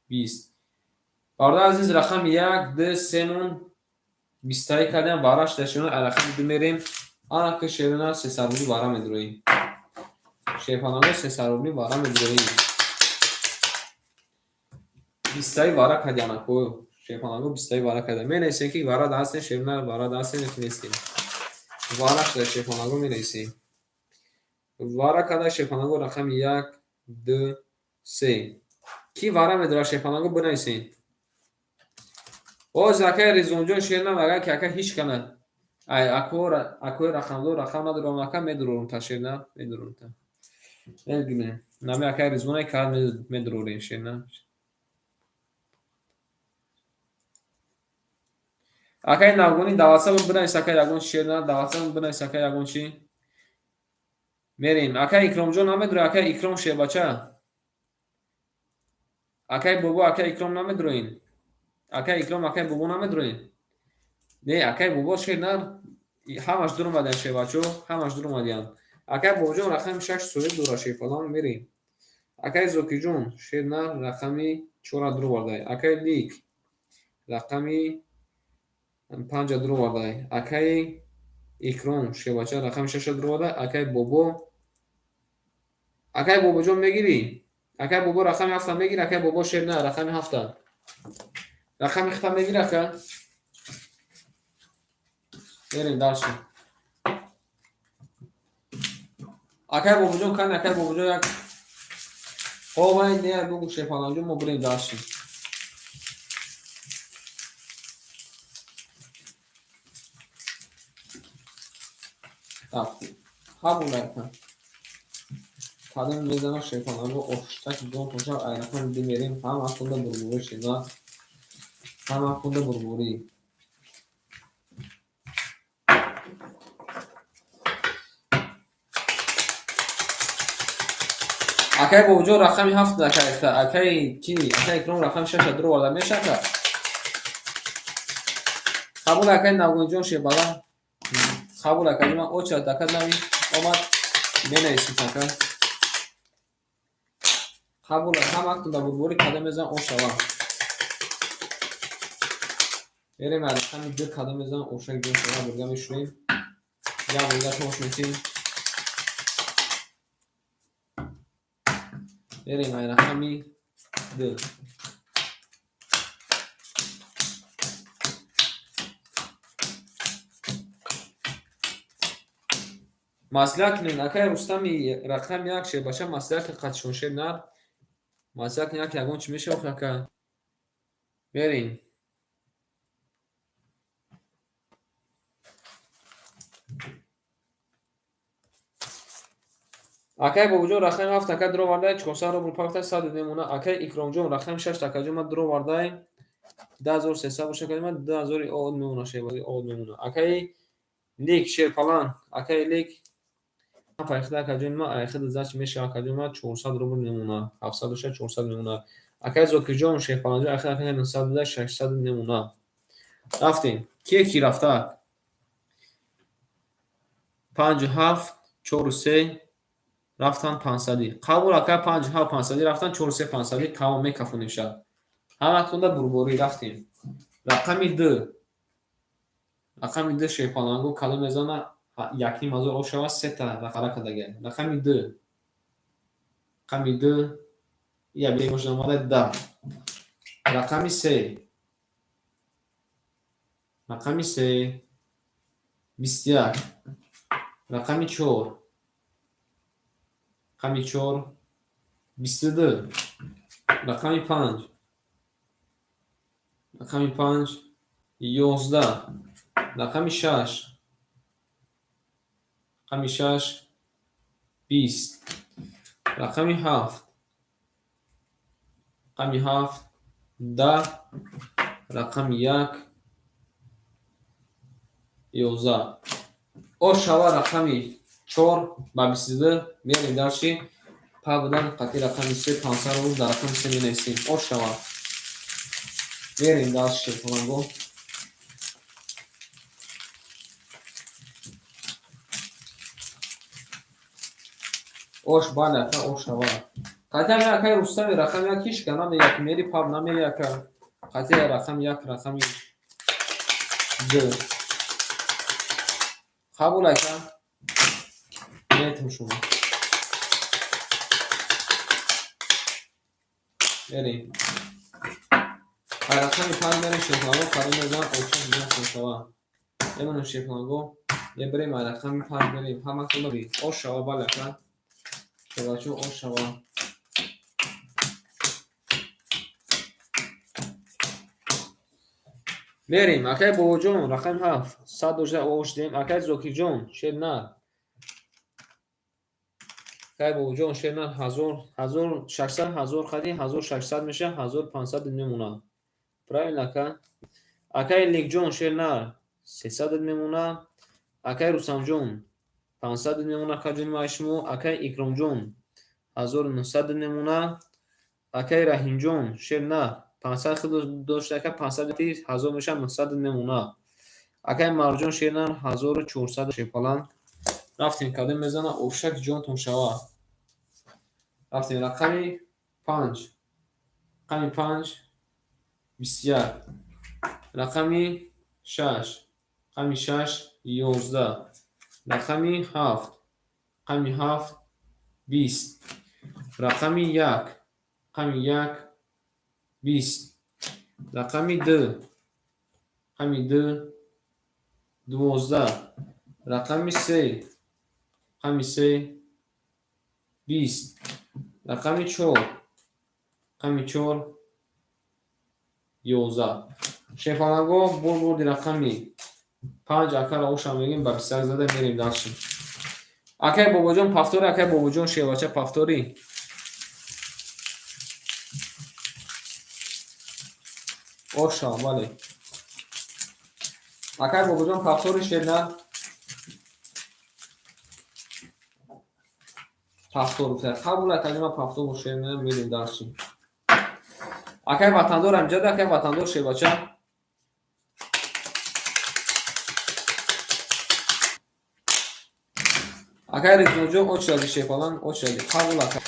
20. Бародари азиз, рақами як, ду, семон бистаи кардем, бараш дар шерунар, рақами ду мерем. Анаки шерунар 300 рубли бара медроӣ. Шерпаланго 300 рубли бара медроӣ. Бистаи вара кардем, анако. Шерпаланго бистаи вара кардем. Менависем, ки вара даҳастем, шерунар вара даҳастем, ё ки нестем. Вара шуда шерпаланго менависем. Вара карда шерпаланго рақами як, ду, се. Ки вара медорад шерпаланго, бинависем. Боз акай Ризвонҷон, шернар, агар ки ака ҳеҷ кана ай акои рақамдор рақам надорам, ака медурорум та, шернар, медурорум та. Мегирем. Нами акай Ризвоне кард медурорем, шернар. Акай Навгонӣ, даватса бинавис, акай, ягон чи, шернар, даватса бинавис, акай, ягон чи. Мерем. Акай Икромҷон намедурои, акай Икром, шербача. Акай Бобо, акай Икром намедуроин. Акай Икром, акай Бобо намедуроин. Не, акай Бобо, шернар, ҳамаш дур омадиян, шербачо, ҳамаш дур омадиян. Акай Бобоҷон рақами шаш соҳиб дорад, шерпалан, мерем. Акай Зокиҷон, шернар, рақами чора дур овардай. Акай Лик рақами панҷа дур овардай. Акай Икром, шербача, рақами шаша дур овардай. Акай Бобо, акай Бобоҷон мегирӣ? Акай Бобо рақами ҳафта мегирӣ? Акай Бобо, шернар, рақами ҳафта. Рақами ҳафта мегирӣ, ака? Мерем дальше. Акай Бобоҷон кани, акай Бобоҷон як хоб ай не бугу, шерпаланҷон, мо бирем дальше. Рафтем. Қабул, ака. Кадом мезана шерпаланго оштак ҷон тоша, ай рақами ду мерем, ҳама хунда бурбурӣ, шена. Ҳама хунда бурбурӣ. Акай Бобоҷон рақами ҳафт, акай, акай ки, акай Икром рақами шаша дур оварда меша, ака? Қабул, акай Навгониҷон, шербала. Қабул, ака, ман очад, ака, нави омад, менависем, ака. Қабул, ҳама дар бурбурӣ кадом мезан ошава. Мерем рақами ду, кадом мезан ошак ҷон шава, бурга мешӯем. Як бурга тош метем. Мерем ай рақами ду. Маслиҳат кунед, акай Рустами рақами як, шербача, маслиҳат қатишон, шернар. Маслиҳат кунед, як ягон чӣ мешавад, ака. Мерем. Акай Бобоҷон рақами ҳафт, ака, дур овардай, 400 рубл пахта, 100 немона. Акай Икромҷон рақами шаш, акаҷон, ман дур овардай, 10300 боша, акаҷон, ман 2000 од мемона, шербази од мемона. Акай Лик, шерпалан, акай Лик пайхда, акаҷон, ман айхида зач мешава, акаҷон, ман 400 рубл мемона, 700 боша, 400 мемона. Акай Зокирҷон, шерпаланҷон, айхида акаҷон 900 буда, 600 мемона. Рафтем. Кие ки рафта? Панҷу ҳафт, чору се, Рафтан 500. Қабул ака, 5 7 500 рафтан, 4 3 500, тамом, мекафонем шад. Ҳаматонда бурборӣ рафтем. Рақами 2. Рақами 2 шерпаланго калом мезана, 1500 ошава, сета рақара кардага. Рақами 2. Рақами 2 я бемош омада 10. Рақами 3. Рақами 3 21. Рақами 4. Рақами 4 22. Рақами 5. Рақами 5 11. Рақами 6. Рақами 6 20. Рақами 7. Рақами 7 10. Рақами 1 11. Ошава рақами 4 ба 22, мерем дальше. Па будан қати рақами 3 500 рубл дар рақами 3 менависем. Ошава. Мерем дальше шерпаланго. Ош, бале ака, ошава. Қати ҳамин акаи Рустами рақами 1 ҳеч ка намеяк, мери паб намери ака. Қати рақами 1, рақами 2. Қабул ака. Метм шумо. Мерем. Рақами 5 мерем шерпаланго, кадом мезанам, оша ҷон шава. Мемонем шерпаланго. Мебарем рақами 5 мерем. Ҳаматон ошава, бале ака. Шабачо ошава. Мерем, акай Бобоҷон, рақами 7, 100 дошта ош дем, акай Зокирҷон, шер нар. Акай Бобоҷон, шер нар, 1000, 1600, 1000 хади, 1600 меша, 1500 мемонад. Правильно, ака? Акай Лекҷон, шер нар, 300 мемонад. Акай Рустамҷон, 500 мемонад, акаҷони май шумо. Акай Икромҷон, 1900 мемонад. Акай Раҳимҷон, шер нар, 500 худ дошта, ака, 500 1000 меша, 900 мемонад. Акай Марҷон, шер нар, 1400 шерпалан. Рафтем, кадом мезана, ошак ҷонтон шава. Рафтем рақами 5. Рақами 5 21. Рақами 6. Рақами 6 11. Рақами 7. Рақами 7 20. Рақами 1. Рақами 1 20. Рақами 2. Рақами 2 12. Рақами 3. Рақами 3 20. Рақами 4. Рақами 4 11. Шерпаланго бурди рақами 5 акара оша мегем, ба 21 зада мерем дальше. Акай Бобоҷон пафтори, акай Бобоҷон шербача пафтори. Оша, бале. Акай Бобоҷон пафтори, шер на? Пафтор гуфта. Қабул акай, ма пафтор шер на, мерем дальше. Акай ватандор ҳамҷада, акай ватандор шербача. Акай Резоҷон очради шерпалан, очради. Қабул акай.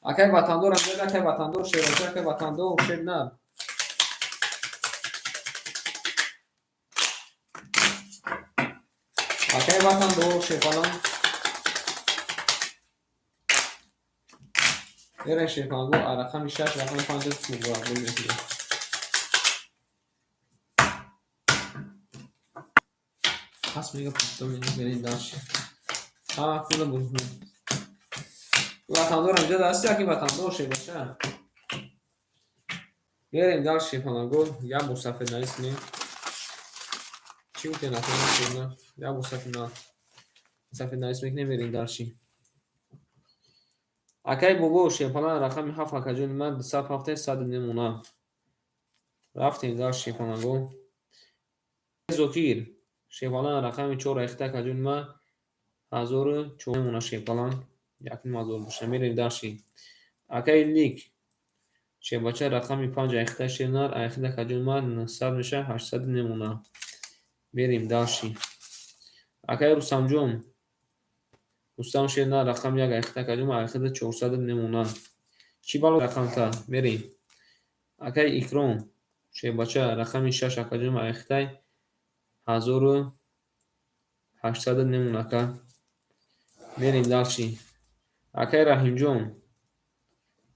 Акай ватандор ҳамҷада, акай ватандор шербача, акай ватандор шер на. Акай ватандор шерпалан. Мерем шерпаланго, рақами 6, рақами 5 муборак бошед. Пас мега пафто мерем дальше. Ҳама худа буд. Ватандор ҳамҷа дасти, аки ватандор шербача. Мерем дальше шерпаланго, як бор сафед нависем. Чӣ гуфтем, акай? Як бор сафед навис мекунем, мерем дальше. Акай Бобо шерпалан рақами 7, акаҷони ман 207 100 мемонад. Рафтем дальше шерпаланго. Зокир шерпалан рақами 4 айхта, акаҷони ман 1004 мемонад шерпалан. 1500 боша. Мерем дальше. Акай Лик шербача рақами 5 айхта, шернар айхта, акаҷони ман 900 меша, 800 мемонад. Мерем дальше. Акай Рустамҷон. Рустам Шерна рақами як айхита каҷум айхита 400 немона. Чӣ бало рақамта? Мерем. Акай Икром Шербача рақами 6 акаҷум айхитай 1800 немон ака. Мерем дальше. Акай Раҳимҷон.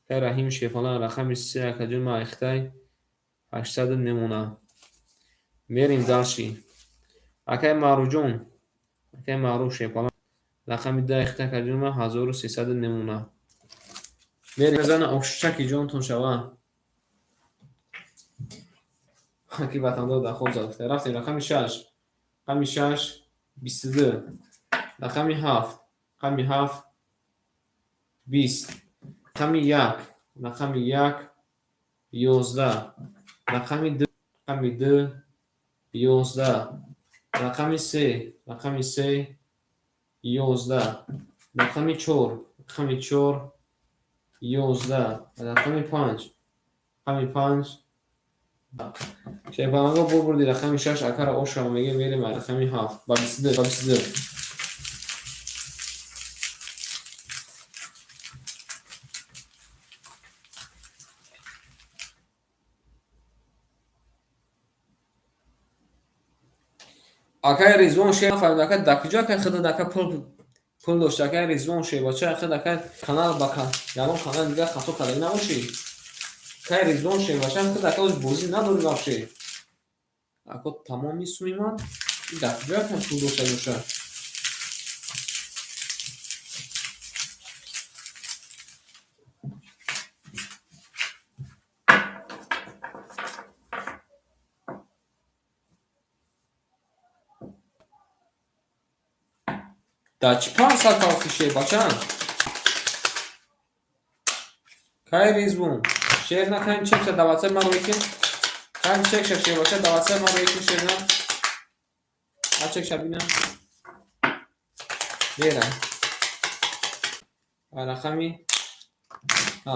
Акай Раҳим Шерпалан рақами 3 акаҷум айхитай 800 немона. Мерем дальше. Акай Маъруфҷон. Акай Маъруф Шерпалан рақами 2 айхита акаҷум 1300 немона. Мерем зана ошчаки ҷонтон шава. Аки ватандор дархост зад. Рафтем рақами 6. Рақами 6 22. Рақами 7. Рақами 7 20. Рақами 1. Рақами 1 11. Рақами 2. Рақами 2 11. Рақами 3. Рақами 3 11. Рақами 4. Рақами 4 11. Рақами 5. Рақами 5. Шерпаланго бурди рақами 6 акара ошава мегем мерем рақами 7 ба 22 ба 22. Акай Ризвон Шер нафаҳмид ака дар куҷо акай худат ака пул дошт акай Ризвон Шербача худ акай канал ба ягон канал дигар хато кардаги набошӣ. Акай Ризвон Шербача худ ака оз бозӣ надорӣ вообще. Ако тамоми суми ман дар куҷо акай пул дошта боша? Дар чӣ 500 тавқи Шербача? Кай Ризвон Шер накан чекша дар ватсап ман рӯй кун. Кай чекша Шербача дар ватсап ман рӯй кун Шерна. А чекша бинам. Мерам. Рақами 7.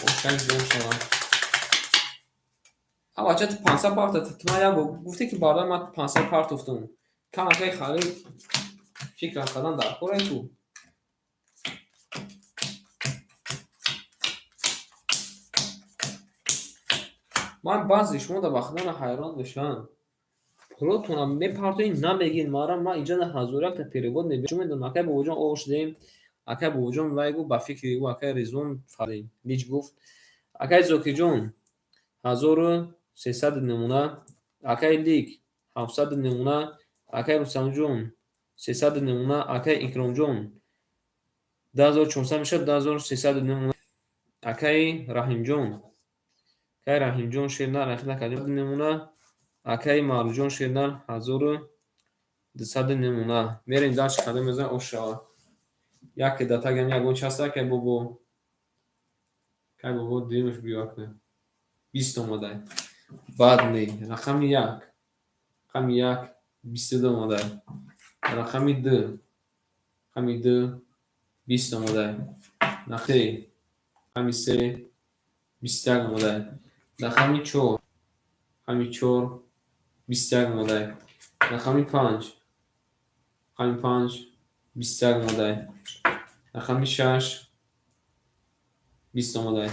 Ошак ҷон шава. А бача ту 500 парта ту ман як гуфте ки бародар ман 500 партофтум. Кам акай халил фикр кардан дар кор ту. Ман баъзе шумо дар вақтона ҳайрон мешавам. Пулотонам мепартоед намегин мара ман инҷа на ҳазор якта перевод мебинам. Чун медонам акай бобоҷон ош дем, акай бобоҷон вай гуфт ба фикри ӯ акай Ризвон фардем. Лич гуфт. Акай Зокирҷон 1300 намуна, акай Лик 700 намуна, акай Рустамҷон 300 намуна, акай Икромҷон 2400 мешавад 2300 намуна, акай Раҳимҷон акай Раҳимҷон Шернар ахила намуна, акай Маъруфҷон Шернар 1200 намуна. Мерем дальше кадом мезанем ош шава. Яке дар тагам ягон часта акай бобо. Акай бобо дуюмаш биё акна. 20 омадай. Баъд не. Рақами 1. Рақами 1 22 омадай. Рақами 2. Рақами 2 20 омадай. Рақами 3 21 омадай. Рақами 4. Рақами 4 21 омадай. Рақами 5. Рақами 5 21 омадай. Рақами 6 20 омадай.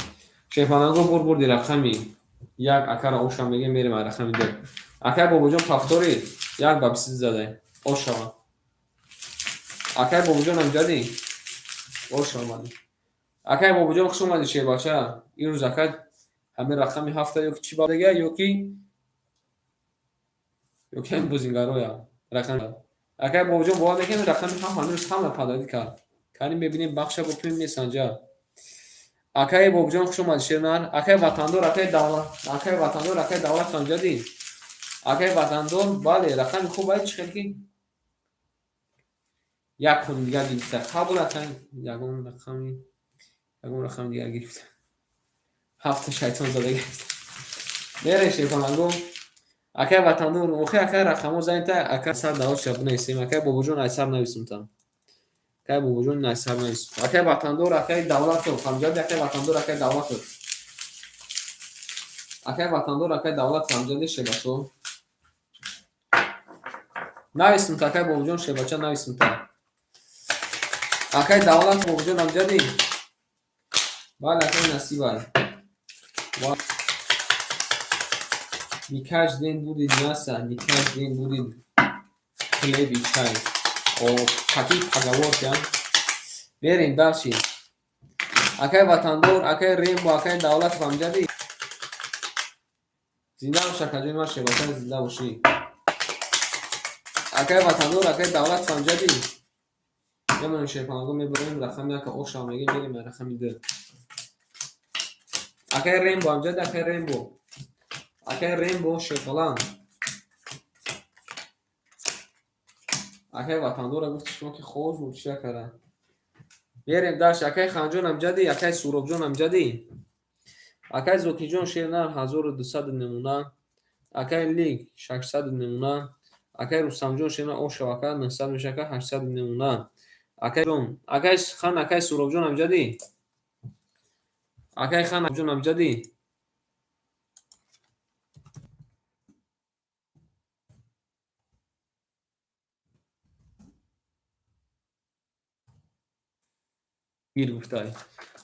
Шерпаланго бурди рақами 1 акара оша мегем мерем рақами 2. Акай бобоҷон повтори 1 ба 22 задай. Ошава. Акай бобоҷон амҷадӣ? Ош омадӣ. Акай бобоҷон хуш омадӣ Шербача. Имрӯз ака ҳамин рақами 7 ё чӣ ба дига ё ки ҳамин бозингароя рақами. Акай бобоҷон бовар мекунед рақами 7 ҳамин рӯз ҳама падарӣ кард. Кани мебинем бахша бо ким месанҷа. Акай бобоҷон хуш омадӣ Шернар. Акай ватандор, акай давлат, акай ватандор, акай давлат амҷадӣ. Акай ватандор, бале, рақами хуб ай чӣ хел ки як хун дигар гирифта. Қабул акай ягон рақами дигар гирифта. 7 шайтон зада гирифта. Мерем Шерпаланго. Акай ватандор, охи акай рақамҳо занед акай сар давот бинависем. Акай бобоҷон ай сар нависем та. Акай бобоҷон ай сар нависем. Акай ватандор, акай давлатов, ҳамҷади акай ватандор, акай давлатов. Акай ватандор, акай давлатов, ҳамҷади Шербачо. Нависмта, акай Бобоҷон, шербача нависмта. Акай Давлат, Бобоҷон амҷадӣ? Бале, акай Насибай. Не каждый день будет мясо, не каждый день будет хлеб и чай. О, какие поговорки, а? Мерем дальше. Акай Ватандор, акай Рембо, акай Давлатов амҷадӣ? Зинда бош, акаҷони ман, шербача, зинда бошӣ. Акай Ватандор, акай Давлатов амҷадӣ? Мемонем, шерпаланго, мебарем рақами яка, ошам мегем, мерем рақами ду. Акай Рембо амҷадӣ? Акай Рембо, акай Рембо, шерпаланг. Акай Ватандора гуфти шумо ки хоз буд, чия кара? Мерем дальше. Акай Ханҷон амҷадӣ? Акай Суробҷон амҷадӣ? Акай Зокиҷон, шернар, 1200 намуна. Акай Лик, 600 намуна. Акай Рустамҷон, шернар, ошав, ака, 900 меша, ака, 800 намуна. Акайҷон, акай Хан, акай Суробҷон амҷадӣ? Акай Хан ҷон амҷадӣ? Гир гуфтай.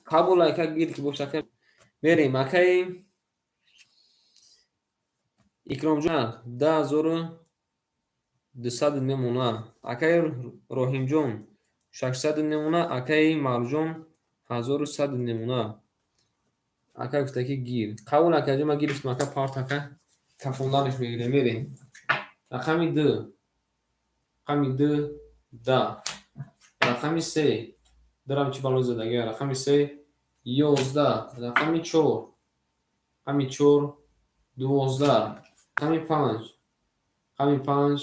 Қабул, ака, гир ки боша, ака. Мерем, акаи Икромҷон, 10 200 намуна. Акаи Роҳимҷон, 600 намуна. Акаи Марҷон, 1100 намуна. Ака гуфта ки гир. Қабул, акаҷон, ман гирифтам, ака, парт, ака, кафонданаш мегирем. Мерем рақами ду, рақами ду, да, рақами се, дурам чӣ балои задагия, рақами се, 11, рақами чор, рақами чор, 12, рақами панҷ, рақами панҷ,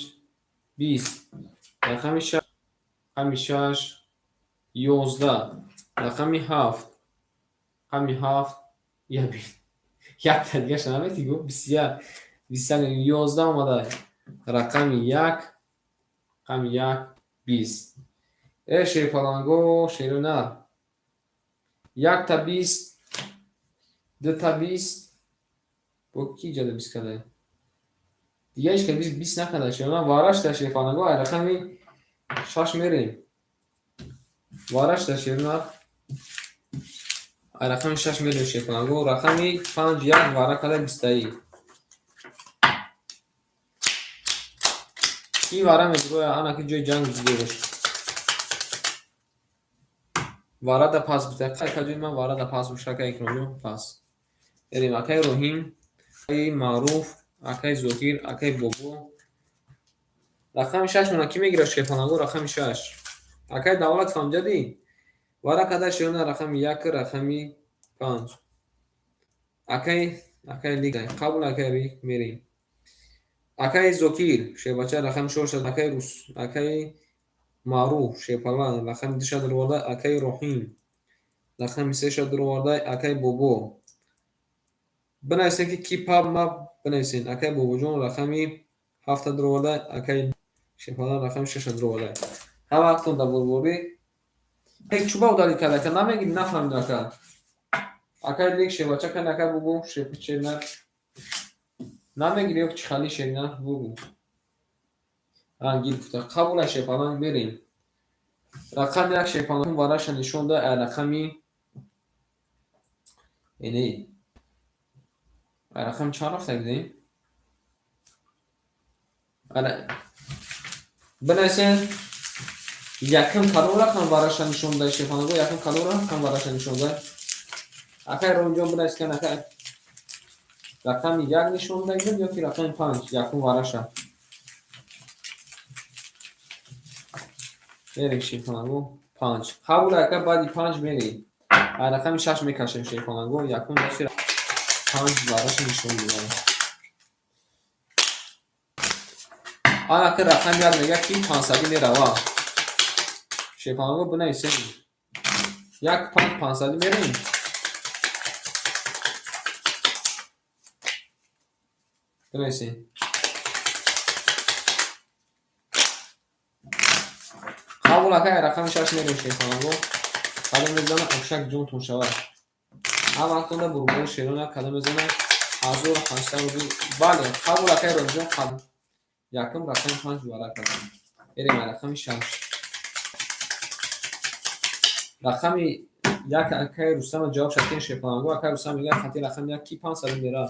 20, рақами шаш, рақами шаш, 11, рақами ҳафт, рақами ҳафт, якта дигаша наметӣ, гуфт 21, 21, 11 омада, рақами як, рақами як, 20. Э, шерпаланго, шерунар, якта 20, дута 20, бо ки ҷада 20 када? Дига ҳеч ка 20 накарда, шерунар. Варашта, шерпаланго, ай рақами шаш мерем. Варашта, шерунар, ай рақами шаш мерем, шерпаланго. Рақами панҷ, як вара када, бистаи. Ки вара медуроя? Ана ки ҷои ҷанг дидораш. Варада пас бита. Акаҷои ман, варада пас боша, акай Икромҷон, пас. Мерем, акай Роҳим, акаи Маъруф, акаи Зокир, акаи Бобо. Рақами шаш мона кӣ мегирад, шерпаланго, рақами шаш? Акаи Давлатов амҷадӣ? Вара када, шерона, рақами як, рақами панҷ. Акай Лик, қабул, акай Рик, мерем. Акаи Зокир, шербача, рақами чор, акаи Рус, акаи Маъруф, шерпалан, рақами душа дароварда, акаи Роҳим, рақами сеша дароварда, акаи Бобо. Бинависем ки ки паб маб бинависем. Акаи Бобоҷон рақами ҳафта дароварда, акаи шерпалан рақами шаша дароварда. Ҳама вақтон дар бурборӣ. Чӯба удалить карда, ака, намегирӣ, нафаҳмидам, ака. Акаи Лик, шербача, кани, акаи Бобо, шернар. Намегирӣ ё чӣ хали, шернар, бугу. А, гир гуфта. Қабул, ай шерпалан, мерем. Рақами як, шерпалан, вараша нишон да, ай рақами эне. Ай рақами чанд рафта будем? Ара бинависем, якум кадом рақам вараша нишон да, шерпаланго, якум кадом рақам вараша нишон да? Акай Роҳимҷон, бинавис кан, акай, рақами як нишон дагидем ё ки рақами панҷ якум вараша? Мерем, шерпаланго, панҷ. Қабул, ака, баъди панҷ мерем. Ай рақами шаш мекашем, шерпаланго, якум дасти панҷ вараша нишон додам. Ана ки рақами як мегӯяд ки пансадӣ мерава. Шерпаланго, бинависем. Як, панҷ, пансадӣ мерем. Бинависем. Қабул, ака, рақами шаш мерем, шерпаланго. Кадом мезана, ошак ҷонтон шавад. Ҳар вақтонда бурбори шерона кадом мезана? 1800 рубл. Бале, қабул, акай Роҳимҷон, қабул. Якум рақами панҷ варақ кардем. Мерем рақами шаш. Рақами як акаи Рустама ҷавоб шад, шерпаланго. Акаи Рустам мегӯяд, хати рақами як ки 500 мера.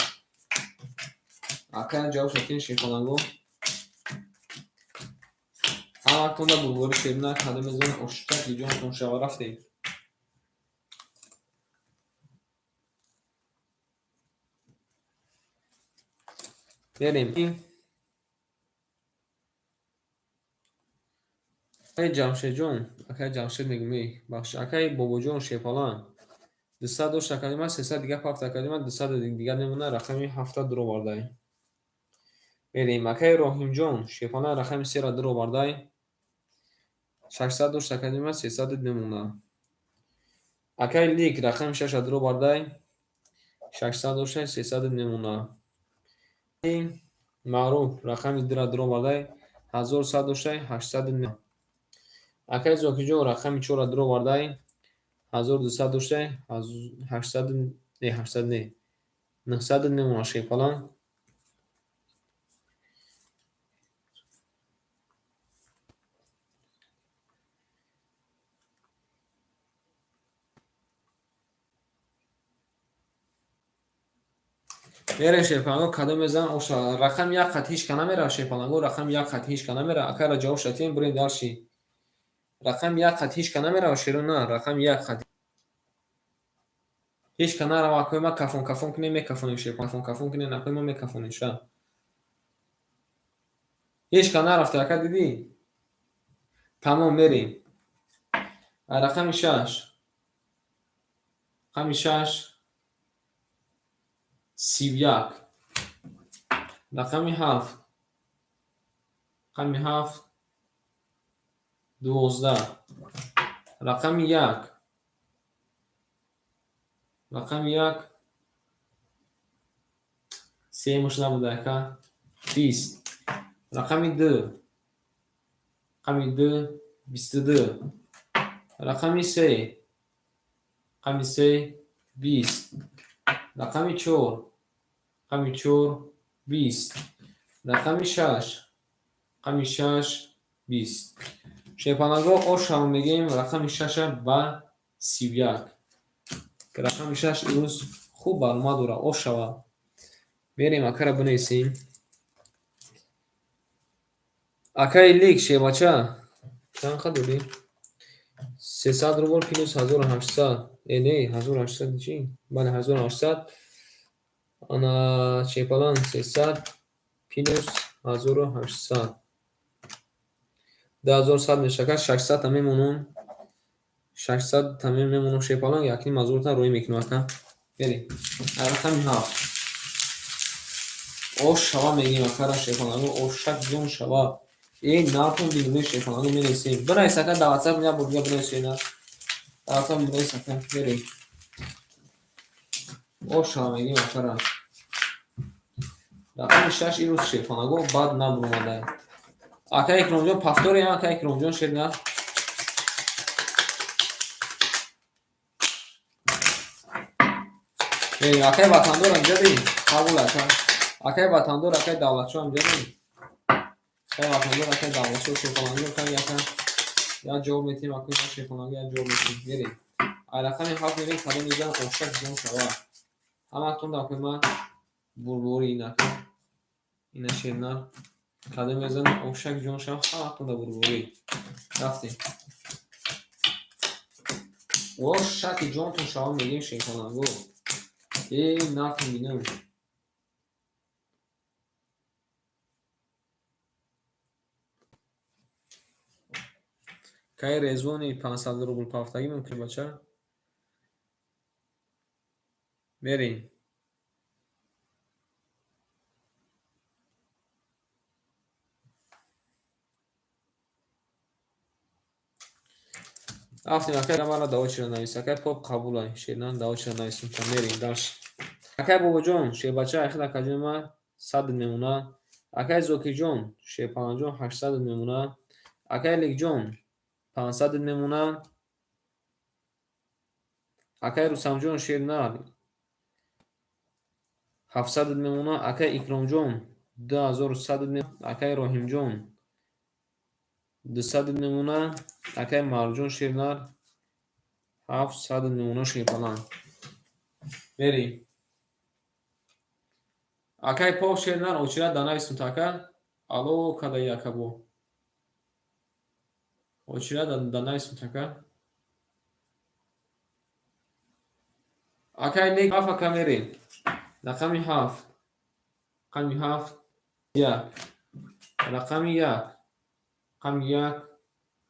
Акаи ҷавоб шад, шерпаланго. Ҳаматонда бурбори шерина када мезанем, оштак ҷонтон шава, рафтем. Мерем. Акаи Ҷамшедҷон, акаи Ҷамшед мегӯм, бахш, акаи Бобоҷон шерпалан. 200 дошт академа, 300 дига пафт академа, 200 дига мемона, рақами ҳафта дуровардай. Мерем. Акаи Роҳимҷон шерпалан рақами сера дуровардай. 600 дошт академа, 300 мемона. Акаи Лик рақами шаша дуровардай. 600 дошта, 300 мемона. Маъруф рақами дура дуровардай. 1100 дошта, 800 мемона. Акаи Зокирҷон рақами чорра дуровардай. 1200 дошта, 800 не, 800 не, 900 мемона шерпалан. Мерем шерпаланго, кадом мезанам оша рақами як хат ҳеч ка намера шерпаланго, рақами як хат ҳеч ка намера. Акара ҷавоб шатем, бурем дальше. Рақами як хат ҳеч ка намерава шеро на, рақами як хат ҳеч ка нарава. Акои ма кафон кафон кунем, мекафонем шерпалан, кафон кафон кунем, акои ма мекафонем ша. Ҳеч ка нарафта, ака дидӣ? Тамом, мерем. Рақами шаш. Рақами шаш 31. Рақами ҳафт. Рақами ҳафт 12. Рақами як. Рақами як семуш набуда ака. 20. Рақами ду. Рақами ду 22. Рақами се. Рақами се 20. Рақами чор. Рақами чор 20. Рақами шаш. Рақами шаш 20. Шерпаланго ошам мегӯем рақами шаша ба 31. Рақами шаш имрӯз хуб баромад дора, ош шава. Мерем акара бинависем. Акаи Лик шербача чанд қад дорӣ? 300 рубл плюс 1800. Э не, 1800 чӣ? Бале, 1800. Ана шерпалан 300 плюс 1800. 2100 мешавад, 600 та мемонам. 600 та мемонам шерпалан, якним ҳазорта рӯй мекунам ака. Мерем. Рақами ҳафт. Ош шава мегӯем акара шерпаланго, ошак ҷон шава. Э нархон бинем шерпаланго менависем. Бинавис ака дар WhatsApp як бор дига бинавис ина. Дар WhatsApp бинавис ака, мерем. Ош шава мегӯем акара. Рақами шаш имрӯз шерпаланго бад набуромада. Ака Икромҷон повтори, ака Икромҷон шер на. Акаи Ватандор амҷади? Қабул ака. Акаи Ватандор, акаи Давлатшоҳ амҷади? Акаи Ватандор, акаи Давлатшоҳ шерпаланго ака яка. Як ҷавоб метиҳем, акои ма шерпаланго як ҷавоб метиҳем. Мерем. Ай рақами ҳафт мерем, кадом мезанам ошак ҷон шава. Ҳаматон дар акои ма бурбори ин ака. Ина шернар. Кадом мезанам ошак ҷон шава, ҳаматон дар бурборӣ. Рафтем. Ошаки ҷонтон шава мегӯем шерпаланго. Э нархи бинам. Кай Резвони 500 рубл пафтагӣ мумкин бача? Мерем. Рафтем, акай мара давочиро навис. Акай поп қабулай. Шернан давочиро нависем. Мерем дальше. Акай Бобоҷон, шербача айхел акаҷони ма 100 мемона. Акай Зокирҷон, шерпаланҷон 800 мемона. Акай Ликҷон 500 мемона. Акай Рустамҷон шернар 700 мемона. Акай Икромҷон 2100, акай Роҳимҷон 200 мемона, акай Марҷон шернар 700 мемона шерпаланг. Мерем. Акай Пов шернар очират данависум ака. Алло кадаи акабо. Очират данависум ака. Акай нек ҳафт ака мерем. Рақами ҳафт. Рақами ҳафт як. Рақами як. Рақами як.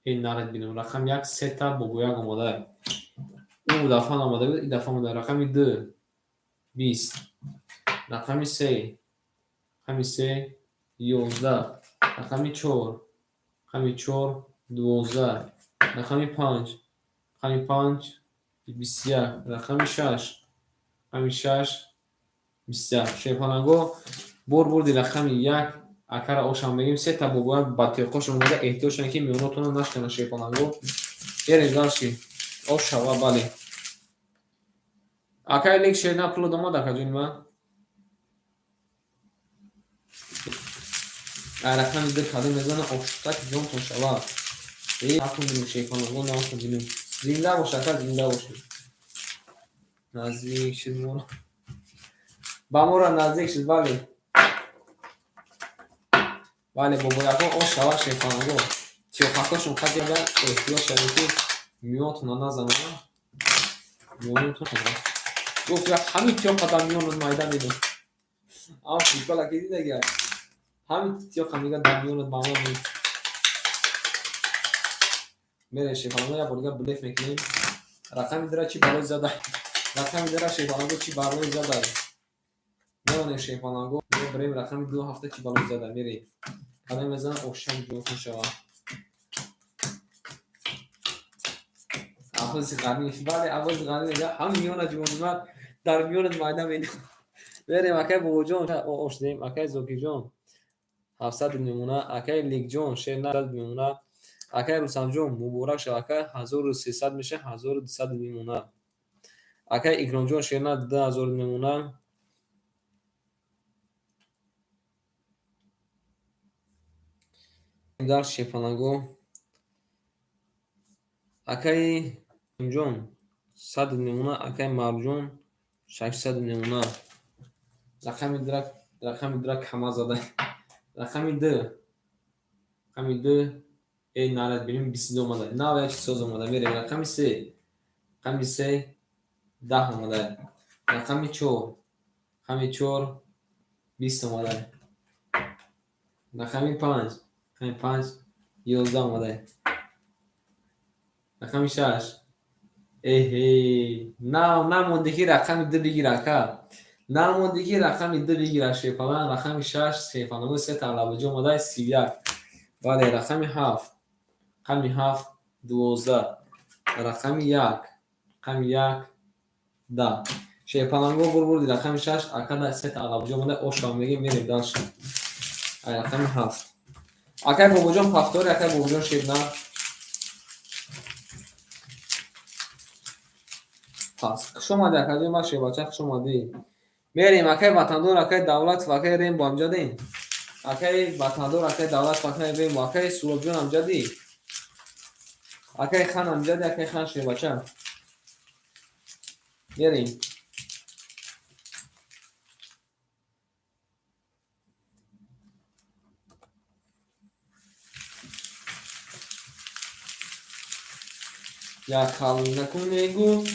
Эй наред бинам. Рақами як сета бобояк омода. Ӯ дафъа наомада буд, ин дафъа омода. Рақами ду 20. Рақами се. Рақами се 11. Рақами чор. Рақами чор 12. Рақами панҷ. Рақами панҷ 21. Рақами шаш. Рақами шаш 21. Шерпаланго бурди рақами як акара ошам мегим. Сета бобояк ба теқош омода, эҳтиёҷ шаванд ки миёнотонро нашкананд шерпаланго. Берем дальше. Ош шава, бале. Акай лик шерна пул омад акаҷони ман. Рақами ду кадом мезана оштак ҷонтон шава. Э накун бинем шерпаланго, накун бинем. Зинда бош ака, зинда бошед. Наздик шуд моро. Ба моро наздик шуд, бале. Бале, бобояко ош шава шерпаланго. Тиёқакошон қадида эҳтиёҷ шавед ки миёнатонро назананд. Миёнатон гуфт ҳамин тиёқа дар миёнат майда медод. Ама прикола ки дидаги ҳамин тиёқа мега дар миёнат майда медод. Мерем шерпаланго, як бор дигар блеф мекунем. Рақами дира чӣ барои зада? Рақами дира шерпаланго чӣ барои зада? Меонем шерпаланго, мебарем рақами ду ҳафта чӣ барои зада? Мерем. Кадом мезанам ошак ҷонтон шава. Абози ғанӣ, бале, Абози ғанӣ мега ҳамин миёна ҷони ман дар миёнат майда медод. Мерем акай Бобоҷон ош дем, акай Зокирҷон 700 мемона, акай Ликҷон шер мемона, акай Рустамҷон муборак шав, акай 1300 меша, 1200 мемона. Акай Икромҷон шерна 2000 мемона. Дар шерпаланго акай ҷон 100 мемона, акай Марҷон 600 мемона. Рақами дира, рақами дира кама зада. Рақами ду. Рақами ду эй нарад бинем 22 омада. Нав як чиз соз омада. Мерем рақами се. Рақами се 10 омада. Рақами чор. Рақами чор 20 омада. Рақами панҷ. Рақами панҷ 11 омада. Рақами шаш. Эҳе, намонде ки рақами ду бигир ака. Намонде ки рақами ду бигира шерпалан, рақами шаш шерпаланго се талабаҷо омада 31. Бале, рақами ҳафт. Рақами ҳафт 12. Рақами як. Рақами як 10. Шерпаланго бурди рақами шаш ака се талабаҷо омада ошам мегим, мерем дальше. Ай рақами ҳафт. Акай Бобоҷон пафтори, акай Бобоҷон шерна. Пас хуш омадӣ акаҷони ман шербача, хуш омадӣ. Мерем акай Ватандор, акай Давлатов, акай Рембо амҷадин. Акай Ватандор, акай Давлатов, акай Рембо, акай Суробҷон амҷадӣ. Акай Хан амҷадӣ, акай Хан шербача. Мерем. Як ханда кун эй гул,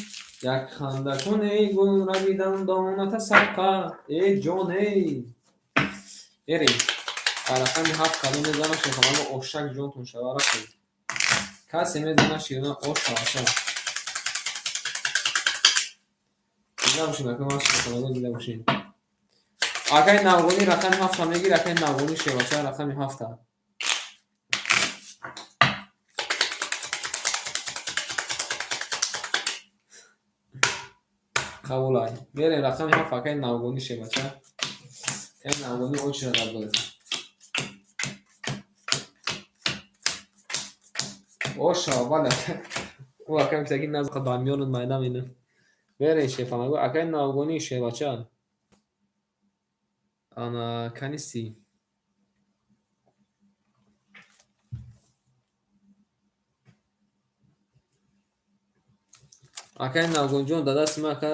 як ханда кун эй гул, раги дандоната садқа, эй ҷон эй. Мерем. Рақами ҳафт кадом мезана шерпаланго ошак ҷонтон шава рафтем. Касе мезана ширина ош шава. Зинда бошед акай ман шерпаланго, зинда бошед. Акай Навғонӣ рақами ҳафта мегир, акай Навғонӣ шербача рақами ҳафта. Қабулай. Мерем рақами ҳафт акай Навғонӣ шербача. Акай Навғонӣ очира дабуд. Ош шава, бале. Ӯ акай гуфта ки наза ба миёнат майда менам. Мерем шерпаланго, акай Навғонӣ шербача. Ана канисти. Акаи Навгонҷон, дадаси ман, ака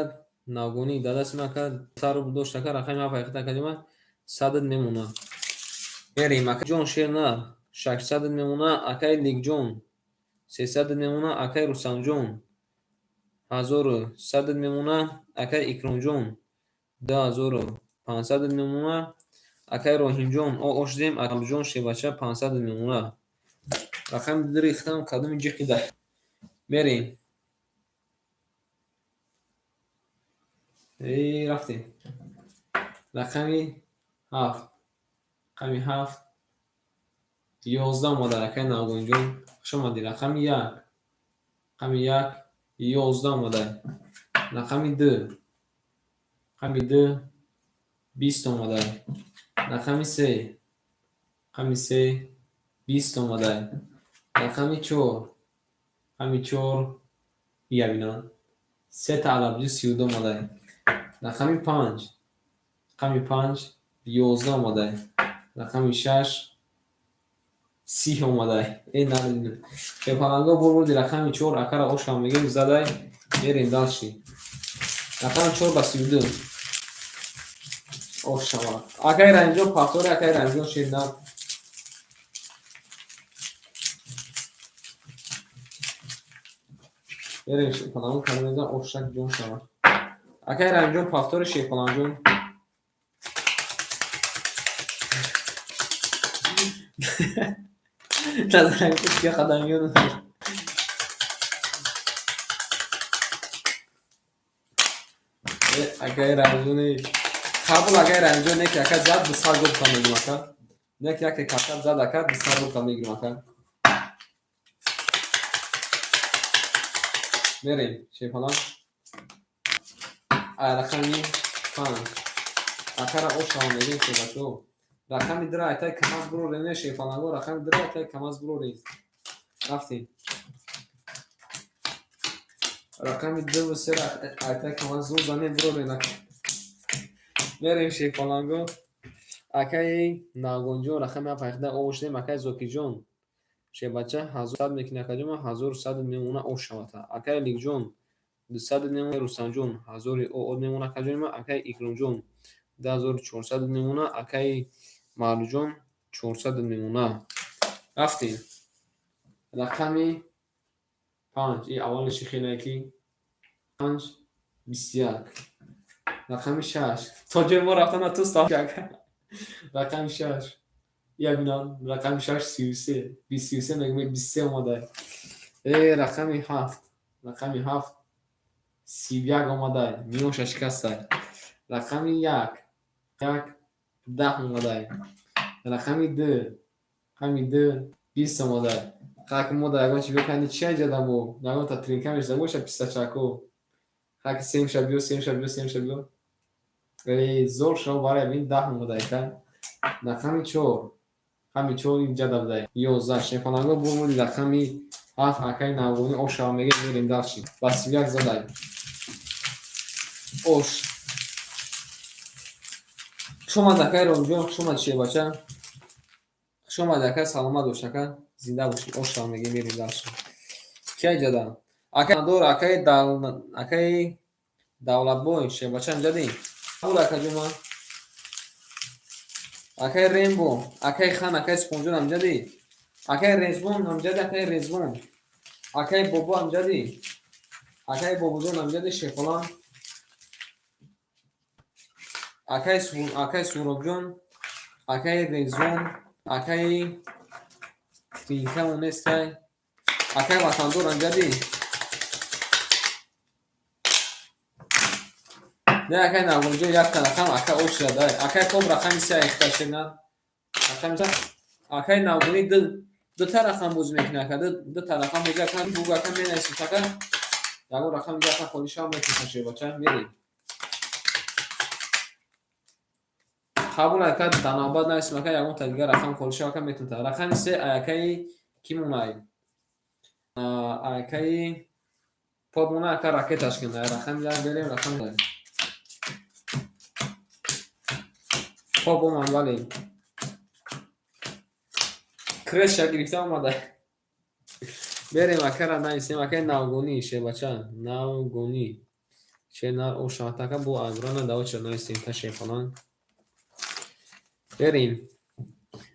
Навгонӣ, дадаси ман, ака 100 рубл дошт, ака рақами ҳафт ҳақиқат, акаҷон ман 100 мемона. Мерем, акаҷон шер на 600 мемона, акаи Ликҷон 300 мемона, акаи Рустамҷон 1100 мемона, акаи Икромҷон 2500 мемона, акаи Роҳимҷон ош дем, Акамҷон шебача 500 мемона. Рақами ду рехтам, кадоми ҷиқида. Мерем. Рафтем. Рақами ҳафт. Рақами ҳафт. 11 омада, акаи Навгонҷон. Хуш омадӣ. Рақами як. Рақами як. 11 омада. Рақами ду. Рақами ду. 20 омада. Рақами се. Рақами се. 20 омада. Рақами чор. Рақами чор. Ия бинам. Сета алабҷӯ 32 омада. Рақами панҷ. Рақами панҷ. 11 омада. Рақами шаш. 30 омада. Э, надидем. Шерпаланго бурди рақами чор, акара ошам мегем, задай. Мерем дальше. Рақами чор ба 32. Ош шава. Акаи Раҳимҷон повтори, акаи Раҳимҷон шер на. Мерем шерпаланго кадом ошак ҷон шава. Акаи Раҳимҷон повтори, шерпаланҷон. Назарам ки қадам ёд. Акаи Раҳимҷон қабул, акаи Раҳимҷон, неки ака зад 200 рубл мегирам, ака. Неки яке картат зад, ака 200 рубл мегирам, ака. Мерем, шерпалан. Ай рақами панҷ. Акара ошава мегем, шербачо. Рақами дира айтай камаз бурорем, не шерпаланго, рақами дира айтай камаз бурорем. Рафтем. Рақами дуву сера айтай камаз зур занем, бурорем. Мерем, шерпаланго. Акаи Навгонҷон рақами ҳафт ҳақида овошдем, акаи Зокирҷон. Шербача 1100 мекунӣ, акаҷон, ман 1100 мемона, ош шавата. Акаи Ликҷон 200 мемона, Рустамҷон 1000 од мемона, акаҷони ман, акаи Икромҷон 2400 мемона, акаи Маълуҷон 400 мемона. Рафтем. Рақами панҷ. И аввалиши хеле ки панҷ 21. Рақами шаш. То ҷои мо рафтан на туст, ака. Рақами шаш. Я бинам, рақами шаш 33. 23 мегӯем, 23 омада. Рақами ҳафт. Рақами ҳафт 31 омада. Миёша шикаста. Рақами як. Як 10 омада. Рақами ду. Рақами ду 20 омада. Хаки мо дар ягон чи бикани чи аҷада мо? Ягон та тринка мешда боша писачако. Хаки семша биё, семша биё, семша биё. Зор шава барои бин 10 омада, ака. Рақами чор. Рақами чор инҷа будай. 11. Шерпаланго бурди рақами ҳафт, акаи Навгонӣ ошава мегем, мерем дальше. Ба 31 задай. Ош. Хуш омад, акаи Ромҷон, хуш омад, шербача. Хуш омад, ака, саломат бош, ака. Зинда бошӣ. Ошава мегем, мерем дальше. Ки аҷада? Акаи Дор, акаи Давлатбой, шербача амҷадӣ. Қабул, акаҷон ман. Акаи Рембо, акаи Хан, акаи Супонҷон амҷадӣ. Акаи Резвон амҷадӣ, акаи Резвон. Акаи Бобо амҷадӣ. Акаи Бобоҷон амҷадӣ, шерпалан. Акаи Суҳробҷон, акаи Резвон, акаи Тринкамо нестай. Акаи Ватандор амҷадӣ. Не, акаи Навгонҷон якта рақам, ака ош задай. Акаи Коб рақами се айхта шена. Рақами акаи Навгонӣ дута рақам бозӣ мекунад, ака дута рақам бозӣ, ака бугу, ака менависед, ака. Ягон рақам дига ака холӣ шава мекунад, шербача, мерем. Қабул, ака, дар навбат нависем, ака, ягон та дигар рақам холӣ шава, ака метавонад. Рақами се акаи кӣ монай? Акаи Поб монай, ака ракеташ кунад. Рақами як берем, рақами Поб омад, бале. Креша гирифта омада. Мерем акара нависем, акаи Навгонӣ, шербача, Навгонӣ. Шер нар ошавад ака, бо аброна давоча нависем та шерпаланг. Берем.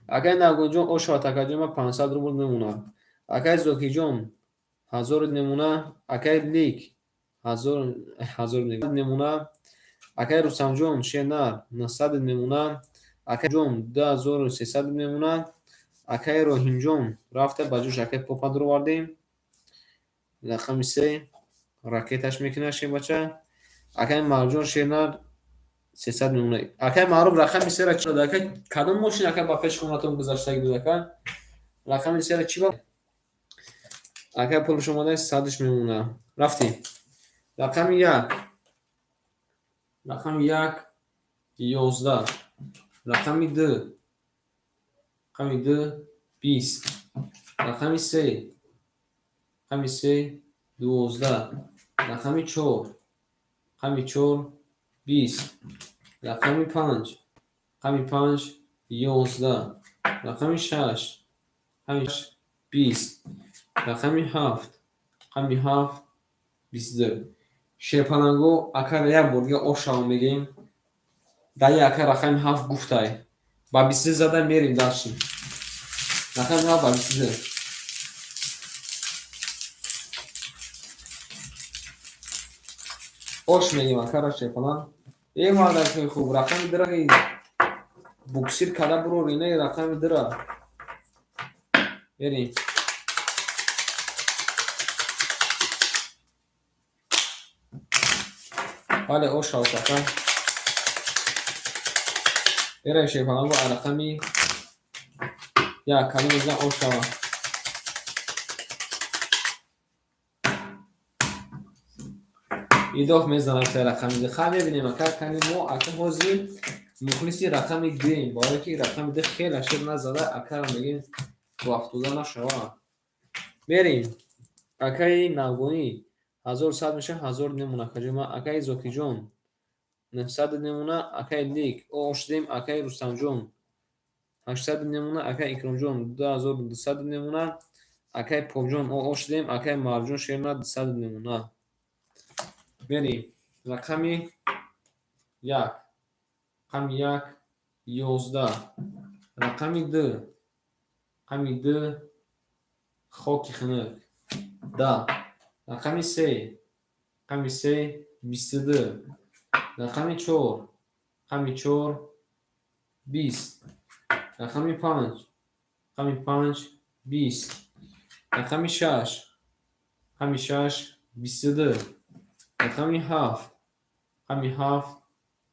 Акаи Навгонҷон ошавад акаҷон, ма 500 рубл мемонад. Акаи Зокиҷон 1000 мемона, акаи Лик 1000 мемона, акаи Рустамҷон шернар 900 мемона, акаҷон 2300 мемона, акаи Роҳимҷон рафта ба ҷош акаи Попа дуровардем. Рақами 3 ракеташ мекунад шербача. Акаи Марҷон шернар 300 мемона. Акаи Маъруф рақами 3-ра чӣ дод? Акаи кадом мошин ака ба пеши хонатон гузаштагӣ буд ака? Рақами 3-ра чӣ ба? Акаи пулш омада 100-ш мемона. Рафтем. Рақами 1. Рақами 1 11. Рақами 2. Рақами 2 20. Рақами 3. Рақами 3 12. Рақами 4. Рақами 4 20. Рақами 5. Рақами 5 11. Рақами 6. Рақами 6 20. Рақами 7. Рақами 7 22. Шерпаланго акара як бор дига ошава мегем. Даи ака рақами 7 гуфтай. Ба 22 зада мерем дальше. Рақами 7 ба 22. Ош мегем акара шерпаланг. Э мардакҳои хуб, рақами дираи буксир карда бурор, инаи рақами дира. Мерем. Бале, ош шавад ака. Меравем шерпаланго рақами 1, кадом мезанам ош шавад. Идоф мезанад се рақами 2. Хай мебинем ака, кани мо ака ҳозир мухлиси рақами 2-ем, барое ки рақами 2 хеле шер назада, ака мегем руафтода нашавад. Мерем. Акаи Навгонӣ 1100 мешавад, 1000 мемона акаҷон. Ма акаи Зокиҷон 900 мемона, акаи Лик ош дем, акаи Рустамҷон 800 мемона, акаи Икромҷон 2200 мемона, акаи Попҷон ош дем, акаи Марҷон шерна 200 мемона. Мерем. Рақами 1. Рақами 1 11. Рақами 2. Рақами 2 хоки хунук 10. Рақами 3. Рақами 3 22. Рақами 4. Рақами 4 20. Рақами 5. Рақами 5 20. Рақами 6. Рақами 6 22. Рақами 7. Рақами 7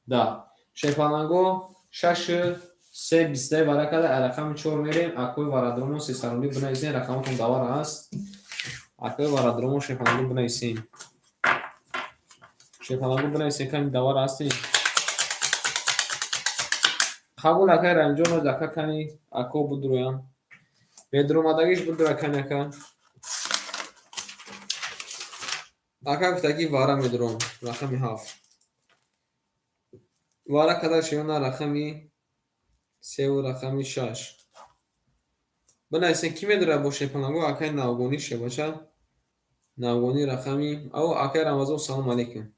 10. Шерпаланго 6 3 22 вара карда, рақами 4 мерем. Акои варадромон сесаронӣ бинависем, рақамотон давар аст. Акои варадромон шерпаланго бинависем. Шерпаланго бинависем, кани давар ҳастем. Қабул акаи Раҳимҷон, оз ака кани ако будроям. Бедуромадагиш будро кани ака. Ака гуфта ки вара медуром, рақами 7. Вара када шевна рақами 3 ва рақами 6. Бинависем ки медурад бо шерпаланго акаи Навгонӣ шебача. Навгонӣ рақами ав акаи Рамазон салом алейкум.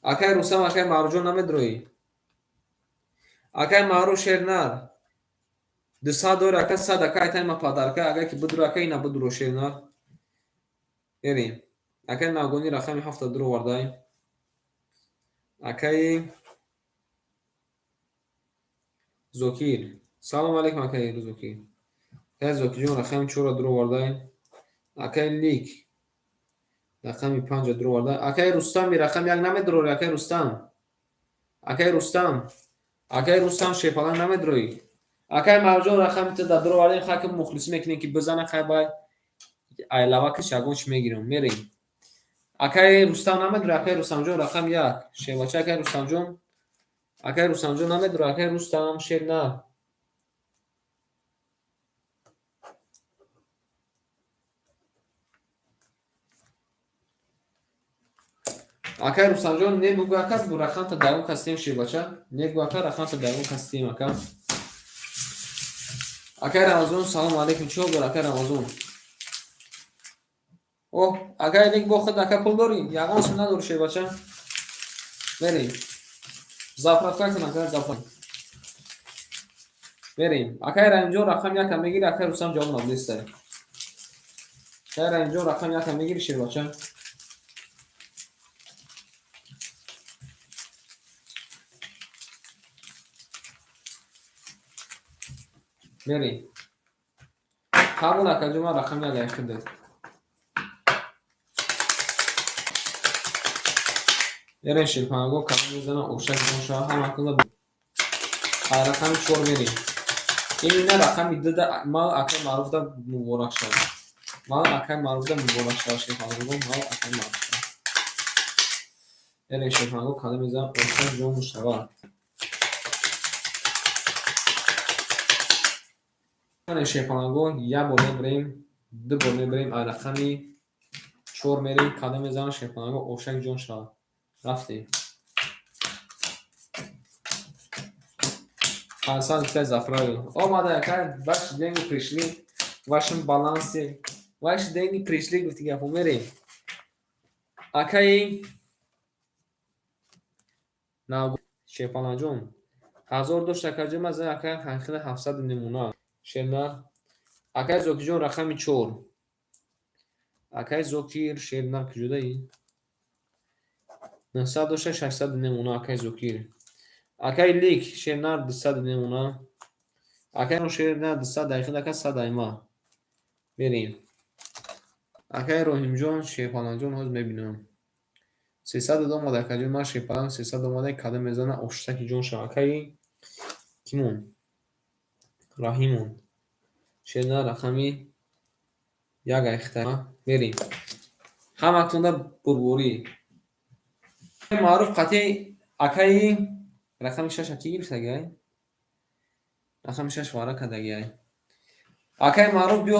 Акаи Рустам, акаи Маъруфҷон намедуроӣ? Акаи Маъруф шернар 200 дор ака 100 ака айтай ма падарка, агар ки бидуро ака ина бидуро шернар. Мерем. Акаи Навгонӣ рақами 7 дуровардай. Акаи Зокир. Салом алейкум акаи Зокир. Акаи Зокирҷон рақами 4 дуровардай. Акаи Лик рақами 5 дуровардай. Акаи Рустами рақами 1 намедурорӣ акаи Рустам. Акаи Рустам. Акаи Рустам шерпаланг намедуроӣ. Акаи Марҷон рақами 2 дуровардем, хай ки мухлисӣ мекунем ки бизана, хай бай айлавакаш ягон чӣ мегирем. Мерем. Акаи Рустам намедура, акаи Рустамҷон рақами 1. Шербача акаи Рустамҷон. Акаи Рустамҷон намедура, акаи Рустам шер на. Акаи Рустамҷон не бугӯ ака, бу рақамта дагон кастем шербача. Не гӯ ака, рақамта дагон кастем ака. Акаи Рамазон салом алейкум. Чӣ ҳол дор акаи Рамазон? Оҳ, акай лик бо худ ака пул дорӣ? Ягон сум надорӣ, шербача. Мерем. Заправка кун, ака, заправка. Мерем. Акай Раҳимҷон рақами яка мегири, акай Рустам ҷавоб надодистай. Акай Раҳимҷон рақами яка мегири, шербача. Мерем. Қабул, акаҷон, ман рақами як айхи дод. Мерем, шерпанаго, кадом мезана ошак бошава ҳама кунда. Рақами чор мерем. Имина рақами дуда мал акай маъруфда муборак шавад. Мал акай маъруфда муборак шавад, шерпанаго, мал акай маъруф шавад. Мерем, шерпанаго, кадом мезана ошак ҷон шавад. Шерпанаго, як бор мебарем, ду бор мебарем, ай рақами чор мерем, кадом мезана шерпанаго ошак ҷон шавад. Рафтем. 500 заправил. Омада, акай, ваши деньги пришли, в вашем балансе. Ваши деньги пришли, гуфти гапо, мерем. Акай нав шерпанаҷон. 1000 дошт, акаҷон, ман зан акай ҳақиқата 700 немона. Шернар. Акай Зокирҷон рақами чор. Акай Зокир шернар куҷодаи? 900 дошта, 600 немона, акай Зокир. Акай Лик шернар 200 немона. Акай шернар 200 дақиқа, ака 100 айма. Мерем. Акай Роҳимҷон шерпаланҷон ҳоз мебинам. 300 омада, акаҷон, ман шерпалан 300 омада, кадом мезана оштаки ҷон шава. Акай кимон? Раҳимон. Шернар рақами як айхта. Мерем. Ҳаматонда бурборӣ. Маъруф қатъи акаи рақами шаш ки гирифтагиай? Рақами шаш вара кардагиай. Акаи маъруф, биё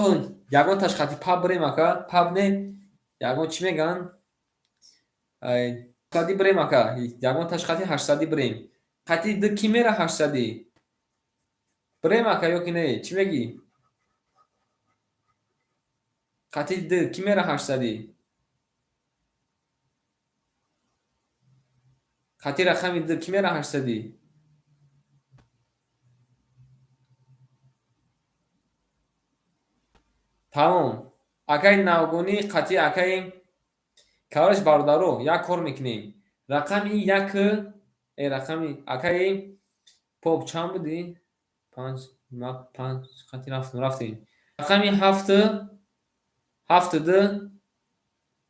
ягон ташқати паб бирем, ака. Паб не, ягон чӣ мегӯянд? Сади бирем, ака. Ягон ташқати 800 бирем. Қатъи ду кӣ мера 800? Бирем, ака, ё ки не? Чӣ мегӣ? Қатъи ду кӣ мера 800? Қатъи рақами ду кӣ мера 800? Тамом. Акаи навгонӣ қатъи акаи кавраш бародаро як кор мекунем. Рақами як рақами акаи поп чанд будӣ? Панҷ, панҷ қатъи рафтем, рафтем. Рақами ҳафт, ҳафту ду,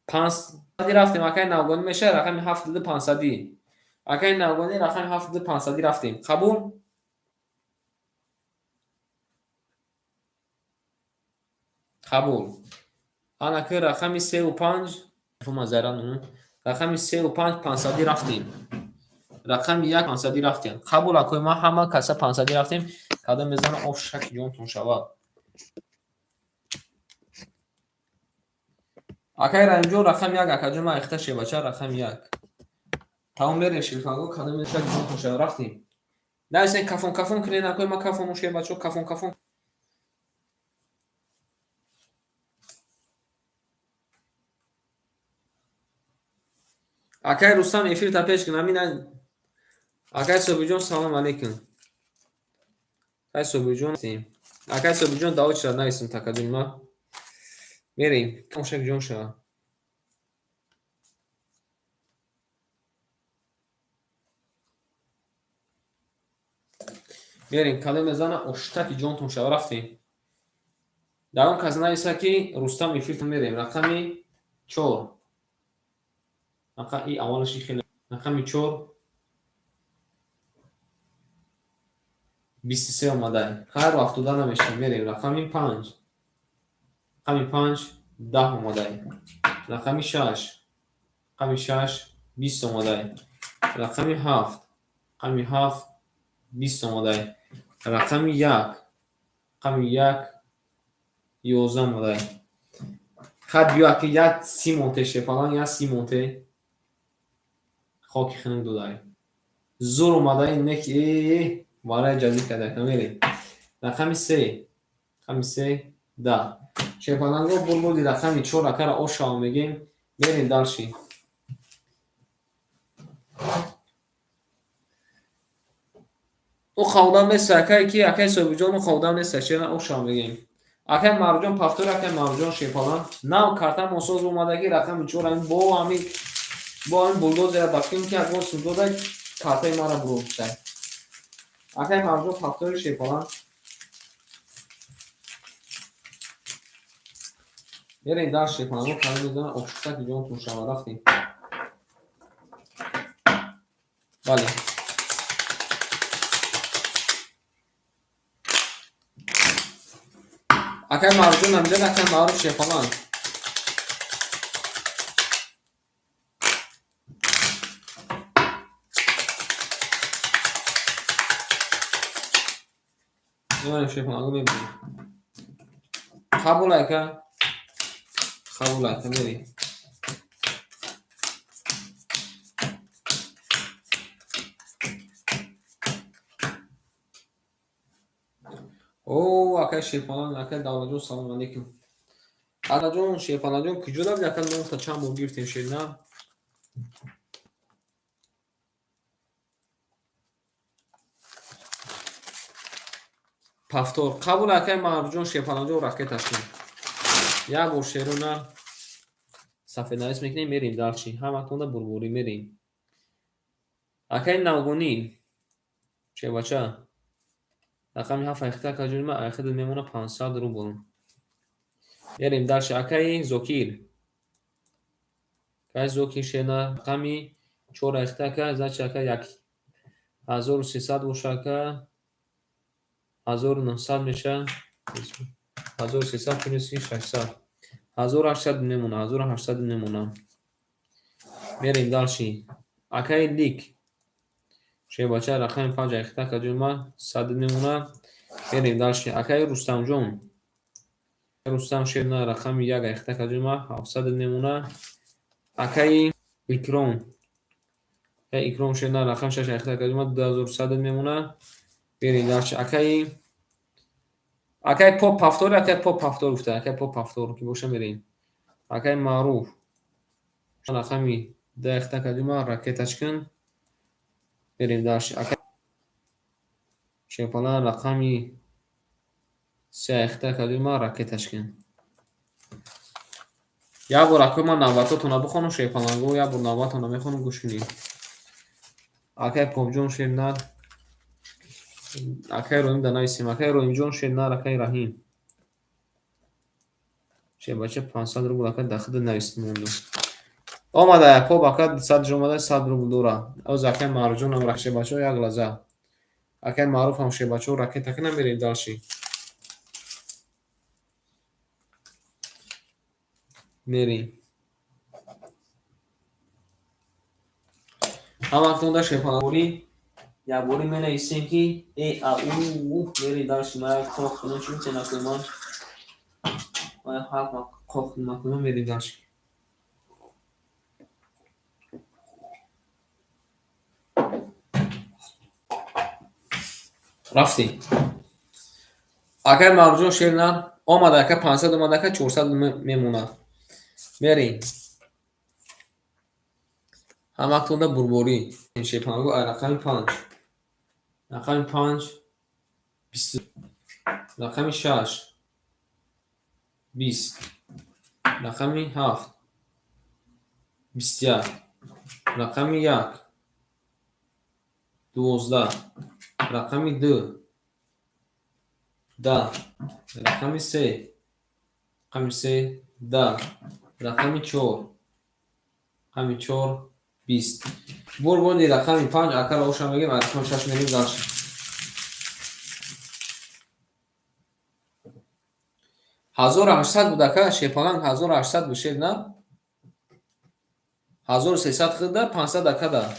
500 рафтем, акаи навгонӣ мешавад рақами ҳафту ду 500. Акаи навгонӣ рақами ҳафту ду 500 рафтем. Қабул? Қабул. Анаки рақами сеу панҷ, рақами сеу панҷ 500 рафтем. Рақами як 500 рафтем. Қабул, акои ман, ҳама каса 500 рафтем. Кадом мезана оф шаки ҷонтон шавад. Акай Раҳимҷон рақами як, акаҷон, ман ихта шебача рақами як. Тамом, мерем, шерпанаго, кадом шаки ҷонтон шавад, рафтем. Нависен, кафон кафон кунед, акои ман, кафон шебачо, кафон кафон. Акай Рустам, эфирта пеш кун. Амин. Акай Собирҷон, салом алейкум. Акай Собирҷон, акай Собирҷон, дао чира нависем такаҷони ман. Мерем. Шак ҷон шава. Мерем, кадом мезана оштаки ҷонтон шава, рафтем. Дар он кас нависа ки Рустам эфиртон, мерем. Рақами чор. И аввалаши хеле рақами чор 23 омада. Хайру афтода намешавем, мерем. Рақами панҷ. Рақами панҷ 10 омада. Рақами шаш. Рақами шаш 20 омада. Рақами ҳафт. Рақами ҳафт 20 омада. Рақами як. Рақами як 11 омада. Хат биё, аки, як 30 монте шефалан, як 30 монте хоки хунук додай. Зур омадаи неки вараи ҷазид карда, мерем. Рақами се. Рақами се Да. Шерпаланго бурбурди рақами 4 акара ошава мегем. Мерем дальше. Ӯ хавдам нест, акай ки акай Соҳибҷон ӯ хавдам нест, шерна ошава мегем. Акай Марҷон повтор, акай Марҷон шерпалан. Нав карта мосоз омадаги рақами 4 ами бо ами булдозера баким ки агар судода картаи мара бурӯфта. Акай Марҷон повтори шерпалан. Мерем дальше шерпаланго калон мезанам ошуфта ки ҷонтон шава рафтем. Бале. Акай Марҷон намедад, акай Маъруф шерпалан. Мебарем шерпаланго мебинем. Қабул ака? Қабул ака, мерем. О, акай Шерпалан, акай Давлатҷон, салом алейкум. Давлатҷон, Шерпаланҷон, куҷо рафти? Ака номта чанд бор гирифтем шерна? Повтор. Қабул акай Маъруфҷон, Шерпаланҷон, ракеташ кун. Як бор шеруна сафеднавис мекунем, мерем дальше. Ҳаматонда бурбурӣ мерем. Акай Навгонӣ, шербача. Рақами 7 айхта ака ҷони ман айхта мемона 500 рубл. Мерем дальше. Акай Зокир. Акай Зокир шерна рақами 4 айхта ака, значит ака 1300 боша ака. 1900 меша. 1300 плюс 600. 1800 мемона, 1800 мемона. Мерем дальше. Акай Лик. Шербача рақами 5 айхта ака ҷони ман 100 мемона. Мерем дальше. Акай Рустамҷон. Рустам шерна рақами 1 айхта ака ҷони ман 700 мемона. Акай Икром. Акай Икром шерна рақами 6 айхта ака ҷони ман 2100 мемона. Мерем дальше. Акай Поп повтор, акай Поп повтор гуфта, акай Поп повтор ки боша мерем. Акай Маъруф. Рақами 2 айхта ака ҷони ман ракеташ кун. Мерем дальше. Акай Шерпалан рақами 3 айхта ака ҷони ман ракеташ кун. Як бор акои ман навбатотонро бихонам шерпаланго, як бор навбатонро мехонам, гӯш кунед. Акай Попҷон шернар, акай Роҳим да нависем. Акай Роҳимҷон шернар, акай Раҳим. Шербача 500 рубл ака дахида нависем монду. Омада поп ака 100 омада 100 рубл дора. Оз акай Маъруфҷон ҳам шербачаҳо як лаҳза. Акай Маъруф ҳам шербачаҳо ракета кунам, мерем дальше. Мерем. Ҳаматонда шерпаланборӣ якборӣ менависем ки э а у мерем дальше. Ман як қоқ кунам, чӣ митен акои ман? Ман ҳарф қоқ накунам, мерем дальше. Рафтем. Акай Маъруфҷон шерна омада ака 500 омада ака 400 мемонад. Мерем. Ҳаматонда бурборӣ. Шерпаланго рақами 5. Рақами 5 20. Рақами 6 20. Рақами 7 21. Рақами 1 12. Рақами 2 10. Рақами 3 рақами 3 10. Рақами 4 рақами 4 20. Бурбурди рақами 5 акара оша мегем, рақами 6 мерем дальше. 1800 буд ака шерпаланг, 1800 буд шер на? 1300 худа 500 акада.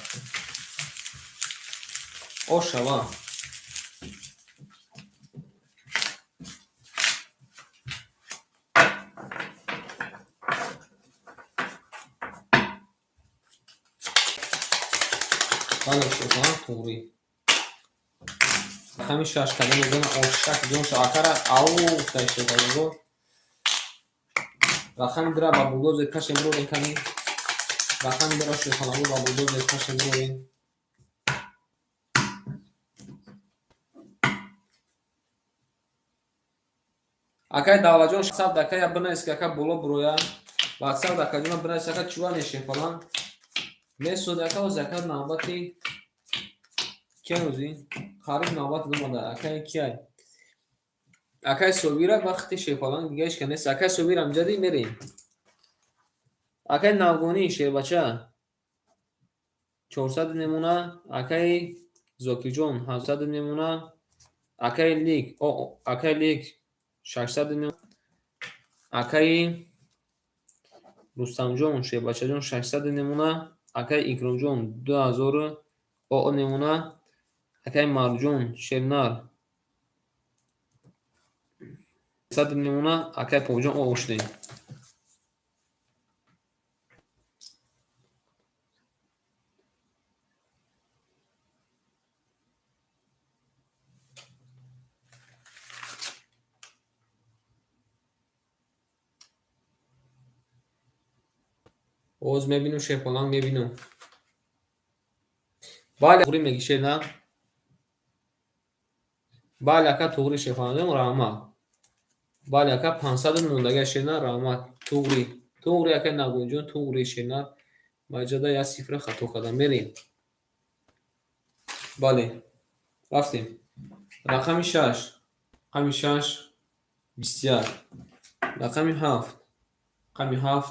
Ошава. Бале шерпаланг туғрӣ. Рақами 6 кадом мезанам ошак ҷон ша акара ау гуфта шерпаланго. Рақами дра ба булдозер кашем бирорем кани. Рақами дра шерпаланго ба булдозер кашем бирорем. Акай Давлатҷон саб дака я бинавис ки ака боло буроя. Ватсап дакаҷона бинавис ака чува не шерпаланг. Месуд ака оз ака навбати кенӯзи қариб навбат омада акай кияй. Акай Собира вақти шерпаланг дига ҳеч ка нест. Акай Собир амҷади мерем. Акай Навгонӣ шербача 400 мемона. Акай Зокирҷон 800 мемона. Акай Лик акай Лик 600 мемона. Акаи Рустамҷон шербачаҷон 600 мемона. Акай Икромҷон 2000 о мемона. Акай Марҷон шернар 100 мемона. Акай Повҷон о шудем. Оз мебинум шерпаланг мебинум. Бале туғри меги шернар. Бале ака туғри шерпаланг раҳмат. Бале ака 500 мондага шернар раҳмат. Туғри. Туғри ака Нағмиҷон туғри шернар. Маҷада як сифра хато кардам. Мерем. Бале. Рафтем. Рақами 6. Рақами 6 21. Рақами 7. Рақами 7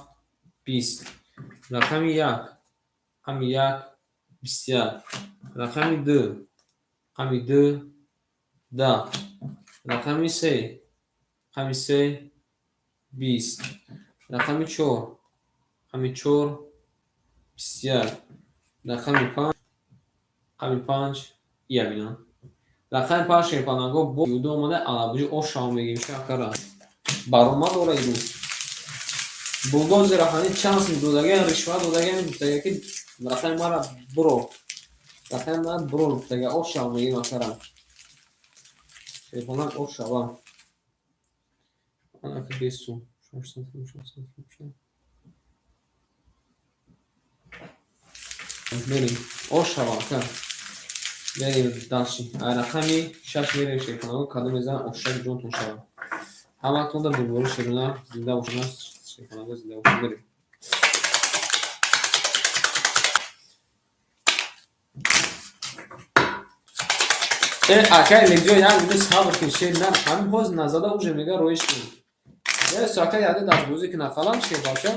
20. Рақами 1. Рақами 1 21. Рақами 2. Рақами 2 10. Рақами 3. Рақами 3 20. Рақами 4. Рақами 4 21. Рақами 5. Рақами 5 ия бинам. Рақами 5 шерпаланго бо юдо омада алабуҷи ошав мегим шакара. Баромад дора ирӯз. Булдозера ҳани чанд сум додагиан, ришва додагиан, гуфтага ки рақами мара биро. Рақами мара биро гуфтага ошав мегим акара. Шерпаланг ошава. Анаки бесум. 600, 600, 600. Мерем. Ошава ака. Мерем дальше. Ай рақами 6 мерем шерпаланго кадом мезанам ошак ҷонтон шава. Ҳаматонда бурбори шерона зинда бошанд. Шерпаланго зинда бошанд. Мерем. Акай Лекҷон як ду сабр кун шер нар ҳамин ҳоз назада уже мега роиш кун. Бес ака яде дастбозӣ кунад қалам шербача.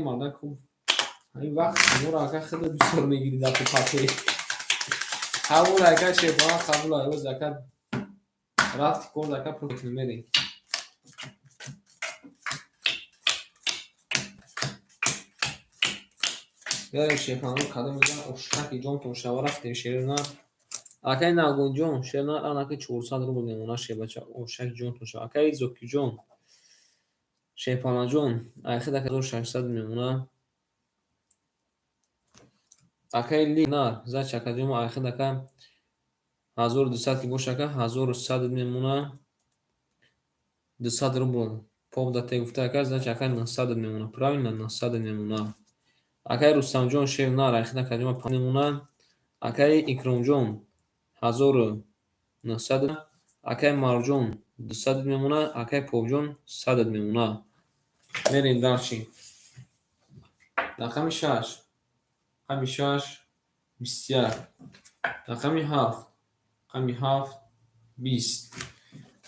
Мардак хуб. Ҳамин вақт шуморо ака хеле бисёр мегирӣ дар папе. Қабул ака шербаланд қабул ай оз ака рафти кор ака пул мерем. Мерем шерпаланго кадом мезанам ошаки ҷонтон шава рафтем шернар. Акай Нағмиҷон шернар анаки 400 рубл мемона шербача ошаки ҷонтон шава. Акай Зокирҷон шерпаланҷон айхид ака 1600 мемона. Акай Линар зач акаҷон айхид ака 1200 ки боша ака 1100 мемона. 200 рубл поп дате гуфта ака зач ака 900 мемона. Правильно 900 мемона. Акай Рустамҷон шернар айхид акаҷон 5 мемона. Акай Икромҷон 1900. Акай Марҷон 200 мемона. Акай Повҷон 100 мемона. Мерем дальше. Рақами 6. Рақами 6 21. Рақами 7. Рақами 7 20.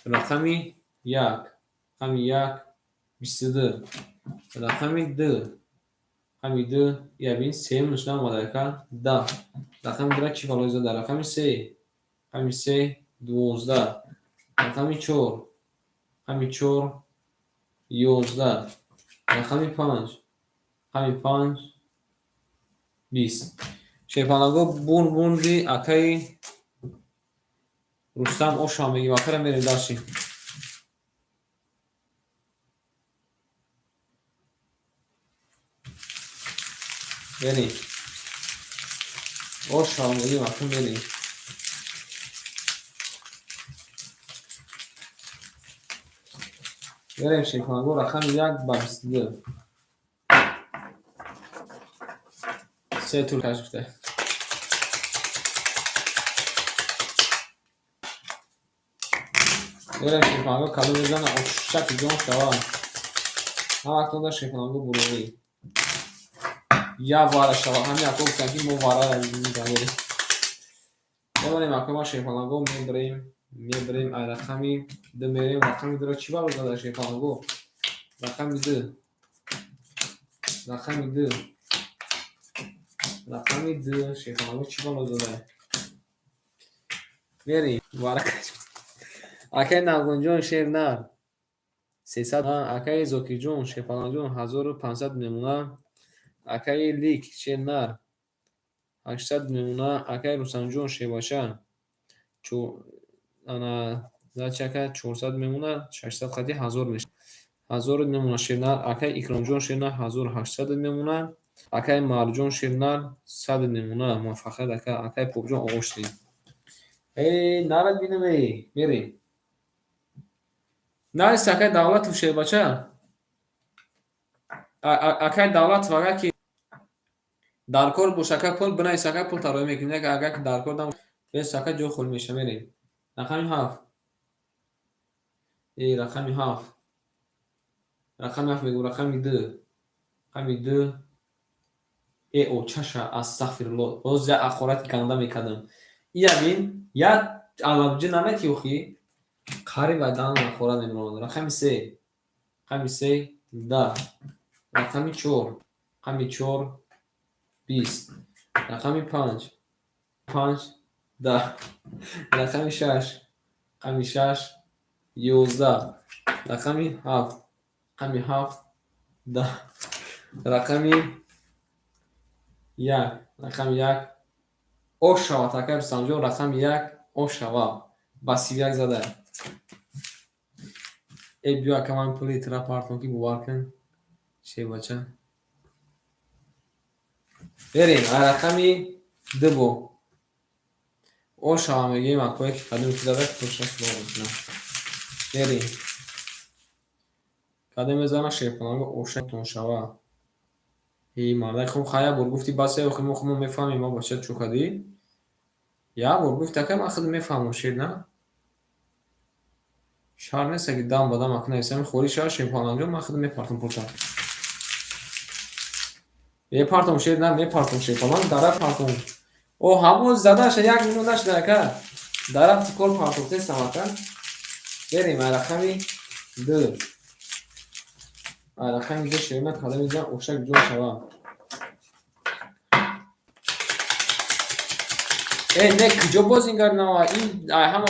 Рақами 1. Рақами 1 22. Рақами 2. Рақами 2 я бин 3 нушна омада ака 10. Рақами 2 чӣ балои зада? Рақами 3. Рақами 3 12. Рақами 4. Рақами 4 11. Рақами 5. Рақами 5 20. Шерпаланго бурди акаи Рустам ошам мегим. Акара мерем дальше. Мерем. Ошам мегим ака мерем. Мерем, шерпаланго, рақами 1 ба 22. Се тур кашфта. Мерем, шерпаланго, кадом мезана, ошак ҷон шава. Ҳамактонда шерпаланго бурорӣ. Я вара шава. Ҳамин ако гуфтам, ки мо вара мезанем. Мемонем, акома шерпаланго, мебарем, мебарем, ай рақами 2 мерем, рақами 2-ро чӣ бало зада, шерпаланго? Рақами 2. Рақами 2. Рақами 2 шерпаланго чӣ бало зада? Мерем, вара кашф. Акай Навгонҷон, шер нар. 300. Акаи Зокирҷон, шерпаланҷон, 1500 мемона. Акаи Лик, шер нар. 800 мемона. Акаи Рустамҷон, шербача. Ана зачака 400 мемона, 600 қати 1000 мешавад. 1000 мемона, шернар. Акаи Икромҷон, шернар, 1800 мемона. Акаи Марҷон, шернар, 100 мемона. Муваффақият, ака. Акаи Попҷон, оғоз шудем. Эй, нарад бинам, эй, мерем. Наист, акаи Давлатов, шербача. Акаи Давлатов, агар ки дар кор бош, ака, пул бинавис, ака, пул тароӣ мекунем. Агар ки дар кор набош, бес, ака, ҷо холӣ меша, мерем. Рақами 7. Эй, рақами 7. Рақами 7 мегӯ, рақами 2. Рақами 2. Э, очаша, астағфируллоҳ. Боз як ақорати ганда мекардам. Ия бин, як алабҷи намети охи. Қариб ай даҳан ақорат мемонад. Рақами 3. Рақами 3, 10. Рақами 4. Рақами 4, 20. Рақами 5. 5, 10. Рақами 6. Рақами 6, 11. Рақами 7. Рақами 7, 10. Рақами 1. Рақами 1. Ош шавад, акай Рустамҷон, рақами 1 ош шавад. Ба 31 зада. Э, биё, ака, ман пули тира партом, ки бовар кун. Шербача. Берем, рақами 2 бо. Ош шава мегӯем, акое ки кадоме ки зада, точно суроғ мекунам. Берем. Кадом мезана, шерпаланго, ошатон шава. Эй, мардак, хуб, хай, як бор гуфти, бас, охи мо худмон мефаҳмем, ма бача чӯ кардӣ? Як бор гуфти, ака, ман худам мефаҳмам, шер на? Шарт нест, ки дам ба дам ака нависам, хорӣ шава, шерпаланҷон, ман худам мепартам пулта. Мепартам, шер на, мепартам, шерпаланг, дара партам. О, ҳамон задаша як минут нашуда, ака. Дарафти кор партофтестам, ака. Берем, ай рақами 2. Ай рақами 2 шерна кадом мезанам, ошак ҷон шава. Э, не, куҷо бозингар нава? Ин ай ҳама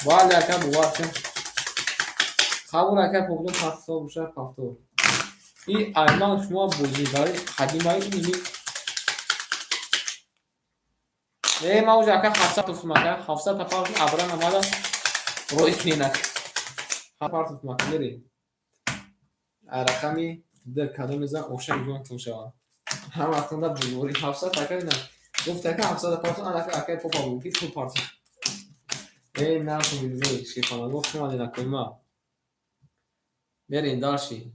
бале, ака, бовар кун. Қабул, ака, Попҷон, пафто боша, пафто. И ай ман шумо бозигари қадимаи ини. Э, ман уже, ака, 700 туфтум, ака, 700 та партум, абран омада рои кунед, ака. Партуфтум, ака, мерем. Ай рақами 2 кадом мезанам, ошак ҷон шава. Ҳама вақтонда бузурги 700, ака, ина. Гуфт, ака, 700 партум, ака, акай попа буд, ки пул партум. Эй, нарху билбей, шерпаланго, хуш омадед, акои ма. Мерем дальше.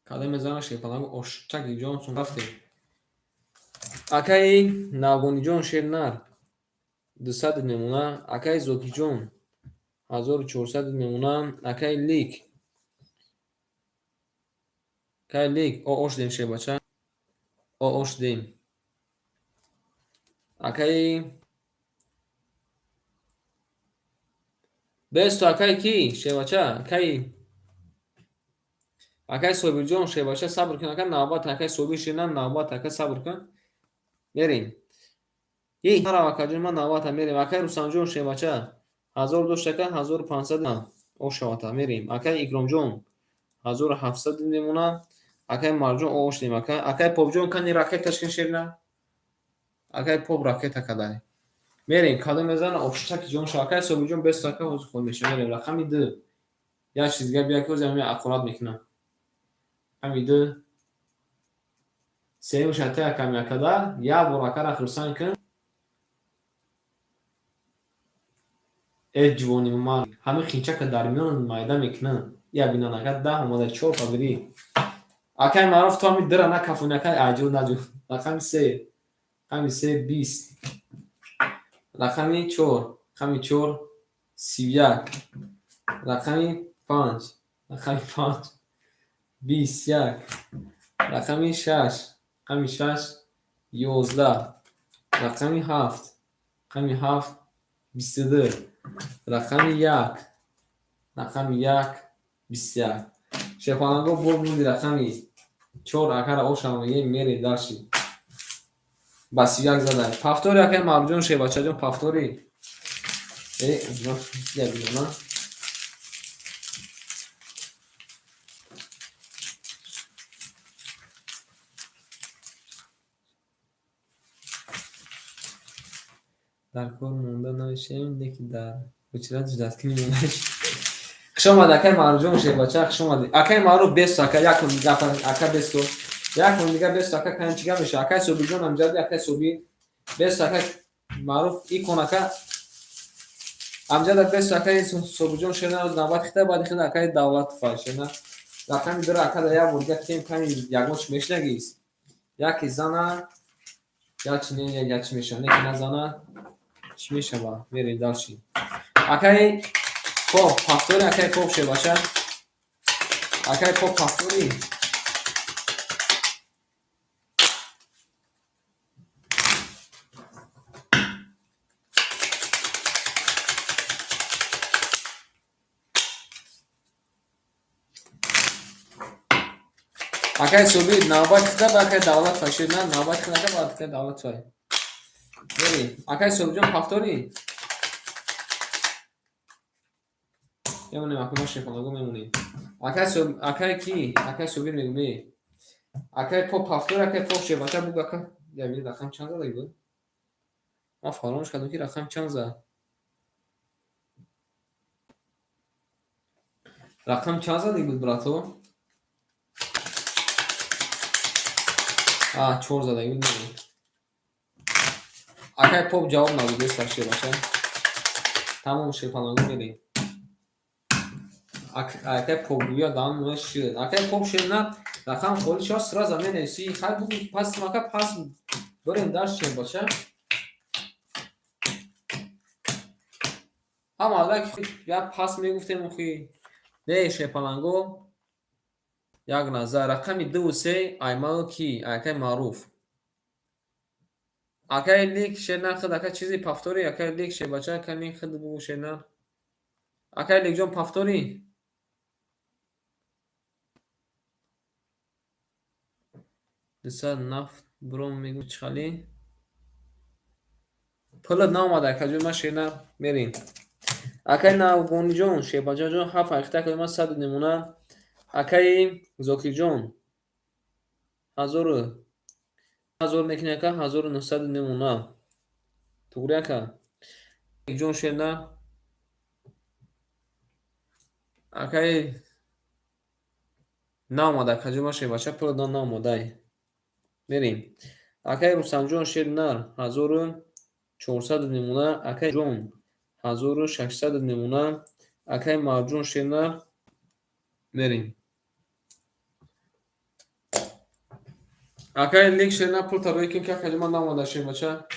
Кадом мезанам, шерпаланго, ошак ҷонсон, рафтем. Акаи Навгониҷон, шер нар. 200 мемона. Акаи Зокиҷон, 1400 мемона. Акаи Лик. Акаи Лик, о ош дем, шербача. О ош дем. Акаи Бесто, акаи ки, шербача, акаи Собирҷон, шербача, сабр кун, ака, навбат, акаи Собир, шерна, навбат, ака, сабр кун. Мерем. Эй, нарав, акаҷон, ман навбата, мерем. Акаи Рустамҷон, шербача, 1000 дошт, ака, 1500 ошавата, мерем. Акаи Икромҷон, 1700 мемона. Акаи Марҷон, ош дем, ака. Акаи Попҷон, кани ракеташ кин, шерна. Акаи Поп ракета кадай. Мерем, кадом мезана, ошчаки ҷон шава. Акаи Собирҷон, бест, ака, ҳозир хол меша. Мерем, рақами 2. Як чиз дига бия, ки ҳозир ҳамин ақорат мекунам. Рақами 2. Сеюм шата, аками, акада. Як бор акара хурсанд кун. Э ҷувони ман, ҳамин хинчака дар миён майда мекунам. Я бинан ака 10 омада чор победӣ. Акай Маъруф, ту ҳами дира накафони, акай аҷу наҷу. Рақами се, рақами се 20. Рақами чор, рақами чор 31. Рақами панҷ, рақами панҷ 21. Рақами шаш, рақами шаш 11. Рақами ҳафт, рақами ҳафт 22. Рақами як, рақами як 21. Шерпаланго, бурди рақами чор акара ошам мегем, мерем дальше. Ба 31 задай. Повтори, акай Маъруфҷон, шербачаҷон, повтори. Э, я бинам. Дар кор монда намешавем, лекин дар ҳуҷра ҷудаткунӣ монда. Хуш омадӣ, акай Маъруфҷон, шербача, хуш омадӣ. Акай Маъруф, бесто, ака, як ака бесто. Як дига бесто, ака, кани чига меша? Акай Собирҷон амҷади, акай Собир. Бесто, акай Маъруф, икон ака. Амҷада бесто, акай Собирҷон, шена навбат хита, баъди хита акай Давлатов шена. Рақами дора ака да як бор дига тем, кани ягон чи мешнагист. Яки зана, я чи не, я чи меша, не ки назана, чӣ мешава? Мерем дальше. Акай поп, повтори, акай поп, шербача. Акай поп, повтори. Акай Собир, навбат хита ба акай Давлат фашир, на навбат хита ба акай Давлат фай. Бери, акай Собирҷон, повтори. Мемонем, ака, ма шефонаго мемонем. Акай Соб, акай ки? Акай Собир мегум, э. Акай поп, повтори, акай поп, шербача, буг ака. Я бини, рақам чанд задаги буд? Ман фаромӯш кардам, ки рақам чанд зад. Рақам чанд задаги буд, брато? А, чор задаги буд. Акай поп ҷавоб надод, еста шербача. Тамом, шерпанаго мерем. Акай поп гӯя даҳан шир. Акай поп, шер на рақам холи шава, сразу менависӣ. Хай бугу, пас ака, пас бирем дальше, шербача. Ҳама аллак як пас мегуфтем охи. Не, шерпаланго, як назар. Рақами дуву се аймао ки? Акай Маъруф. Акай лик, шер нахд, ака чизи, повтори, акай лик, шербача, акай лик хд бугу, шер на. Акай ликҷон, повтори. Дусад нафт бром мегӯ чихали? Пулат наомада, акаҷон, ман шер на мерем. Акай Навгониҷон, шербачаҷон, ҳафт ҳақиқат кардем, ман 100 намуна. Акаи Зокирҷон, ҳазору ҳазор мекунӣ, ака, 1900 намуна. Туғри, ака? Ҷон, шер на. Акаи наомада, акаҷон, ман шербача, пулат наомадай. Мерем. Акаи Рустамҷон, шер нар, 1400 намуна. Акаи ҷон, 1600 намуна. Акаи Марҷон, шер нар, мерем. Акаи лик, шер на, пул тарои кун, ки акаҷон, ман наомада, шербача.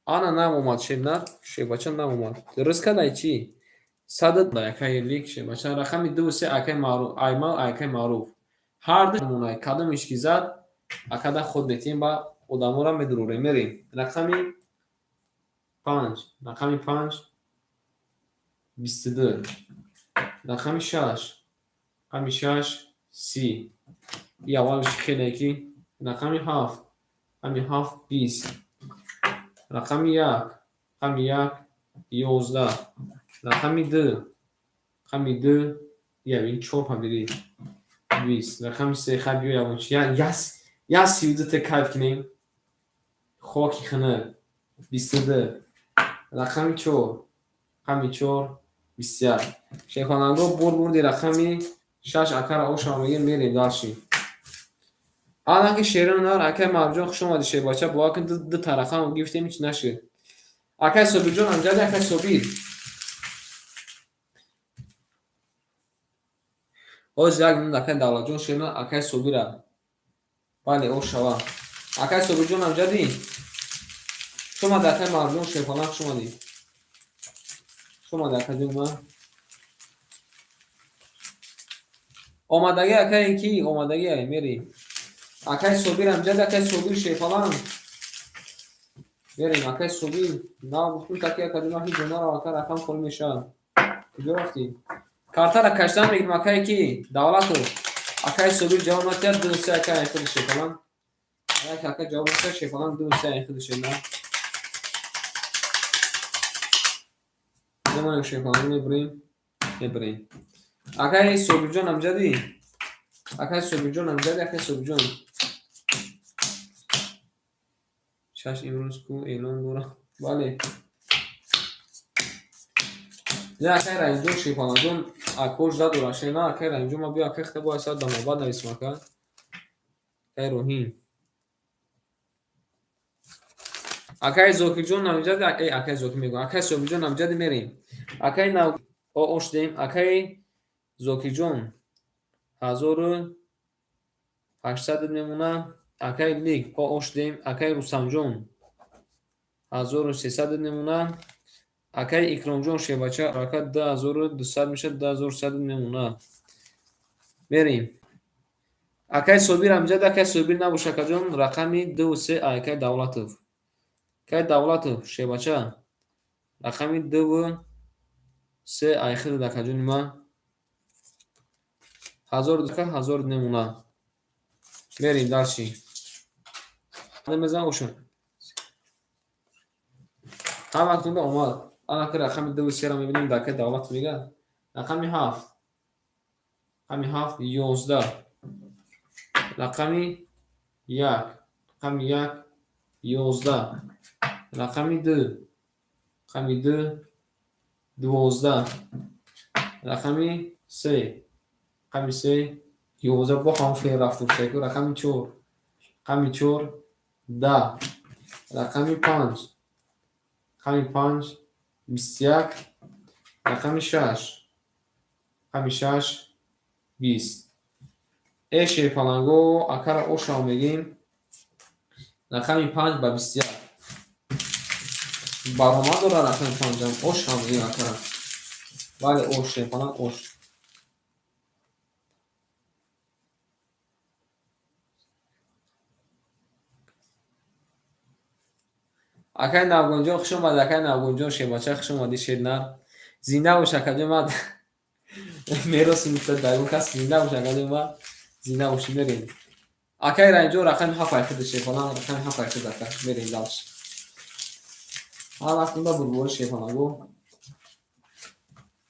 Ана наомад, шер на, шербача наомад. Дуруст кардай чӣ? Сада акаи лик, шербача, рақами дуву се акаи Маъруф, Аймал, акаи Маъруф. Ҳар ду намунаи кадомиш ки зад, акада худ метиҳем, ба одаморо медурорем. Мерем. Рақами панҷ, рақами панҷ 22. Рақами шаш, рақами шаш 30. И аввалш хеле ки. Рақами ҳафт, рақами ҳафт 20. Рақами як, рақами як 11. Рақами ду, рақами ду, я бин, чор победӣ 20. Рақами се, хай биё ягон чи, я 32 та кайф кунем. Хоки хунук 22. Рақами чор, рақами чор 21. Шерхонанго, бурди рақами шаш акара ошама мегем, мерем дальше. Анаки шерон нар, акай Маъруфҷон, хуш омадӣ, шербача, бовар кун, дута рақам гирифтем, ҳеч нашуд. Акай Собирҷон амҷади, акай Собир. Ҳозир як минут, акай Давлатҷон шена, акай Собира. Бале, о шава. Акай Собирҷон амҷади? Хуш омади, акай Марҷон Шерпаланг, хуш омадӣ. Хуш омади, акаҷон ман. Омадагӣ акай ки? Омадагӣ ай, мери. Акай Собир амҷади, акай Собир Шерпаланг. Мерем, акай Собир. На гуфтум таки акаҷон ман ҳеҷ ҷо нарав, ака рақам холӣ мешавад. Куҷо рафтӣ? Картара кашидан мегирем, акай ки? Давлатов. Акай Собир ҷавоб натиҳад, ду се акай айхуди Шерпаланг. Як ака ҷавоб натиҳад, Шерпаланг ду се айхуди шена. Замоне Шерпаланг мебурем, мебурем. Акай Собирҷон амҷади? Акай Собирҷон амҷади, акай Собирҷон. Шаш имрӯз ку эълон дорам. Бале. Не, акай Раимҷон Шерпалангҷон акош задора шена, акай Раимҷон ма биё акай хита бояд саат ба навбат нависем ака. Акай Роҳим. Акай Зокирҷон амҷади, акай Зокир мегӯям. Акай Собирҷон амҷади мерем. Акай нав о ош дем, акай Зокирҷон 1800 мемона. Акай Лик о ош дем, акай Рустамҷон 1300 мемона. Акай Икромҷон Шербача ака 2200 мешавад, 2100 мемона. Мерем. Акай Собир амҷад, акай Собир набош, акаҷон, рақами ду се акай Давлатов. Акай Давлатов Шербача рақами ду се айхид, акаҷони ман. Ҳазор ака ҳазор мемона. Мерем дальше. Мезанам ошон. Ҳаматонда омад. Ана ки рақами ду сера мебинем, дар акай Давлатов мега. Рақами ҳафт. Рақами ҳафт 11. Рақами як. Рақами як 11. Рақами ду. Рақами ду 12. Рақами се. Рақами се 11. Бо ҳам феъл рафт. Рақами чор. Рақами чор 10. Рақами панҷ. Рақами панҷ 21. Рақами шаш. Рақами шаш 20. Э Шерпаланго акара ошав мегем. Рақами панҷ ба 21. Баромад дорад рақами панҷам. Ошав мегем акара. Бале, ош Шерпаланг ош. Акай Навгонҷон хуш омадӣ, акай Навгонҷон Шербача хуш омадӣ, шернар. Зинда бош, акаҷон, ман мероси дар кас зинда бош, акаҷон, ман зинда бошӣ, мерем. Акай Раимҷон рақами ҳафт айхид Шерпаланг, рақами ҳафт айхид ака, мерем дальше. Ҳар вақт бурбори Шерпаланго.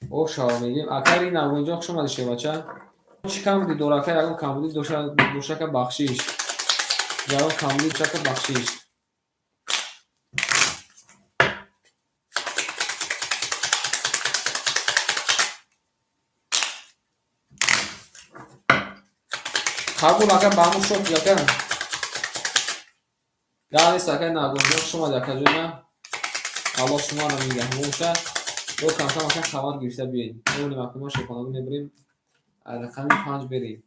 О шава мегем. Акай Навгонҷон хуш омадӣ, Шербача. Чӣ камбудӣ дора, ака, ягон камбудӣ дошака бахшиш. Ягон камбудӣ дошака бахшиш. Қабул ака, ба ҳамун шок ака. Гап нест, акай Навгонҷон, хуш омадӣ, акаҷона. Аллоҳ шуморо нигаҳбон бошад. Ё камкам ака хабар гирифта биёед. Мебинем ака мо Шерпаланго мебарем. Рақами панҷ берем.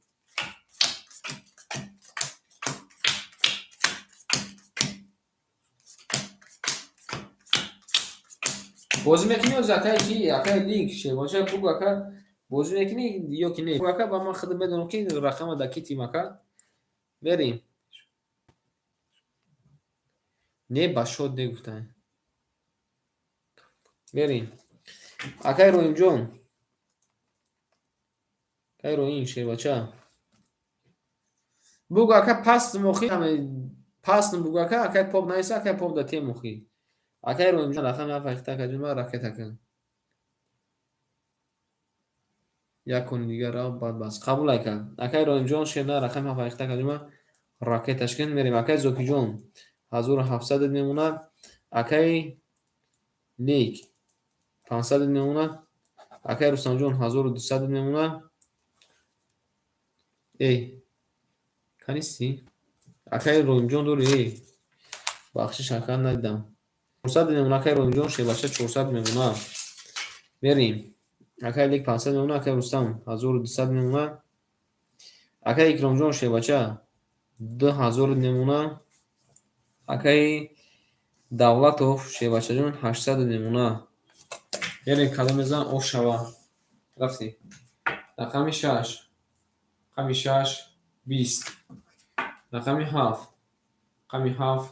Бозӣ мекунӣ ҳозир акай ки? Акай Лик Шербача бугӯ, ака, бозӣ мекунӣ ё ки не? Ака, ба ман худам медонам ки рақама дар ки тим ака. Мерем. Не ба шод не гуфтанд. Мерем. Акай Роҳимҷон. Акай Роҳим Шербача. Бугӯ ака, паст мохи паст бугӯ ака, акай поп нависа, акай поп да тем мохи. Акай Роҳимҷон рақами ҳафт айхита, акаҷон, ман ракета кун. Як кони дигар рафт, баъд бас. Қабул ака. Акай Роҳимҷон шена рақами ҳафт айхита, акаҷон, ман ракеташ кун, мерем. Акай Зокиҷон 1700 мемонад. Акай Лик 500 мемонад. Акай Рустамҷон 1200 мемонад. Эй, канисти? Акай Роҳимҷон дори, эй. Бахшиш, ака, надидам. 400 мемона, акай Ромиҷон, шербача 400 мемона. Мерем. Акай Лек 500 мемона, акай Рустам 1200 мемона. Акай Икромҷон, шербача 2000 мемона. Акай Давлатов, шербачаҷон 800 мемона. Мерем, кадом мезан ош шава. Рафтем. Рақами 6. Рақами 6 20. Рақами 7. Рақами 7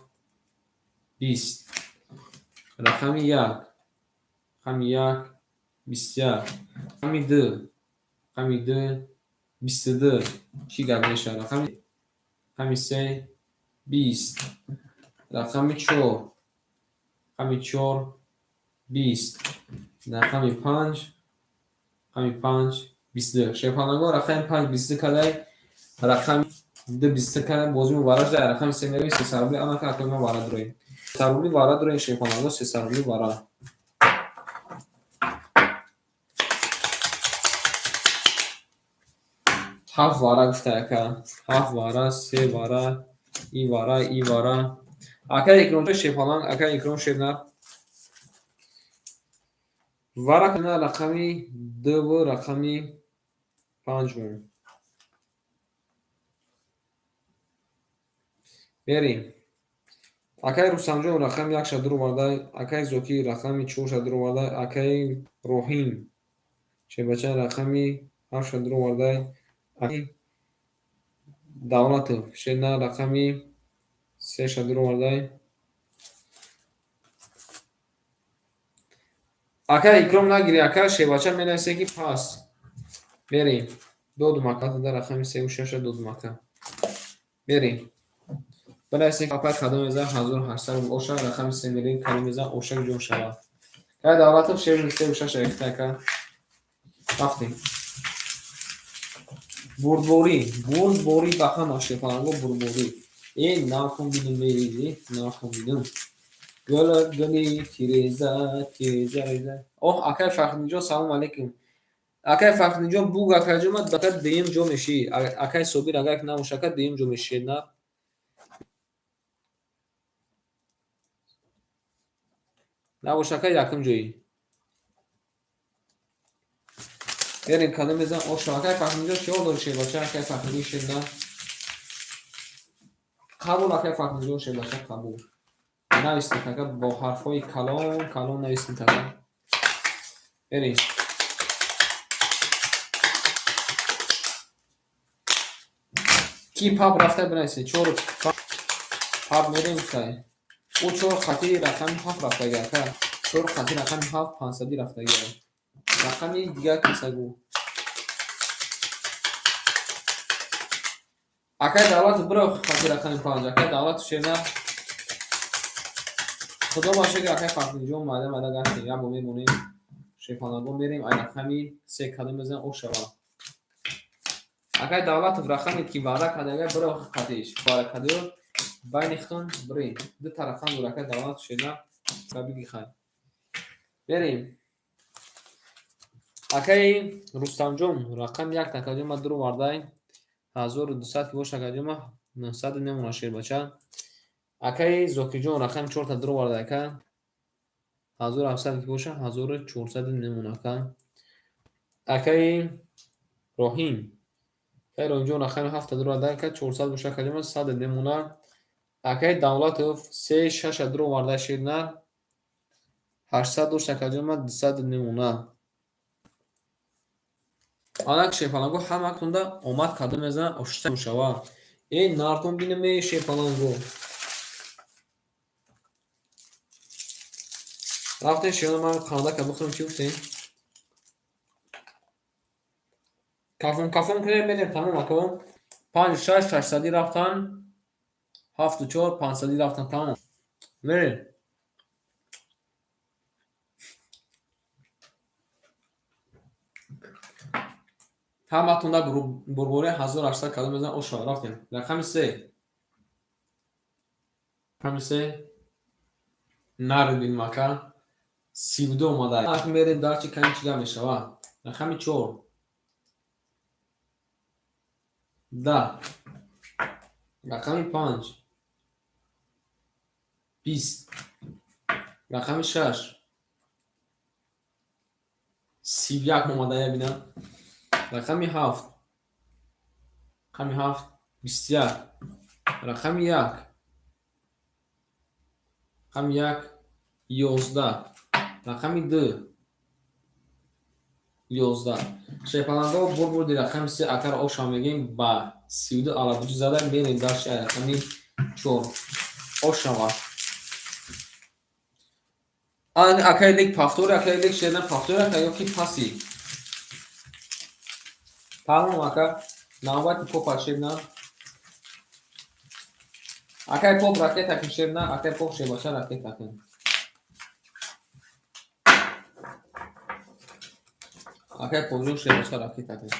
20. Рақами 1. Рақами 1 21. Рақами 2. Рақами 2 22. Чӣ гап мешавад? Рақами 3 20. Рақами 4. Рақами 4 20. Рақами 5. Рақами 5 22. Шерпалангон рақами 5 22 кадай, рақами 2 22 кадай, бозӣ мубарра шуда. Рақами 3 меравем, 300 рубли, анака акай ма вара дуроем. 300 рубли вара дуроем, шерпалангон 300 рубли вара. Ҳафт вара гуфта ака. Ҳафт вара, се вара, и вара, и вара. Акай Икромҷон шерпаланг, акай Икром шернар. Вара кана рақами 2 рақами 5 мон. Мерем. Акай Рустамҷон рақами 1 ша дуроварда, акай Зокир рақами 4 ша дуроварда, акай Роҳим шербача рақами 7 ша дуроварда, акай Давлатов шерна рақами 3 ша дуроварда. Акай Икром нагири, ака шербача менависе ки пас. Мерем. Додум ака, дар рақами 3 6 ша додум ака. Мерем. Бинависе ки апай кадом мезан 1800 рубл оша, рақами 3 мерем, кадом мезан ошак ҷон шава. Акай Давлатов шер 3 6 ша рехта ака. Рафтем. Бурдборӣ, бурдборӣ ба ҳама шерпаланго бурдборӣ. Э, накун бинум, э, накун бинум. Гула гули тиреза, тиреза, реза. Оҳ, акай Фахриддинҷон, салом алейкум. Акай Фахриддинҷон, буг акайҷон, ма ака дуюм ҷо мешӣ. Акай Собир агар ки набоша, ака дуюм ҷо мешӣ, на? Набоша, ака якум ҷоӣ. Мерем, кадом мезан оша. Акай Фахриддинҷон, чӣ ҳол дорӣ, шербача? Акай Фахриддин шерна. Қабул, акай Фахриддинҷон, шербача, қабул. Нависед ака бо ҳарфҳои калон, калон нависед ака. Мерем. Ки паб рафта бинависед? Чор паб мерем гуфтай. Ӯ чор хати рақами 7 рафтаги ака. Чор хати рақами 7 500 рафтаги. Рақами дигар каса гӯ. Акай Давлатов биро хати рақами 5. Акай Давлатов шерна. Худо ба шукр, акай Фахриддинҷон, майда майда гаштем. Як бор мемонем. Шерпалангон мерем, ай рақами 3 кадом мезан ош шава. Акай Давлатов рақаме ки ваъда кардага биро хатиш. Ваъда кардиё байни худтон бирем. Ду та рақам дора акай Давлатов шерна ва биги хай. Мерем. Акай Рустамҷон рақами 1 такаҷон ма дуровардай. 1200 ки боша акаҷон ма 900 мемона шербача. Акай Зокирҷон рақами 4 та дуроварда ака. 1700 ки боша 1400 мемона ака. Акай Роҳим. Акай Роҳимҷон рақами 7 та дуроварда ака, 400 боша акаҷон ма 100 мемона. Акай Давлатов 3 6 та дуроварда шерна. 800 дошт акаҷон ма 200 мемона. Анак шерпаланго ҳаматонда омад кадом мезанад ошта мешава. Э, нартон бинам, э, шерпаланго. Рафтем шерона, ман қандака бихӯрам, чӣ гуфтем? Кафон кафон кунем, мерем, тамом ака. 5 6 600 рафтан. 7 4 500 рафтан, тамом. Мерем. Ҳаматонда бурбори 1800 кадом мезанад ош шава. Рафтем. Рақами 3. Рақами 3 наред бинем ака. 32 омада. Мерем дар чи кани чӣ гап мешава. Рақами 4. 10. Рақами 5. 20. Рақами шаш 31 омада, ябина. Рақами ҳафт, рақами ҳафт 21. Рақами як, рақами як 11. Рақами ду 11. Шерпаланго, бурбурди рақами се акара оша мегем ба 32 алабуҷи зада мерем дашти рақами чор ошава. Акай лик повтори, акай лик шерна повтори, ака ёки паси. Тамом, ака, навбати попа шерна. Акай поп ракета кин шерна, акай поп шебаша ракета кин. Акай попҷон шебаша ракета кин.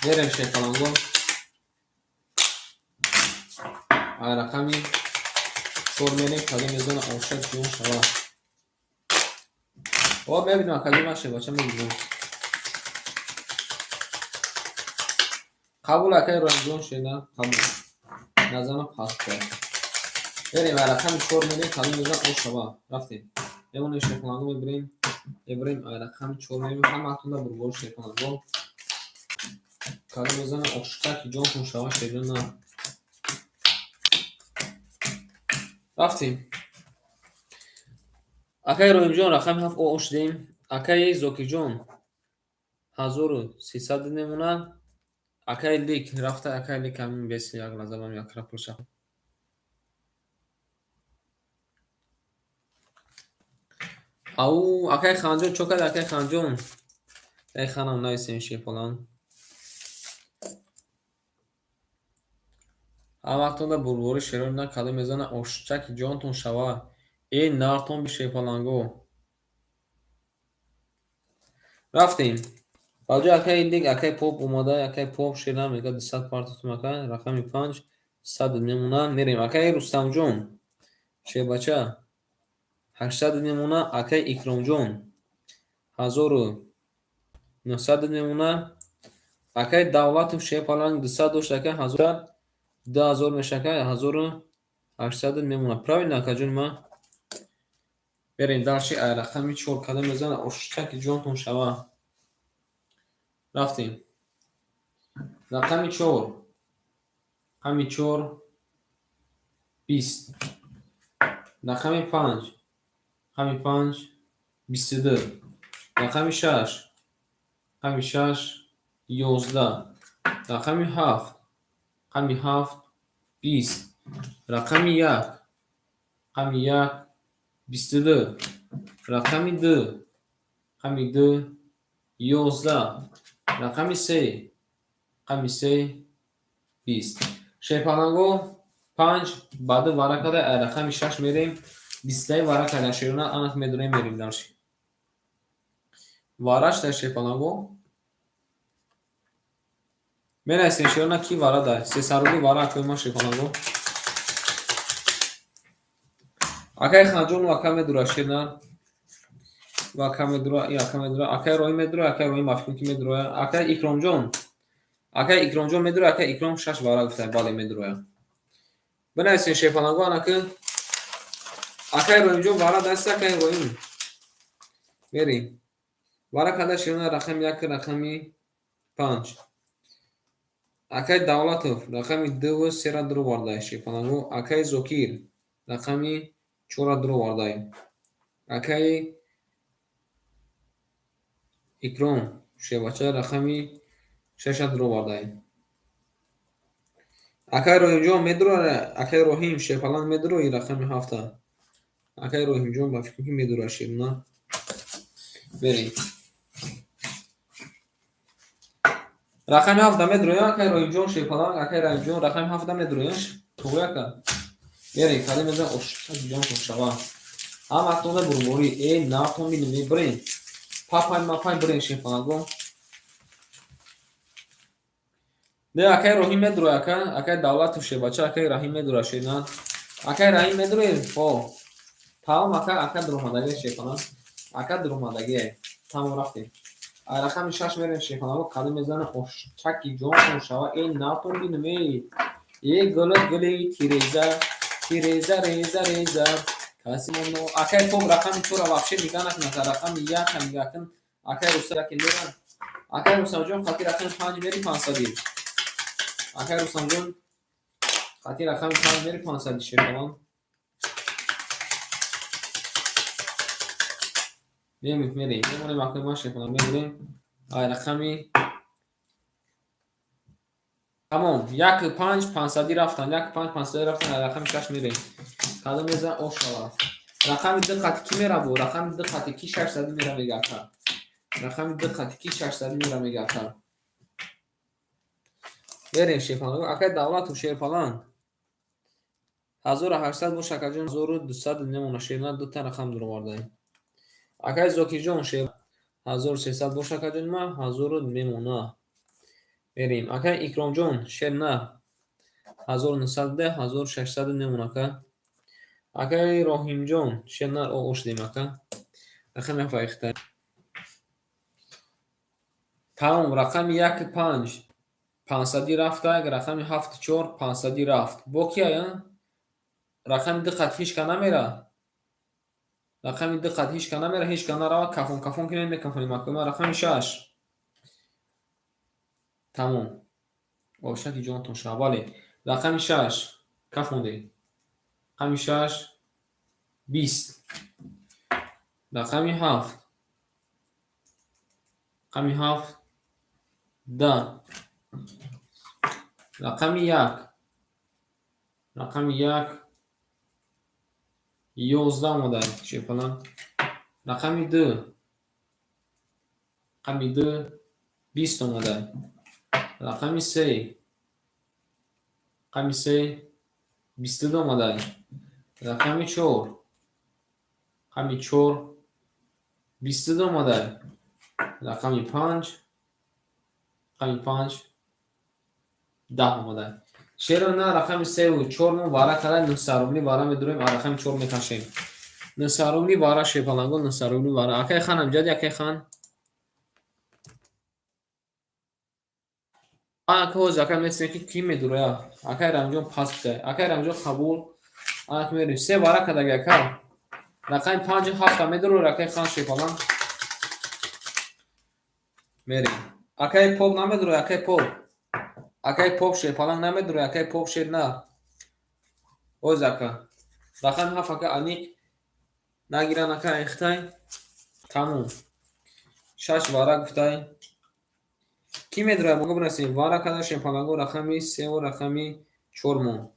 Мерем шерпаланго. Ай рақами чор мерем, кадом мезана оша ҷон шава. О, мебинам, акаҷон, ман шебача мебинам. Қабул, акай Роҳимҷон шена, қабул. Назана паста. Мерем, ай рақами чор мерем, кадом мезана ош шава. Рафтем. Мемонем шерпаланго мебирем. Мебирем ай рақами чор мерем, ҳаматонда бурбори шерпаланго. Кадом мезана ошка ки ҷонтон шава шерина. Рафтем. Акаи Роҳимҷон рақами ҳафт ош дем. Акаи Зокирҷон 1300 мемонад. Акаи Лик рафта, акаи Лик ҳамин беси як лаҳза ман якра пурса. Ау, акаи Ханҷон чо кард, акаи Ханҷон? Акаи Ханам нависем шерпалан. Ҳаматонда бурбори шерони на кадом мезана ошчаки ҷонтон шава. Э нартон бишерпаланго. Рафтем. Ба ҷои акаи Лик акаи Поп омада, акаи Поп шера мега 200 партотум ака, рақами панҷ сад мемона. Мерем акаи Рустамҷон шербача 800 мемона, акаи Икромҷон 1900 мемона, акаи Давлатов шерпаланг 200 дошт, ака ҳазор 2000 мешака, 1800 мемона. Правильно, акаҷони ман? Берем дальше, ай рақами чор кадом мезана ошчаки ҷонтон шава. Рафтем. Рақами чор. Рақами чор 20. Рақами панҷ. Рақами панҷ 22. Рақами шаш. Рақами шаш 11. Рақами ҳафт. Рақами ҳафт 20. Рақами як. Рақами як 22. Рақами ду. Рақами ду 11. Рақами се. Рақами се 20. Шерпаланго панҷ ба ду вара карда, ай рақами шаш мерем. Бистаи вара карда шерона анат медурем мерем дальше. Вараш дар шерпаланго. Менависем шерона ки вара дар. Сесарули вара акои ман шерпаланго. Акаи Ханҷон ака медура шерна. Ва ака медура, и ака медура, акаи Роҳим медура, акаи Роҳим мафкун ки медура, акаи Икромҷон. Акаи Икромҷон медура, акаи Икром шаш вара гуфта, бале медура. Бинависем шерпаланго анаки. Акаи Роҳимҷон вара даст, акаи Роҳим. Мерем. Вара карда шерона рақами як, рақами панҷ. Акаи Давлатов рақами дуву сера дуроварда шерпаланго. Акаи Зокир рақами чора дуроварда. Акаи Икром шербача рақами шаша дуроварда. Акаи Роҳимҷон медура, акаи Роҳим шерпаланг медура и рақами ҳафта. Акаи Роҳимҷон ба фикр ки медура шерона. Берем. Рақами ҳафта медуроя, акаи Роҳимҷон шерпаланг, акаи Раҳимҷон рақами ҳафта медуроя. Туғри ака. Берем, кадом мезан ошча ҷонтон шава. Ҳаматонда бурбори, э нартон бинем, мебирем. Папай мапай бирем шерпаланго. Не, акаи Роҳим медура, ака, акаи Давлатов шербача, акаи Раҳим медура шерна. Акаи Раҳим медуре? Хо. Тамом, ака, ака дуромадагӣ шерпаланг. Ака дуромадагӣ. Тамом, рафтем. Ай рақами шаш мерем шерпаланго, кадом мезана ошчаки ҷонтон шава. Э нартон бинем, э. Э гули гули тиреза, тиреза реза реза. Акай поп рақами чора вообще нигаҳ накунад, рақами яка нигаҳ кун. Акай Рустам яке меран. Акай Рустамҷон, қати рақами панҷ мери пансади. Акай Рустамҷон, қати рақами панҷ мери пансади, шербалан. Мерим, мерим. Мемонем, акай ман, шербалан, мемонем. Ай рақами тамом, як панҷ пансадӣ рафтан, як панҷ пансадӣ рафтан, ай рақами шаш мерем. Кадом мезан, ош шавад. Рақами ду қати кӣ мераву? Рақами ду қати ки шашсадӣ мера, мега ака? Рақами ду қати ки шашсадӣ мера, мега ака? Берем, шерпалан. Акай Давлату, шерпалан, 1800 бош, акаҷон, 1200 мемона, шерна, дута рақам дуровардаем. Акай Зокирҷон, шер, 1300 бош, акаҷон, ма ҳазору мемона. Берем. Акай Икромҷон, шер на, 1900, 1600 мемона, ака. Акай Роҳимҷон, шер на, ош дем, ака. Рақами ҳафт ихта. Тамом, рақами як панҷ пансадӣ рафта, рақами ҳафту чор пансадӣ рафт. Бо ки ая? Рақами ду қат ҳеч ка намера. Рақами ду қат ҳеч ка намера, ҳеч ка нарава, кафон кафон кинем, мекафонем, ака. Рақами шаш. Тамом. Ошаки ҷонтон шава. Бале. Рақами шаш кафондем. Рақами шаш бист. Рақами ҳафт. Рақами ҳафт 10. Рақами як. Рақами як 11 омада, шерпалан. Рақами ду. Рақами ду 20 омада. Рақами се. Рақами се 22 омада. Рақами чор. Рақами чор 22 омада. Рақами панҷ. Рақами панҷ 10 омада. Шеро на, рақами севу чор мо вара кара, 900 рубли вара медурем, а рақами чор мекашем. 900 рубли вара, шерпаланго, 900 рубли вара. Акай хан амҷади, акай хан. Ака ҳозир ака месем ки кӣ медуроя. Акай Рамҷон пас кутай. Акай Рамҷон, қабул. Ак мерем. Се вара кадаги, ака. Рақами панҷу ҳафта медурор, акай хан, шерпалан. Мерем. Акай поп намедурой, акай поп. Акай поп, шерпаланг, намедурой, акай поп, шер на. Ҳозир, ака. Рақами ҳафт, ака, аниқ нагиран, ака, эхтай. Тамом. Шаш вара гуфтай. Кӣ медурад, мо бинасем. Вара када, шерпаланго, рақами севу рақами чор мо.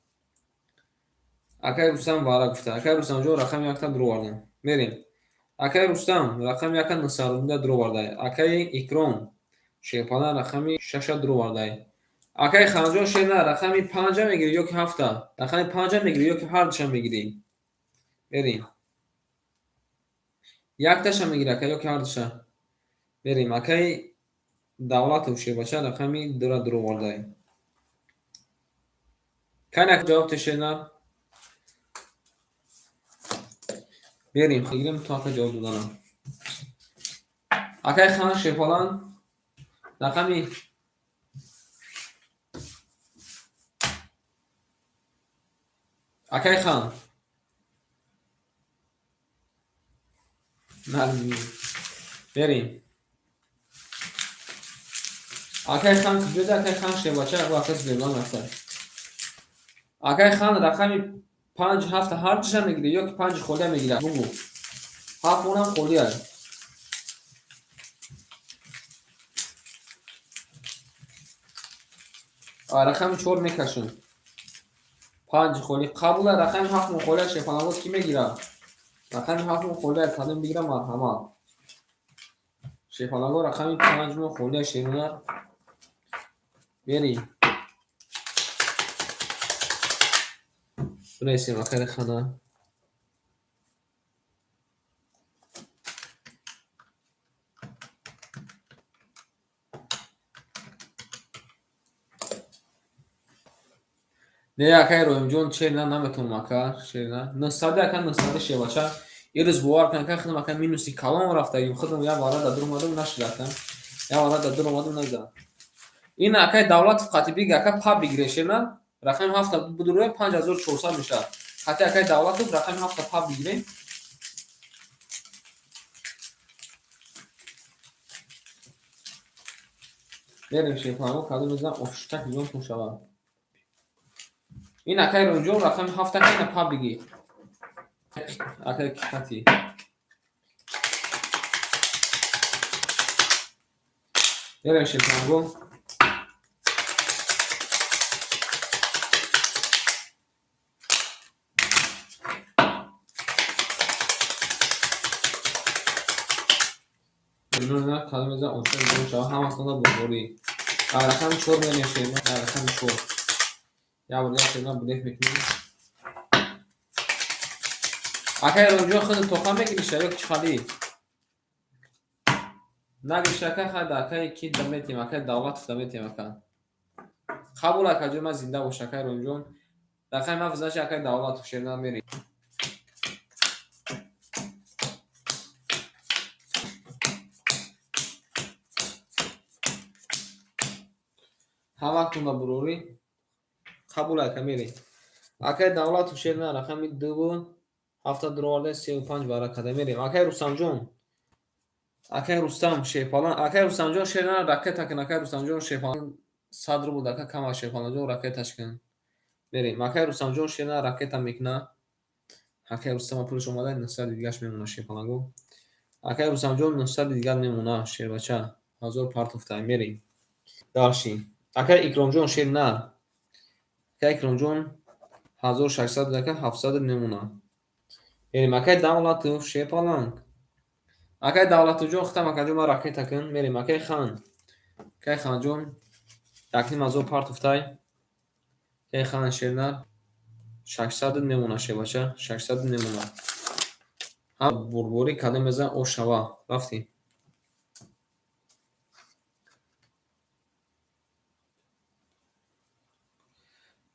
Акай Рустам вара гуфта. Акай Рустамҷон, рақами якта дуровардам. Мерем. Акай Рустам рақами яка 900 рубля дуровардай. Акай Икром, шерпалан, рақами шаша дуровардай. Акай Ханҷон, шер на, рақами панҷа мегирӣ ё ки ҳафта? Рақами панҷа мегирӣ ё ки ҳардуша мегирӣ? Мерем. Якташа мегирӣ, ака, ё ки ҳардуша? Мерем. Акай Давлатов, шербача, рақами дура дуровардай. Кани, ака, ҷавоб тешена? Берем, гирем то ака ҷавоб доданам. Акай хан, шерпалан, рақами акай хан. Берем. Акай хан куҷода, акай хан, шербача, акай Сбербанк рафта. Акай хан, рақами панҷ ҳафта ҳардуша мегирӣ ё ки панҷи холия мегирад? Бугӯ. Ҳафт монам холия. Рақами чор мекашем. Панҷ холӣ қабула, рақами ҳафт мон холия, шерпаланго, кӣ мегирад? Рақами ҳафт мон холия, кадом бигира, марҳамат. Шерпаланго, рақами панҷ мон холия, шерунар. Берем. Бинависем акари хана. Не, акай Роҳимҷон, шер на, наметавонам, ака, шер на. Нӯҳсади, ака, нӯҳсади, шербача. Ирӯз бовар кун, ака, худам, ака, минуси калон рафтагим. Худам як вара да дур омадам, нашуд, ака. Як вара да дур омадам, назадам. Ин акай Давлатов қати бига, ака, па бигире, шер на. Рақами ҳафта будуроя, 5400 мешавад. Қати акай Давлатов рақами ҳафта паб бигирем. Мерем шерпаланго, кадом мезанам, оштак ҷонтон шавад. Ин акай Ронҷон рақами ҳафта кайна паб бигир. Акай қати. Мерем шерпаланго. Кадом мезанам, оштак ҷон шавад. Ҳаматонда бурдборӣ. Рақами чор мерем шерна, рақами чор. Як бор дигар шерна блеф мекунем. Акай Ронҷон худ тоқа мегириша ё чӣ хали? Нагириша ака, хай да акай ки да метем, акай Давлатов да метем ака. Қабул ака ҷон, ман зинда бош акай Ронҷон. Рақами ҳафт значит акай Давлатов шерна мерем. Ҳаматонда бурорӣ. Қабул ака мерем. Акай Давлатов шерна рақами дуву ҳафта дуроварда сеу панҷ баракада мерем. Акай Рустамҷон. Акай Рустам шерпалан. Акай Рустамҷон шерна ракета кун. Акай Рустамҷон шерпалан 100 рубл ака кама шерпаланҷон ракеташ кун. Мерем. Акай Рустамҷон шерна ракета мекуна. Акай Рустама пулаш омада 900 дигаш мемона шерпаланго. Акай Рустамҷон 900 дигар мемона шербача. 1000 партофта мерем. Дальше. Акай Икромҷон шерна. Акай Икромҷон 1600 ака 700 мемона. Мерем акай Давлатов шерпаланг. Акай Давлатовҷон хитам акаҷон ман ракета кун. Мерем акай Хан. Акай Ханҷон 1500 партофтай. Акай Хан шерна 600 мемона шербача, 600 мемона. Ҳам бурдборӣ кадом мезан ош шава. Рафтем.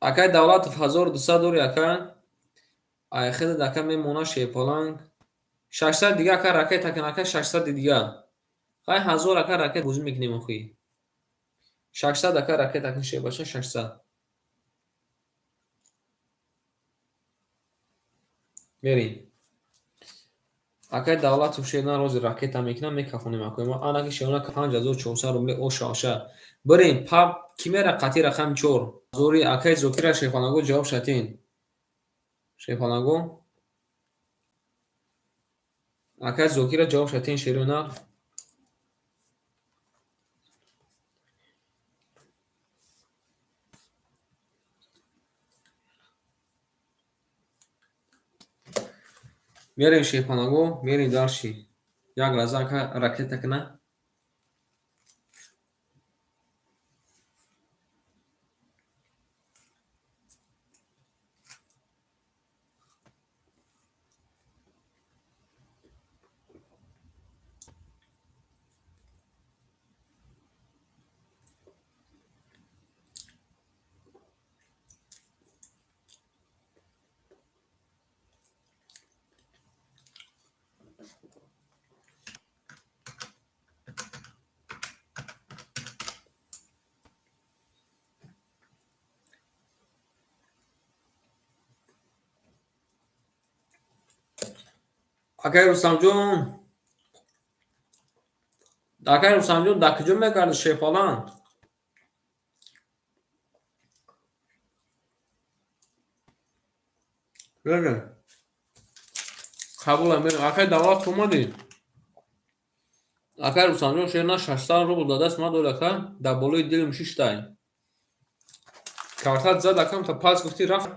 Акай Давлатов 1200 дори ака. Ай хеле ака мемона шерпаланг. 600 дига ака ракета кун ака 600 дига. Хай 1000 ака ракет бозӣ мекунем охи. 600 ака ракета кун шербача 600. Мерем. Акай Давлатов шерна рози ракета мекунам мекафонем акои ма. Анаки шерна 5400 рубли оша оша. Бирем паб ки мера қати рақами 4. Зори акай Зокира шерпаланго ҷавоб шатин. Шерпаланго. Акай Зокира ҷавоб шатин шерона. Мерем шерпаланго, мерем дальше. Як лаҳза ака ракета куна. Акай Рустамҷон. Акай Рустамҷон дар куҷо мегарди шерпалан? Мерем. Қабул мерем. Акай Давлат омадӣ? Акай Рустамҷон шерна 600 рубл дар даст ма дори ака, дар болои дилм шиштай. Картат зад акам та пас гуфтӣ рафт.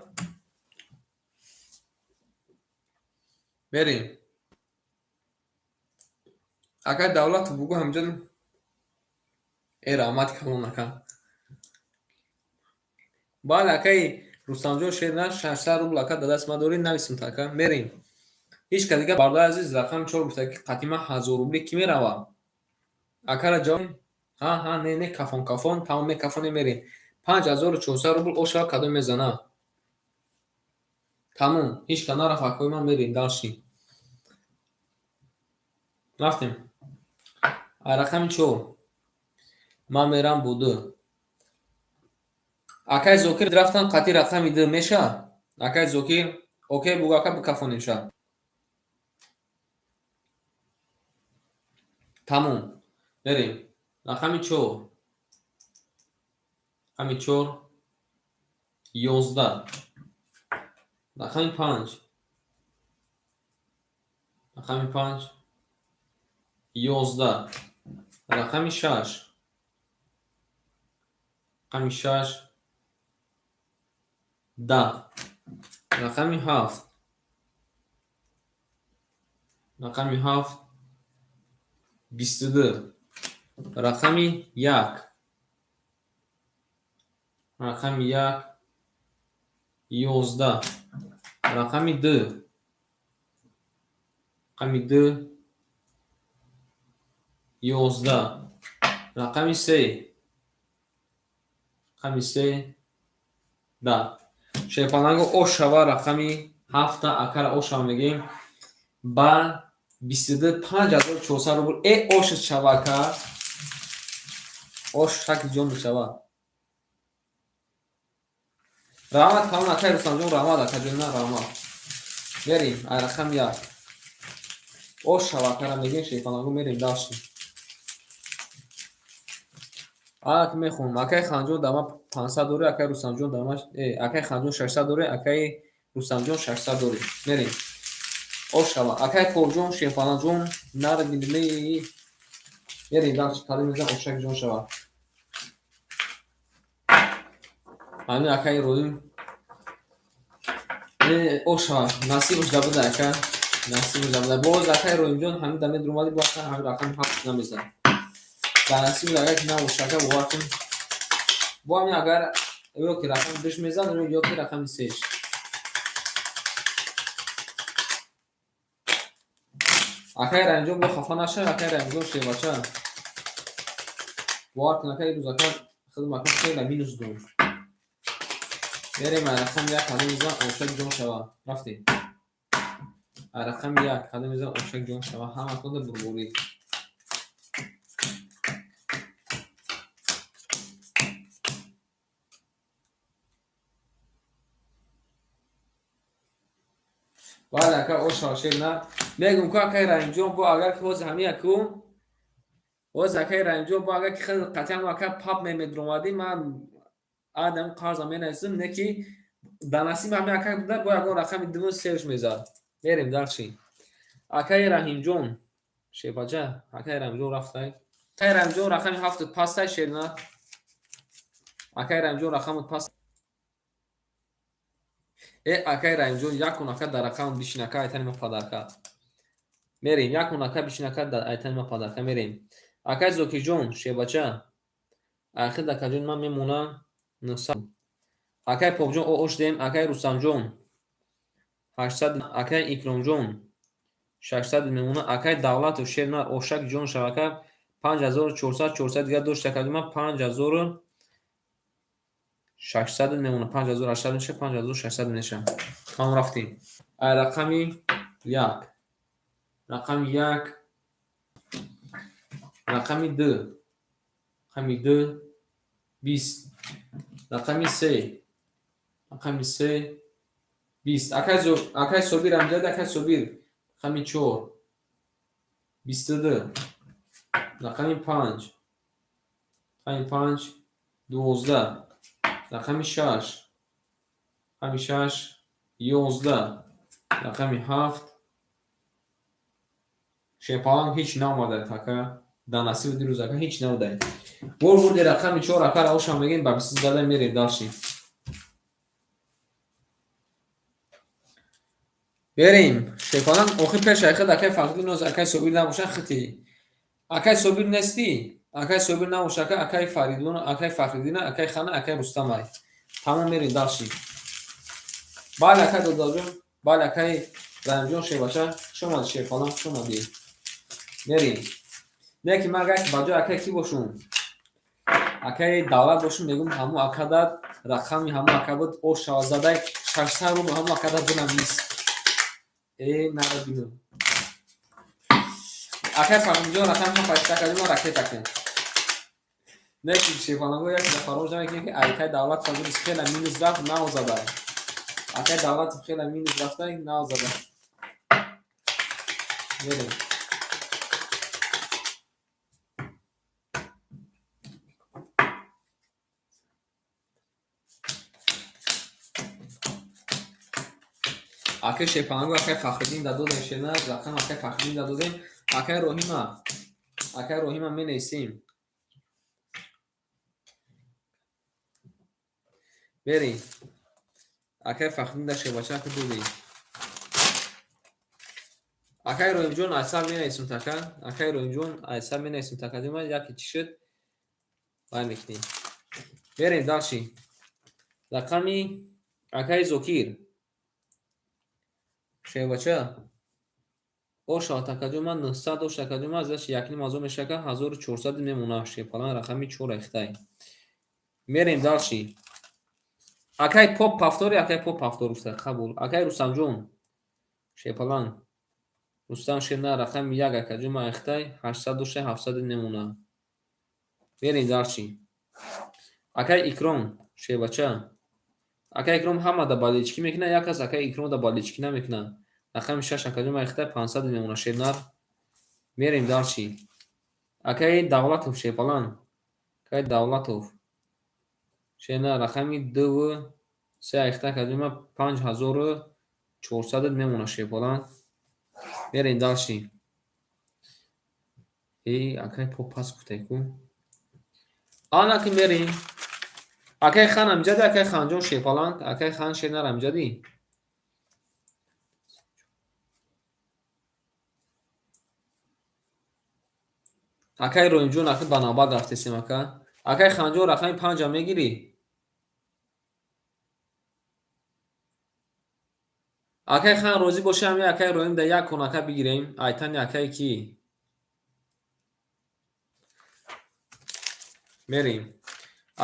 Мерем. Акай Давлатов бугӯ ҳамҷон э раҳмати калон ака. Бале акай Рустамҷон шерна 600 рубл ака дар даст ма дорӣ нависм та ака. Мерем. Ҳеҷ кас дига бародари азиз рақами 4 гуфта ки қатима 1000 рубли кӣ мерава? Акара ҷавоб ҳа ҳа не не кафон кафон тамом мекафонем мерем. 5400 рубл ошава кадом мезана? Тамом ҳеҷ кас нарафт акои ман мерем дальше. Рафтем. Рақами 4. Ман мерам бо 2. Акай Зокир рафтан қати рақами 2 меша? Акай Зокир Окей, бугака бикафонем ша. Тамом. Мерем. Рақами 4. Рақами 4 11. Рақами 5. Рақами 5 11. Рақами 6. Рақами 6 10. Рақами 7. Рақами 7 22. Рақами 1. Рақами 1 11. Рақами 2. Рақами 2 11. Рақами 3. Рақами 3 10. Шерпаланго ошава рақами 7 акара ошава мегӯем ба 22 5400 рубл. Э ош шава ака. Ош шакли ҷон мешава. Раҳмат калон акай Рустамҷон, раҳмат акаҷон, раҳмат. Мерем ай рақами 1. Ош шава акара мегӯем шерпаланго мерем дальше. Ак мехонам. Акай Ханҷон дар ман 500 дорӣ, акай Рустамҷон дар ман акай Ханҷон 600 дорӣ, акай Рустамҷон 600 дорӣ. Мерем. Ош шава. Акай Корҷон, Шерпаланҷон, наргиле. Мерем дальше, кадом мезан ошак ҷон шава. Ҳамин акай Роим. Ош шава. Насибаш да буда ака. Насибаш да буда. Боз акай Роимҷон ҳамин да медромади, бо ака ҳамин рақами 7 намезан. Дар насиб агар ки набошад ака бовар кун. Бо ҳамин агар ё ки рақами 2 мезад, ё ки рақами 3. Акай Раимҷон бо хафа нашав, акай Раимҷон шевача. Бовар кун акай рӯз ака худам ака хеле минус дорам. Мерем ай рақами 1 қадам мезан ошак ҷон шава. Рафтем. Ай рақами 1 қадам мезан ошак ҷон шава. Ҳаматонда бурбурӣ. Бале ака ошава шер на. Мегум ку акай Раимҷон бо агар ки ҳозир ҳамин аку ҳозир акай Раимҷон бо агар ки хеле қатъиан ака пап мемедромадӣ ман адам қарза менависам, не ки дар насиби ҳамин ака буда бо ягон рақами 2 3 мезад. Мерем дальше. Акай Раҳимҷон шепача, акай Раҳимҷон рафтай. Акай Раҳимҷон рақами 7 пастай шерна. Акай Раҳимҷон рақами паст. Акай Раҳимҷон якун ака дар рақам бишинака айтани ма падарка. Мерем якун ака бишинака дар айтани ма падарка мерем. Акай Зокирҷон шебача. Ахир дакаҷон ман мемонам 900. Акай Попҷон ош дем, акай Рустамҷон 800, акай Икромҷон 600 мемона, акай Давлатов шерна ошак ҷон шавака 5400 400 дигар дошт акаҷон ман 5600 мемона, 5800 меша, 5600 меша. Тамом рафтем. Ай рақами 1. Рақами 1. Рақами 2. Рақами 2 20. Рақами 3. Рақами 3 20. Акай Собир амҷад, акай Собир. Рақами 4 22. Рақами 5. Рақами 5 12. Рақами 6. Рақами 6 11. Рақами 7. Шерпаланг ҳеҷ наомада ака. Дар насиби дирӯз ака ҳеҷ наомада. Бор бурди рақами 4 ака равошам мегӯем ба 20 зада мерем дальше. Берем. Шерпаланг охир пеш айхад акай Фахриддин ноз акай Собир набошад хити. Акай Собир нестӣ? Акай Собир набошад ака, акай Фаридун, акай Фахриддин, акай Хана, акай Рустамай. Тамом мерем дальше. Бале акай Додаҷон, бале акай Раҳимҷон шербача, хуш омадӣ Шерпаланг, хуш омадӣ. Мерем. Не ки ман агар ба ҷои акай кӣ бошум? Акай Давлат бошум, мегӯм ҳамун ака дад рақами ҳамун ака буд, ош шава задай 600 рубл ҳамун ака дад бинавис. Нара бинам. Акай Фахриддинҷон рақами 7 8 акаҷон ман ракета кун. Не ки Шерпаланго як чиза фаромӯш намекунем ки акай Давлат фазули хеле минус рафт наозадай. Акай Давлатов хела минус рафта, нав зада. Мерем. Акай Шерпаланго, акай Фахриддин дадодем шена, рақам акай Фахриддин дадодем. Акай Роҳима, акай Роҳима менависем. Берем. Акай Фахриддин да шербача ака додем. Акай Роҳимҷон айсар менависем така. Акай Роҳимҷон айсар менависем така. Дима яке чӣ шуд? Вай мекунем. Берем дальше. Рақами акай Зокир. Шербача. Оша такаҷума 900 ош такаҷума заш 1,5 ҳазор мешака 1400 мемона шерпалан рақами 4 ихтай. Мерем дальше. Акай поп повтори, акай поп повтор гуфта қабул. Акай Рустамҷон. Шерпалан. Рустам шерна рақами 1 акаҷума ихтай 800 оша 700 мемона. Мерем дальше. Акай Икром шербача. Акай Икром ҳама да балички мекуна, як кас акай Икром да балички намекуна. Рақами 6 акаҷума ихтай 500 мемона шернар. Мерем дальше. Акай Давлатов шерпалан. Акай Давлатов. Шерна рақами 2 3 ихтай акаҷума 5400 мемона шерпалан. Мерем дальше. Эй, акай поп пас гуфтай ку. Ана ки мерем. Акай хан амҷади, акай Ханҷон шерпалан, акай хан шернар амҷади. Акай Роҳимҷон ака ба навбат рафтесем ака. Акай Ханҷон рақами 5 мегирӣ? Акай хан розӣ боша ҳами акай Роҳим да як кон ака бигирем. Айтани акай ки? Мерем.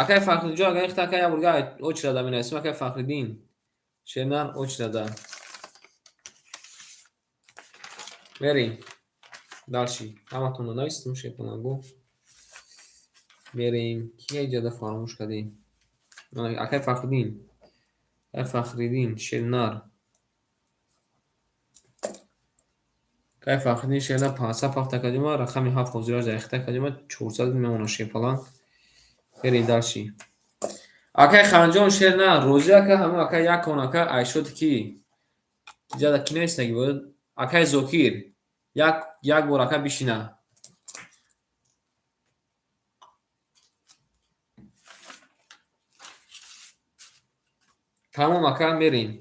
Акай Фахриддинҷон агар ихта акай як бурга очрада менависем акай Фахриддин. Шернар очрада. Мерем. Дальше. Ҳаматонро навистем шерпаланго. Мерем. Ки иҷода фаромӯш кардем? Акай Фахриддин. Акай Фахриддин шернар. Акай Фахриддин шернар 507 акаҷума рақами 7 ҳозираш дар ихта акаҷума 400 мемона шерпалан. Мерем дальше. Акай Ханҷон шернар розӣ ака ҳамон акай як кон ака айшоти ки? Иҷода ки навистаги буд? Акай Зокир. Як бор ака бишина. Тамом ака мерем.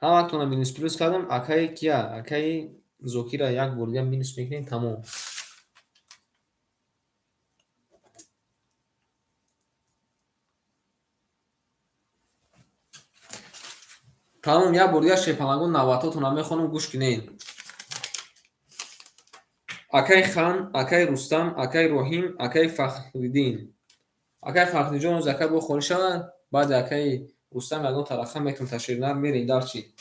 Ҳаматонро минус плюс кардам. Акаи кия? Акаи Зокира як бор дига минус мекунем тамом. Тамом як бор дига шерпалангон навбатотонро мехонам гӯш кунед. Акай Хан, акай Рустам, акай Роҳим, акай Фахриддин. Акай Фахриддинҷон оз акай бо холӣ шавад, баъди акай Рустам ягон та рақам метавон ташриф мерем дарчи.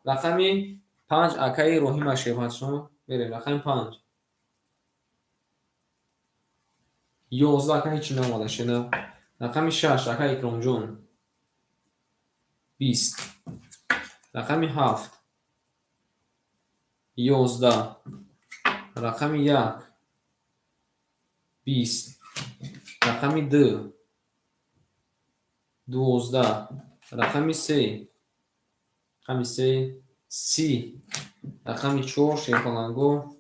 Рақами 5 акаи Роҳима шерпаланшон мерем рақами 5. 11 ака ҳеҷ наомада шена. Рақами 6 акай Икромҷон. 20. Рақами 7. 11. Рақами 1. 20. Рақами 2. 12. Рақами 3. Рақами 3. 30. Рақами 4 шерпаланго.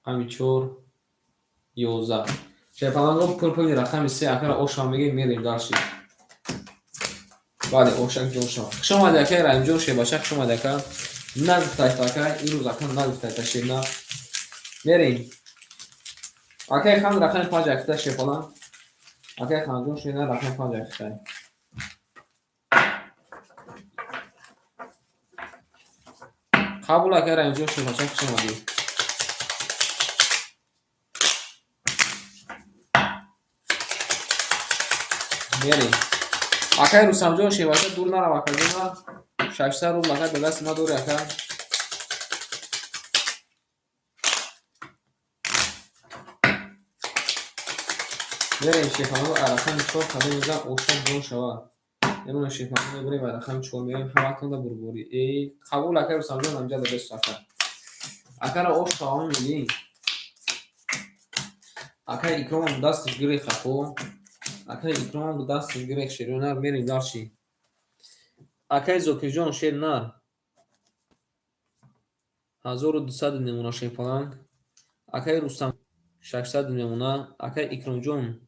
Рақами 4. 11. Шерпаланго пурпули рақами 3 акара ошам мегирем мерем дальше. Бале, ошак ҷон шава. Хуш омадед акай Раҳимҷон шербача, хуш омадед ака. Нагуфтаед ака, имрӯз ака нагуфтаед шерна. Мерем. Акай хан рақами 5 акта шерпалан. Акай Ханҷон шерна рақами 5 акта. Қабул акай Раҳимҷон шербача, хуш омадед. Мерем. Акай Рустамҷон шербача дур нарав акаҷона. 600 рубл акай ба дасти ма дори ака. Мерем шерпаланго рақами 4 қадам мезанам ошак ҷон шава. Ямона шефанго мебурем ва рақами 4 мерем. Ҳаматонда бурборӣ. Эй, қабул, акай Рустамҷон, амҷа дадест ака. Акара ош таом мегӣ. Акай Икромам дасташ гирех ако. Акай Икромам дасташ гирех шернар мерем дарчи. Акай Зокирҷон шернар. 1200 мемона шерпаланг. Акай Рустам 600 мемона. Акай Икромҷон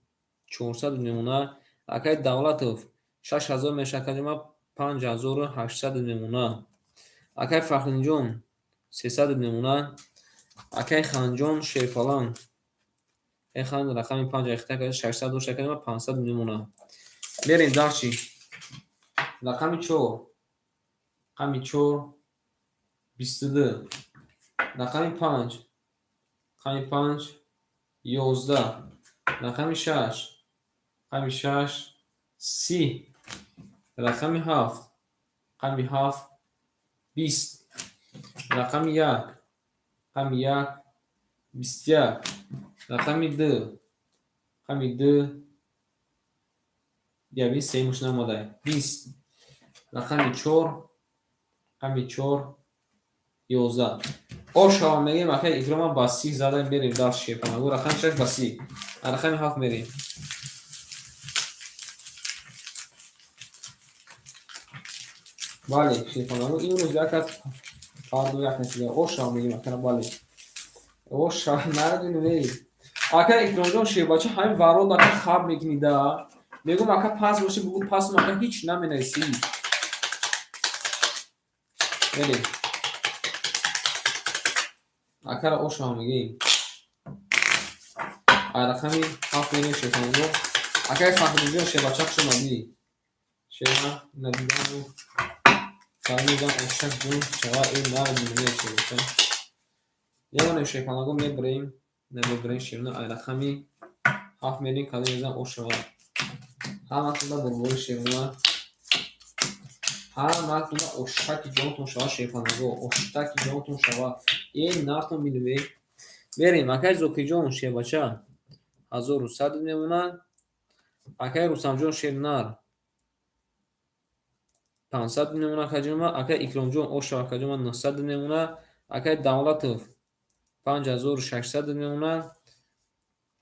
400 мемона. Акай Давлатов 6000 мешакаҷума 5800 мемона. Акай Фахриддинҷон 300 мемона. Акай Ханҷон шерпаланг. Акай Хан рақами 5 ихта карда 600 дошт акаҷума 500 мемона. Мерем дарчи. Рақами 4. Рақами 4 22. Рақами 5. Рақами 5 11. Рақами 6. Рақами 6 30. Рақами 7. Рақами 7 20. Рақами 1. Рақами 1 21. Рақами 2. Рақами 2 яви сеюмаш наомада. 20. Рақами 4. Рақами 4 11. Ошава мегем, акай Икрома ба 30 зада мерем дар шепанагу. Рақами 6 ба 30. Рақами 7 мерем. Бале, шепанагу имрӯз як аз фардо як насида. Ошава мегем, акара бале. Ошава нарадунем эй. Акай Икромҷон шербача ҳамин варод ака хаб мекунида. Мегӯм ака пас боши бугу пасум ака ҳеч наменависӣ. Мерем. Акара ошава мегем. Рақами 7 мерем шерпанагу. Акай Фахриддинҷон шербача хуш омадӣ. Шера надидану фармудам ошак ҷон шава эй нарадунем шербача. Ямонем шерпанагу мебарем. Намебарем шерна ай рақами 7 мерем кадом мезанам ошава. Ҳаматонда бурбори шерна. Ҳаматонда ошаки ҷонтон шава шерпанагу. Оштаки ҷонтон шава. Эй нартон бинем. Мерем акай Зокирҷон шербача 1100 мемонад. Акай Рустамҷон шернар 500 мемонад акаҷома. Акай Икромҷон ошава акаҷома 900 мемонад. Акай Давлатов 5600 мемонад.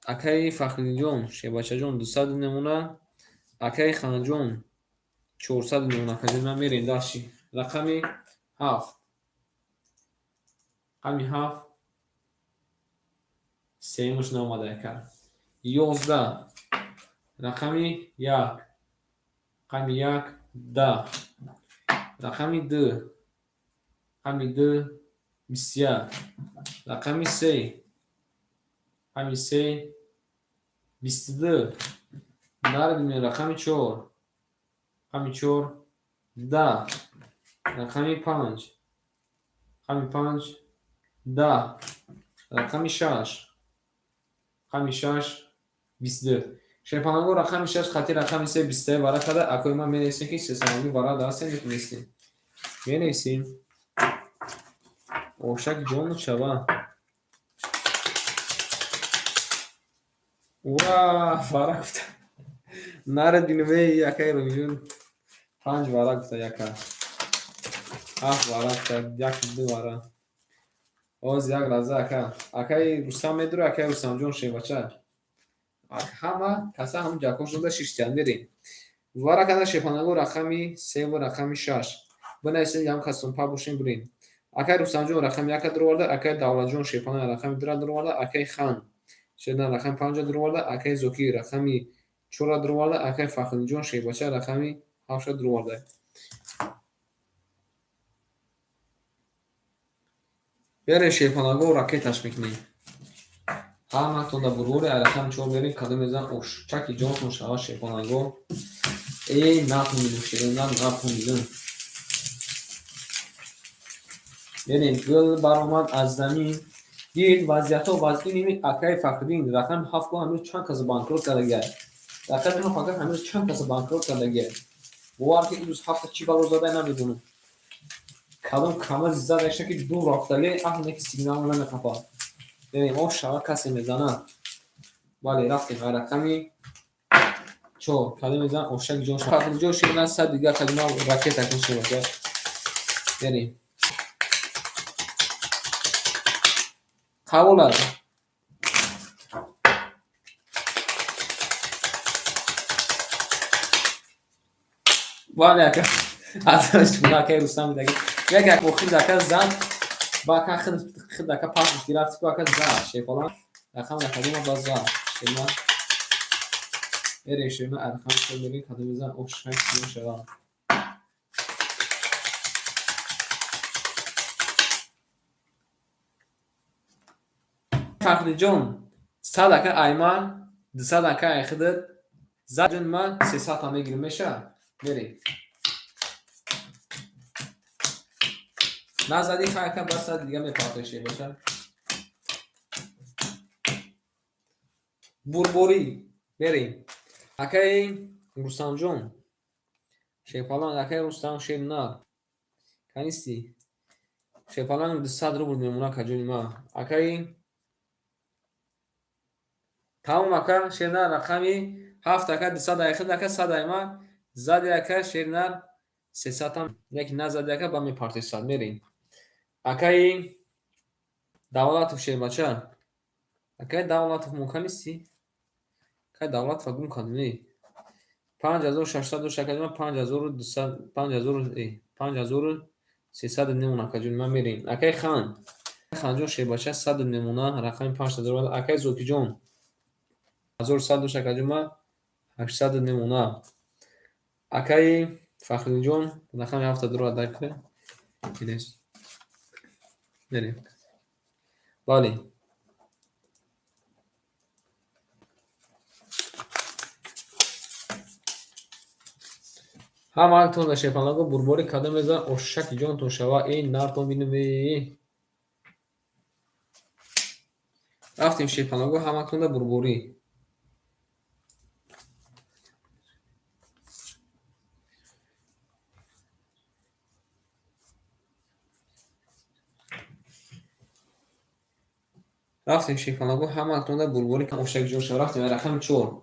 Акай Фахриддинҷон шербачаҷон 200 мемонад. Акай Ханҷон 400 мемонад акаҷома. Мерем дарчи. Рақами 7. Рақами 7 сеюмаш наомада ака. 11. Рақами 1. Рақами 1 10. Рақами 2. Рақами 2 21. Рақами 3. Рақами 3 22. Нарадим рақами 4. Рақами 4 10. Рақами 5. Рақами 5 10. Рақами 6. Рақами 6 22. Шерпанагу рақами 6 хати рақами 3 23 вара када. Акои ман менависем ки сесамони вара дастем метунистем. Менависем. Ошак ҷону шава. Ура, вара гуфта. Нарадинем эй акай Ромиҷон. 5 вара гуфта яка. 7 вара гуфта, 1 2 вара. Оз як лаҳза ака. Акай Рустам медура, акай Рустамҷон шербача. Ҳама каса ҳам ҷакош дода шиштиян мерем. Вара када шерпанагу рақами 3 ва рақами 6. Бинависем ям кастон па бошем бирем. Акай Рустамҷон рақами 1 дуроварда, акай Давлатҷон шерпана рақами 2 дуроварда, акай Хан шерна рақами 5 дуроварда, акай Зокир рақами 4 дуроварда, акай Фахриддинҷон шербача рақами 7 дуроварда. Берем шерпанагу ракеташ мекунем. Ҳаматонда бурбори ай рақами 4 мерем кадом мезанам ошчаки ҷонтон шава шерпанагу. Эй натонидум шерна натонидум. Мерем гул баромад аз замин. Дид вазъиятҳо вазъи ними акай Фахриддин рақами 7 ко ҳанӯз чанд каса банкрот кардагиай. Рақами 7 ака ҳанӯз чанд каса банкрот кардагиай. Бовар ки имрӯз ҳафта чӣ бало задай намедонам. Кадом камази задаша ки дур рафтагӣ аҳне ки сигнал намехапад. Мерем ош шава касе мезанад. Бале рафтем ай рақами Чор. Кадом мезан ошак ҷон шава. Фахриҷон ширна 100 дига кадима ракета кун ширбача. Берем. Қабул аст. Бале ака. Аз чуна ака Рустам даги. Як як охир ака зад. Ба ака хид ака пас гирифт ку ака зад. Шефалан. Рақам кадима ба зад. Ширна. Берем ширна арқам шир мерем кадом мезан ошак ҷон шава. Фахриҷон 100 ака айман, 200 ака айхидат, зад ҷон ма 300 та мегирим меша. Берем. Назади хай ака бас 100 дига мепартои шебаша. Бурборӣ. Берем. Акаи Рустамҷон. Шерпалан акаи Рустам Шернар. Канисти. Шерпалан 200 рубл мемона каҷони ма. Акаи тамом ака Шернар рақами 7 ака 200 айхид ака 100 айма зади ака Шернар 300 там яки назади ака ба мепарти 100 мерем. Акаи Давлатов шербача. Акаи Давлатов мумкан нисти? Акаи Давлатова гум кардем не. 5600 дошт ака ҷон 5200 5000 5300 немона ака ҷон ман мерем. Акаи Хан. Ханҷон шербача 100 немона рақами 5000 акаи Зокиҷон 1100 дошт ака ҷон ма 800 немона. Акаи Фахриддинҷон рақами 7 дорад ака. Инес. Мерем. Бале. Ҳамаатон дар шерпалаго бурборӣ кадом мезан ошаки ҷонтон шава эй нартон бинем. Рафтем шерпалаго ҳамаатон дар бурборӣ. Рафтем шерпалаго ҳамаатон дар бурборӣ ошаки ҷон шава. Рафтем рақами 4.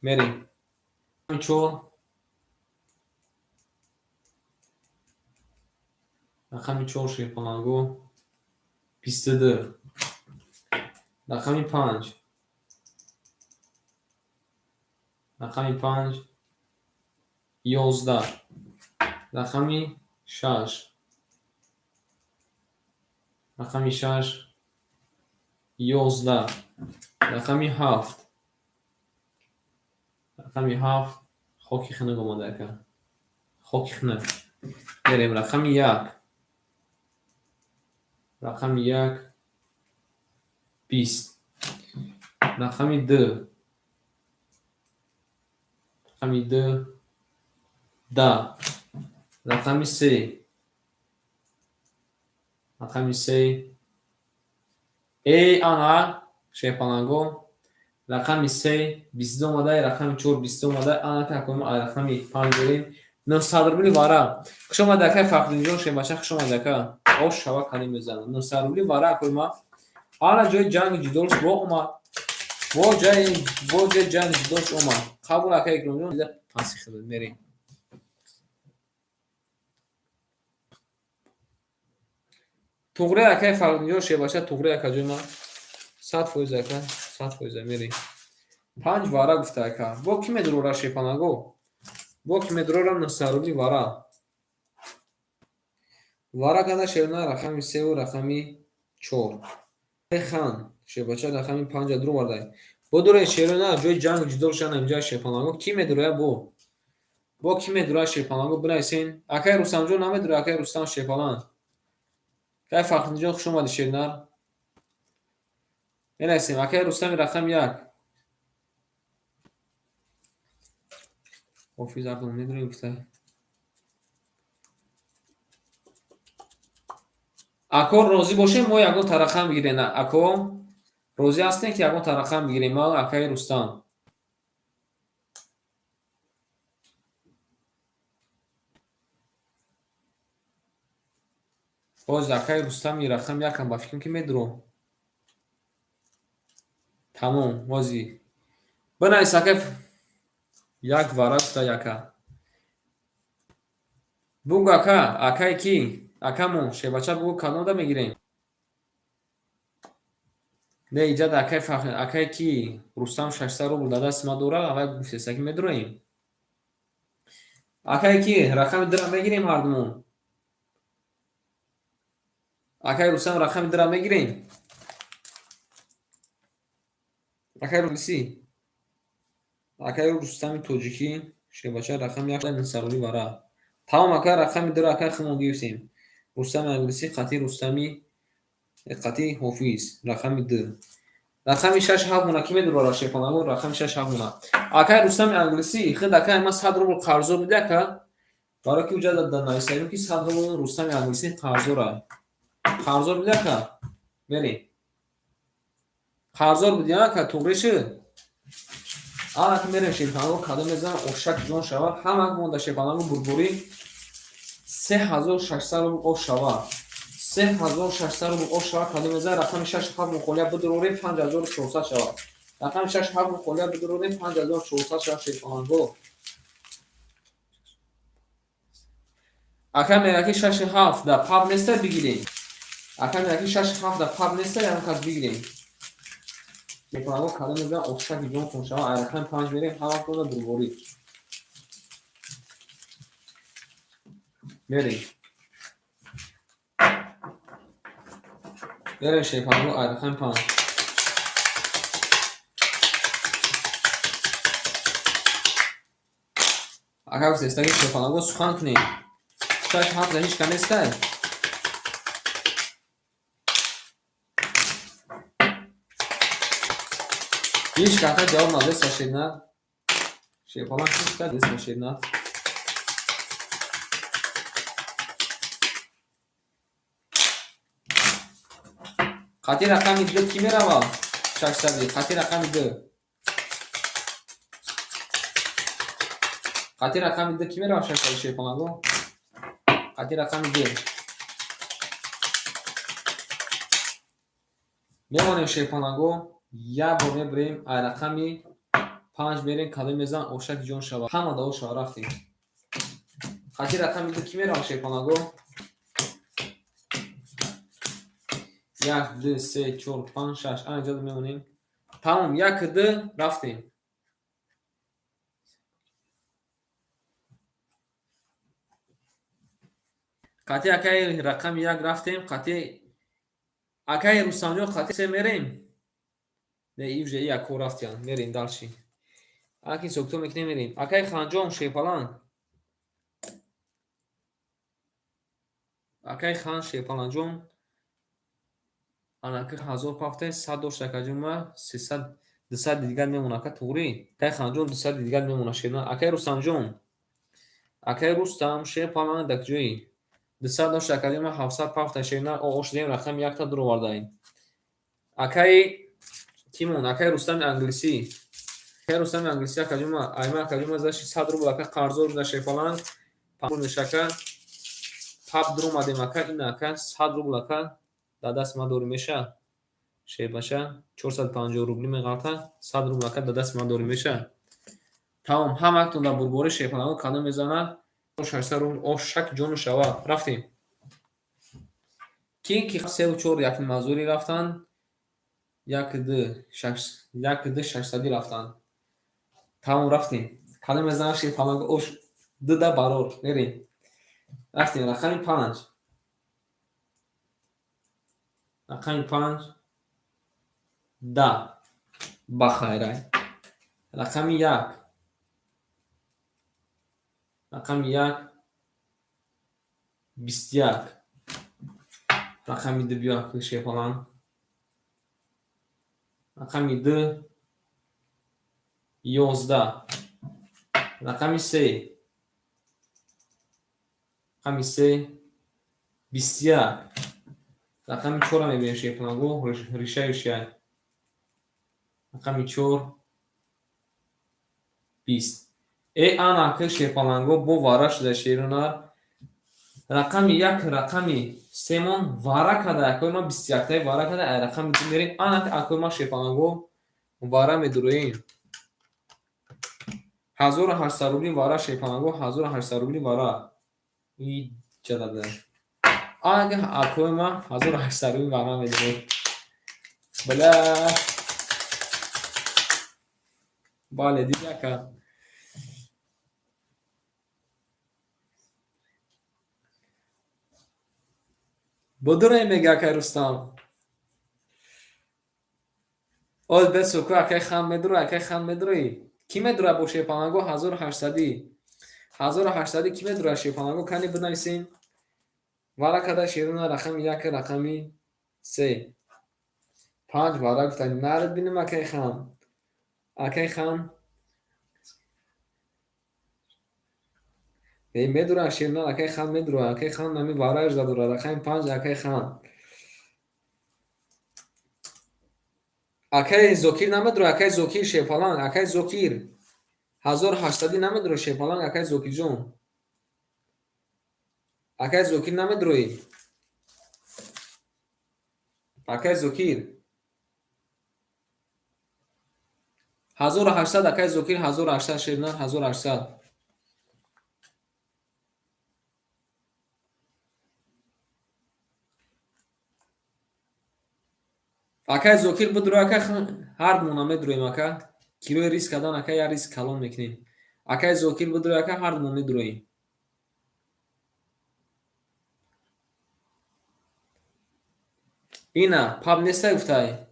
Мерем. Рақами 4. Рақами 4 шерпаланго 22. Рақами 5. Рақами 5 11. Рақами 6. Рақами 6 11. Рақами 7. Рақами 7 хоки хунук омада ака. Хоки хунук. Мерем рақами 1. Рақами 1 20. Рақами 2. Рақами 2 10. Рақами 3. Рақами 3 эй ана шерпаланго рақами 3 22 омада, рақами 4 22 омада, ана такома рақами 5 дорем. 900 рубли вара. Хуш омада акай Фахриддинҷон шербача, хуш омада ака. Ош шава калим мезанам. 900 рубли вара акои ма. Ана ҷои ҷанги ҷидолш бо омад. Бо ҷои ҷанги ҷидолш омад. Қабул акай Икромҷон, паси хидмат мерем. Туғри акай Фахриддинҷон шербача, туғри ака ҷои ма. 100% ака, 100% мерем. 5 вара гуфта ака. Бо ки медурора шерпалаго? Бо ки медурора 900 рубли вара. Вара када шерна рақами 3 ва рақами 4. Хан шербача рақами 5 дур вардай. Бо дуре шерна ҷои ҷанг ҷидол шана инҷа шерпалаго ки медуроя бо? Бо ки медуроя шерпалаго бинависен. Акай Рустамҷон намедуроя, акай Рустам шерпалан. Акай Фахриддинҷон хуш омадӣ шернар. Менависем акай Рустами рақами 1. Ҳофиз Ардон медурои гуфта. Ако розӣ бошем мо ягон та рақам бигирем. Ако розӣ ҳастем ки ягон та рақам бигирем ма акаи Рустам. Боз акаи Рустами рақами 1 ба фикрам ки медуро. Тамом, бози. Бинавис, ака, як вара гуфта яка. Бугӯ, ака, акае ки акамон шебача, бугӯ, кадомда мегирем? Не, иҷад акай фахр, акае ки Рустам 600 рубл дар дасти ма дора, авай гуфтеста, ки медуроем. Акае ки рақами дира мегирем ҳардумон. Акай Рустам, рақами дира мегирем. Акай русӣ. Акай Рустами тоҷикӣ, шебача, рақами як сарури вара. Тамом, ака, рақами дира акай худмон гирифтем. Рустами англисӣ қатъи Рустами қатъи Ҳофиз, рақами ду. Рақами шаш ҳафт мона ки медурора, шефанаго, рақами шаш ҳафт мона. Акай Рустами англисӣ, худ акай ман 100 рубл қарздор буди, ака? Барои ки уҷа нависаем, ки 100 рубл Рустами англисӣ қарздора. Қарздор буди, ака? Мерем. Қарздор буди, ака, туғри шуд? Анаки мерем, шефанаго, кадом мезанам, ошак ҷон шавад. Ҳама монда, шефанаго, бурбурӣ 3600 рубл ош шавад. 3600 рубл ош шавад, кадом мезанад? Рақами шаш ҳафт мухолия бидурорем, 5400 шавад. Рақами шаш ҳафт мухолия бидурорем, 5400 шавад, шефанаго. Ака мега, ки шаши ҳафт да паб неста, бигирем. Ака мега, ки шаши ҳафт да паб неста, ягон кас бигирем. Шефанаго, кадом мезанад, ошаки ҷонтон шавад? Ай рақами панҷ мерем, ҳаматонда бурборӣ. Мерем. Мерем, шефанаго, ай рақами панҷ. Ака гуфтеста, ки шефанаго, сухан кунем. Шаш ҳафт ҳеҷ ка нестай? Ҳеҷ кака ҷавоб надеста, шернар. Шефалан ҳеҷ ка деста, шернар. Қатъи рақами ду кӣ меравад? Шашсади. Қатъи рақами ду. Қатъи рақами ду кӣ меравад, шашсади, шефанаго? Қатъи рақами ду. Мемонем, шефанаго, як бор мебирем, ай рақами панҷ мерем, кадом мезан, ошаки ҷон шавад. Ҳама да ош шавад, рафтем. Қатъи рақами ду кӣ меравад, шефанаго? Як, ду, се, чор, панҷ, шаш. Ана иҷоза мемонем. Тамом, як, ду, рафтем. Қатъи акаи рақами як рафтем, қатъи акаи Рустамҷон, қатъи се мерем. Не, и уже яко рафтиян. Мерем дальше. Аки сокто мекунем, мерем. Акаи Ханҷон, шепалан. Акаи Хан шепаланҷон. Анаки ҳазор пафте, сад дошт, акаҷон, ма сесад, дусади дигар мемона, ака, туғрӣ? Акаи Ханҷон, дусади дигар мемона, шерна. Акаи Рустамҷон. Акаи Рустам шепалан дак ҷои. 200 дошт, акаҷон, ма 700 пафта, шерна, ош дем, рақами якта дуровардаем. Акаи кимон, акаи Рустами англисӣ. Акаи Рустами англисӣ, акаҷон, ма айма, акаҷон, ма заши 100 рубл, ака, қарздор буда, шепалан. Пул мешака. Паб дуромадем, ака, ин ака 100 рубл, ака, дар дасти ман дорӣ меша? Шебаша 450 рубли меғалта, 100 рубл, ака, дар дасти ман дорӣ меша? Тамом, ҳаматон дар бурборӣ, шефанаго, кадом мезанад? 600 рубл ошак ҷону шавад. Рафтем. Ки ки севу чор як мазури рафтанд, як ду шаш, як ду шашсадӣ рафтанд. Тамом, рафтем. Кадом мезанад, шефанаго, ош дуда барор мерем. Рафтем, рақами панҷ. Рақами панҷ да ба хайрай. Рақами як. Рақами як 21. Рақами ду биё, шефалан. Рақами ду 11. Рақами се. Рақами се 21. Рақами чорро мебинем, шефанаго, решаи шай. Рақами чор 20. Э, анаки шефаланго бо вара шуда, шерунар. Рақами як, рақами семон вара када, акои ма бисту яктаи вара када, ай рақами ду мерем. Анаки акои ма, шефаланго, вара медуроем. 1800 рубли вара шепанаго, 1800 рубли вара. И ҷадада. Ага, акои ма 1800 рубли вара медиҳад. Бля. Бале, диди ака. Бодуре мега акай Рустам. Оз бесоку акай хан медура, акай хан медури. Кӣ медура бо шепанаго 1800-ӣ? 1800-ӣ кӣ медура шепанаго? Кани бинависем. Вара када шерина рақами як, рақами се. Панҷ вара гуфтани. Нарид бинем акай хан. Акай хан. Э, медура шерина, акай хан медура. Акай хан ами варааш задура. Рақами панҷ акай хан. Акай Зокир намедура, акай Зокир шепаланг, акай Зокир. 1800-ӣ намедура шепаланг, акай Зокирҷон. Акай Зокир намедуроӣ. Акай Зокир. 1800 акай Зокир, 1800 шернар, 1800. Акай Зокир бидуро, ака ҳар мона медуроем ака. Кирои риск кардан ака як риск калон мекунем. Акай Зокир бидуро, ака ҳар мо медуроем. Ина, паб нестай гуфтай.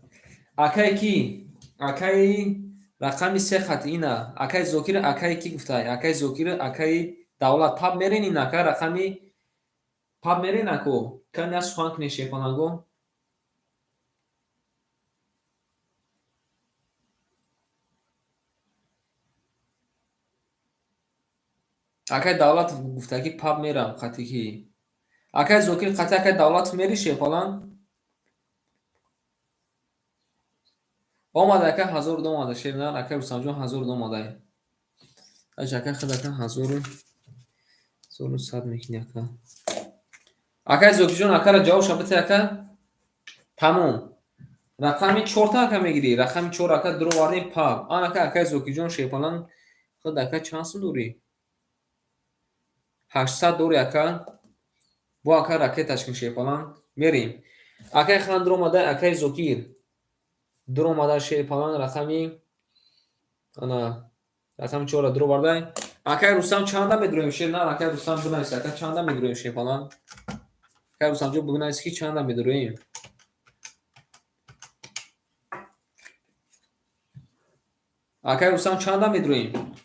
Акай ки? Акаи рақами се хат ина. Акай Зокир, акаи ки гуфтай? Акай Зокир, акаи Давлат. Паб мерен ин ака рақами паб мерен ако. Кани аз сухан кунед шефанаго. Акай Давлат гуфта ки паб мерам қати ки. Акай Зокир қати акай Давлат мери шефалан? Омада ака 1000 омада шернар, акай Рустамҷон 1000 омада. Аж ака худ ака 1100 мекунӣ ака. Акай Зокирҷон акара ҷавоб шабате ака. Тамом. Рақами 4 ака мегирӣ. Рақами 4 ака дуровардем паб. Ан ака акай Зокирҷон шефалан худ ака чанд сум дорӣ? 800 дорӣ ака. Бо ака ракеташ кун шефалан. Мерем. Акай хан дуромада, акай Зокир. Дуромада шерпалан рақами ана рақами 4 дуровардай. Акай Рустам чанда медуроем шер? На, акай Рустам бинавис, ака чанда медуроем шерпалан? Акай Рустамҷон бинавис ки чанда медуроем. Акай Рустам чанда медуроем?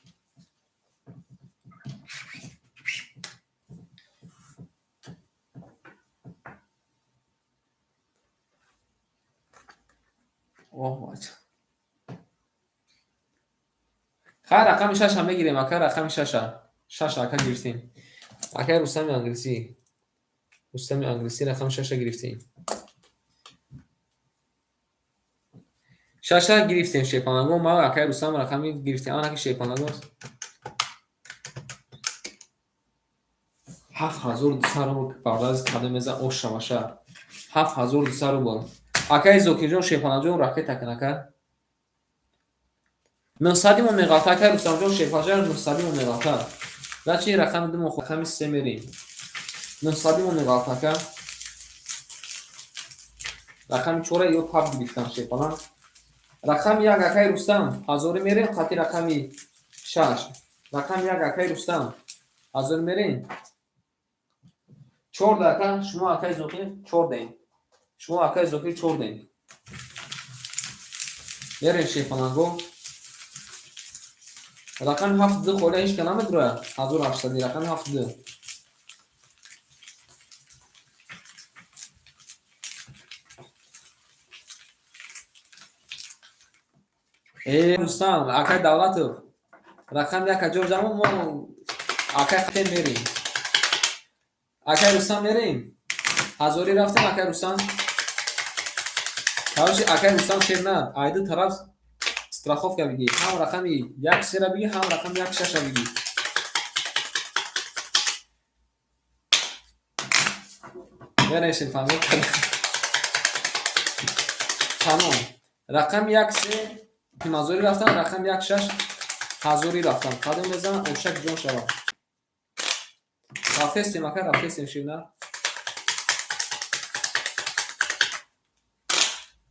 Хай рақами шаша мегирем ака, рақами шаша. Шаша ака гирифтем. Акай Рустами англисӣ. Рустами англисӣ рақами шаша гирифтем. Шаша гирифтем шепанаго, ма акай Рустам рақами гирифтем. Ана ки шепанаго. 7200 рубл бардаз када меза ош шаваша. 7200 рубл. Акай Зокирҷон шепанаҷон ракета кун ака. 900 мо меғалта акай Рустамҷон шепанаҷон 900 мо меғалта. Значит рақами ду мо рақами се мерем. 900 мо меғалта ака. Рақами 4 ё паб гирифтам шепалан. Рақами 1 акай Рустам 1000 мерем қати рақами 6. Рақами 1 акай Рустам 1000 мерем. 4 ака шумо акай Зокир 4 дем. Шумо акай Зокир 4 дем. Мерем шефаланго. Рақами 7 ду холя ҳеч ка намедура. 1800 рақами 7 ду. Э, Рустам, акай Давлатов. Рақами 1 ҷо ҷамъ мо акай хатем мерем. Акай Рустам мерем. Ҳазорӣ рафтем акай Рустам. Короче, акай Рустам шер на. Айду тараф страховка бигӣ. Ҳам рақами 1 сера бигӣ, ҳам рақами 1 шаша бигӣ. Мерем шерфанго. Тамом. Рақами 1 се ҳазорӣ рафтам, рақами 1 6 Ҳазорӣ рафтам. Кадом мезанам, ошак ҷон шавам. Рафтестем, ака, рафтестем, ширна.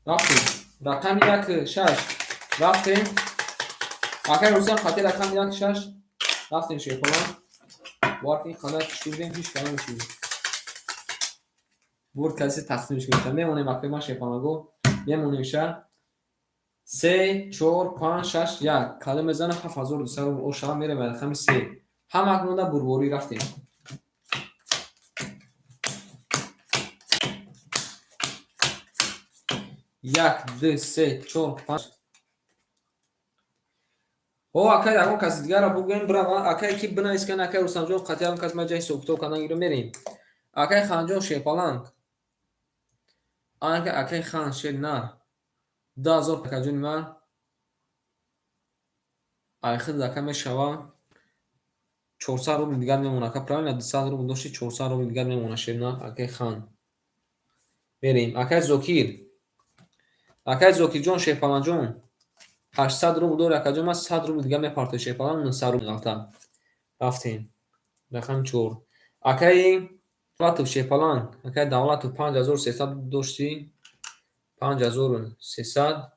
Рафтем. Рақами як шаш. Рафтем. Акай Рустам хати рақами як шаш. Рафтем шерпаланг. Бовар кунед, қадар шурдем, ҳеҷ калом шуд. Бурд каси тақсимш гирифта. Мемонем акай ман шерпаланго. Мемонем ша. 3, 4, 5, 6, 1. Кадом мезана 7200 рубл ошава мерем ба рақами 3. Ҳама акнунда бурборӣ рафтем. Як, ду, се, чор, панҷ. О, акай ягон каси дигарро бугӯем, бирава. Акай ки бинавис кан, акай Рустамҷон, қатъи ягон кас ма ҷа ҳисоб китоб кардан гирем, мерем. Акай Ханҷон шерпаланг. Анака акай Хан шер нар. 2000 акаҷони ман. Айхид ака мешава. 400 рубл дигар мемона. Ака правильно 200 рубл дошти, 400 рубл дигар мемона шер нар, акай Хан. Мерем. Акай Зокир. Акай Зокирҷон шерпаланҷон. 800 рубл дори акаҷон, ман 100 рубл дигар мепартои шерпаланг, 900 рубл ғалта. Рафтем. Рақами 4. Акай Давлатов шерпаланг. Акай Давлатов 5300 дошти. 5300.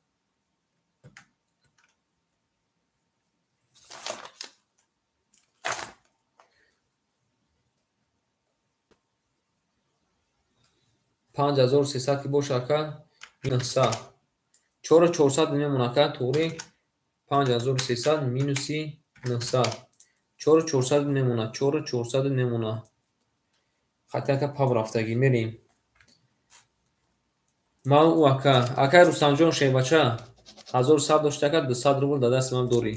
5300 ки боша ака, 900. 4400 мемона ака, туғри. 5300 минуси 900. 4400 мемона, 4400 мемона. Хати ака паб рафтагӣ, мерем. Ман ӯ ака, акай Рустамҷон шербача, 1100 дошти ака, 200 рубл дар дасти ман дорӣ.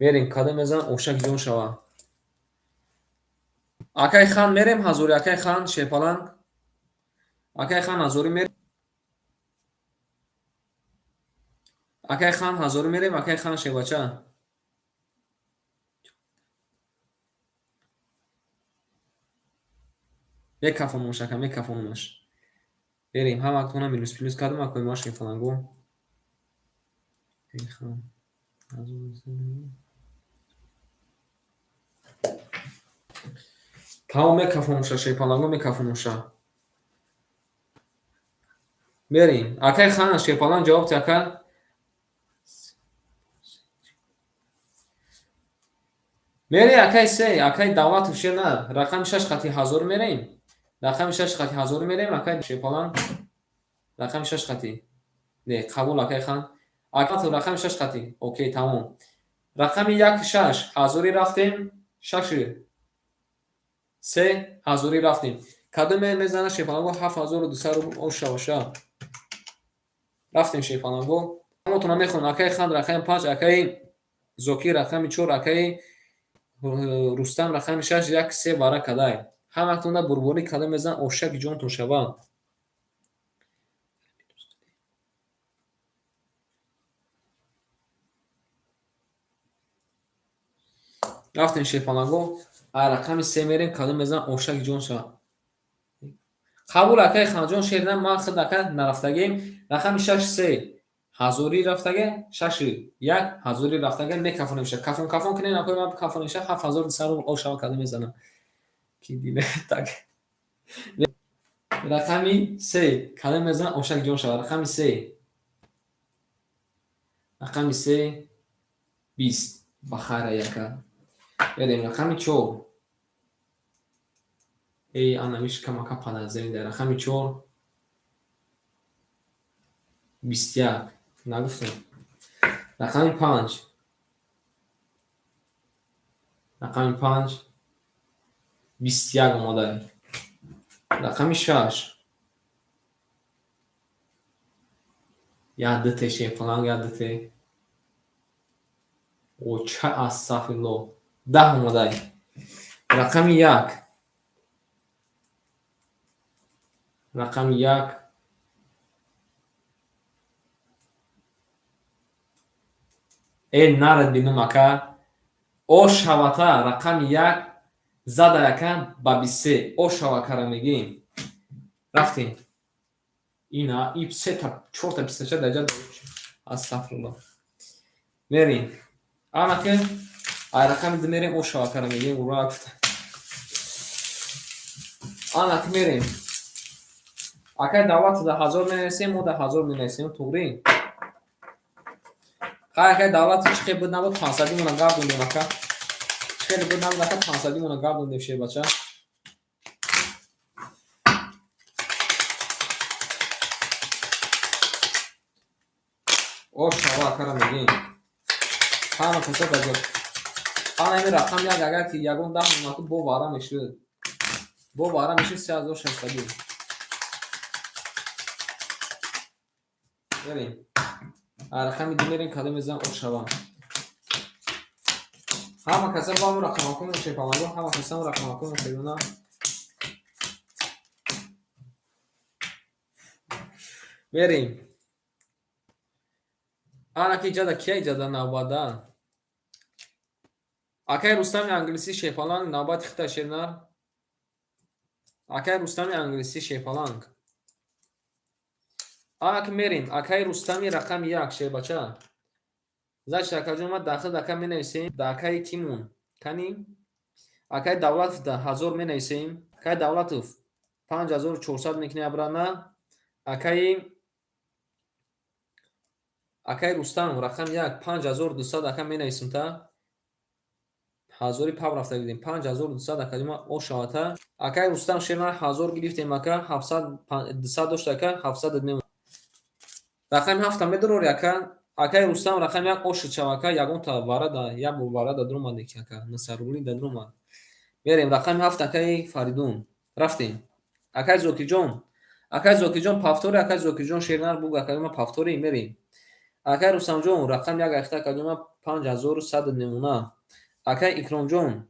Мерем, кадом мезанам, ошак ҷон шава. Акай Хан мерем, ҳазори, акай Хан шерпаланг. Акай Хан ҳазорӣ мерем. Акай Хан ҳазорӣ мерем, акай Хан шербача. Мекафонумаш ака, мекафонумаш. Берем, ҳама актона минус плюс кардам, акои ма шерпаланго. Тамом мекафонумша шерпаланго, мекафонумша. Берем. Акай Хан шерпаланг ҷавоб ти ака. Мере акай се, акай Давлатов шер на. Рақами 6 хати ҳазор мерем. Рақами 6 хати ҳазор мерем, акай шерпаланг. Рақами 6 хати. Не, қабул акай Хан. Акай рақами 6 хати. Окей, тамом. Рақами 1 6 ҳазорӣ рафтем. 6 3 ҳазорӣ рафтем. Кадом мезана шерпаланго 7200 рубл ошаваша. Рафтем шерпаланго. Ҳамотона мехонам. Акай Хан рақами 5, акай Зокир рақами 4, акай Рустам рақами 6, 1 3 бара кадай. Ҳаматонда бурборӣ кадом мезанам, ошаки ҷонтон шава. Рафтем шерпаланго. А рақами 3 мерем, кадом мезанам, ошаки ҷон шава. Қабул акай Ханҷон шерна, ман худ ака нарафтагем. Рақами 6 3 ҳазорӣ рафтага, 6 1 ҳазорӣ рафтага, мекафонемша. Кафон кафон кунем, акои ман кафонемша, 7200 рубл ошава кадом мезанам. Ки диле так. Рақами 3 кадом мезанам, ошак ҷон шава. Рақами 3. Рақами 3 20 ба хайра яка. Берем рақами 4. Эй, анамиш камака падарзани дар рақами 4 21 нагуфтем. Рақами 5. Рақами 5 21 омода. Рақами 6. Я дте шерпаланг, я дте. Оча астағфируллоҳ. 10 омода. Рақами 1. Рақами 1 Э нарад бинум ака. О шавата рақами 1 зада яка ба 23. О шавакара мегӯем. Рафтем. Ина и сета чорта бистача даҷа астағфируллоҳ. Мерем. Анаки ай рақами ду мерем, о шавакара мегӯем, ура гуфта. Анаки мерем. Акай Давлат да 1000 менависем, мо да 1000 менависем, туғрӣ? Хай, акай Давлат, чӣ хел буд набуд, 500-имона гардондем, ака. Чӣ хеле буд набуд, ака, 500-имона гардондем, шербача. О шава акара мегӯем. Ҳама каса даҷо. Ана ин рақам як, агар ки ягон 10 монату бо вара мешуд. Бо вара мешуд 3600. Мерем. Рақами ду мерем, кадом мезанам, о шава. Ҳама каса ба ҳамон рақамакон шепалаго, ҳама каса ҳамон рақамакон шебуна. Мерем. Ана ки иҷада кия иҷада навбада? Акай Рустами англисӣ, шепаланг, навбати хита, шернар. Акай Рустами англисӣ, шепаланг. Ана ки мерем. Акай Рустами рақами як, шербача. Значит, акаҷон, ма дахил ака менависем. Да акаи кимун? Кани? Акай Давлатов да 1000 менависем. Акай Давлатов 5400 мекунӣ обратно. Акаи Рустам рақами як 5200 ака менависем та. Ҳазори пав рафта будем. 5200, акаҷон, ма о шавата. Акаи Рустам, шерман, 1000 гирифтем, ака, 700 200 дошт, ака, 700 мемон. Рақами ҳафта медорори, ака? Акаи Рустам рақами як ошид шав, ака, ягонта варада, як бор варада дуромад, ки ака, насаррубли да дуромад. Мерем рақами ҳафт, акаи Фаридун. Рафтем. Акаи Зокирҷон. Акаи Зокирҷон повтори, акаи Зокирҷон, шернар буг, акаи ма повтори, мерем. Акаи Рустамҷон рақами як ахта, акаҷон, ма 5100 мемона. Акаи Икромҷон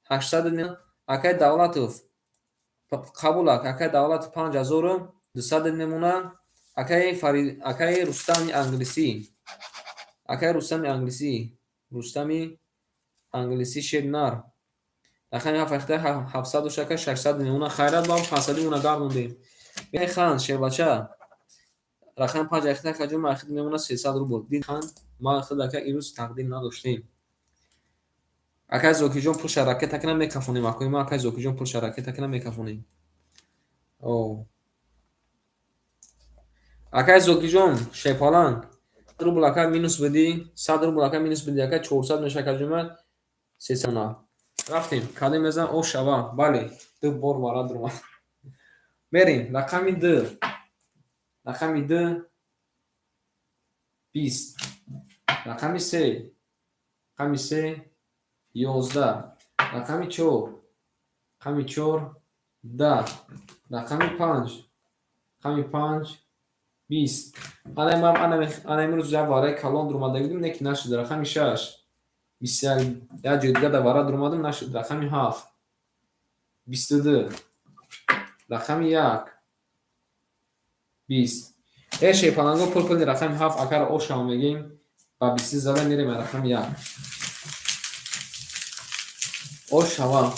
800 мемона. Акаи Давлатов қабулак, акаи Давлатов 5200 мемона. Акаи Рустами англисӣ. Акаи Рустами англисӣ. Рустами англисӣ, шернар. Рақами ҳафт ахта 700 дошт, ака, 600 мемона. Хайрат, ба 500 мона гардондем. Эй хан, шербача. Рақами панҷ ахта, акаҷон, ма мемона 300 рубл. Дид хан, ма худ, ака, имрӯз тақдим надоштем. Акаи Зокирҷон пулша ракета кана мекафонем. Акои ма, акаи Зокирҷон пулша ракета кана мекафонем. О. Акаи Зокирҷон, шепаланг. Рубл, ака, минус бидӣ, 100 рубл, ака, минус бидӣ, ака, 400 меша, акаҷон, ма 300 мона. Рафтем. Кадом мезан, о шава. Бале, ду бор вара дуромад. Мерем. Рақами ду. Рақами ду 20. Рақами се. Рақами се 11. Рақами чор. Рақами чор 10. Рақами панҷ. Рақами панҷ 20. Ана имрӯз як вараи калон дуромада будем, не ки нашуд. Рақами шаш 21. Як ҷои дига да вара дуромадам, нашуд. Рақами ҳафт 22. Рақами як 20. Э, шепаланго, пул пули рақами ҳафт акаро ошава мегӯем. Ба бисту зада мерем рақами як. О шава.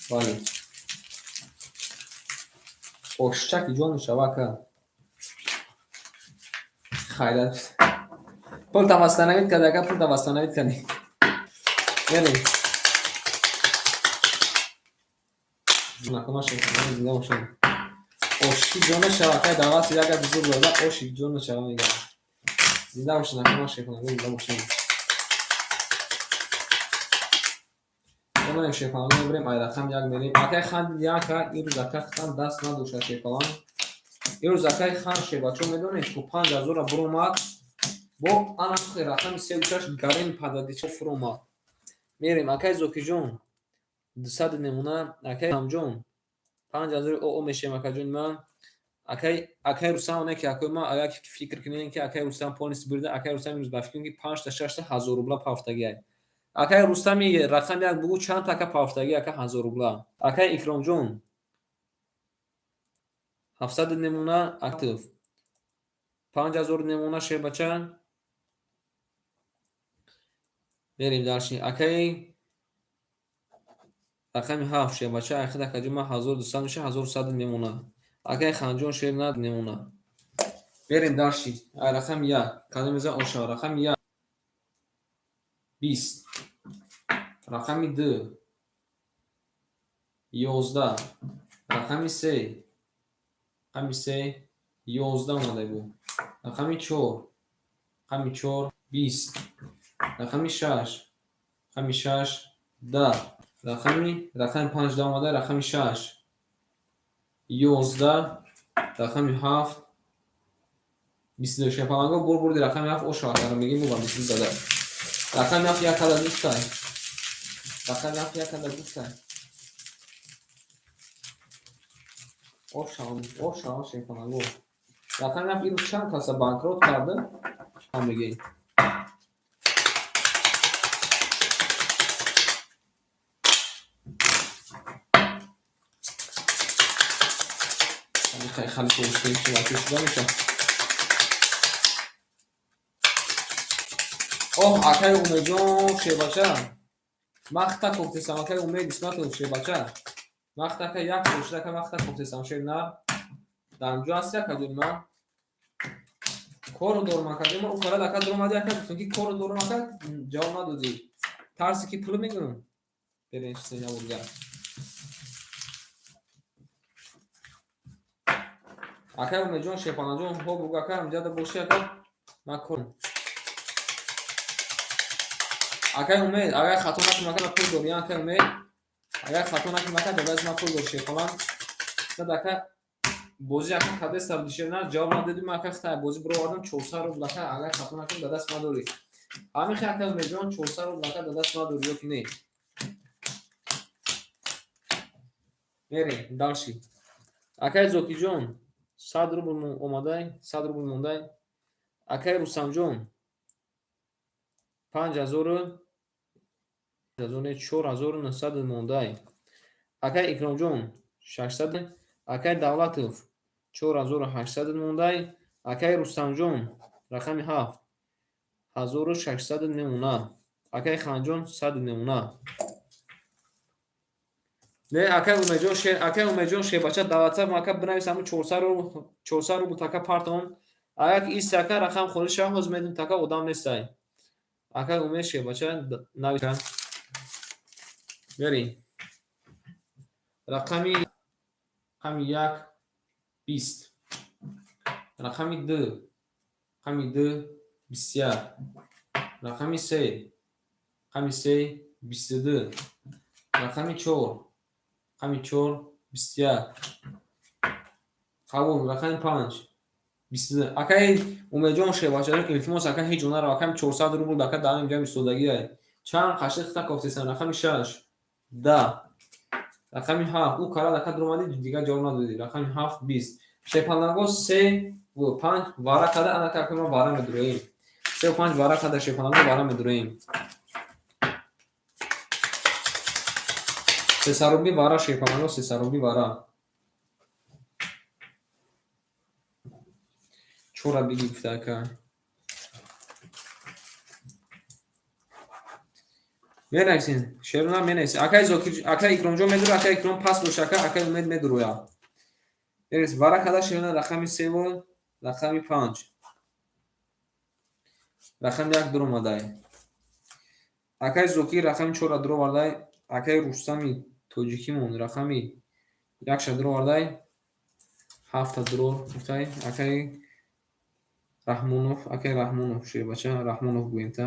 Бале. Ошчаки ҷон шава, ака. Хайрат. Пул восстановить карда, ака, пул восстановить кардем. Мерем. Накома шепаланго, зинда бошед. Оши ҷона шава, акай Давлат як гап зур зада, оши ҷона шава мегӯям. Зинда бошед, накома шепаланго, зинда бошед. Мерем, шепаланго, мебарем, ай рақам як мерем. Акай хан яка, имрӯз ака хан даст надошта, шепаланг. Имрӯз акай хан, шебачо, медонед, ку 5000-ра буромад, бо ана рақами севу шаш гарем пададичо фуромад. Мерем, акай Зокирҷон 200 мемона, акай Ҳамҷон 5000 оо мешавем, акаҷони ман. Акай Рустам оне ки акои ман, агар фикр кунем ки акай Рустам полностью бурида, акай Рустам имрӯз ба фикр ки панҷта шашта ҳазор рубла пафтагиай. Акай Рустами рақами як, бугӯ, чанд така пафтаги, ака, ҳазор рубла? Акай Икромҷон 700 мемона, актив 5000 мемона, шербача. Мерем дальше. Акай рақами ҳафт, шербача, ахир, акаҷон, ман 1200 меша, 1100 мемона. Акай Ханҷон, шер над мемона. Мерем дальше. Ай рақами як. Кадом мезан, ошава? Рақами як. 20, рақами 2, 11, рақами 3, рақами 3, 11 омада буд. Рақами 4, рақами 4, 20, рақами 6, рақами 6, 10, рақами 5 да омада, рақами 6, 11, рақами 7, 22. Шепаланго бур бурди рақами 7 ош шавад, мегим бу ба 22 дада. Рақами 7 як ада гуфтай. Рақами 7 як ада гуфтай. Ош шавад, ош шавад шепаланго. Рақами 7 ирӯз чанд каса банкрот карда? Ҳам мегем. Хали шуда мешавад. Оҳ, акаи Умедҷон шебача. Махта кофтесам, акаи Умед Исматов шебача. Махта ака як сол шуда, ака махта кофтесам шер нар. Дар ҳамҷо ҳасти ака ҷони ман? Кору дорум ака ҷони ман, ӯ карад ака дуромади ака гуфтам ки кору дорум ака ҷавоб надодӣ. Тарси ки пул мегирам. Берен чизе набудга. Акаи Умедҷон Шепанаҷон, ҳо бугӯ ака ҳамҷада бошӣ ака ман кор. Акаи Умед, агар хато накунам ака ман пул дорӣ, акаи Умед. Агар хато накунам ака дадаси ман пул дор Шепалан. Дад ака бозӣ ака кадеста дишер на ҷавоб надодӣ ман ака хита бозӣ бировардам 400 рубл ака агар хато накунам дадаси ман дорӣ. Ҳамин хел акаи Умедҷон 400 рубл ака дадаси ман дорӣ ё ки не? Мерем дальше. Акаи Зокиҷон 100 рубл омадай, 100 рубл мондай. Акаи Рустамҷон 5000 4900 мондай. Акаи Икромҷон 600, акаи Давлатов 4800 мондай. Акаи Рустамҷон рақами 7 1600 мемона. Акаи Ханҷон 100 мемона. Не, акаи Умедҷон шер, акаи Умедҷон шербача дар WhatsApp ака бинавис ҳамун 400 рубл, 400 рубл така партон. Агар ки ист ака рақам холӣ шава, ҳозир медонем така одам нестай. Акаи Умед шербача навис. Мерем. Рақами 1 20. Рақами 2, рақами 2 21. Рақами 3, рақами 3 22. Рақами 4, рақами 4 21. Қабул, рақами 5 22. Акаи Умедҷон шербачаҷон илтимос ака ҳеҷ ҷо нарав, аками 400 рубл ака дар ҳамин ҷо истодагиай. Чанд қашиқ хита кофтесам, рақами 6 10. Рақами 7 ӯ карад ака дуромадӣ дигар ҷавоб надодӣ. Рақами 7 20. Шепаланго 3 ва 5 вара када ана ака ма вара медуроем. 3 ва 5 вара када шепаланго вара медуроем. 300 рубли вара шепаланго 300 рубли вара. Чора биги гуфта ака. Менависен, шерона менависен. Акаи Зокир, акаи Икромҷон медура, акаи Икром паст боша, ака, акаи Умед медуроя. Менависен, вара када шерона рақами 3 ва рақами 5. Рақами 1 дуромадай. Акаи Зокир рақами 4 дуровардай. Акаи Рустами тоҷикимон рақами 1 дуровардай. 7 дурор гуфтай. Акаи Раҳмонов, акаи Раҳмонов шербача, Раҳмонов гӯем та.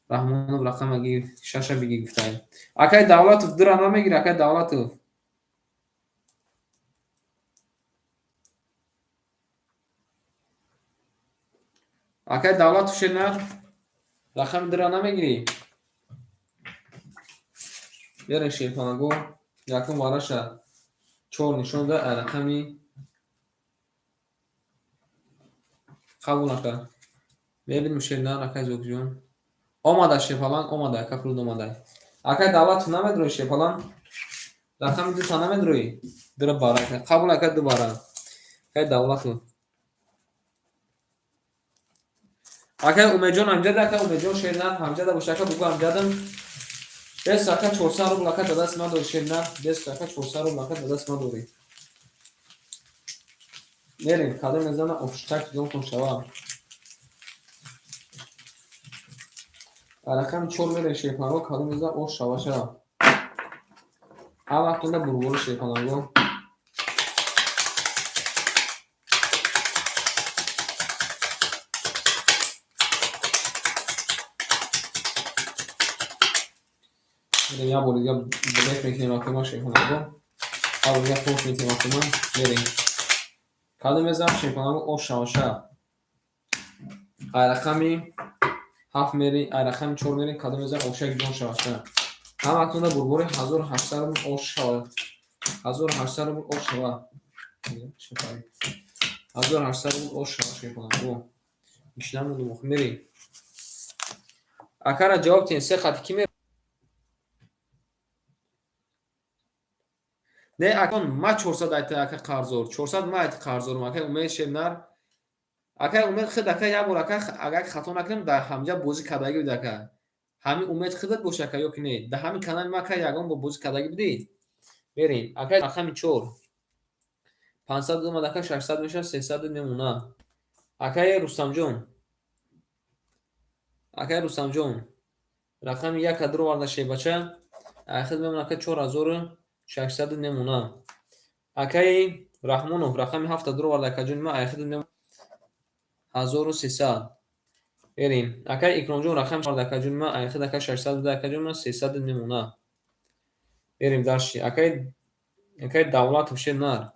Раҳмонов рақамаги 6 биги гуфтай. Акаи Давлатов дура намегири, акаи Давлатов. Акаи Давлатов шернар рақами дура намегирӣ. Берен шерпанаго якум вараша 4 нишон да рақами қабул ака. Мебинем шернар акаи Зокиҷон. Омада шерпаланг омада ака фуруд омада. Акаи Давлатов намедурои шерпаланг? Рақами 2 та намедурои? Дура бара ака. Қабул ака ду бара. Акаи Давлатов. Акаи Умедҷон ҳамҷада, акаи Умедҷон шернар ҳамҷада боша ака бугӯ ҳамҷадам. Бес ака 400 рубл ака дадаст ман дорӣ шернар. Бес ака 400 рубл ака дадаст ман дорӣ. Мерем, кадом мезана оштак ҷонтон шава. Рақами чор мерем, шерпаланго, кадом меза ош шаваша. Ҳар вақтонда бурбори, шерпаланго. Як бор дига блеф мекунем акума, шерпаланго. Ҳар бор дига тош метем акума. Мерем. Кадом мезам, шерпаланго, ош шаваша. Ай рақами ҳафт мери, ай рақами чор мерем, кадом мезам ошак ҷон шаваша. Ҳаматонда бурбори 1800 рубл ош шава. 1800 рубл ош шава. 1800 рубл ош шава, шерпаланго. Ишнамондум, мерем. Акара ҷавоб тиҳен, се қати ки мер? Не, акон ма 400 айта ака қарзор. 400 ма айта қарзорум, ака Умед Шернар. Акай Умед худ ака як бор ака, агар хато накунам, дар ҳамҷа бозӣ кардагӣ буд ака. Ҳамин Умед худат бош ака ё ки не? Дар ҳамин канали ма ака ягон бор бозӣ кардагӣ будӣ? Мерем. Ака рақами чор. 500 омад ака, 600 мешавад, 300 мемона. Акаи Рустамҷон. Акаи Рустамҷон. Рақами як дароварда, шебача. Ахир мемона ака, 4600 мемона. Акаи Раҳмонов рақами ҳафта дароварда, акаҷони ма, ахир мемона 1300. Берем. Акаи Икромҷон рақами оварда, акаҷони ма, ахир ака 600 буда, акаҷони ма, 300 мемона. Берем дальше. Акаи Давлатов Шернар.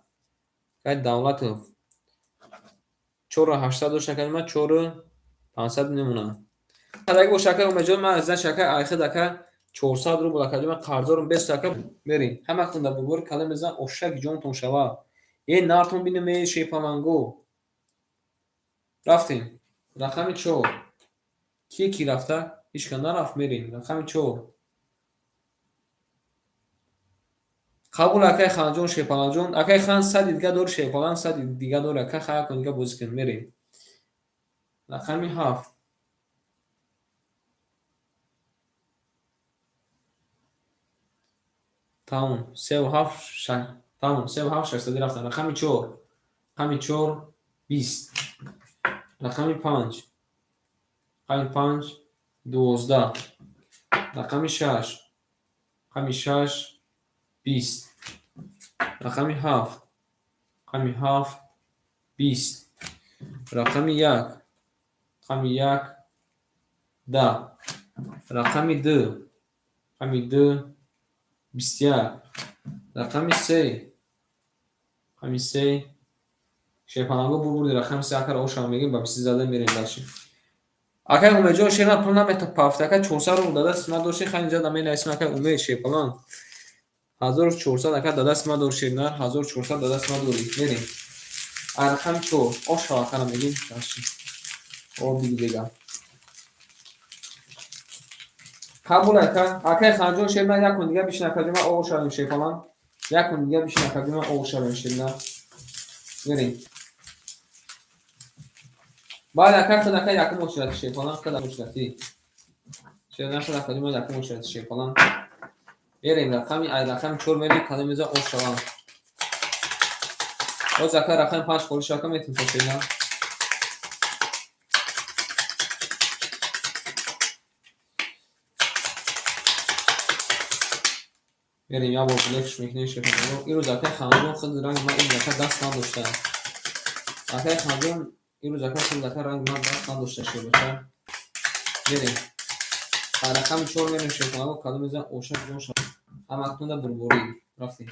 Акаи Давлатов. 4800 дошт, акаҷони ма, 4500 мемона. Кадаги боша, акаи Умедҷон, ман аз ака ахир ака 400 рубл, акаҷони ма, қарздорам, бес ака. Мерем. Ҳаматон дар бурбори калон мезанам, ошак ҷонтон шава. Е нартон бинем, е шерпаланго. Рафтем. Рақами чор. Ки ки рафта? Ҳеч кас нарафт, мерем. Рақами чор. Қабул, акай Ханҷон, шерпаланҷон. Акай Хан, сади дига дори, шерпаланг, сади дига дори. Ака хая кун, дига бозӣ кунем. Мерем. Рақами ҳафт. Тамом. Севу ҳафт, тамом. Севу ҳафт шашсадӣ рафтан. Рақами чор. Рақами чор 20. Рақами панҷ. Рақами панҷ 12. Рақами шаш. Рақами шаш 20. Рақами ҳафт. Рақами ҳафт 20. Рақами як. Рақами як 10. Рақами ду. Рақами ду 21. Рақами се. Рақами се. Шерпаланго бурбурди рақами се, акара ошам мегем, ба бисти зада мерем дальше. Акай Умедҷон шерна пул намета пафт, ака 400 рубл дадаст ма дошти, хан инҷа менависем, акай Умед шерпаланг. 1400 ака дадаст ма дор, шернар, 1400 дадаст ма дорӣ. Мерем. А рақами чор оша акара мегем дальше. О биги дега. Қабул, ака. Акай Ханҷон шерна, як кун дига бишин, акаҷон, ма оғо шавем, шерпаланг. Як кун дига бишин, акаҷон, ма оғо шавем, шерна. Мерем. Бале, ака худ ака якум очередь, шерпаланг, худ очередь. Шерна худ акаҷон, ма якум очередь, шерпаланг. Мерем, рақами ай рақами чор мерем, кадом меза ош шавам. Боз ака рақами панҷ холӣ шака метем то шерна. Мерем, як бор блефш мекунем, шерпаланг. Ирӯз акай Ханҷон худ ранг ма ирӯз ака даст надошта. Акай Ханҷон ирӯз ака худ ака ранг ма даст надошта, шербача. Мерем. А рақами чор мерем, шерпаланг, кадом мезан ошак ҷон шава. Ҳаматонда бурборӣ. Рафтем.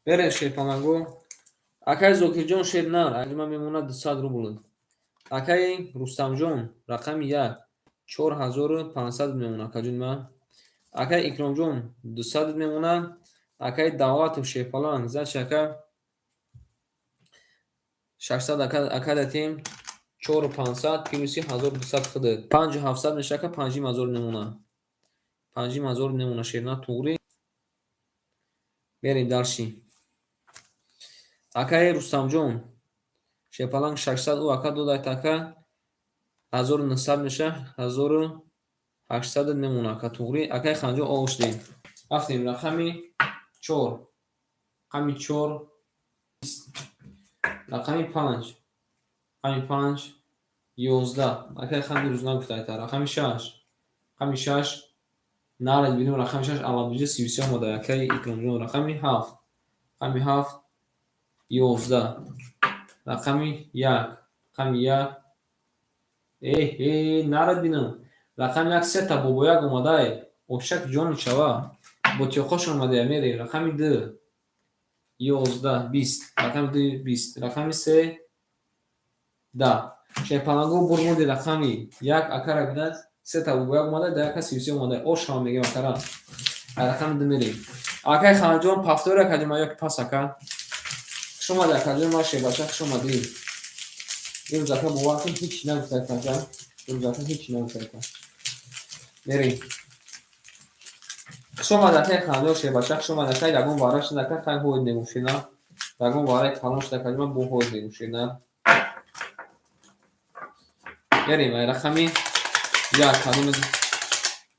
Берем, шерпаланго. Акай Зокирҷон шернар, аҷма мемонад 200 рубл. Акаи Рустамҷон рақами як 4500 мемонад, акаҷони ман. Акаи Икромҷон 200 мемонад. Акаи Давлатов шерпаланг, значит ака 600 ака, ака датем 4500 плюси 1200 худ. 5700 мешава, ака, 5000 мемонад. 5000 мемонад, шерна, туғри. Берем дальше. Акаи Рустамҷон шерпаланг 600 ӯ ака додайт, ака 1900 меша, 1800 мемонад, ака, туғри. Акаи Ханҷон оғоз шудем. Рафтем, рақами чор. Рақами чор. 20. Рақами 5. Рақами 5 11. Акай хан имрӯз нагуфта айта. Рақами 6. Рақами 6 нарад бинем, рақами 6 алабиҷа 33 омада. Акай Икромҷон, рақами 7. Рақами 7 11. Рақами 1. Рақами 1. Э, нарад бинам. Рақами 1 сета бобояк омадай. Ошак ҷони чава. Бо тиёқош омадая, мерем. Рақами 2 11 20. Рақами 2 20. Рақами 3 10. Шерпаланго бурмурди рақами 1 акара бинад, сета бобояк омада, да яка 33 омада. Ошава мегем акара. Рақами 2 мерем. Акай Ханаҷон, повтор акаҷон, ё ки пас ака. Хуш омадӣ, акаҷон, ма шербача, хуш омадӣ. Имрӯз ака бовар кун, ҳеҷ нагуфта ака. Имрӯз ака ҳеҷ нагуфта ака. Мерем. Хуш омадӣ, акай Ханаҷон, шербача, хуш омадӣ, ака. Ягон вара шуд, ака, хай ҳоид мегӯшена. Ягон вараи калон шуд, акаҷон, бо ҳоид мегӯшена. Мерем, ай рақами 1 кадом.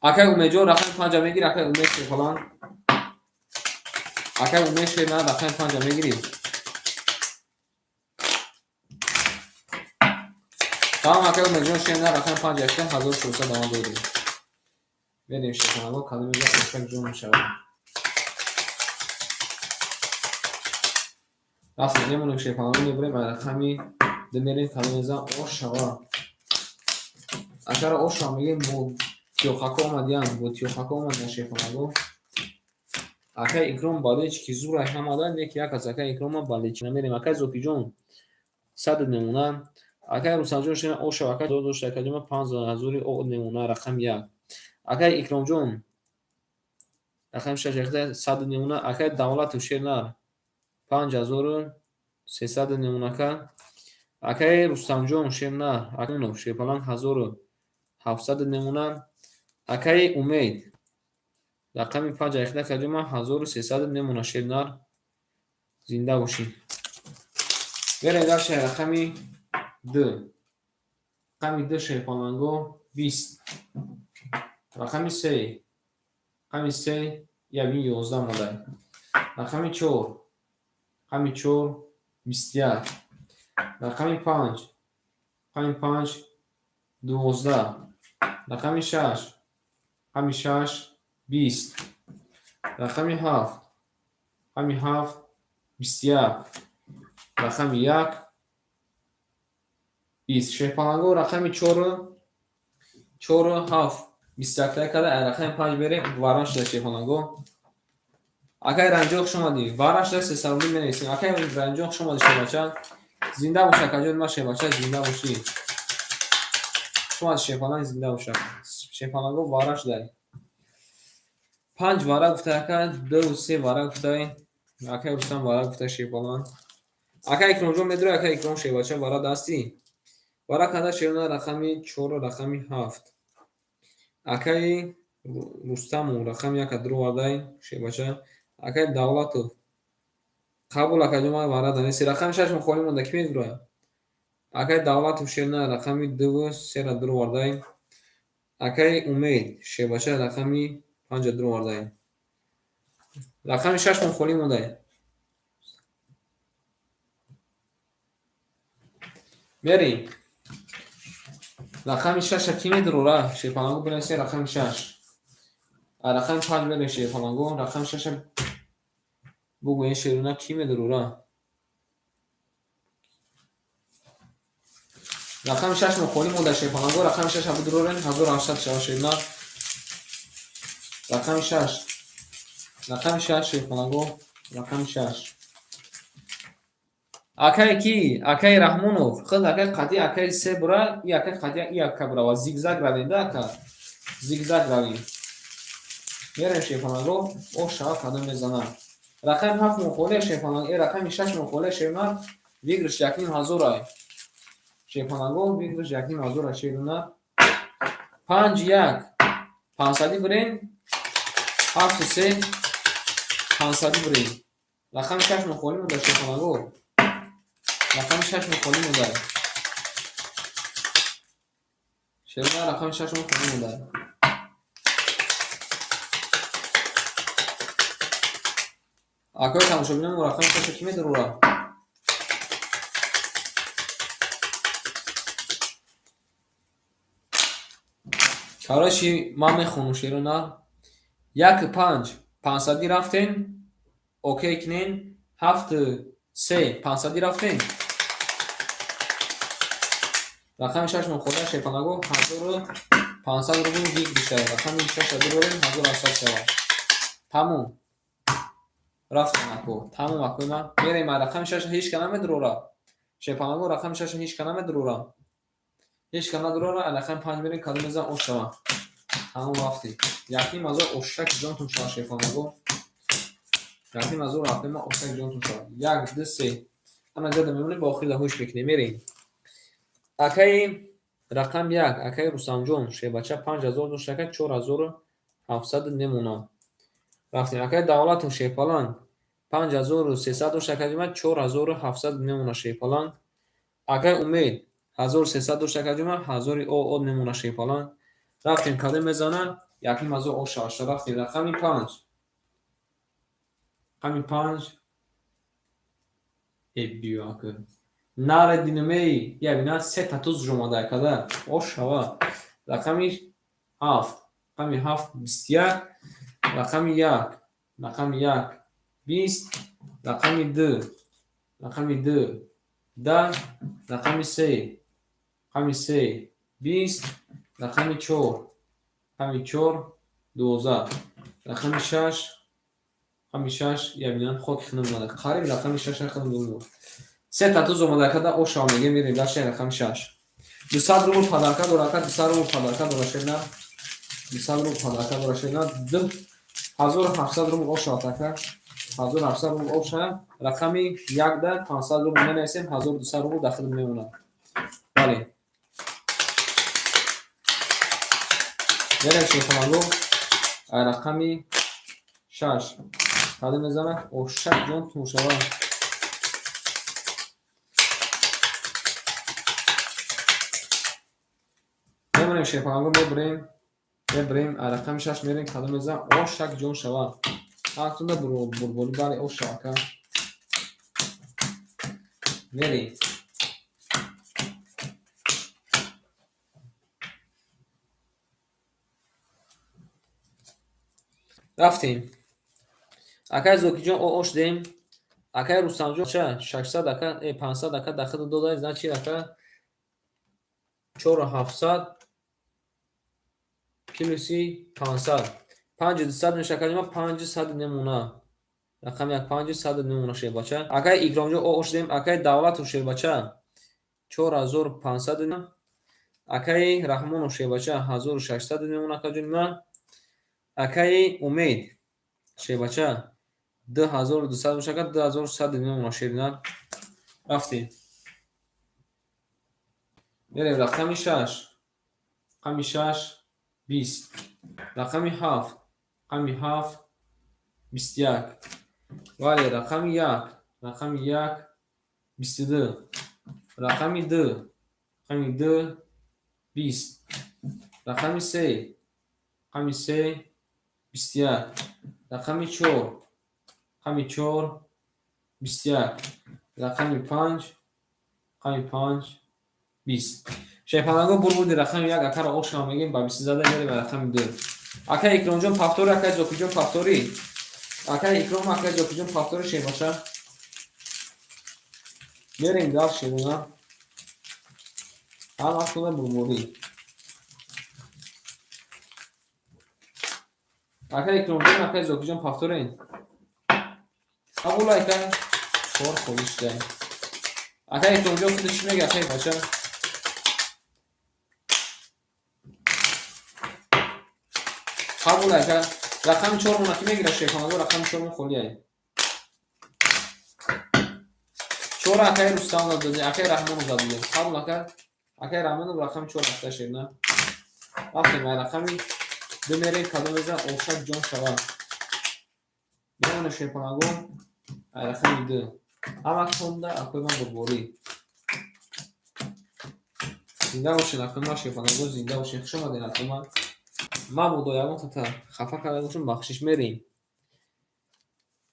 Акай Умедҷон, рақами 5 мегири, акай Умед шерпалан. Акай Умед шерна, рақами 5 мегири. Тамом, акай Умедҷон шерна, рақами 5 якта 1600 ама додем. Мерем, шерпаланго, кадом мега ошак ҷон мешавад. Рафтем, мемонем, шерпаланго, мебурем, ай рақами 2 мерем, кадом мезан ош шава. Акара ошава мегем, бо тиёқако омадиян, бо тиёқако омадиян шерпаланго. Акай Икром балеч ки зурай ҳамада, не ки як аз акай Икрома балеч намерем. Акай Зокиҷон 100 намуна. Акай Рустамҷон шена ошава, акай дошта, акаҷон 5000 о намуна, рақами 1. Акай Икромҷон рақами 6 якта 100 намуна. Акай Давлатов шернар 5300 намунака. Акай Рустамҷон шернар, Акунов шерпаланг 1700 намуна. Акай Умед рақами 5 якта акаҷон 1300 намуна шернар. Зинда бошӣ. Мерем дальше, рақами 2. Рақами 2 шерпаланго 20. Рақами 3. Рақами 3 ябин 11 омада. Рақами 4. Рақами 4 21. Рақами 5. Рақами 5 12. Рақами 6. Рақами 6 20. Рақами 7. Рақами 7 21. Рақами 1 20. Шерпаланго рақами 4 4 7 21 карда, ай рақами 5 берем, варан шуда шерпаланго. Акай Ранҷон, хуш омадӣ. Варан шуда 300 рубли менависем. Акай Ранҷон, хуш омадӣ, шербача. Зинда бош, акаҷон, ма шербача, зинда бошӣ. Хуш омадӣ, шерпаланг, зинда боша. Шерпаланго варан шуда. 5 вара гуфта ака, 2 3 вара гуфта. Акай Рустам вара гуфта шерпаланг. Акай Икромҷон медура, акай Икром шербача вара дастӣ. Вара када шерна рақами 4, рақами 7. Акай Рустаму рақами 1 дуровардай шербача. Акай Давлатов қабул, акаҷон, ман вара данеси. Рақами 6 холӣ монда, ки медура? Акай Давлатов шерна рақами 2 3 дуровардай. Акай Умед шербача рақами 5 дуровардай. Рақами 6 холӣ мондай. Мерем. Рақами 6 ки медурора? Шерпаланго бинависед рақами 6. Рақами 5 мерем, шерпаланго. Рақами 6 бугӯед, шеруна, ки медурора? Рақами 6 мо холӣ монда, шерпаланго. Рақами 6 бидурорем, 1800 шава, шеруна. Рақами 6. Рақами 6 шерпаланго. Рақами 6. Акай ки? Акай Раҳмонов. Худ акай қатъи акай се бура, и акай қатъи и ака бура ва зигзаг равем да ака. Зигзаг равем. Мерем, шерпаланго, о шава кадом мезанад. Рақами 7 мо холия, шерпаланго, э рақами 6 мо холия, шеруна, выигрыш 1500 ай. Шерпаланго выигрыш 1500 ай, шеруна. 5 1 500 бурем. 7 3 500 бурем. Рақами 6 мо холӣ монда, шерпаланго. Рақами 6 мо холӣ монда. Шеруна, рақами 6 мо холӣ монда. Акои тамошобинон, рақами 6 ки медурора? Короче, ман мехонам шеъро. Як панҷ пансадӣ рафтем, окей кунен. Ҳафту се пансадӣ рафтем. Рақами шашмон хӯрда, шерпанаго, 1500 рубл выигрыш ай. Рақами шаша бирорем, 1700 шавад. Тамом. Рафтем, ако. Тамом, акои ман. Мерем, рақами шаша ҳеҷ ка намедурора. Шерпанаго, рақами шаша ҳеҷ ка намедурора. Ҳеҷ ка надурора, рақами панҷ мерем, кадом мезан, ош шавад. Тамом, рафтем. Якним ҳазор ошак ҷонтон шавад, шерпанаго. 1,5 ҳазор, акои ман, ошак ҷонтон шавад. Як, ду, се. Ана зада мемонем, ба охир ҳуш мекунем. Мерем. Акаи рақам як, акаи Рустамҷон, шербача, 5000 дошт, ака, 4700 мемонад. Рафтем. Акаи Давлатов, шерпаланг, 5300 дошт, акаи ман, 4700 мемонад, шерпаланг. Акаи Умед 1300 дошт, акаи ман, ҳазори о мемонад, шерпаланг. Рафтем, кадом мезана? 1,5 ҳазор ош шавад. Рафтем, рақами панҷ. Рақами панҷ. Э, биё, ака. Наре динамей, я бина, сета туз омада, акада. Ош шава. Рақами ҳафт. Рақами ҳафт 21. Рақами як. Рақами як 20. Рақами ду. Рақами ду 10. Рақами се. Рақами се 20. Рақами чор. Рақами чор 12. Рақами шаш. Рақами шаш, я бинам, хоки хунум омада. Қариб рақами шаша хунум. Сета туз омада, акада, ош шава мегем, мерем дальше, рақами шаш. 200 рубл подарка дора, ака, 200 рубл подарка дора, шена. 200 рубл подарка дора, шена. 2700 рубл ош шавад, ака. 1700 рубл ош шавад. Рақами якда 500 рубл менависем, 1200 рубл дахил мемонад. Бале. Мерем, шерхонанго, рақами шаш. Кадом мезанад? Ошак ҷон тун шавад. Мемонем, шерхонанго, мебурем. Мебурем, рақами шаш мерем, кадом мезанад? Ошак ҷон шавад. Ҳамтунда бурборӣ, бале, ош шавад, ака. Мерем. Рафтем. Акаи Зокиҷон, ош дем. Акаи Рустамҷон, ча 600, ака, 500, ака, дахил дода, значит, ака, 4700 плюс и 500. 5200 меша, акаи ма, 500 мемона. Рақами як 500 мемона, шербача. Акаи Икромҷон, ош дем. Акаи Давлатов, шербача, 4500. Акаи Раҳмонов, шербача, 1600 мемона, акаҷони ман. Акаи Умед, шербача, 2200 меша, ака, 2100 мемона, шерина. Рафтем. Мерем, рақами шаш. Рақами шаш 20. Рақами ҳафт. Рақами ҳафт 21. Бале, рақами як. Рақами як 22. Рақами ду. Рақами ду 20. Рақами се. Рақами се 21. Рақами чор. Рақами чор 21. Рақами панҷ. Рақами панҷ 20. Шерпаланго, бурбурди рақами як, акаро ошам мегем, ба бист зада мерем ба рақами ду. Акаи Икромҷон, повтор и, акаи Зокиҷон, повтор и. Акаи Икром, акаи Зокиҷон, повтор и, шербача. Мерем дальше, шерона. Ҳам вақтона бурборӣ. Акаи Икромҷон, акаи Зокиҷон, повтор ен. Қабул, ака, чор холӣ шуда. Акаи Икромҷон, худаш чӣ мега, акаи бача? Қабул, ака. Рақами чормона ки мегира, шерхонаго, рақами чормон холӣ ай. Чора акаи Рустамов додем, акаи Раҳмонов додем. Қабул, ака. Акаи Раҳмонов рақами чор рафта, шерна. Рафтем, ай рақами ду мерем, кадом мезан, ошак ҷон шавад. Мемона, шерхонаго, ай рақами ду. Ҳама хонда, акои ман, бурборӣ. Зинда бошед, акои ман, шерхонаго, зинда бошед. Хуш омадед, акои ман. Мабодо ягон тата хафа карда бошам, бахшиш, мерем.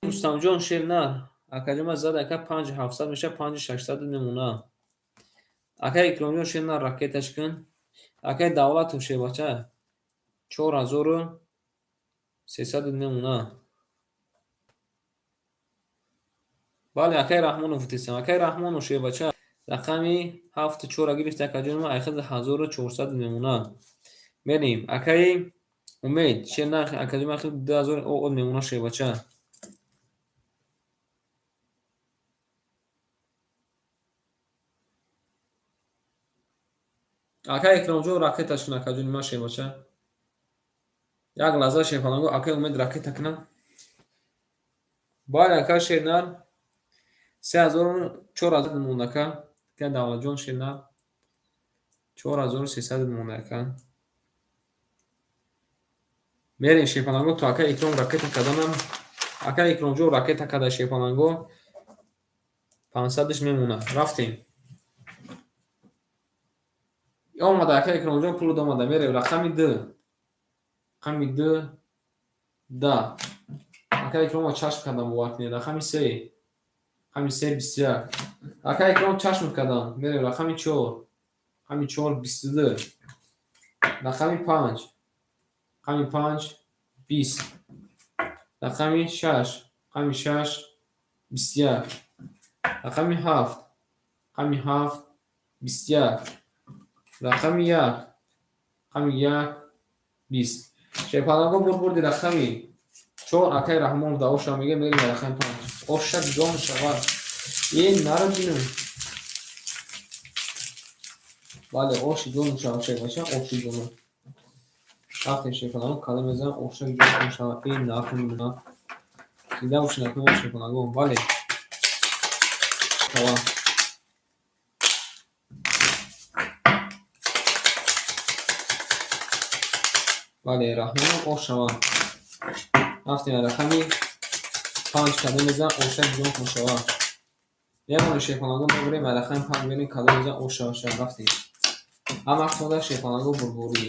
Рустамҷон, шер нар. Акаҷон, зада, ака, 5700 меша, 5600 мемона. Акаи Икромҷон, шер нар, ракеташ кун. Акаи Давлатов, шербача, 4300 мемона. Бале, акай Раҳмонов гуфтистам. Акай Раҳмонов, шербача, рақами ҳафту чора гирифта, акаҷони ман, айхад 1400 мемона. Мерем. Акаи Умед, шер нарх, акаҷони ман, 2000 од мемона, шербача. Акай Икромҷон, ракеташ кун, акаҷони ман, шербача. Як лаҳза, шерпаланго, акай Умед ракета кунам. Бале, ака, шернар 3000, 4000 монда, ака. Ака Давлатҷон, шернар 4300 монда, ака. Мерем, шерпаланго, то ака Икром ракета карданам. Ака Икромҷон ракета карда, шерпаланго, 500-ш мемона. Рафтем. Омада, ака Икромҷон, пулуд омада. Мерем, рақами д. Рақами д, да. Ака Икромова чашм кардам, бовар кунед. Рақами се. Рақами се, 21. Ака Икром, чашм кардам. Мерем, рақами чор. Рақами чор, 22. Рақами панҷ. Рақами панҷ, 20. Рақами шаш. Рақами шаш, 21. Рақами ҳафт. Рақами ҳафт, 21. Рақами як. Рақами як, 20. Шерпаланго, бурбурди рақами чор, акай Раҳмонов да оша мега. Мерем рақами панҷ. Оша ҷон шавад. Е, наро бинам. Бале, оши ҷон шавад, шербача, оши ҷон. Рафтем, шерпаланго, калом мезанам, оша ҷон шавад. Э, накун, на. Зинда бошед, накун, шерпаланго. Бале. Шавад. Бале, Раҳмонов, ош шавад. Рафтем, рақами панҷ, кадом мезанам, оша ҷон шавад. Мемонем, шерпаланго, мебарем рақами панҷ, мерем, кадом мезанам, ош шавад. Рафтем. Ҳама вақт шерпаланго, бурбурӣ.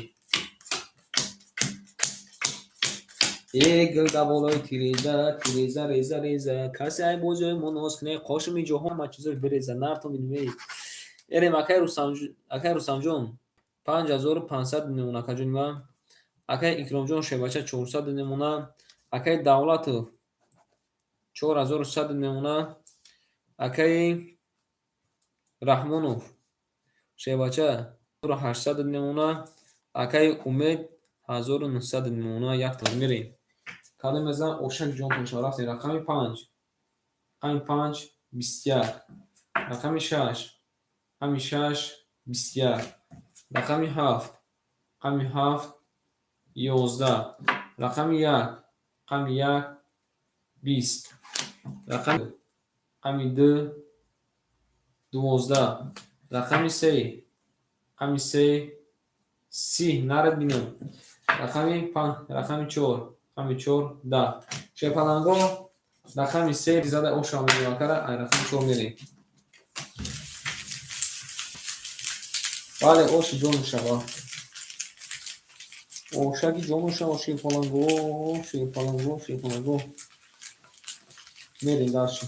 Э, гул да болои тиреза, тиреза, реза, реза. Касе ай бозиҳои мо ноз кунед, қошими ҷоҳон ма чизош биреза. Нартон бинем. Эрем, акай Рустамҷон, 5500 мемона, акаҷони ман. Акай Икромҷон, шербача, 400 мемона. Акай Давлатов, 4100 мемона. Акаи Раҳмонов, шербача, 800 мемона. Акаи Умед, 1900 мемона. Якта мерем. Кадом мезанам, ошак ҷон шавад. Рафтем, рақами панҷ. Рақами панҷ, 21. Рақами шаш. Рақами шаш, 21. Рақами ҳафт. Рақами ҳафт, 11. Рақами як. Рақами як, 20. Рақами ду, 12. Рақами се. Рақами се, 30. Наред бинам. Рақами панҷ, рақами чор. Рақами чор, 10. Шерпаланго, рақами се зада, оша мегирам, акара, ай рақами чор мерем. Бале, оши ҷон шава. Ошаки ҷон шава, шерпаланго, шерпаланго, шерпаланго. Мерем дальше.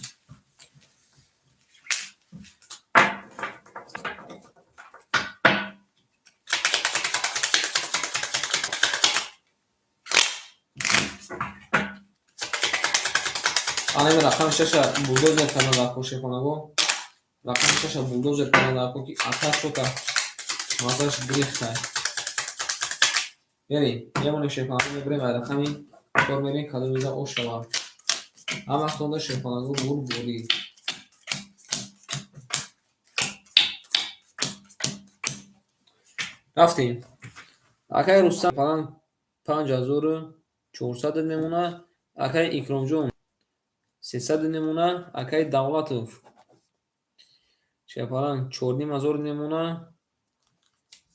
Анами рақами шаша булдозер кардан дар кор, шерпаланго. Рақами шаша булдозер кардан дар кор, ки ака шота мазаш гирифта. Мерем, мемонем, шерпаланго, мебарем рақами чор, мерем, кадом мезанам, ош шавад. Ҳама вақт шерпаланго, бурбурӣ. Рафтем. Акай Рустам паланг 5400 мемона. Акай Икромҷон, 300 мемона. Акай Давлатов, шерпаланг, 4500 мемона.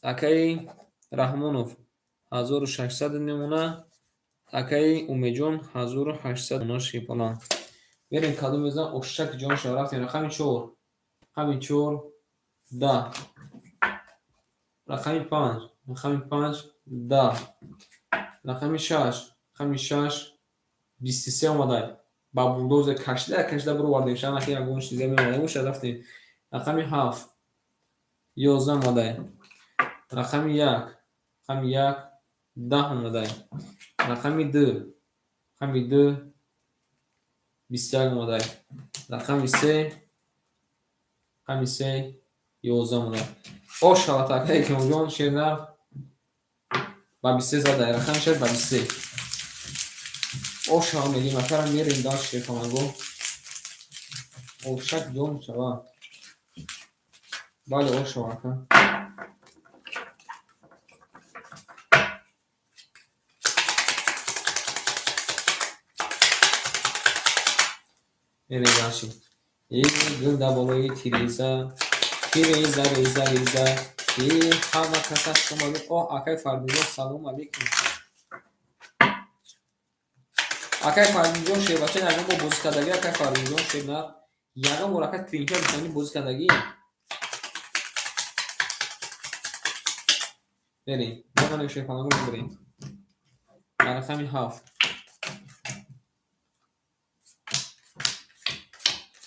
Акаи Раҳмонов, 1600 мемона. Акаи Умедҷон, 1800 мемона, шерпаланг. Мерем, кадом мезанам, ошак ҷон шава. Рафтем, рақами чор. Рақами чор, 10. Рақами панҷ. Рақами панҷ, 10. Рақами шаш. Рақами шаш, 23 омада. Ба булдозер кашида кашида бировардем. Шана ки ягон чизе меомада бошад. Рафтем. Рақами ҳафт, 11 омада. Рақами як. Рақами як, 10 омадай. Рақами 2, рақами 2, 21 омадай. Рақами 3, рақами 3, 11 омадай. Ош шавад, акай Икромҷон, шернар ба 23 задай. Рақами 6 ба 23. Ош шава мегим, акара мерем дар шерпаланго. Ошак ҷон шава. Бале, ош шава, ака. Мерем дальше. Э, гул дар болои тиреза, тиреза, реза, реза. Э, ҳама каса шумо. О, акай Фардинҷон, салом алейкум. Акай Фардинҷон, шербача ягон бор бозӣ кардагӣ, акай Фардинҷон, шернар? Ягон бор, ака, тринка бисани бозӣ кардагӣ? Берем. Бонане шерпаланго мебарем. Рақами 7.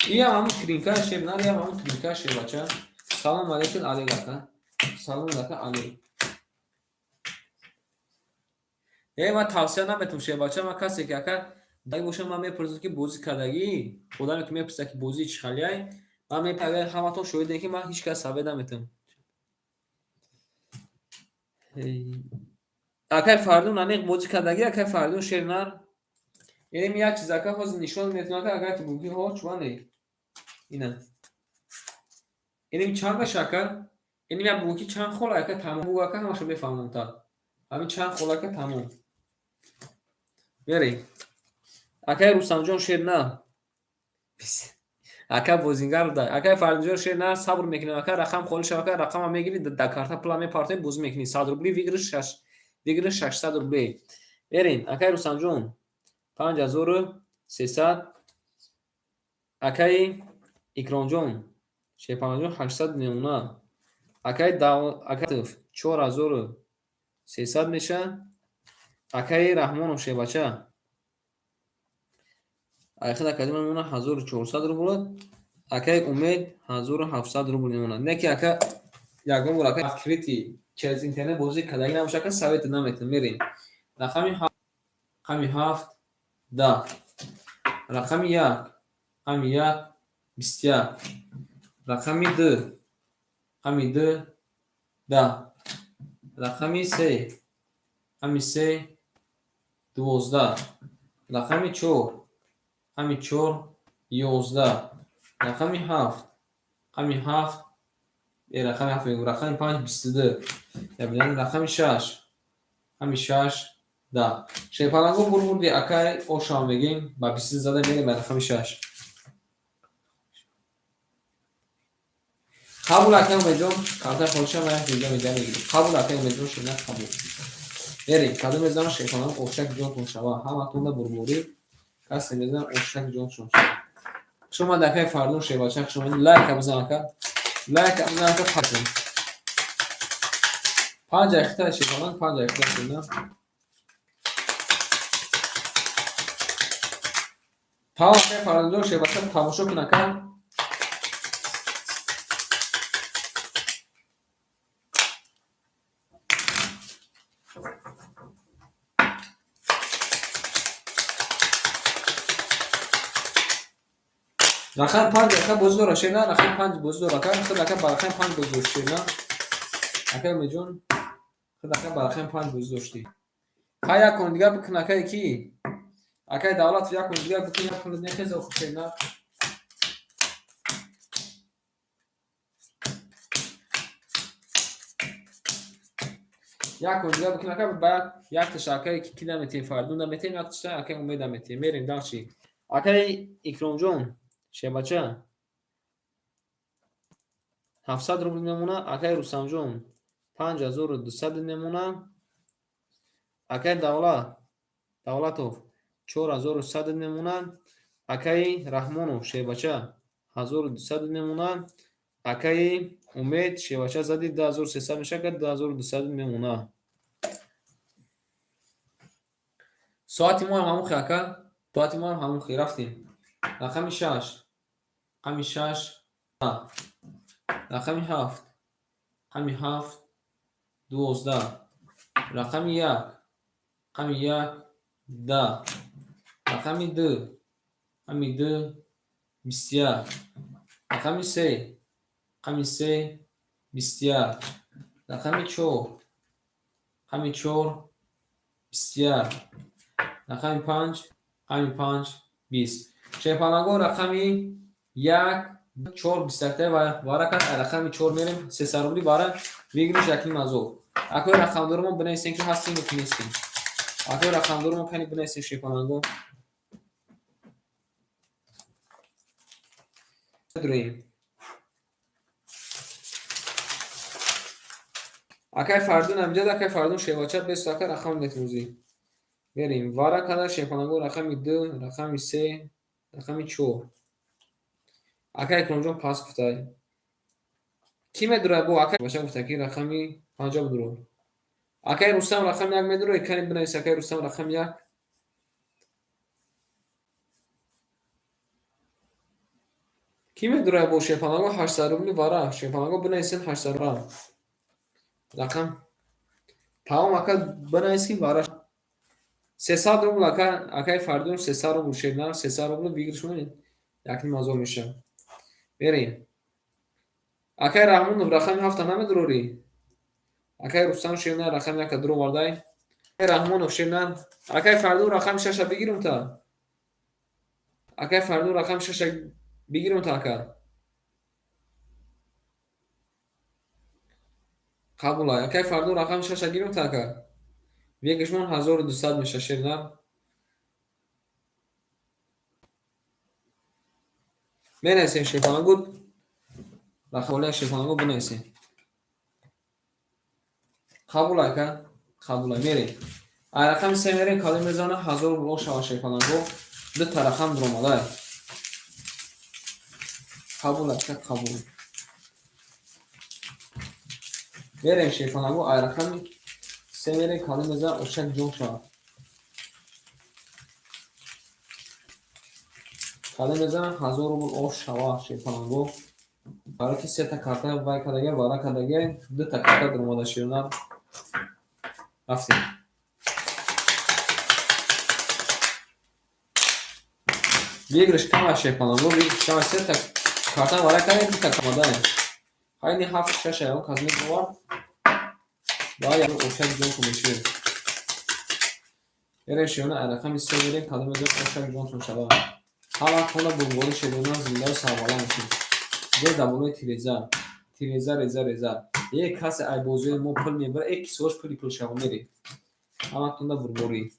Иям ҳамун тринка шернар, иям ҳамун тринка шербача. Салом алейкум, Алик ака. Салом ака, Алик. Э, ман тавсия наметавонам, шербача, ман касе ки ака дай боша, ман мепурсам, ки бозӣ кардагӣ, одаме ки мепурсад, ки бозии чӣ халияй, ман мепагар ҳаматон шоҳидем, ки ман ҳеҷ кас совет наметавонам. Акай Фардун, аниқ бозӣ кардагӣ, акай Фардун, шернар? Инем як чиз, ака, ҳозир нишон метавонам, ака, агар ту бугӣ, ҳо, чӯ ина. Инем чанд меша, ака? Инем як бугӣ чанд хол, ака, тамом. Бугу, ака, ҳамаша мефаҳмам та. Ҳамин чанд хол, ака, тамом. Мерем. Акай Рустамҷон, шер на. Ака бозингар буда. Акай Фардинҷон, шер на, сабр мекунем, ака, рақам холӣ шава, ака, рақама мегирӣ, дар карта пула мепартоӣ, бозӣ мекунӣ. 100 рубли выигрыш, шаш выигрыш 600 рублей. Мерем. Акай Рустамҷон, 5300. Акаи Икромҷон, Шерпаланҷон, 800 мемона. Акаи Акатов, 4300 меша. Акаи Раҳмонов, шербача. Айхид академия мемона 1400 рубл. Акаи Умед 1700 рубл мемонад. Не ки, ака, ягон бор, ака, открытый через интернет бозӣ кардагӣ набоша, ака, совет наметавонам. Мерем. Рақами 7, 10. Рақами 1, рақами 1, 21. Рақами 2, рақами 2, 10. Рақами 3, рақами 3, 12. Рақами 4, рақами 4, 11. Рақами 7, рақами 7, э, рақами 7 мегӯм, рақами 5, 22. Ябинед, рақами 6, рақами 6, 10. Шерпаланго бурбурди, акай ошам мегем, ба 22 зада мерем ба рақами 6. Қабул, акай Умедҷон, картаи холиша ман як видео медиҳам, мегирем. Қабул, акай Умедҷон, шина қабул. Мерем, кадом мезанам, шерпаланго, ошак ҷонтон шава. Ҳаматонда бурбурӣ, касе мезанам, ошак ҷоншон шава. Хуш омад, акай Фардун, шербача, хуш омадӣ. Лайка бизан, ака. Лайка бизан, ака, пакун. Панҷ айхита шерпаланг, панҷ айхита шина. Тамом, акай Фардунҷон, шербача, тамошо кун, ака. Рақами 5, ака, бозӣ дора, шерна, рақами 5 бозӣ дора, ака, худ ака ба рақами 5 бозӣ дошт, шерна. Ака Умедҷон, худ ака ба рақами 5 бозӣ доштӣ. Ха, як кун дигар бикун, акай ки? Акай Давлатов, як кун дигар бикун, як кун нехеза охи, шерна. Як кун дигар бикун, ака, ба якташа акай ки наметиҳем, Фардун наметиҳем, якташа акай Умед наметиҳем. Мерем дальше. Акай Икромҷон, шербача, 700 рубл мемона. Акай Рустамҷон, 5200 мемона. Акай Давлатов, 4100 мемона. Акаи Раҳмонов, шербача, 1200 мемона. Акаи Умед, шербача, зади 2300 мешавад, 2200 мемона. Соати мо ҳам ҳамун хел, ака, соати мо ҳам ҳамун хел. Рафтем. Рақами 6, рақами 6, рақами 7, рақами 7, 12. Рақами 1. Рақами як, 10. Рақами ду, рақами ду, 21. Рақами се, рақами се, 21. Рақами чор, рақами чор, 21. Рақами панҷ, рақами панҷ, 20. Шерпаланго, рақами як, чор, 21-та вара кард. Рақами чор мерем, 300 рубли вара, выигрыш 1,5 ҳазор. Акои рақамдоромо бинависем, ки ҳастем ё ки нестем. Акои рақамдоромо кани бинависем, шерпаланго. Дуроем. Акай Фардун амҷад, акай Фардун, шевача бес, ака, рақам метрӯзӣ. Мерем. Вара када, шерпаланго, рақами ду, рақами се, рақами чор. Ака Икромҷон пас гуфтай. Кӣ медурад бо ака бача гуфта, ки рақами панҷа будуро. Акай Рустам, рақами як медуро, кани бинавис, акай Рустам, рақами як. Кӣ медурад бо шерпаланго 800 рубли вара? Шерпаланго, бинависен 800 рам. Рақам. Тамом, ака, бинавис, ки вара. 300 рубл, ака, акай Фардун, 300 рубл, шернар, 300 рубл выигрыш 1,5 ҳазор мешавад. Мерем. Акай Раҳмонов, рақами ҳафта намедурорӣ? Акай Рустам, шернар, рақами яка дуровардай. Акай Раҳмонов, шернар, акай Фардун, рақами шаша бигирум та. Акай Фардун, рақами шаша бигирум та, ака. Қабулай. Акай Фардун, рақами шаша гирум та, ака. Выигрыш мон 1200 меша, шернар. Менависем, шерпалангу, рақамолия, шерпалангу, бинависем. Қабул, ака, қабулай, мерем. Ай рақами се мерем, калим мезана 1000 рубл шава, шерпалангу, дута рақам дуромадай. Қабул, ака, қабул. Мерем, шерпалангу, ай рақами се мерем, калим мезана ошак ҷон шава. Калим мезана 1000 рубл ош шава, шерпалангу. Барои ки сета карта вай кардага, вара кардага, дута карта дуромада, шернар. Рафтем. Выигрыш кам аст, шерпалангу, выигрыш кам аст, сета карта вара карда, дута омадаем. Хайни ҳафт, шаш ягон кас мебовард. Ва ягон ошак ҷонтон мешавед. Мерем, шерона, ай рақами се мерем, кадом мезанем, ошак ҷонтон шава. Ҳар вақт хона бурбори, шерона, зиндаю сарбаланд бошед. Ҷои дар болои тиреза. Тиреза, реза, реза. Е касе ай бозиҳои мо пул мебарад, э кисоаш пули пул шава, мерем. Ҳаматонда бурборӣ.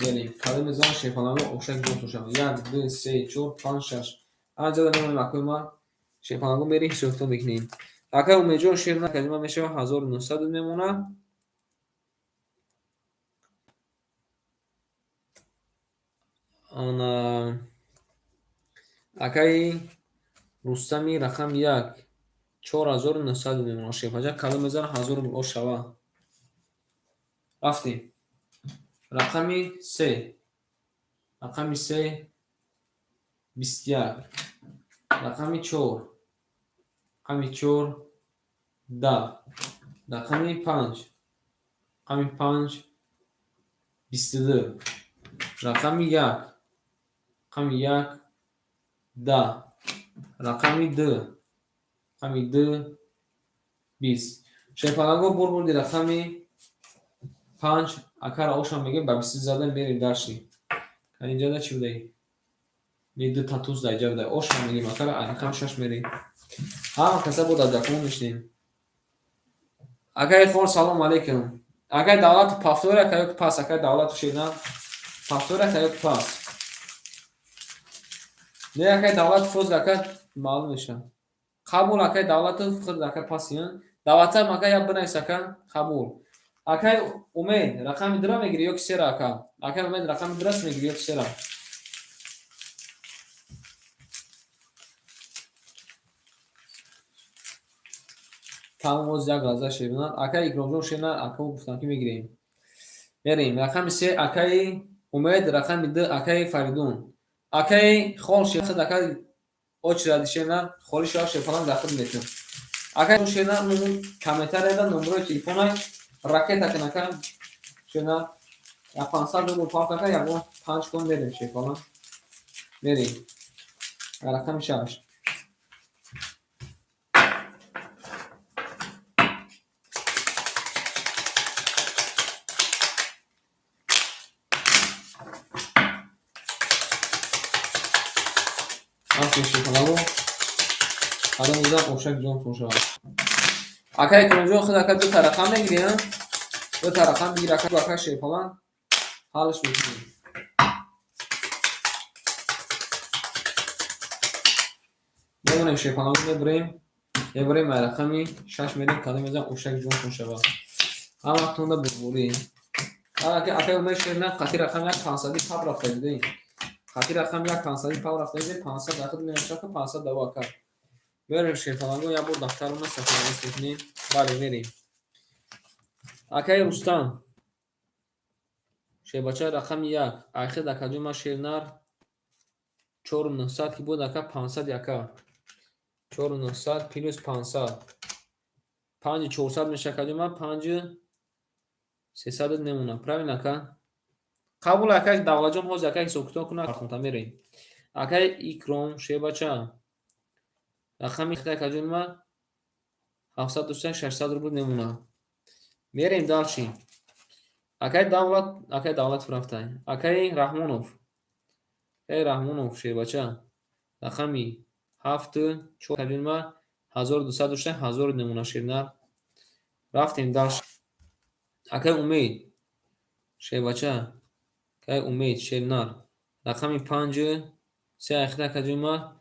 Мерем. Кадом мезанам, шерпаланго, ошак ҷонтон шава. Як, ду, се, чор, панҷ, шаш. Анҷода мемонем, акои ма. Шерпаланго, мерем, ҳисоб-китоб мекунем. Акай Умедҷон, шер калима мешава 1900 мемонад. Ана акаи Рустами, рақами як, 4900 мемонад, шерпаҷа, калом мезанам 1000 рубл ош шава. Рафтем. Рақами се. Рақами се, 21. Рақами чор. Рақами чор, 10. Рақами панҷ. Рақами панҷ, 22. Рақами як. Рақами як, 10. Рақами ду. Рақами ду, 20. Шерпаланго, бурбурди рақами панҷ, акара ошам мегӯем, ба бисту задан мерем дальше. Инҷода чӣ будай? Не, ду татуз дар инҷа будай. Ошам мегӯем, акара, рақами шаш мерем. Ҳама каса бо дар ҷакомо мешинем. Акаи хор, салом алейкум. Акаи Давлату, повтор ака ё ки пас? Акаи Давлату, шерна, повтор ака ё ки пас? Не, акаи Давлату, фоз, ака, маълум мешавад. Қабул, акаи Давлату, худ, ака, паси. Даватам, ака, я бинавис, ака, қабул. Акаи Умед, рақами дура мегирӣ ё ки сера, ака? Акаи Умед, рақами дураст мегирӣ ё ки сера? Тамом, оз як лаҳза, шерна. Акаи Икромҷон, шерна, ака, гуфтам, ки мегирем. Мерем. Рақами се, акаи Умед, рақами ду, акаи Фаридун. Акаи хол, шер, ака, очереди, шерна, холи шава, шерпаланг дар худ метун. Акаи шерна, комментарияда номерои телефонай. Ракета кун ака. Шена я 500 рубл парт ака, ягон 5 кун мерем шерпалан. Мерем. Рақами 6. Шерпалаго. Ҳаромиза ошак ҷонтон шавад. Ака Икромҷон, худ ака дута рақам мегирӣ, а? Дута рақам бигир ака, ака Шерпалан ҳалш мекунем. Мемонем Шерпаланго мебурем. Мебурем ай рақами 6 мерем, кадом мезан ошак ҷонтон шавад. Ҳаматонда бурбурӣ. Ака ака Умед шерна қати рақами 1 500 паб рафта дидем. Қати рақами 1 500 паб рафта дидем, 500 дахил мешавад, 500 даво ака. Мерем Шерпаланго, як бор дафтарона сафарнавис мекунем. Бале, мерем. Акаи Рустам. Шербача рақами 1. Айхед акаҷон ман шернар 4900 ки буд ака 500 ака. 4900 плюс 500. 5400 мешавад акаҷон ман 5300 мемонам. Правильно ака? Қабул ака Давлатҷон ҳозир ака ҳисоб-китоб кунад, фархунта мерем. Акаи Икром шербача. Рақами акаҷон ман 700 600 рубл мемонад. Мерем дальше. Акаи Давлат, акаи Давлатов рафтай. Акаи Раҳмонов. Акаи Раҳмонов шербача. Рақами 7 4 акаҷон ман 1200 дошта 1000 мемонад шернар. Рафтем дальше. Акаи Умед шербача. Акаи Умед шернар. Рақами 5 3 айхид акаҷон ман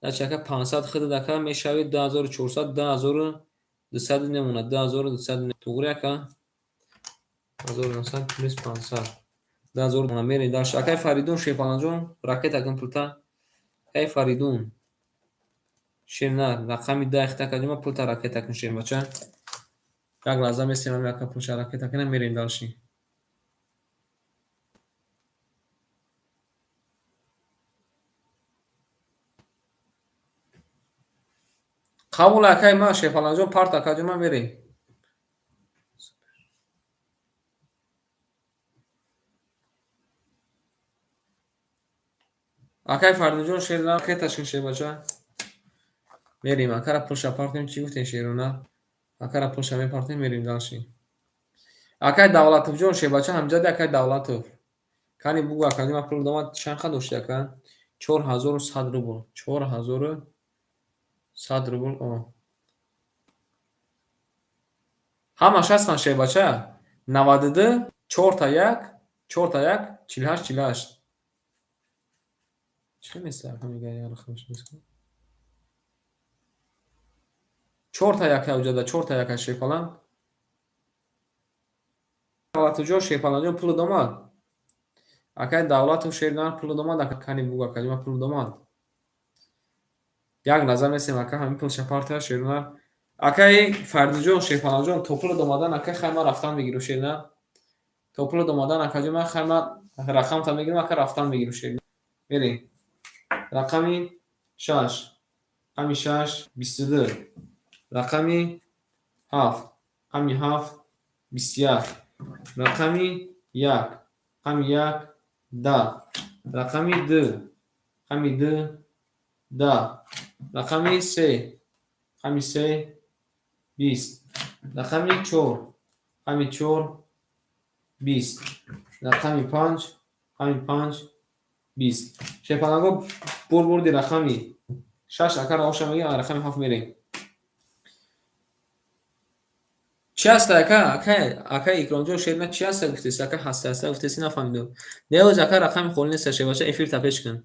ака 500 хидад ака мешавад 2400 2200 мемонад 2200. Туғри ака 1900 плюс 500 2000 мерем дальше. Акаи Фаридун Шерпаланҷон ракета кун пулта. Акаи Фаридун шернар рақами 10 хита акаҷон ман пулта ракета кун шербача. Як лаҳза месем ами ака пулша ракета кунам мерем дальше. Қабул акаи ман Шерпаланҷон парт акаҷон ман мерем. Акаи Фаридунҷон шернар ракеташ кун шербача. Мерем акара пулша партем, чӣ гуфтем шерона? Акара пулша мепартем, мерем дальше. Акаи Давлатовҷон шербача ҳамҷади акаи Давлатов. Кани бугу акаҷон ман пул домад чанд қа дошти ака? 4100 рубл. 4100 рубл. О. Ҳамаш ҳастанд шербача. 92 4 та 1 4 та 1 48 48. Чӣ нест ака мега як рақамаш нест. 4 та 1 уҷада 4 та 1 Шерпалан. Давлатовҷон Шерпаланҷон пул домад. Акаи Давлатов шернар пул домад, ака кани бугу акаҷон ман пул домад. Як назар месем ака ҳамин пулша партия шернар. Акаи Фаридунҷон Шерпаланҷон то пул домадан ака хай ман рафтан мегиру шернар. То пул домадан акаҷон ман хай ман рақамта мегирам ака рафтан мегиру шернар. Мерем. Рақами 6. Рақами 6 22. Рақами 7. Рақами 7 21. Рақами 1. Рақами 1 10. Рақами 2. Рақами 2 10. Рақами 3. Рақами 3 20. Рақами 4. Рақами 4 20. Рақами 5. Рақами 5 20. Шерпаланго бурди рақами 6 ака раоша мегирем, рақами 7 мерем. Чӣ ҳаста ака? Ака, ака Икромҷон шерна чӣ ҳаста гуфтеси? Ака ҳаста ҳаста гуфтеси нафаҳмидам. Не, ака рақами холӣ нест шербача, эфир та пеш кун.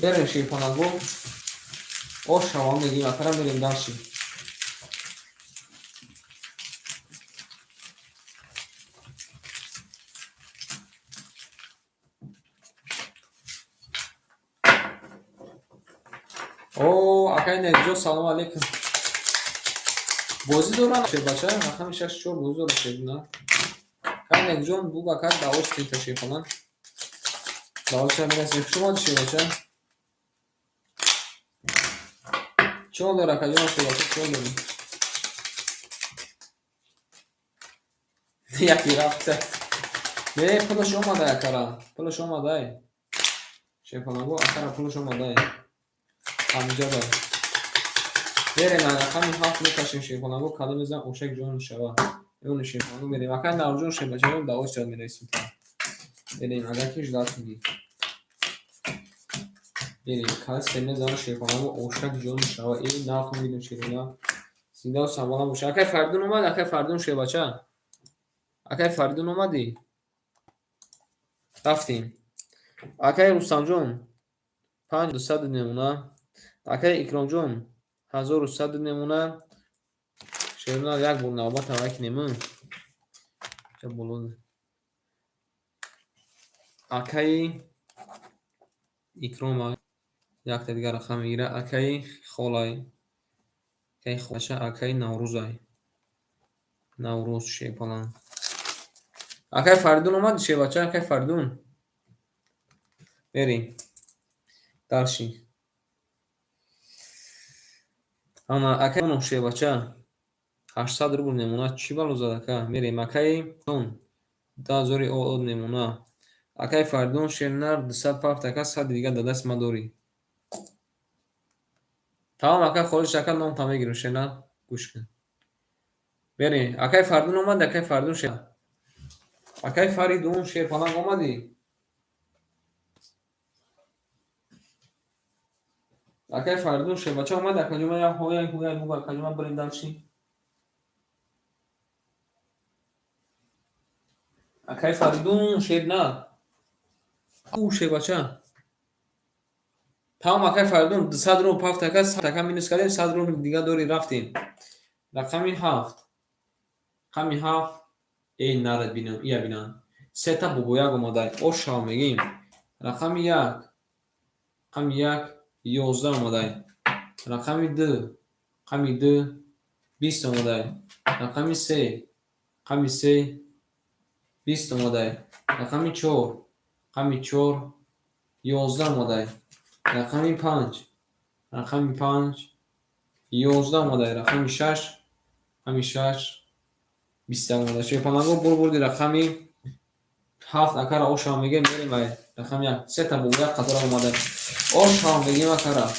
Мерем Шерпаланго. Ош шавам мегирем, акара мерем дальше. О, акаи Нерҷон, салому алейкум. Бозӣ дорам шербача, рақами 6 4 бозӣ дорам шербина. Акаи Нерҷон, бугу ака давош тинта шерпалан. Давош мерасем. Хуш омадӣ шербача. Чӣ ҳол дора, акаҷон Шербача, чӣ ҳол дорӣ? Яке рафта. Не, пулаш омадай акара. Пулаш омадай. Шерпаланго акара пулаш омадай. Ҳамҷадай. Мерем, рақами 7 мекашем Шерпаланго, кадом мезан ошак ҷон мешава. Мемонем Шерпаланго мерем. Акай Наврӯзҷон Шербачаҷон дар очередь менависем. Мерем, агар ки ждать кунӣ. Мерем, касе мезана Шерпаланго ошак ҷон мешава. Э, нарх мебинем Шерина. Зиндаву сарбаланд боша. Акай Фаридун омад, акай Фаридун Шербача. Акай Фаридун омадӣ? Рафтем. Акай Рустамҷон 5200 намуна. Акай Икромҷон 1100 намуна. Шерина як бор навбат ҳавай кинем. Ча боло. Акаи Икром якта дигар рақам мегира. Акаи Холай. Акаи Холаша, акаи Наврӯзай. Наврӯз Шерпаланг. Акай Фаридун омад, Шербача, акай Фаридун. Мерем. Дальше. Ана акай Шербача 800 рубл намуна. Чӣ бало зад ака? Мерем. Акаи Он 10000 од намуна. Акай Фаридун Шернар 200 пафт ака, 100 дигар дар даст ма дорӣ. Тамом акай Холиш ака номта мегирем Шернар. Гӯш кун. Мерем. Акай Фаридун омад, акай Фаридун Шер. Акай Фаридун Шерпаланг омадӣ? Акай Фаридун Шербача омад, акаҷон ман як ҳояй ҳуяй бугу акаҷон ман бирем дальше. Акай Фаридун Шернар. У Шербача. Тамом акай Фаридун 200 рубл пафт ака, 100 ака минус кардем, 100 рубл дигар дорӣ рафтем. Рақами 7. Рақами 7. Эй нарад бинам, ия бинам. Сета бобояк омадай. Ошав мегим. Рақами 1. Рақами 1 11 омадай. Рақами 2. Рақами 2 20 омадай. Рақами 3. Рақами 3 20 омадай. Рақами 4. Рақами 4 11 омадай. Рақами 5. Рақами 5 11 омадай. Рақами 6. Рақами 6 20 омадай. Шерпаланго бурбурди рақами 7 акара ошав мегем, мерем ай рақами 1. Сета бобояк қатора омадай. Ошав мегем акара.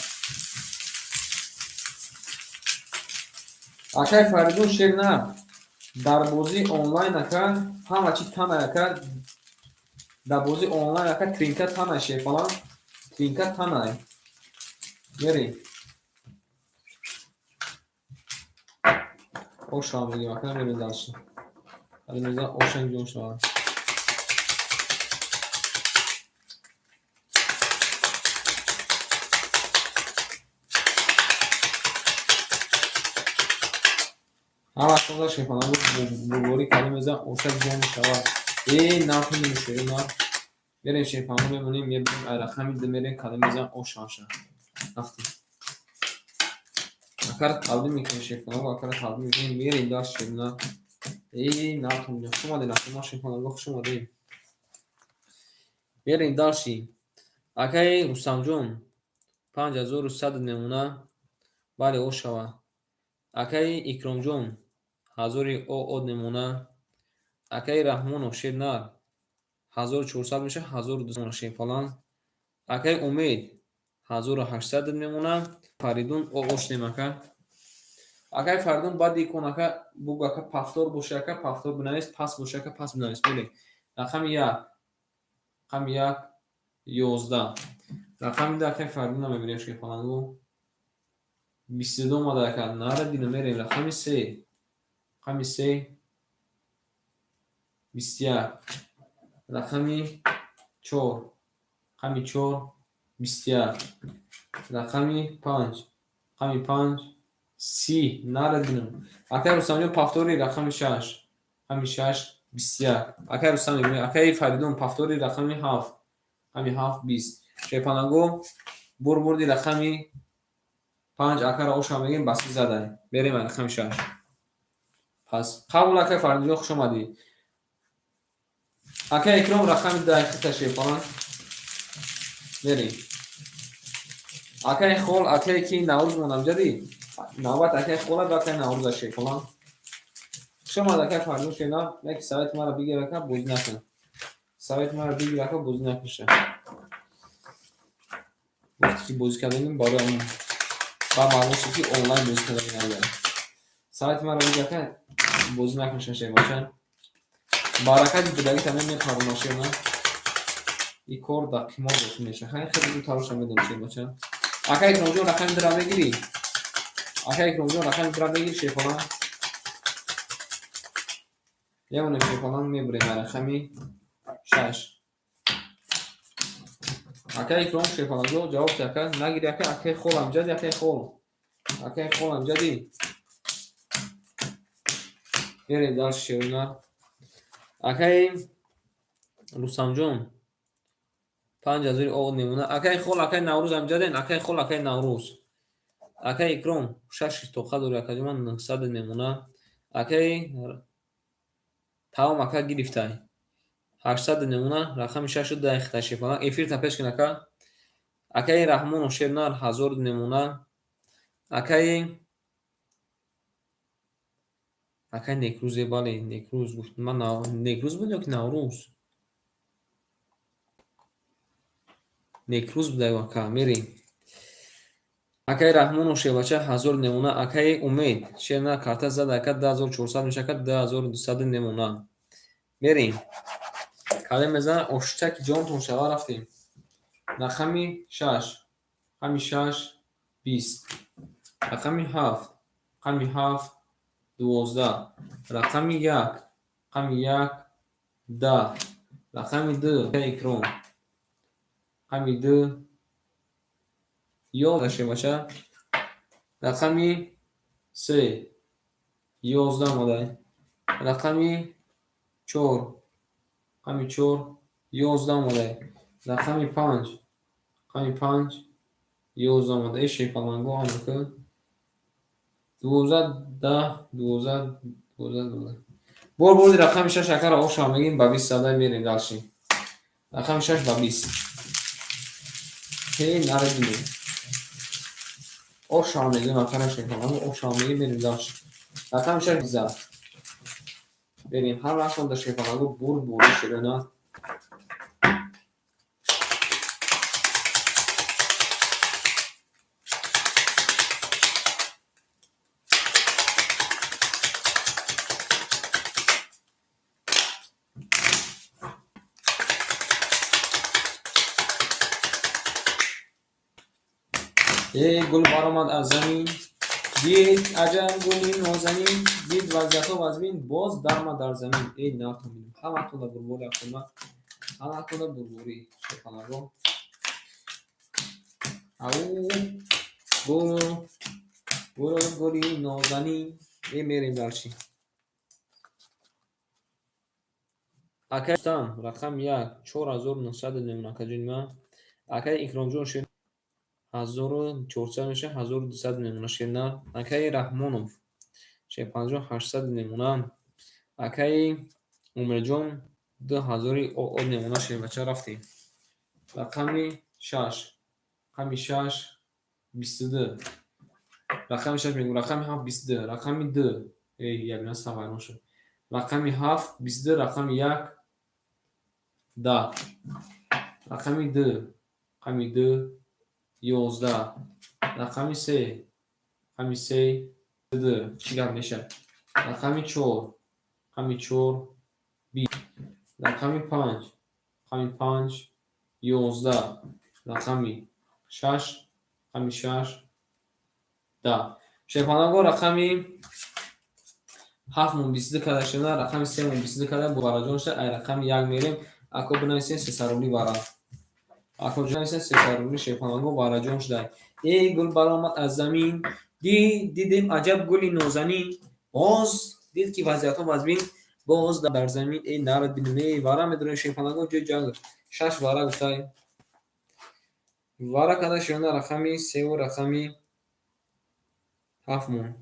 Акай Фаридун Шернар дар бозии онлайн ака ҳама чи танай ака. Дар бозии онлайн ака тринка танай Шерпаланг. Тринка танай. Мерем. Ошав мегем ака, мерем дальше. Али мезан ошанг ҷон шавад. Ҳама шонда Шерпаланго бурборӣ кардем мезан ошак ҷон мешавад. Э, нарх намешавад, нарх. Мерем Шерпаланго мемонем, мебинем ай рақами 2 мерем кадом мезан ошаша. Рафтем. Акара табдил мекунем Шерпаланго, акара табдил мекунем, мерем дальше Шерна. Э, нарх хуш омадем, акама Шерпаланго хуш омадем. Мерем дальше. Акаи Рустамҷон 5100 намуна. Бале ошава. Акаи Икромҷон 1000 од намуна. Акаи Раҳмонов Шернар 1400 меша, 1200 намуна Шерпаланг. Акаи Умед 1800 намуна. Фаридун ош ака. Акаи Фаридун баъди икон ака бугу ака пафтор боша ака, пафтор бинавис, пас боша ака, пас бинавис. Мерем. Рақами 1. Рақами 1 11. Рақами 2 акаи Фаридун мебинем Шерпаланго. 22 омада ака. Нара дина мерем. Рақами 3. Рақами 3 21. Рақами 4. Рақами 4 21. Рақами 5. Рақами 5 30. Нара динам. Акай Рустамҷон пафтори рақами 6. Рақами 6 21. Акай Рустам мебинем. Акай Фаридун пафтори рақами 7. Рақами 7 20. Шерпаланго бурбурди рақами 5 акара ошам мегем баси задай. Мерем рақами 6. Пас қабул акай Фаридунҷон хуш омадӣ. Акай Икром рақами 10 хита Шерпаланг. Мерем. Акаи хол, акае ки Наврӯз монамҷадӣ, навбат акаи хола ба акаи Наврӯза, шерпаланг. Хуш омад, акаи Фарзун Шернар. Яки совети маро бигир, ака, бозӣ накун. Совети маро бигир, ака, бозӣ накунша. Вақте ки бозӣ карданем, барои ҳамин ба маълум шуд, ки онлайн бозӣ кардани набояд. Совети маро бигир, ака, бозӣ накунша, шербача. Баракати будагита мепарона, шерна. И кор дар қимор дохил мешавад. Хай, хеле зуд тароша медонӣ, шербача. Ака Икромҷон, рақами дура мегирӣ? Ака Икромҷон, рақами дура мегирӣ, шерпаланг? Мемонем, шерпаланг, мебурем рақами 6. Ака Икром, шерпалангҷон, ҷавоб ди, ака. Нагирӣ, ака, акаи хол амҷади, акаи хол. Акаи хол амҷади. Мерем дальше, шерона. Акаи Рустамҷон, 5000 о немона. Акаи хол, акаи Наврӯз амҷаден, акаи хол, акаи Наврӯз. Акаи Икром, шаш тоқа дори, акаҷон, ман 900 немона. Акаи тамом, ака, гирифтай. 800 немона, рақами шашу даҳ шерпаланг. Эфирта пеш кун, ака. Акаи Раҳмонов, шернар, 1000 немона. Акаи Некрӯзе, бале, Некрӯз гуфт. Ман Некрӯз буд ё ки Наврӯз? Некрӯз буда, ака, мерем. Акаи Раҳмонов, шербача, 1000 немона. Акаи Умед, шернар, карта зад, ака, 2400 меша, ака, 2200 немона. Мерем. Калем мезанад, оштаки ҷонтон шава, рафтем. Рақами 6, рақами 6, 20. Рақами 7, рақами 7, 12. Рақами 1, рақами 1, 10. Рақами 2, Икром. Рақами 2, 11, шербача. Рақами 3, 11 омадай. Рақами 4, рақами 4, 11 омадай. Рақами 5, рақами 5, 11 омада. Э, шерпаланго, амака. 12, 10, 12, 12, 12. Бор борди рақами 6, акара, ошава мегирем, ба 20 зада мерем дальше. Рақами 6 ба 20. Ҳей, нарадинем. Ошава мегирем, акара, шерпаланго, ошава мегирем, мерем дальше. Рақами 6 зад. Берем, ҳар вақт дар шерпаланго бурд бурди, шерона. Эй, гул баромад аз замин, дид аҷаб гули нозанин, дид вазъиятҳо вазмин, боз даромад дар замин. Эй, нартон бинем. Ҳаматонда бурбори, акуна. Ҳаматонда бурборӣ, шерпаланго. Ау, гул, гул, гули нозанин. Э, мерем дальше. Акаи Рустам, рақами 1, 4900 немона, акаҷони ман. Акаи Икромҷон, шер 1400 меша, 1200 немона, шернар. Акаи Раҳмонов, шерпанҷоҳ, 800 немона. Акаи Умерҷон, 2000 о немона, шербача, рафтем. Рақами 6, рақами 6, 22. Рақами 6 мегӯм, рақами 7, 22, рақами 2. Эй, ягона саф вайрон шуд. Рақами 7, 22, рақами 1, 10. Рақами 2, рақами 2, 11. Рақами 3, рақами 3, 2. Чӣ гап мешавад? Рақами 4, рақами 4, 20. Рақами 5, рақами 5, 11. Рақами 6, рақами 6, 10. Шерпаланго, рақами 7 мон 22 карда шуда, рақами 3 мон 22 карда, вараҷон шуда, ай рақами 1 мерем. Ако, бинависем 300 рубли вара. Ако, бинависем 300 рубли, шерпаланго, вараҷон шуда. Эй, гул баромад аз замин, дид дидем аҷаб гули нозанин, боз дид ки вазъиятҳо вазмин, боз дар замин. Эй, нарад бинем, эй, вара медорем, шерпаланго, ҷои ҷанг. Шаш вара гуфтай. Вара карда шуда, рақами севу рақами 7 мон.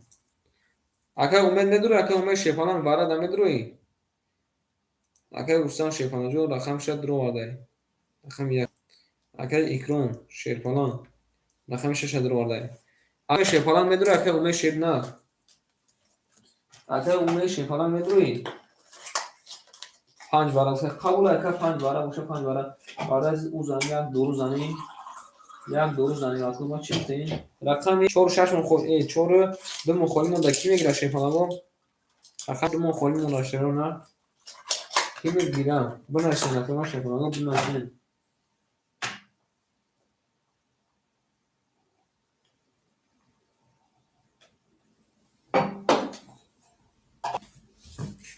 Акай Умед медурӣ, акай Умед, шерпаланг, вара да медурӣ? Акай Рустам, шерпалангҷон, рақам шад дуровардай. Рақами 1. Акай Икром, шерпаланг. Рақами шаша дуровардай. Акай Шерпаланг медури, акай Умед Шернар? Акай Умед Шерпаланг медури? Панҷ вара қабул, ака, панҷ вара боша, панҷ вара. Баъд аз ӯ зани як дору занӣ, як дору занӣ. Акӯ ма чӣ гуфтем? Рақами чору шаш э, чору ду мухолиф монда, кӣ мегира, Шерпаланго? Рақами ду мухолиф монда, Шерона кӣ мегира? Бинависен, акӯ ма, Шерпаланго, бинависен.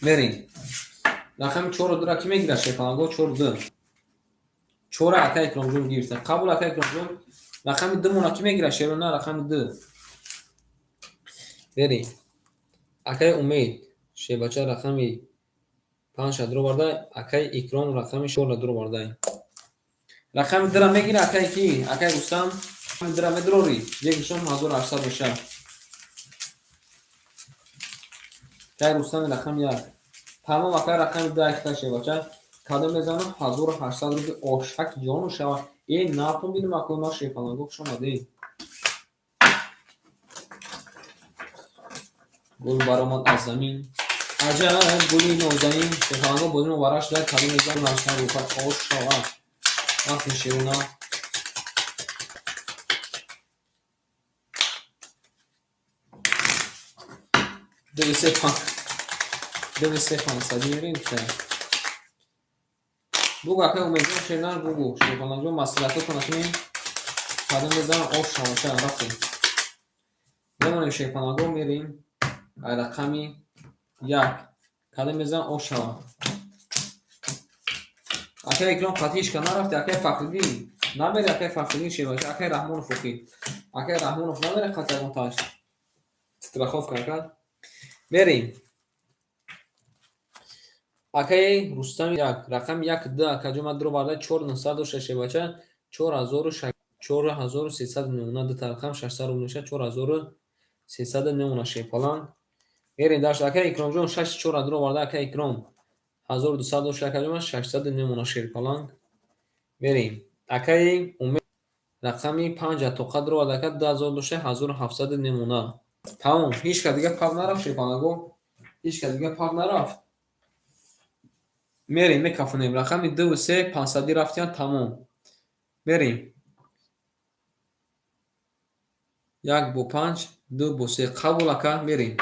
Мерем. Рақами чору дура кӣ мегира, Шерпаланго? Чору ду. Чора ака Икромҷон гирифта. Қабул, ака Икромҷон. Рақами ду мона кӣ мегира, Шерона? Рақами ду. Берем. Акаи Умед шебача рақами панҷа дуроварда, акаи Икром рақами чорра дуроварда. Рақами дура мегира акаи ки? Акаи Рустам, рақами дура медурорӣ? Ҷегишон 1800 меша. Акаи Рустами рақами як. Тамом, акаи, рақами ду айхта, шебача. Кадом мезанам? 1800 рубли ошак ҷону шава. Э, напун бинем, акои ма Шерпаланго, хуш омадед. Гул баромад аз замин. Аҷаб гули нозанин. Шерпаланго, бозӣ мубарак шуда. Кадом мезанам? 800 рупа ош шава. Рафтем, Шерона. Ду се панҷ. Ду се панҷсадӣ мерем. Бугу, акай Умедҷон, Шернар, бугу. Шерпаланҷон, маслиҳатотон накунем. Кадом мезанам? Ош шаваша, рафтем. Мемонем, Шерпаланго, мерем. Ай рақами як. Кадом мезанам? Ош шава. Акай Икром, қатъи ҳеч ка нарафти, акай Фахриддин. Намери, акай Фахриддин шебаша, акай Раҳмонов охи. Акай Раҳмонов намери қатъи ягон таш. Страховка, ака. Мерем. Акаи Рустами як. Рақами як ду акаҷон ма дуроварда, чор нуҳсад дошта, шебача, 4300 мемона, дута рақам 600 рубл мешавад, 4300 мемона, Шерпаланг. Мерем дашт. Акаи Икромҷон шаши чора дуроварда, акаи Икром 1200 дошта, акаҷон ма 600 мемона, Шерпаланг. Мерем. Акаи Умед рақами панҷа тоқа дуроварда, ака, 2000 дошта, 1700 мемона. Тамом, ҳеч ка дига пав нарафт, Шерпаланго. Ҳеч ка дига пав нарафт. Мерем, мекафонем. Рақами дуву се панҷсадӣ рафтиян, тамом. Мерем. Як бо панҷ, ду бо се. Қабул, ака, мерем.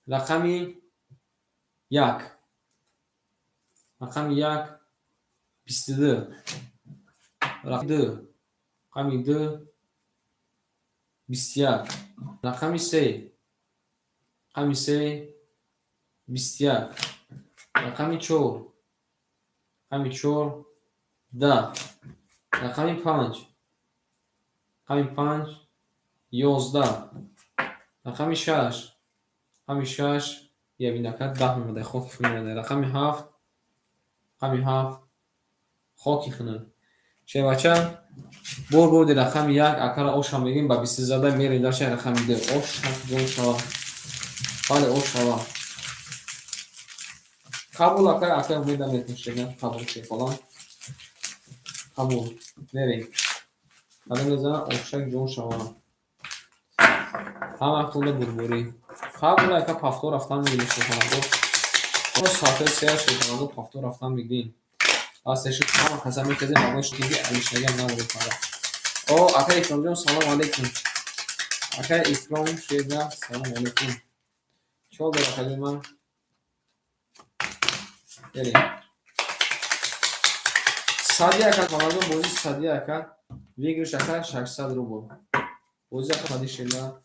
Рақами як. Рақами як 22. Рақами ду. Рақами ду 21. Рақами се. Рақами се 21. Рақами чор. Рақами чор 10. Рақами панҷ. Рақами панҷ 11. Рақами шаш. Рақами шаш ябинака 10 омада, хоки хунук омада. Рақами ҳафт. Рақами ҳафт хоки хунук. Шевача, бор бурди рақами як, акара оша мегирем ба бисту зада, мерем даша рақами ду. Ош ҷон шава. Бале, ош шава. Қабул, ака, ака Умеда метушена, қабул, Шерпаланг. Қабул. Мерем. Кадом мезанам? Ошак ҷон шава. Ҳама вақтонда бурборӣ. Қабул, ака, пафто рафтан мегирем, Шерпаланго. Соатҳои сея, Шерпаланго, пафто рафтан мегирем. Астеши ҳама каса мехезем, ягон шиги алишнагиам набуд фара. О, ака Икромҷон, салом алейкум. Ака Икром шеда, салом алейкум. Чӣ ҳол дор, акаҷон ман? Берем. Сади, ака Паланҷон, бозӣ сади, ака. Выигрыш, ака, 600 рубл. Бозӣ, ака, сади шеда.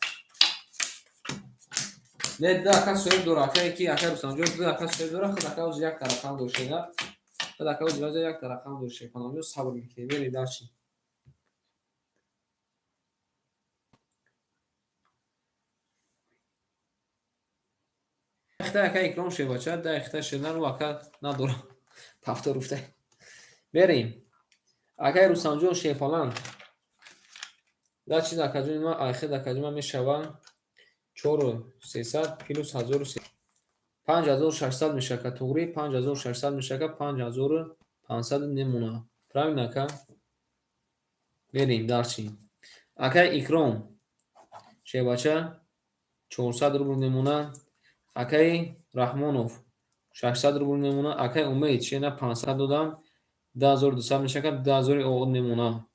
Не, ду ака соҳиб дора, акае ки ака Рустамҷон ду ака соҳиб дора, худ ака оз як рақам дор, шеда. Худ ака оз як рақам дор, Шерпаланҷон, сабр мекунем. Мерем дальше. Ихта, ака Икром шебача, да ихта шедару ака надора. Пафто руфта. Мерем. Акаи Рустамҷон Шерпаланг. Да чиз, акаҷони ман, айхед, акаҷони ман, мешава чору сесад плюс ҳазору 5600 мешава, туғри, 5600 мешава, 5500 мемона. Правильно, ака? Мерем дальше. Акай Икром шербача 400 рубл мемона. Акай Раҳмонов 600 рубл мемона. Акай Умед шена 500 додам, 2200 мешакад, 2000 оғод мемона.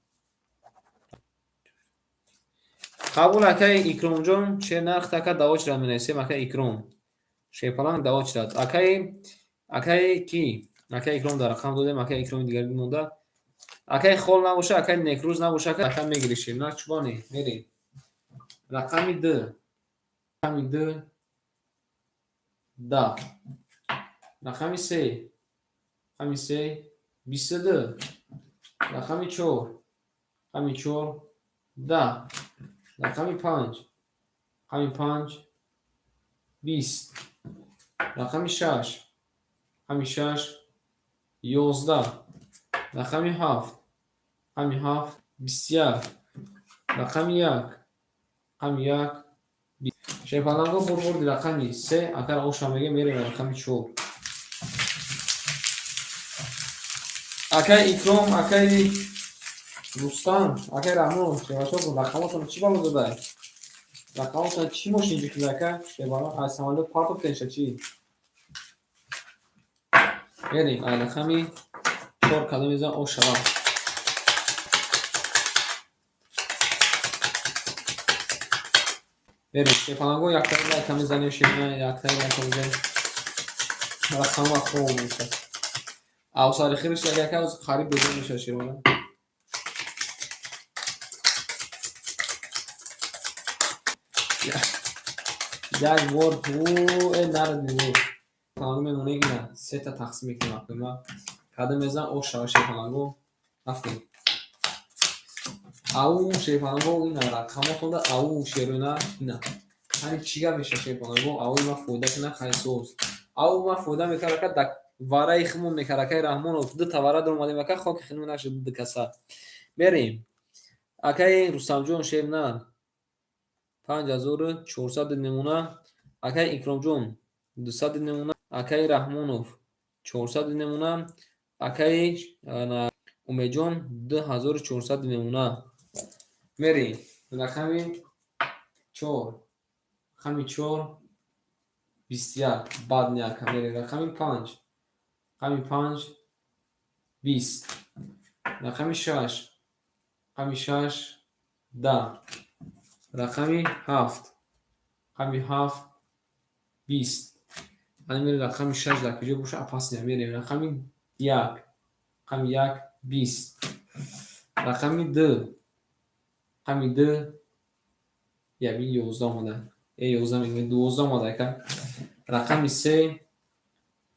Қабул, акай Икромҷон, шер нарх така даво чирад менависем, акай Икром. Шерпаланг даво чирад. Акай ки? Акай Икром дар рақам додем, акай Икроми дигар монда. Акай хол набоша, акай некрӯз набоша, акай мегири шер. На чубоне, мерем. Рақами д. Рақами д. Да. Рақами се. Рақами се. 22. Рақами чор. Рақами чор. Да. Рақами панҷ. Рақами панҷ. 20. Рақами шаш. Рақами шаш. 11. Рақами ҳафт. Рақами ҳафт. 21. Рақами як. Рақами як. Шерпаланго бурбурди рақами се, акар оша мегем, мерем рақами чор. Акай Икром, акай Рустам, акай Раҳмон, шербачаҳо, рақамотон чӣ бало додай? Рақамотон чӣ мошин ҷикида, ака? Шербалон аз самолёт партофтенша чӣ? Мерем, ай рақами чор кадом мезан ош шавад. Мерем, шерпаланго яктаи лайка мезанем, шерина яктаи лайка мезанем. Рақама хоб мешавад. Авсари хириш як яка қариб бедор мешавад шербалан. Як бор э нарадин. Паланго мемона ина сета тақсим мекунем акма. Кадом мезан ош шава шерпаланго. Рафтем. Ау шерпаланго ина рақамотонда ау шерона ина. Ҳани чӣ гап меша шерпаланго? Ау ма фоида кина хайсоз. Ау ма фоида мекард ака да вараи химон мекард акай Раҳмонов. Ду та вара даромадем ака хоки хинон нашуд ду каса. Мерем. Акай Рустамҷон шерна 5400 намуна. Акай Икромҷон 200 намуна. Акай Раҳмонов 400 намуна. Акай Умедҷон 2400 намуна. Мерем. Рақами чор. Рақами чор. 21. Бад не ака мерем. Рақами панҷ. Рақами панҷ. 20. Рақами шаш. Рақами шаш. 10. Рақами ҳафт. Рақами ҳафт. 20. Ани мерем рақами шаш дар куҷо боша опасния мерем. Рақами як. Рақами як. 20. Рақами ду. Рақами ду. Яби 11 омада. Э 11 мегӯем, 12 омада ака. Рақами се.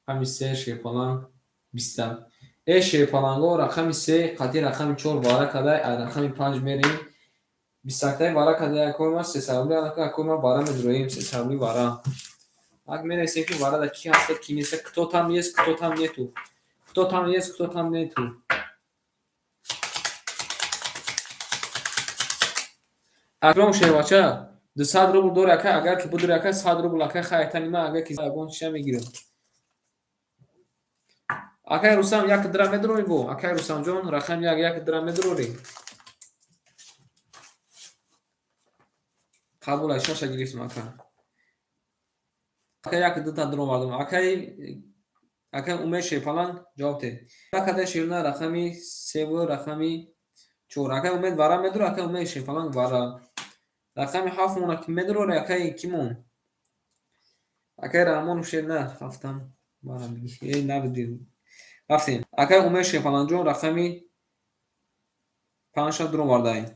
Рақами се шерпаланг 20. Э шерпаланго рақами се қатъи рақами чор вара кадай, а рақами панҷ мерем. Бистактаи вара кадай акои ма сесарубли ака акои ма вара медроем, сесарубли вара. Ак менависем ки вара да ки ҳаста, ки неста, кто там есть, кто там нету. Кто там есть, кто там нету. Акром шербача, 200 рубл дори ака, агар ки будори ака, 100 рубл ака хайтани ма, агар ки ягон чиша мегирам. Акай Рустам як дира медрори бо? Акай Рустамҷон, рақами як як дира медрори? Қабул ай шаша гирифтам ака. Ака як дута даровардам. Акай Умед шерпаланг ҷавоб те. Акадай шерна рақами севу рақами чор. Акай Умед вара медрор, акай Умед шерпаланг вара. Рақами ҳафт мона ки медрор, акай кимон? Акай Раҳмонов шерна ҳафтам. Вара биги. Э набидим. Рафтем. Акай Умед шерпалангҷон рақами панҷша даровардаем.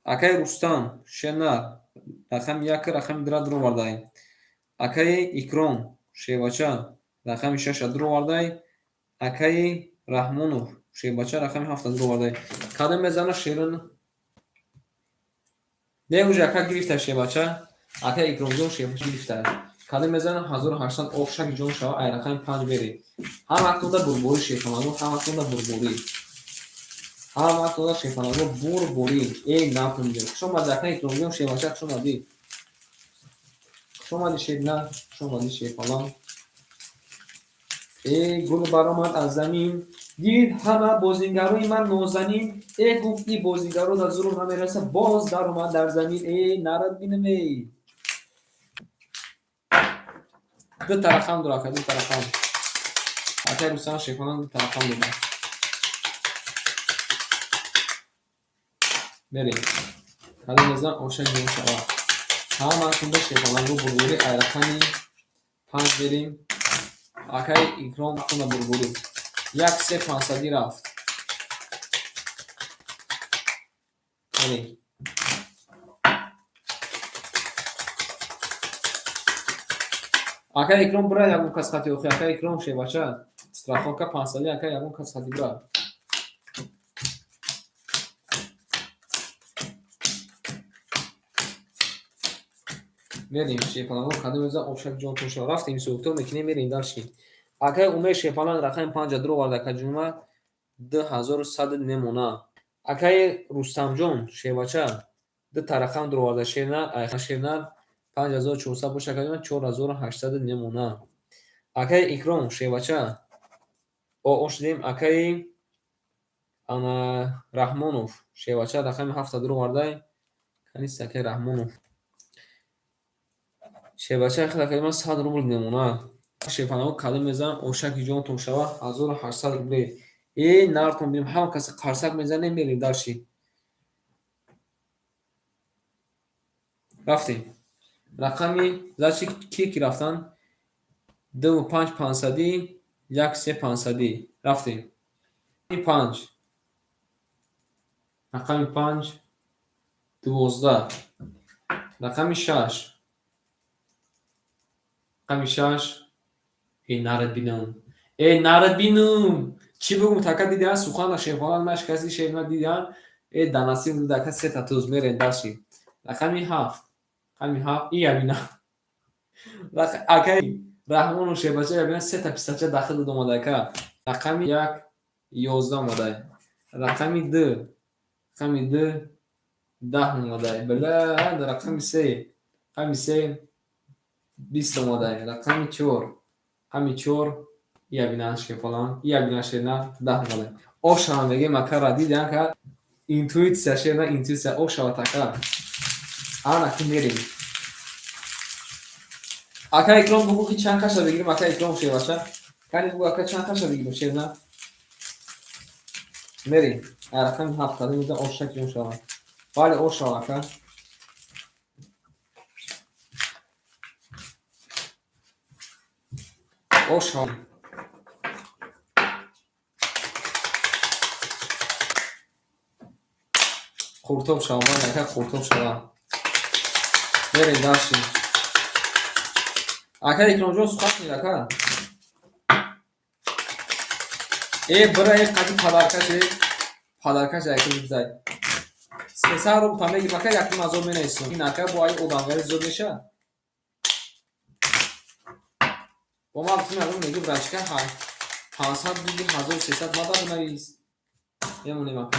Акай Рустам шерна рақами як рақами дира даровардаем. Акай Икром шербача рақами шаша даровардай. Акай Раҳмонов шербача рақами ҳафта даровардай. Кадом мезана шерин? Не уже ака гирифта шербача. Акай Икромҷон шербача гирифта. Кадом мезана 1800 ошак ҷон шава ай рақами панҷ бери. Ҳаматонда бурборӣ шерпаланго, ҳаматонда бурборӣ. Ҳаматонда шерпаланго бурборӣ. Эй напомню. Хуш омадӣ акай Икромҷон шербача, хуш омадӣ. Хуш омадӣ шерина, хуш омадӣ шерпаланг. Эй гул баромад аз замин. Дид ҳама бозингарои ман нозанин, э гуфт и бозингаро дар зурум намераса, боз даромад дар замин, э нарад бинам эй. Дута рақам дора ака, дута рақам. Акай Рустам Шерпаланг дута рақам дода. Мерем. Кадом мезан оша ҷон шавад. Ҳамаатонда Шерпалангу бурбурӣ ай рақами 5 берем. Акай Икром хона бурбурӣ. 1 3 500 рафт. Мерем. Акай Икром бира ягон кас хати охи. Акай Икром шебача. Страховка 500 акай ягон кас хати бира. Мерем Шерпаланго кадом мезан ошак ҷонтон шава. Рафтем ҳисобкитоб мекунем, мерем дарши. Акай Умед Шерпаланг рақами 5 дуровард ака ҷума 2100 мемона. Акай Рустамҷон шербача дута рақам дуроварда шерна, ай шерна 5400 боша ака ҷума 4800 мемона. Акай Икром шербача о шудем. Акай ана Раҳмонов шербача рақами 7 дуровардай. Канист акай Раҳмонов. Шербача хел ака ҷума 100 рубл мемона. Шерпаланго кадом мезан ошаки ҷонтон шава 1800 рубле. Э нартон бинем ҳама каса қарсак мезанем, мерем дарши. Рафтем. Рақами зачи ки ки рафтан? 2 5 500, 1 3 500. Рафтем. 5. Рақами 5 12. Рақами 6. Рақами 6. Эй нарад бинам. Эй нарад бинам. Чӣ бугум така дидиан сухана Шерпаланг нашикасти шерна дидиан. Э данасим дака сета туз мерем дарши. Рақами 7. Рақами 7 ия бина. Акай Раҳмону шербача я бина сета писача дахил дод омада ака. Рақами 1 11 омада. Рақами 2. Рақами 2 10 омада. Била рақами 3. Рақами 3 20 омада. Рақами 4. Рақами 4 ия бина Шерпаланг, ия бина шерна 10 омада. Ошава мегем акара дидиан ка интуитсия шерна интуитсия ошава така. Ана ки мерем. Ака Икром бугу ки чанд каша бигирим ака Икром шербача. Кани бугу ака чанд каша бигирим шерна. Мерем. Рақами 7 кадом мезан оша ки ошава. Бале ошава ака. Ошава. Қуртоб шава, бале ака қуртоб шава. Мерем дарши. Ака Икромҷон сухан кунед ака. Э бира э қади падаркаш э падаркаш ака бизай. 300 рубл та мегирим ака 1500 менависам. Ин ака бо ай одамгари зиёд мешавад. Бо ман гуфтам ягон меги брачка 500 биги 1300 мада бинавис. Мемонем ака.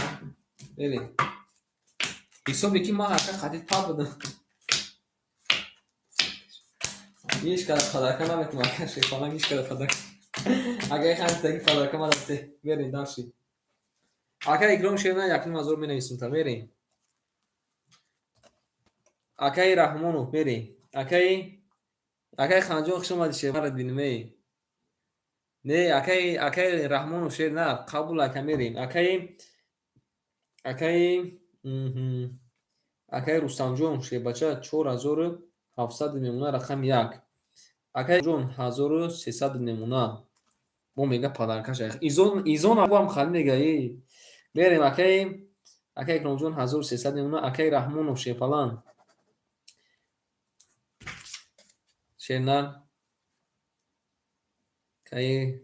Мерем. Ҳисобе ки ман ака қатид пад будам. Ҳеҷ када падарка наметунам ака Шерпаланг ҳеҷ када падарка. Агар хантаги падарка мада те. Мерем дарши. Ака Икром шерна 1500 менависам та мерем. Акаи Раҳмонов мерем. Акаи Ханҷон хуш омадӣ шермарад бинем эй. Не акаи Раҳмонов шер на қабул ака мерем. Акаи Рустамҷон шербача 4700 мемона рақами 1. Акаи ҷон 1300 мемона. Бо мега падаркаш. Изон абам хали мега эй. Мерем акаи Икромҷон 1300 мемона. Акаи Раҳмонов Шерпаланг. Шернар. Акаи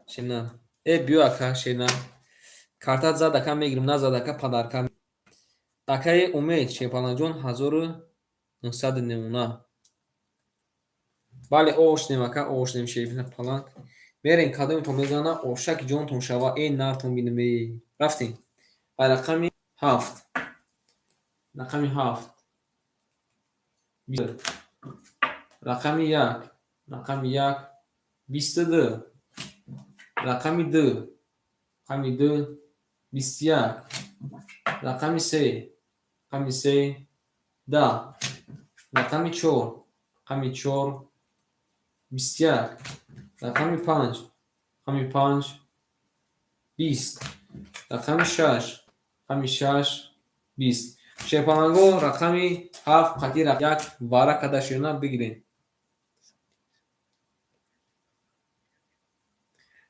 Шернар. Э биё ака Шернар. Картат зад ака мегирим, назад ака падарка. Акаи Умед Шерпалангҷон 1900 мемона. Бале ошнем ака ошнем Шерпаланг. Мерем кадомитон мезана ошаки ҷонтон шава э нартон бинем эй. Рафтем. Ба рақами 7. Рақами 7. Рақами 1. Рақами 1 22. Рақами ду, рақами ду, 21. Рақами се, рақами се, 10. Рақами чор, рақами чор, 21. Рақами панҷ, рақами панҷ, 20. Рақами шаш, рақами шаш, 20. Шерпаланго, рақами ҳафт қатъи як вара када ширна бигирем.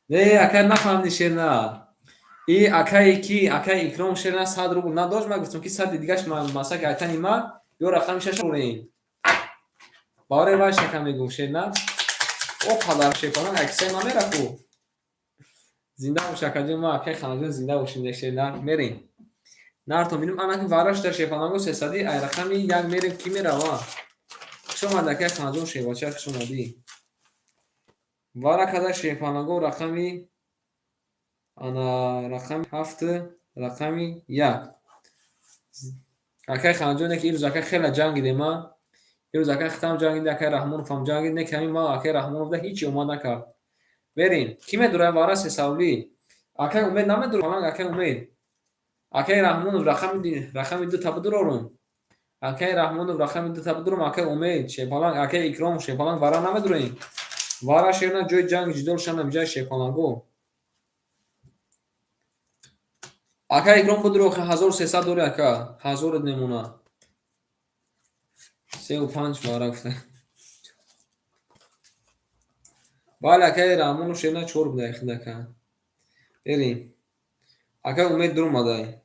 Не, акай, нафаҳмиди, шерна. И акае ки акай Икром, шерна, 100 рубл надошт, ман гуфтам, ки 100-и дигаш масак айтани ма ё рақами шаш рем. Баъре вай шака мегуфт, шерна. О падар, шерпаланг аксай намерафу. Зинда бош, акаҷон, ма акай Ханаҷон, зинда бошем, шерна, мерем. Нартон бинем, анаки вара шуда, шерпаланго, 300-и ай рақами як мерем, ки мерава? Хуш омадӣ, акай Ханаҷон, шербача, хуш омадӣ. Вара када, шерпаланго, рақами ана рақами ҳафт, рақами як. Акай Ханаҷон, неки ирӯз акай хеле ҷангидем, а? Ирӯз акай хитам ҷангид, акай Раҳмоновам ҷангид, неки ҳамин ма акай Раҳмоновда ҳичи омад накард. Мерем. Кӣ медурад вара сесавлӣ? Акай Умед намедурад, акай Умед. Акай Раҳмонов, рақами ду та бидурорум. Акай Раҳмонов, рақами ду та бидурум, акай Умед, шерпаланг, акай Икром, шерпаланг, вара намедуроем. Вара, шерна, ҷои ҷанг ҷидол шанам ҷай, шерпаланго. Акай Икром, бидуро, 1300 дори, ака. Ҳазорат мемона. Сеу панҷ вара гуфта. Бале, акай Раҳмонов, шерна, чор буда худ, ака. Берем. Акай Умед дуромадай.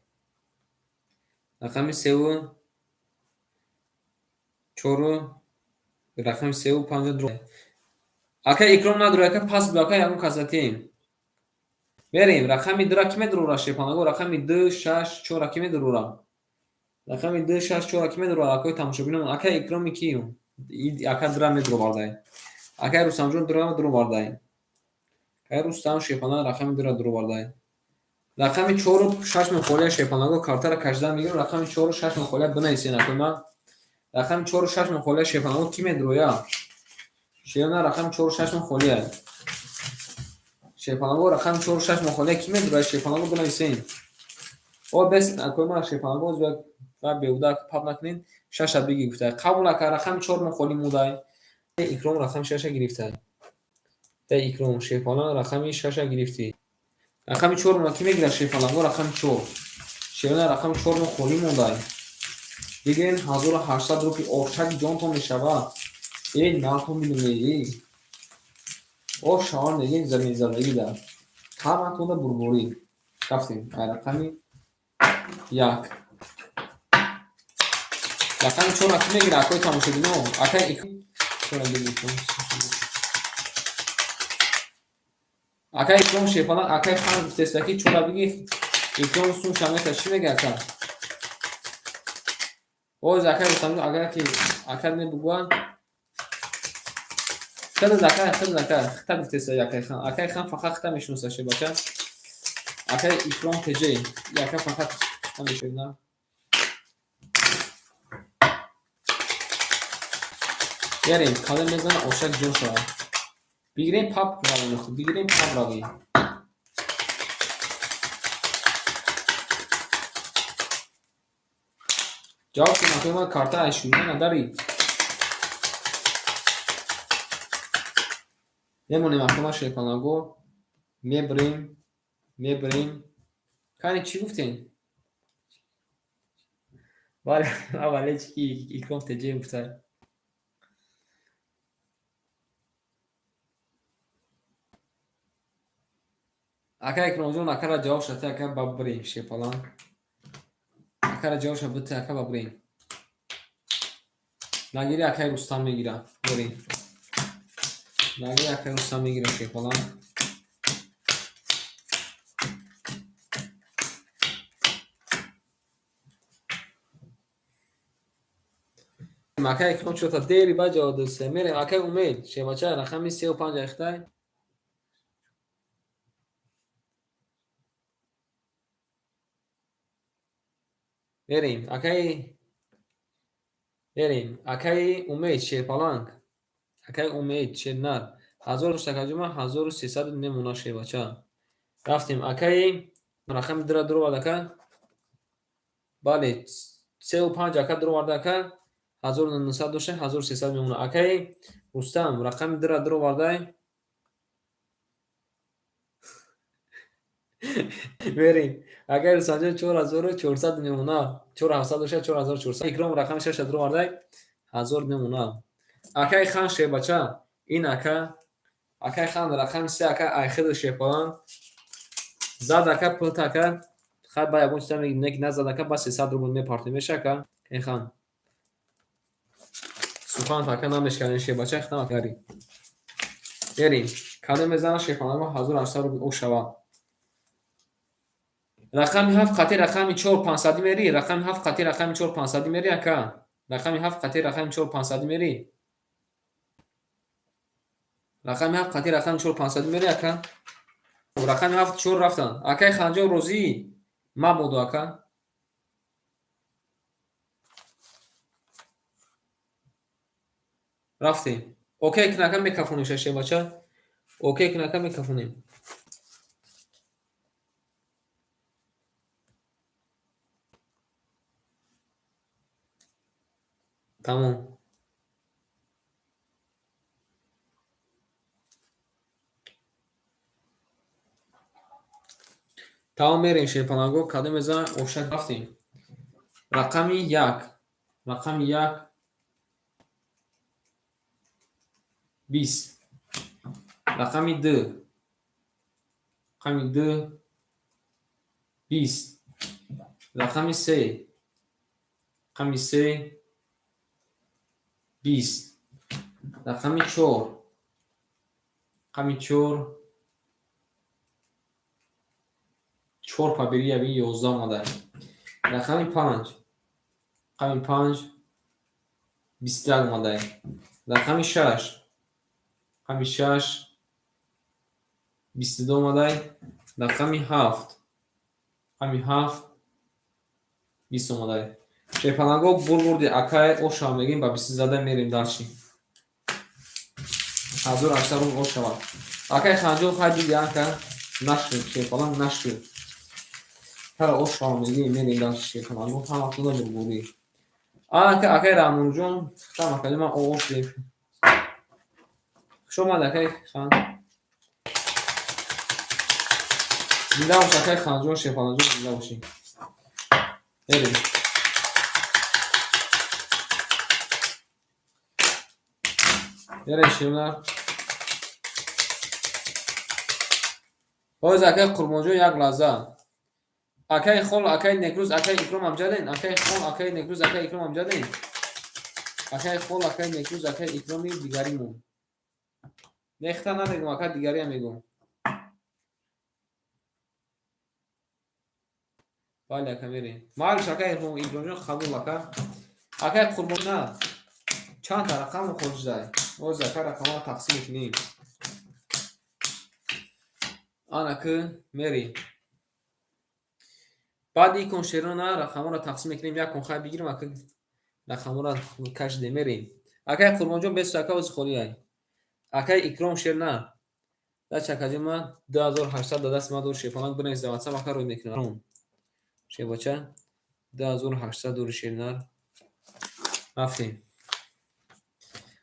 Рақами севу чору, рақами севу панҷа дур. Акай Икром надура, ака, пас буда, ака, ягон касатем. Мерем, рақами дура ки медурора, шерпанаго, рақами ду, шаш, чора ки медурора? Рақами ду, шаш, чора ки медурора, акои тамошобинон? Акай Икроми ки? Ака дура медуровардай. Акай Рустамҷон дура дуровардай. Акай Рустам, шерпана, рақами дура дуровардай. Рақами чору шаш мухолия, шерпанаго, картара кашидан мегирам, рақами чору шаш мухолия бинависен, акои ман. Рақами чору шаш мухолия, шерпанаго, ки медуроя? Шерна, рақами чору шаш мухолия. Шерпанаго, рақами чору шаш мухолия ки медуроя, шерпанаго, бинависен. О бес, акои ман, шерпанаго, ва беҳуда пап накунед, шаша биги гуфта. Қабул, ака, рақами чор мухоли мудай. Икром рақами шаша гирифта. Икром, шерпаланг, рақами шаша гирифтӣ. Рақами чор ки мегирад, шерпаланго, рақами чор? Шерна, рақами чор холӣ мондай. Бигирен, 1800 рупли ошаки ҷонтон мешавад. Э, нартон бидуне, э. О шавар неги заминзадагӣ да. Ҳаматонда бурборӣ. Рафтем. Ай рақами як. Рақами чорро ки мегирад, акои тамошобино? Акай чора бигиртон. Акай Икром, шерпаланг, акай хан гуфтеста, ки чора биги, Икром сум шамета, чӣ мега, ака? Оз акай Рустамҷон, агар ки ака мебугӯянд, хеле ака, хеле ака, хита гуфтеста акай хан. Акай хан фақат хита мешиноса, шербача. Акай Икром теҷе, ака фақат хита мешина. Берем, кале мезана, ошак ҷон шавад. Бигирем, пап равем, бигирем, пап равем. Ҷавоб кун, акои ман, карта айшунида надарӣ. Мемонем, акои ман, шерпанаго, мебирем, мебирем. Кани, чӣ гуфтем? Бале, аввале чӣ ки Икром теҷе гуфта. Ака Икромҷон, акара ҷавоб шате, ака, ба бирем, шерпаланг. Акара ҷавоб ша бите, ака, ба бирем. Нагири, акай Рустам мегира. Бирем. Нагири, акай Рустам мегира, шерпаланг. Акай Икром чӯта дери ба ҷавоб додиста. Мерем, акай Умед, шербача, рақами сеу панҷ айхтай. Мерем, акай, мерем, акай Умед, шерпаланг. Акай Умед, шернар. Ҳазор дошт, акаҷон, ман 1300 мемона, шербача. Рафтем, акаи рақами дура дуровард, ака. Бале, сеу панҷ, ака, дуровард, ака. 1900 дошта, 1300 мемона. Акаи Рустам рақами дура дуровардай. Мерем. Акаи Рустамҷон, 4400 мемона. 4700 дошта, 4400. Икром рақами шаша дуровардай. 1000 мемона. Акаи Хан, шербача. Ин ака, акаи Хан рақами се, ака, айхиду шерпалан. Зад, ака, пулта, ака. Хай, ба ягон чиза мегирем, не ки назад, ака, ба 300 рубл мепартем, меша, ака? Эй хан. Сухан ака намешканем, шербача, хитам акари. Мерем. Кадом мезанад, шерпаланго, 1800 рубл о шава. Рақами ҳафт қати рақами чор пансадӣ мери? Рақами ҳафт қати рақами чор пансадӣ мери, ака? Рақами ҳафт қати рақами чор пансадӣ мери? Рақами ҳафт қати рақами чор пансадӣ мери, ака? Рақами ҳафт чор рафтанд. Акаи Ханҷон, розӣ? Мабодо, ака. Рафтем. Окей кун, ака, мекафонем, шербача. Окей кун, ака, мекафонем. Тамом. Тамом, мерем, шерпаланго, кадом мезанад? Ошак, рафтем. Рақами як. Рақами як 20. Рақами ду. Рақами ду 20. Рақами се. Рақами се 20. Рақами чор. Рақами чор чор пабери яви 11 омада. Рақами панҷ. Рақами панҷ 21 омада. Рақами шаш. Рақами шаш 22 омада. Рақами ҳафт. Рақами ҳафт 20 омада. Шерпаланго, бурбурди акай ошава мегӯем, ба бисту зада мерем дальше. 1800 рубл ошава. Акай Ханҷон, хай диди, ака, нашуд, шерпаланг нашуд. Ҳара ошава мегӯем, мерем дальше, шерпаланго, ҳаматона бурбурӣ. Ака, акай Раҳмонҷон, хитам, акаҷон, ман ош дем. Хуш омад, акай Хан. Зинда бош, акай Ханҷон, шерпаланҷон, зинда бошӣ. Мерем. Мерем, шернар. Боз, акай Қурбонҷон, як лаҳза. Акаи Хол, акаи Некрӯз, акаи Икром амҷаден? Акаи Хол, акаи Некрӯз, акаи Икром амҷаден? Акаи Хол, акаи Некрӯз, акаи Икроми дигаримон. Нехта намегум, ака, дигариам мегум. Бале, ака, мерем. Майлиш, акаи Икромҷон, қабул, ака. Акаи Қурбон на. Чандта рақамро хоҷидай? Боз, ака, рақамҳоро тақсим мекунем. Ана ки мерем. Баъди икон шерона рақамҳоро тақсим мекунем, як кон хай бигирем, ака, рақамҳоро кашидем, мерем. Акаи Қурбонҷон, бесу, ака, ози холиай. Акаи Икром, шер на. Дача, акаҷон, ман 2800 да дасти ман дори, шерпаланг, бинавис дар ватсап, ака, рӯй мекунам. Шербача, 2800 дори, шернар. Рафтем.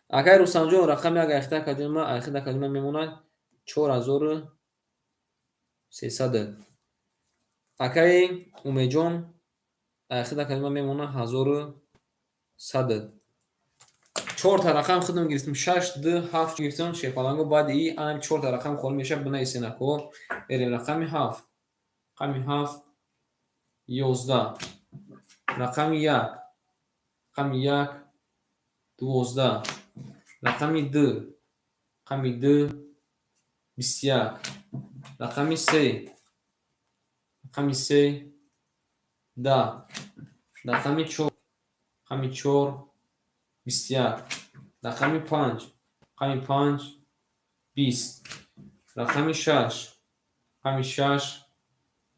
Акаи Рустамҷон, рақами як айхта, акаҷон, ман айхида, акаҷон, ман мемонад 4300. Акаи Умедҷон, айхида, акаҷон, ман мемонад 1100. Чорта рақам худам гирифтем, шаш, ду, ҳафт гирифтем, шерпаланго, баъди и анами чорта рақам холӣ мешавад, бинависен, ако. Мерем, рақами ҳафт. Рақами ҳафт 11. Рақами як. Рақами як 12. Рақами ду. Рақами ду 21. Рақами се. Рақами се 10. Рақами чор. Рақами чор 21. Рақами панҷ. Рақами панҷ 20. Рақами шаш. Рақами шаш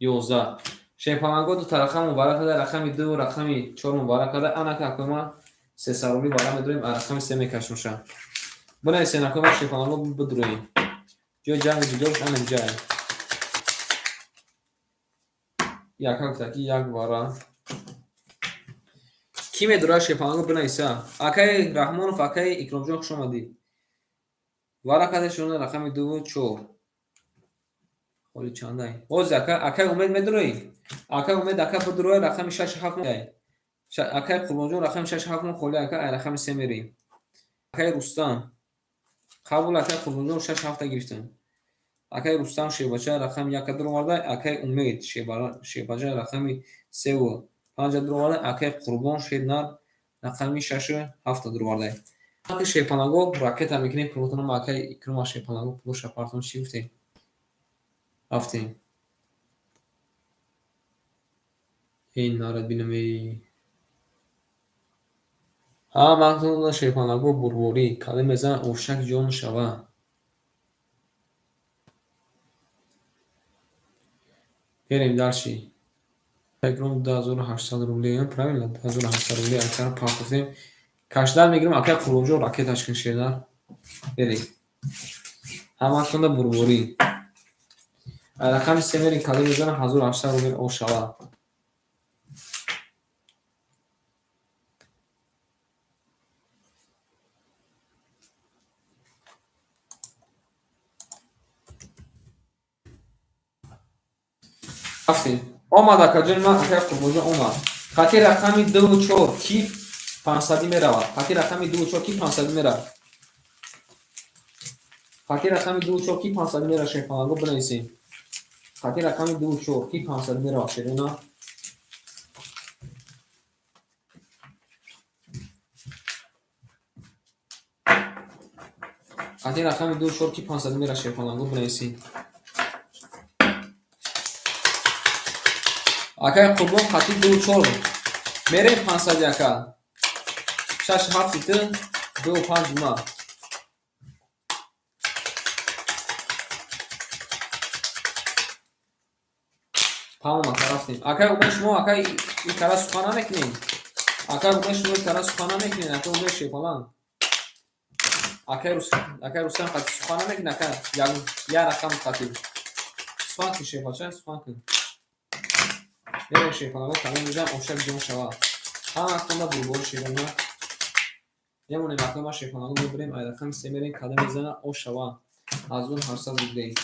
11. Шерпаланго, дута рақам мубарак карда, рақами ду, рақами чор мубарак карда. Анака, акои ман 300 рубли бара медорем, а рақами се мекашмоша. Бинависен акои шефаланго бидурӯем. Ҷои ҷанги ҷидолш анам ҷай. Яка гуфта ки як вара. Кӣ медурад шефаланго бинависа? Акаи Раҳмонов, акаи Икромҷон, хуш омадӣ. Вара када шуна рақами 2 4. Холи чандай? Ҳозир ака, акаи Умед медурӯӣ? Акаи Умед ака бидурӯя рақами 6 7 май. Акаи Қурбонҷон рақами 6 7 мо холи ака ай рақами 3 мерем. Акаи Рустам. Қабул акаи Қурбонҷон 6 7 гирифтам. Акаи Рустам Шербача рақами 1 дуроварда, акаи Умед Шербача рақами 3 ва 5 дуроварда, акаи Қурбон Шернар рақами 6 7 дуроварда. Аки Шерпанаго ракета мекунем пулотонам акаи Икрома Шерпанаго пулоша партон чӣ гуфтем? Рафтем. Эй нарад бинам эй. Ҳа ман Шерпанаго бурборӣ кале мезанад ошак ҷон шава. Берем дальше. Икром 2800 рублей, правильно? 2800 рублей акара партофтем. Кашдар мегирем акай Қурбонҷон ракеташ кун шернар. Берем. Ҳаматонда бурборӣ. Рақами 3 мерем кале мезанад 1800 рублей ошава. Рафтем. Омад акаҷони ман, акай Қурбонҷон омад. Хати рақами 2 4 ки 500 меравад. Хати рақами 2 4 ки 500 меравад. Хати рақами 2 4 ки 500 меравад шерпанаго бинависем. Хати рақами 2 4 ки 500 меравад шерона. Хати рақами 2 4 ки 500 меравад шерпанаго бинависем. Акай Қурбон хати 2 4 мерем 500 ака. 6 7 ту 2 5 ма. Тамом ака рафтем. Акай Умед шумо акай икара сухан намекунед. Акай Умед шумо икара сухан намекунед. Акай Умед Шерпаланг. Акай Рустам хати сухан намекунед. Ака як рақам хати. Сухан кун Шерпача, сухан кун. Мерем Шерпаланго калон мезанам ошак ҷон шава. Ҳаматонда бурбори шерона. Мемонем акай ма Шерпаланго мебарем ай рақами 3 мерем када мезанад ошава. 1800 рублей.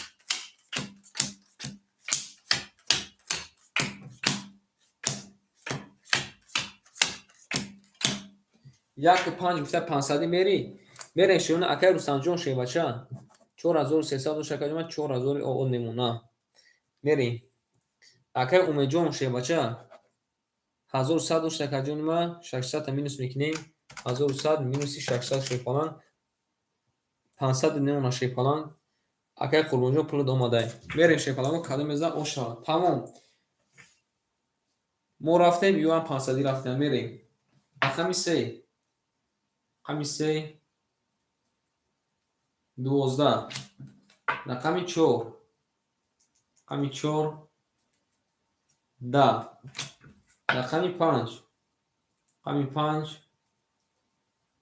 Як панҷ гуфта 500 мери. Мерем шерона акай Рустамҷон Шербача. 4300 дош акаҷон ман 4000 оо немона. Мерем. Акай Умедҷон Шербача 1100 дошт акаҷони ман 600 та минус мекунем. 1100 минуси 600 Шерпаланг. 500 немона Шерпаланг. Акай Қурбонҷон пулат омадай. Мерем Шерпаланго кадом мезанад ошава. Тамом. Мо рафтем, юам 500 рафтем. Мерем. Рақами 3. Рақами 3 12. Рақами 4. Рақами 4 10. Рақами 5. Рақами 5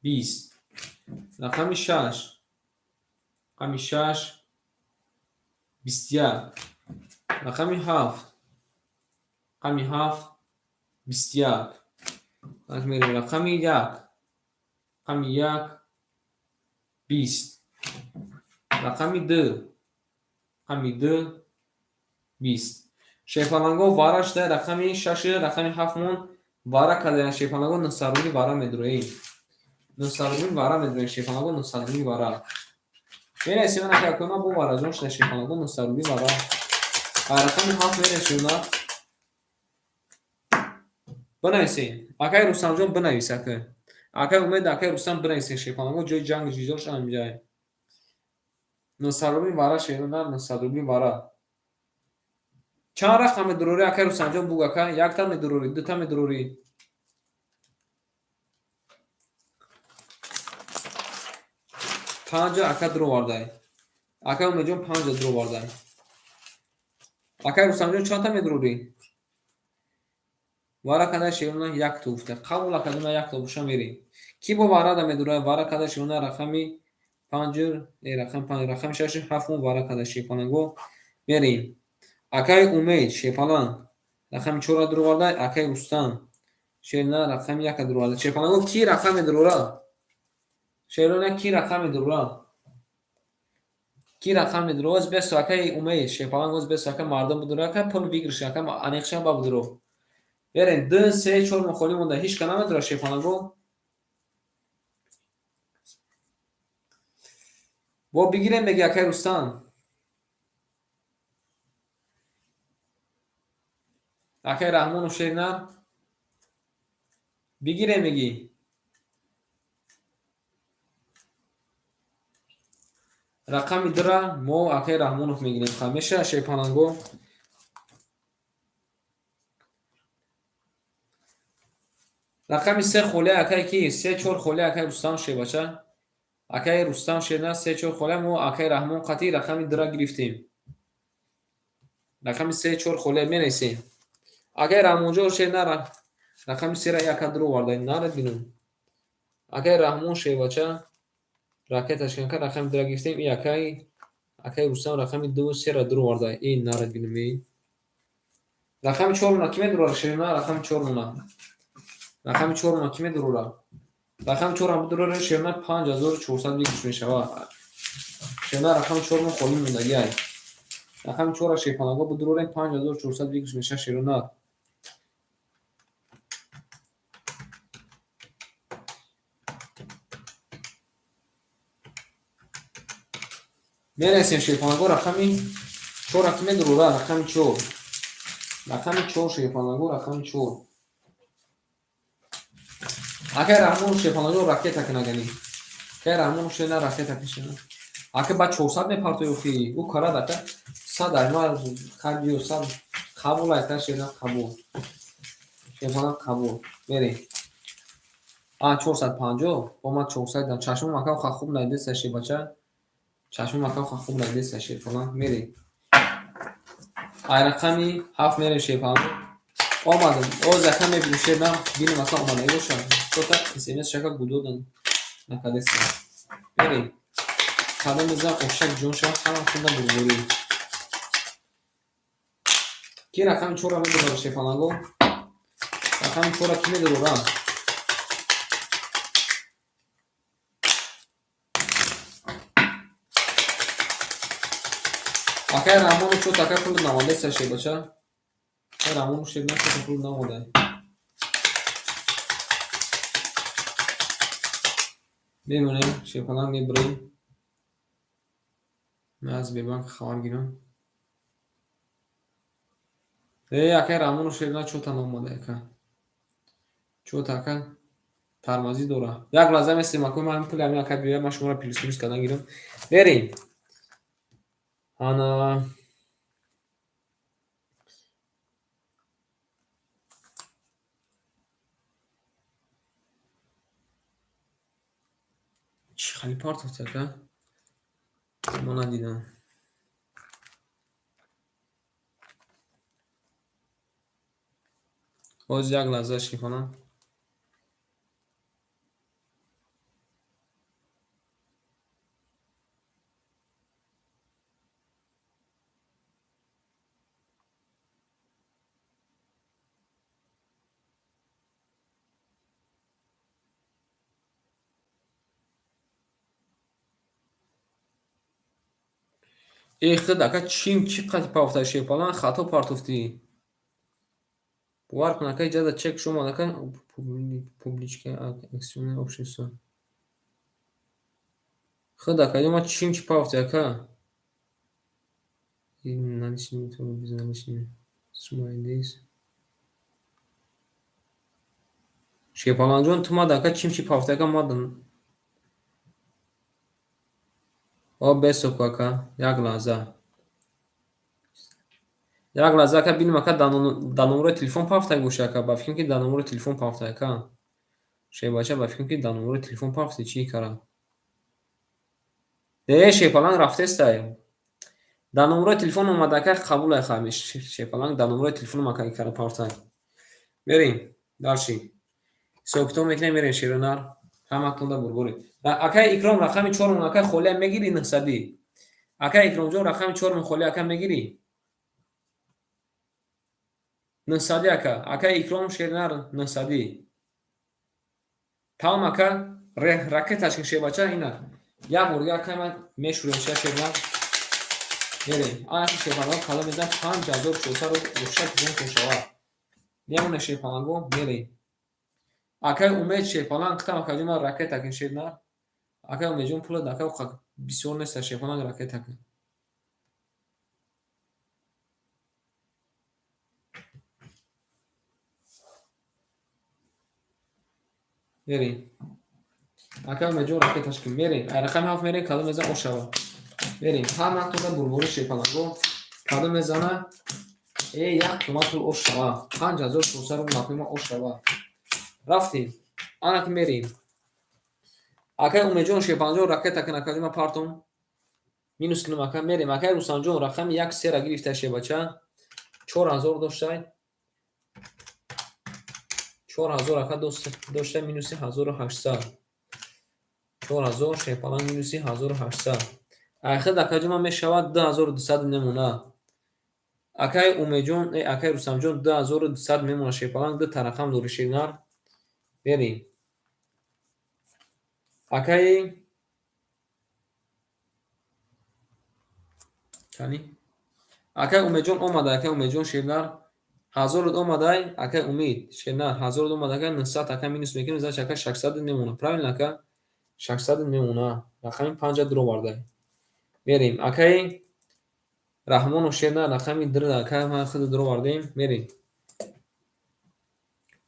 20. Рақами 6. Рақами 6 21. Рақами 7. Рақами 7 21. Мерем рақами 1. Рақами 1 20. Рақами 2. Рақами 2 20. Шерпаланго вара шуда рақами 6 рақами 7 мон вара кардем Шерпаланго 900 рубли вара медуроем. 900 рубли вара медуроем Шерпаланго 900 рубли вара. Мерасем ана ка кума бо вараҷон шуда Шерпаланго 900 рубли вара. Рақами 7 мерасем на. Бинависем. Акай Рустамҷон бинавис ака. Акай Умед, акай Рустам бинависем Шерпаланго ҷои ҷанг ҷидолш анҷай. 900 рубли вара шерона 900 рубли вара. Чанд рақам медурорӣ акай Рустамҷон буг ака? Якта медурорӣ, дута медурорӣ? Панҷа ака дуровардай. Акай Умедҷон панҷа дуровардай. Акай Рустамҷон чандта медурорӣ? Вара када шерона якта гуфта. Қабул акадона якта буша мерем. Ки бо варада медурад? Вара када шерона рақами Панҷ, рақами панҷ, рақами шаш ҳафтум варақа када шерпаланго. Мерем. Акаи Умед шерпаланг рақами чорро дуроварда, акаи Рустам шерна рақами якка дуроварда. Шерпаланго ки рақам медурора? Шерона ки рақам медурора? Ки рақам медурора? Оз бесо акаи Умед шерпаланг оз бесо ака мардум будура ака пул выигрыш ака аниқшам ба будуро. Берем ду, се, чор мо холӣ монда. Ҳеч ка намедура шерпаланго. Бо бигирем меги акаи Рустам. Акаи Раҳмонов шернар бигирем меги. Рақами дура мо акаи Раҳмонов мегирем. Ха меша шерпаланго. Рақами се холия акаи ки? Се чор холия акаи Рустам шербача. Акаи Рустам шерна се чор холия мо акаи Раҳмон қатъи рақами дура гирифтем. Рақами се чор холия менависем. Акаи Раҳмонҷон шерна рақами сера яка дуро оварда. Нарад бинам. Акаи Раҳмон шербача ракеташ канка рақами дура гирифтем. И акаи Рустам рақами ду сера дуро оварда. И нарад бинам. Рақами чор ки медурора шерна? Рақами чор мона. Рақами чор мона ки медурора? Рақами чорам бидурора шерна 5400 выигрыш мешавад. Шерна рақами чор мо холӣ мондагиай. Рақами чорра шерпанаго бидурорем 5400 выигрыш мешавад шерона. Мерасем шерпанаго рақами чорра ки медурора? Рақами чор. Рақами чор шерпанаго рақами чор. Акай Раҳмонов шерпанаго ракета кунагани. Акай Раҳмонов шерна ракета кишина. Ака ба 400 мепартои охи. Ӯ карад ака. Сад ай ма хабиё сад қабул айта шерна қабул. Шерпана қабул. Мерем. А 450 бо ма 400 дан чашмом ака ха хуб надидаста шербача. Чашмом ака ха хуб надидаста шерпана. Мерем. Ай рақами ҳафт мерем шерпана. Омадам. Оз ака мебинем шерна бинем ака омада боша. Чота смс шака гудодан накадеста. Мерем. Кадом мезан ошак ҷон шава ҳама хунда бурбурӣ. Ки рақами чорра медурора шерпанаго? Рақами чорра ки медурора? Акаи Раҳмонов чот ака пул намодаста шербача. Акаи Раҳмонов шерна чота пул намода. Мемонем шерпаланг мебурем. Ман аз Сбербанк хабар гирам. Акаи Раҳмонов шерна чота наомада ака. Чота ака тармазӣ дора. Як лаҳза местем ака ман пули ҳамин ака биёяд ман шуморо плюс-минус кардан гирам. Мерем. Ана чӣ хали партофт ака? Мо надидам. Боз як лаҳза шифонам. Эй худ ака чим чӣ қадр партофта шерпалан хато партофтӣ. Бовар кун ака иҷаза чек шумад ака публичное акционное общество. Худ ака ё ма чим чӣ партофтӣ ака? Наличными безналичными. Сумма НДС. Шерпаланҷон ту мада ака чим чӣ партофтӣ ака мада. О бесоку ака як лаҳза. Як лаҳза ака бинем ака дар номерои телефон партофтаг боша ака. Ба фикрам ки дар номерои телефон партофта ака. Шербача ба фикрам ки дар номерои телефон партофтӣ чӣ кара? Э шерпаланг рафтестай. Дар номерои телефон омада ака қабул ай ха шерпаланг дар номерои телефон ака кара партофтай. Мерем дальше. Ҳисоб китоб мекунем мерем шерунар. Ҳаматонда бурборӣ. Акай Икром, рақами чормон, акай, холия мегирӣ 900-ӣ? Акай Икромҷон, рақами чормон холия, ака, мегирӣ? 900-ӣ, ака. Акай Икром, шернар, 900-ӣ. Тамом, ака, ракеташ ки, шербача, ина. Як бор дига, акай, ман мешӯрем ша, шернар. Мерем. Ана ки шерпаланго калом мезанам 5400 рубл, ошак ҷонтон шавад. Мемоне, шерпаланго, мерем. Акай Умед, шерпаланг китам, акаҷон, ман ракета кин, шернар. Акай Умедҷон, пулат, ака, бисёр неста, шерпаланг, ракета кин. Мерем. Акай Умедҷон, ракеташ кин. Мерем. Ай рақами ҳафт мерем, кадом мезан ошава. Мерем. Ҳаматонда бурборӣ, шерпаланго. Кадом мезана? Э, як туман пул ошава. 5400 рубл напима ошава. Рафтем. Ана ки мерем. Акай Умедҷон, шерпаланҷон, ракета кин, акаҷон, ман партом. Минус кунам, ака, мерем. Акай Рустамҷон, рақами як сера гирифта, шербача. 4000 доштай. 4000, ака, доштай, минуси 1800. 4000, шерпаланг, минуси 1800. Айхид, акаҷон, ман мешавад 2200 мемона. Акай Умедҷон, э, акай Рустамҷон, 2200 мемона, шерпаланг, ду та рақам дори, шернар. Мерем. Акай кани? Акай Умедҷон омада, акай Умедҷон, шернар. Ҳазорут омадай, акай Умид, шернар, ҳазорут омада, ака, 900, ака, минус мекунем, значит, ака, 600 мемона. Правильно, ака? 600 мемона. Рақами панҷа дуровардай. Мерем. Акай Раҳмонов, шернар, рақами др, ака, ман худ дуровардем. Мерем.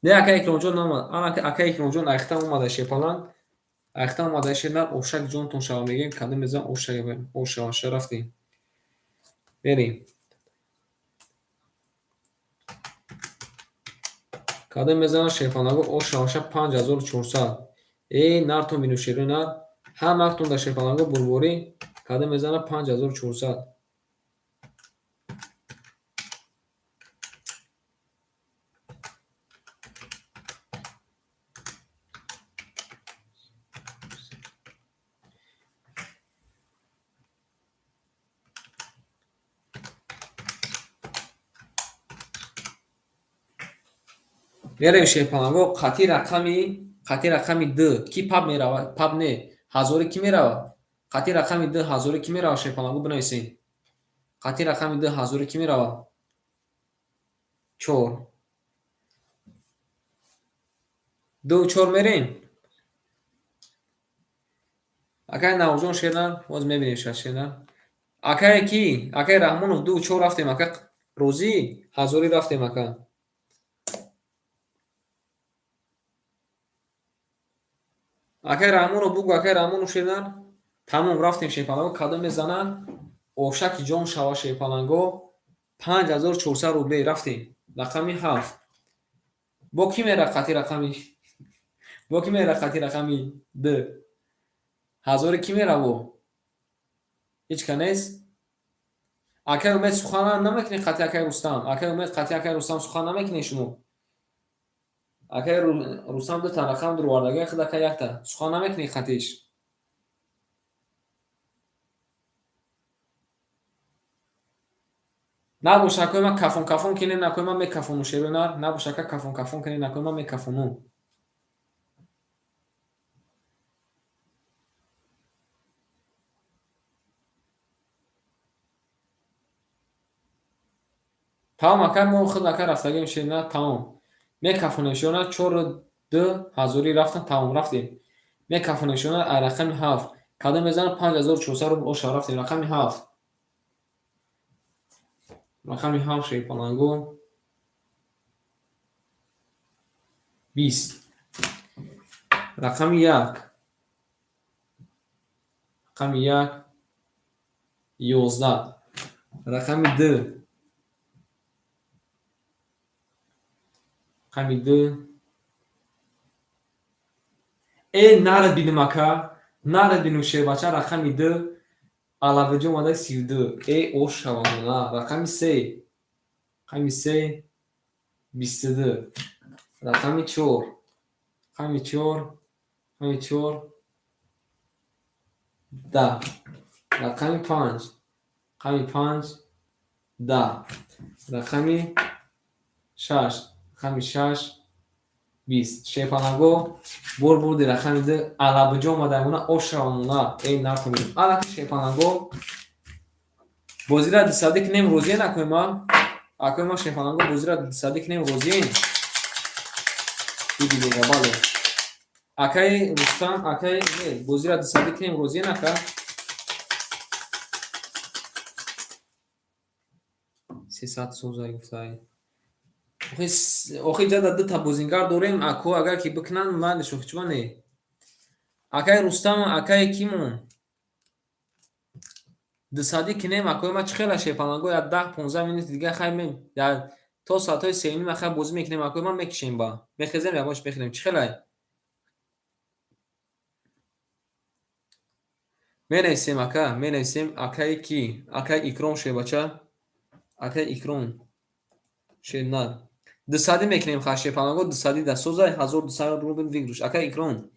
Не, акай Икромҷон наомад. Ана акай Икромҷон айхтам омада, шерпаланг. Айхтам омада, шернар, ошак ҷонтон шава, мегем, кадом мезан ошава, ша, рафтем. Мерем. Кадом мезанад, шерпаланго, ошаваша 5400. Э, нартон бину, шерои нар. Ҳаматон дар шерпаланго бурборӣ, кадом мезанад 5400. Мерем, шерпаланго, қати рақами д ки паб меравад, паб не, ҳазорӣ ки меравад? Қати рақами д ҳазорӣ ки меравад, шерпаланго, бинависем. Қати рақами д ҳазорӣ ки меравад? Чор. Ду чор мерем. Акай Наврӯзҷон, шернар, боз мебинем шояд, шернар. Акай ки? Акай Раҳмонов, ду чор рафтем, ака Розӣ, ҳазорӣ рафтем, ака. Акай Раҳмонов, бугӯ, акай Раҳмонов, шернар. Тамом, рафтем, шерпаланго, кадом мезанад? Ошаки ҷон шава, шерпаланго, 5400 рублей, рафтем. Рақами ҳафт. Бо кӣ мера қати рақами? Бо кӣ мера қати рақами д? Ҳазори кӣ мераво? Ҳеҷ ка нест? Акай Умед, сухан намекунӣ қати акай Рустам? Акай Умед, қати акай Рустам сухан намекунӣ шумо? Акай Рустам дута рақам дуровардага, худ ака якта. Сухан намекунӣ қатиш? Набош, акои ман, кафон кафон кинем, акои ман мекафону, шерои нар. Набош, ака, кафон кафон кинем, акои ман мекафону. Тамом, ака, мо худ, ака, рафтагем, шернар, тамом. Мекафонем, шернар, чору ду ҳазорӣ рафтан, тамом, рафтем. Мекафонем, шернар, ай рақами ҳафт. Кадом мезанад 5400 рубл оша, рафтем, рақами ҳафт. Рақами ҳафт, шерпаланго. 20. Рақами як. Рақами як 11. Рақами ду. Рақами ду. Э, нарад бинем, ака. Нарад бинем, шербача, рақами ду. Алавиҷо омада 32. Э, ошавана. Рақами се. Рақами се 22. Рақами чор. Рақами чор. Рақами чор 10. Рақами панҷ. Рақами панҷ 10. Рақами шаш. Рақами шаш 20. Шерпаланго бор бурди рақами ду алабуҷо омада ошравона эй накунем. Алаки шерпаланго бозира дусадӣ кунем, розие накунем а? Акои ма шерпаланго бозира дусадӣ кунем, розием? Диги бале. Акаи Рустам, акаи бозира дусадӣ кунем, розие нака? 300 созай гуфтай. Охи ҷада дута бозингар дорем, ако агар ки бикунанд майлиш, охи чуба не? Акаи Рустам, акаи кимон? Дусадӣ кунем, акои ма чӣ хела шерпаланго як 10-15 минути дига хай то соатҳои сеюним хай бозӣ мекунем, акои ма мекишем ба. Мехезем, ягонч мехӯрем. Чӣ хелай? Менависем ака, менависем акаи ки? Акаи Икром шербача. Акаи Икром шернар. Дусадӣ мекунем ха шерпаланго дусадӣ да созай 1200 рубл выигрыш. Акаи Икром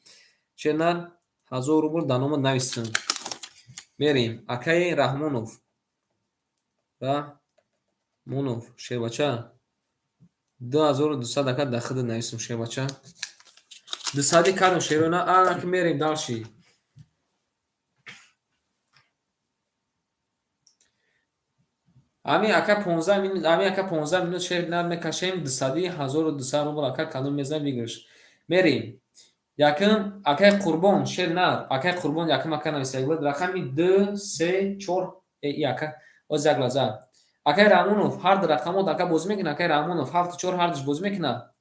шернар 1000 рубл дар номат нависем. Мерем. Акаи Раҳмонов. Раҳмонов шербача. 2200 ака дар худат нависем шербача. Дусадӣ кардем шерона, анаки мерем дальше. Ами ака 15 минут, ами ака 15 минут шер нар мекашем, дусадӣ 1200 рубл ака кадом мезанем выигрыш. Мерем. Якум акаи Қурбон шер нар, акаи Қурбон якум ака нависаг буд рақами 2 3 4 и ака оз як лаҳза. Акаи Раҳмонов ҳар ду рақамот ака бозӣ мекунад, акаи Раҳмонов 7 4 ҳар душ бозӣ мекунад.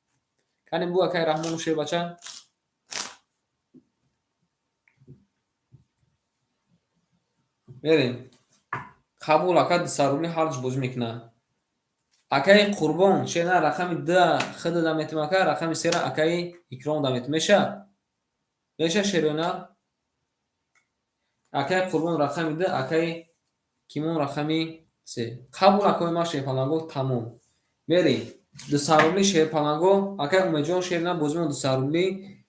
Канем бу акаи Раҳмонов шербача. Мерем. Қабул ака 200 рубли ҳар душ бозӣ мекунад. Акаи Қурбон шер нар рақами 2 хд да метем ака, рақами 3 акаи Икром да метем. Мешавад? Мешавад шерона? Акаи Қурбон рақами 2, акаи Кимон рақами 3. Қабул акои ма шерпаланго тамом. Мерем. 200 рубли шерпаланго, акаи Умедҷон шерна бозӣ мо 200 рубли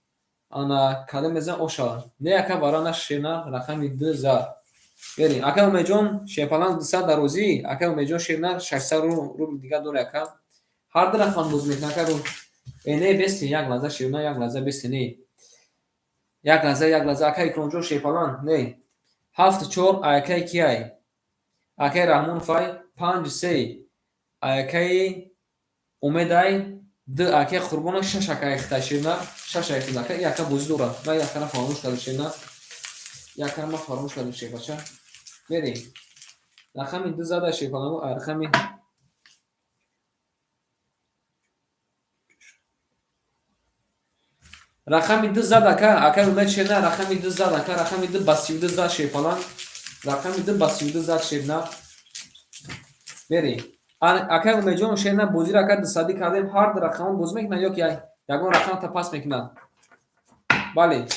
ана кадом мезан ошава. Не ака вара на шерна рақами 2 зад. Мерем. Акаи Умедҷон шерпаланг 200 дар розӣ, акаи Умедҷон шерна 600 рубл дигар дорӣ ака. Ҳар ду рақам бозӣ мекунад ака. Не бести як лаҳза шерна, як лаҳза бести не. Як лаҳза, як лаҳза акаи Икромҷон шерпаланг не. 7 4 акаи киай? Акаи Раҳмонов ай 5 3 акаи Умедай 2 акаи Қурбонов 6 акаи хитай шерна, 6 акаи хитай ака, и ака бозӣ дорад. Ман ин акара фаромӯш кардам шерна. Ин акара ман фаромӯш кардам шербача. Мерем. Рақами 2 зада шерпаланго, рақами 2 зад ака, акаи Умед шерна, рақами 2 зад ака, рақами 2 ба 32 зад шерпаланг. Рақами 2 ба 32 зад шерна. Мерем. Акаи Умедҷон шерна бозиро ака дусадӣ кардем, ҳар ду рақамон бозӣ мекунад ё ки ягон рақам та пас мекунад? Бале.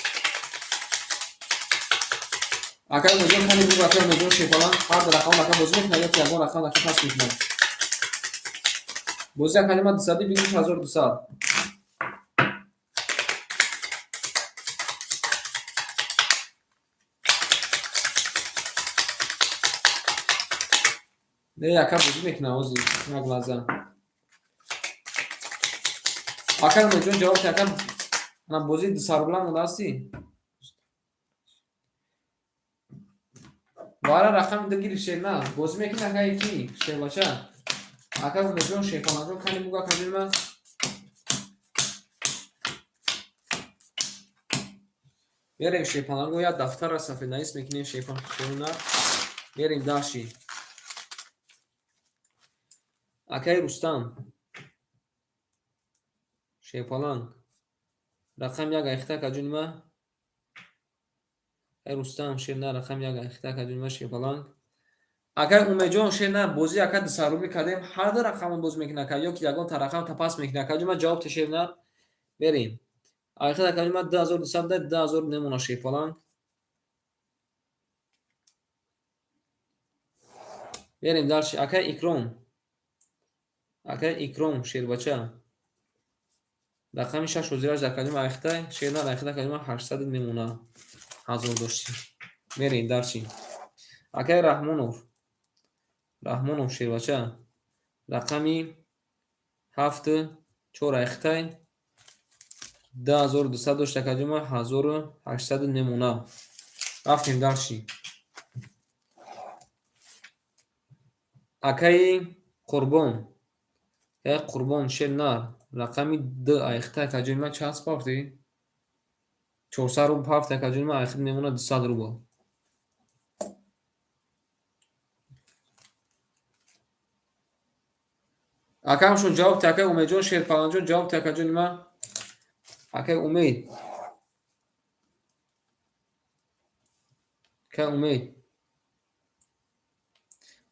Акаи Умедҷон кани бугу акаи Умедҷон шерпаланг ҳар ду рақамон ака бозӣ мекунад ё ки ягон рақам ака пас мекунад? Бозӣ акаи ма дусадӣ бигӯш 1200. Не, ака бозӣ мекунад ҳозир, як лаҳза. Ака Умедҷон ҷавоб ки ака ана бозӣ 200 рубла мондаасти? Вара рақами 2 гирифт шерна. Бозӣ мекунад акаи ки? Шербача. Ака Умедҷон шерпаланҷон кани бугу ака ҷони ман. Мерем шерпаланго як дафтарра сафеднавис мекунем шерпаланг. Мерем дальше. Акаи Рустам шерпаланг рақами 1 айхта ака ҷони ман. Акаи Рустам шерна рақами 1 айхта ака ҷони ман шерпаланг. Акаи Умедҷон шерна бозӣ ака 200 рубли кардем, ҳар ду рақамон бозӣ мекунад ака ё ки ягон та рақам та пас мекунад ака ҷони ман ҷавоб те шерна. Мерем. Айхта ака ҷони ман 2200 да 2000 немона шерпаланг. Мерем дальше. Акаи Икром. Акаи Икром шербача. Рақами шаш ҳозираш дар калима айхта, шернар айхта калима 800 мемона. Ҳазор доштӣ. Мерем дарчи. Акай Раҳмонов. Раҳмонов шербача. Рақами ҳафт чор айхтай 2200 дошт акаҷома 1800 мемона. Рафтем дарчи. Акаи Қурбон. Акаи Қурбон шернар. Рақами д айхта акаҷои ман чанд пафти? 400 рубл пафти акаҷои ман айхта мемона 200 рубл. Акамшон ҷавоб те, акаи Умедҷон Шерпаланҷон ҷавоб те, акаҷони ман. Акаи Умед. Акаи Умед.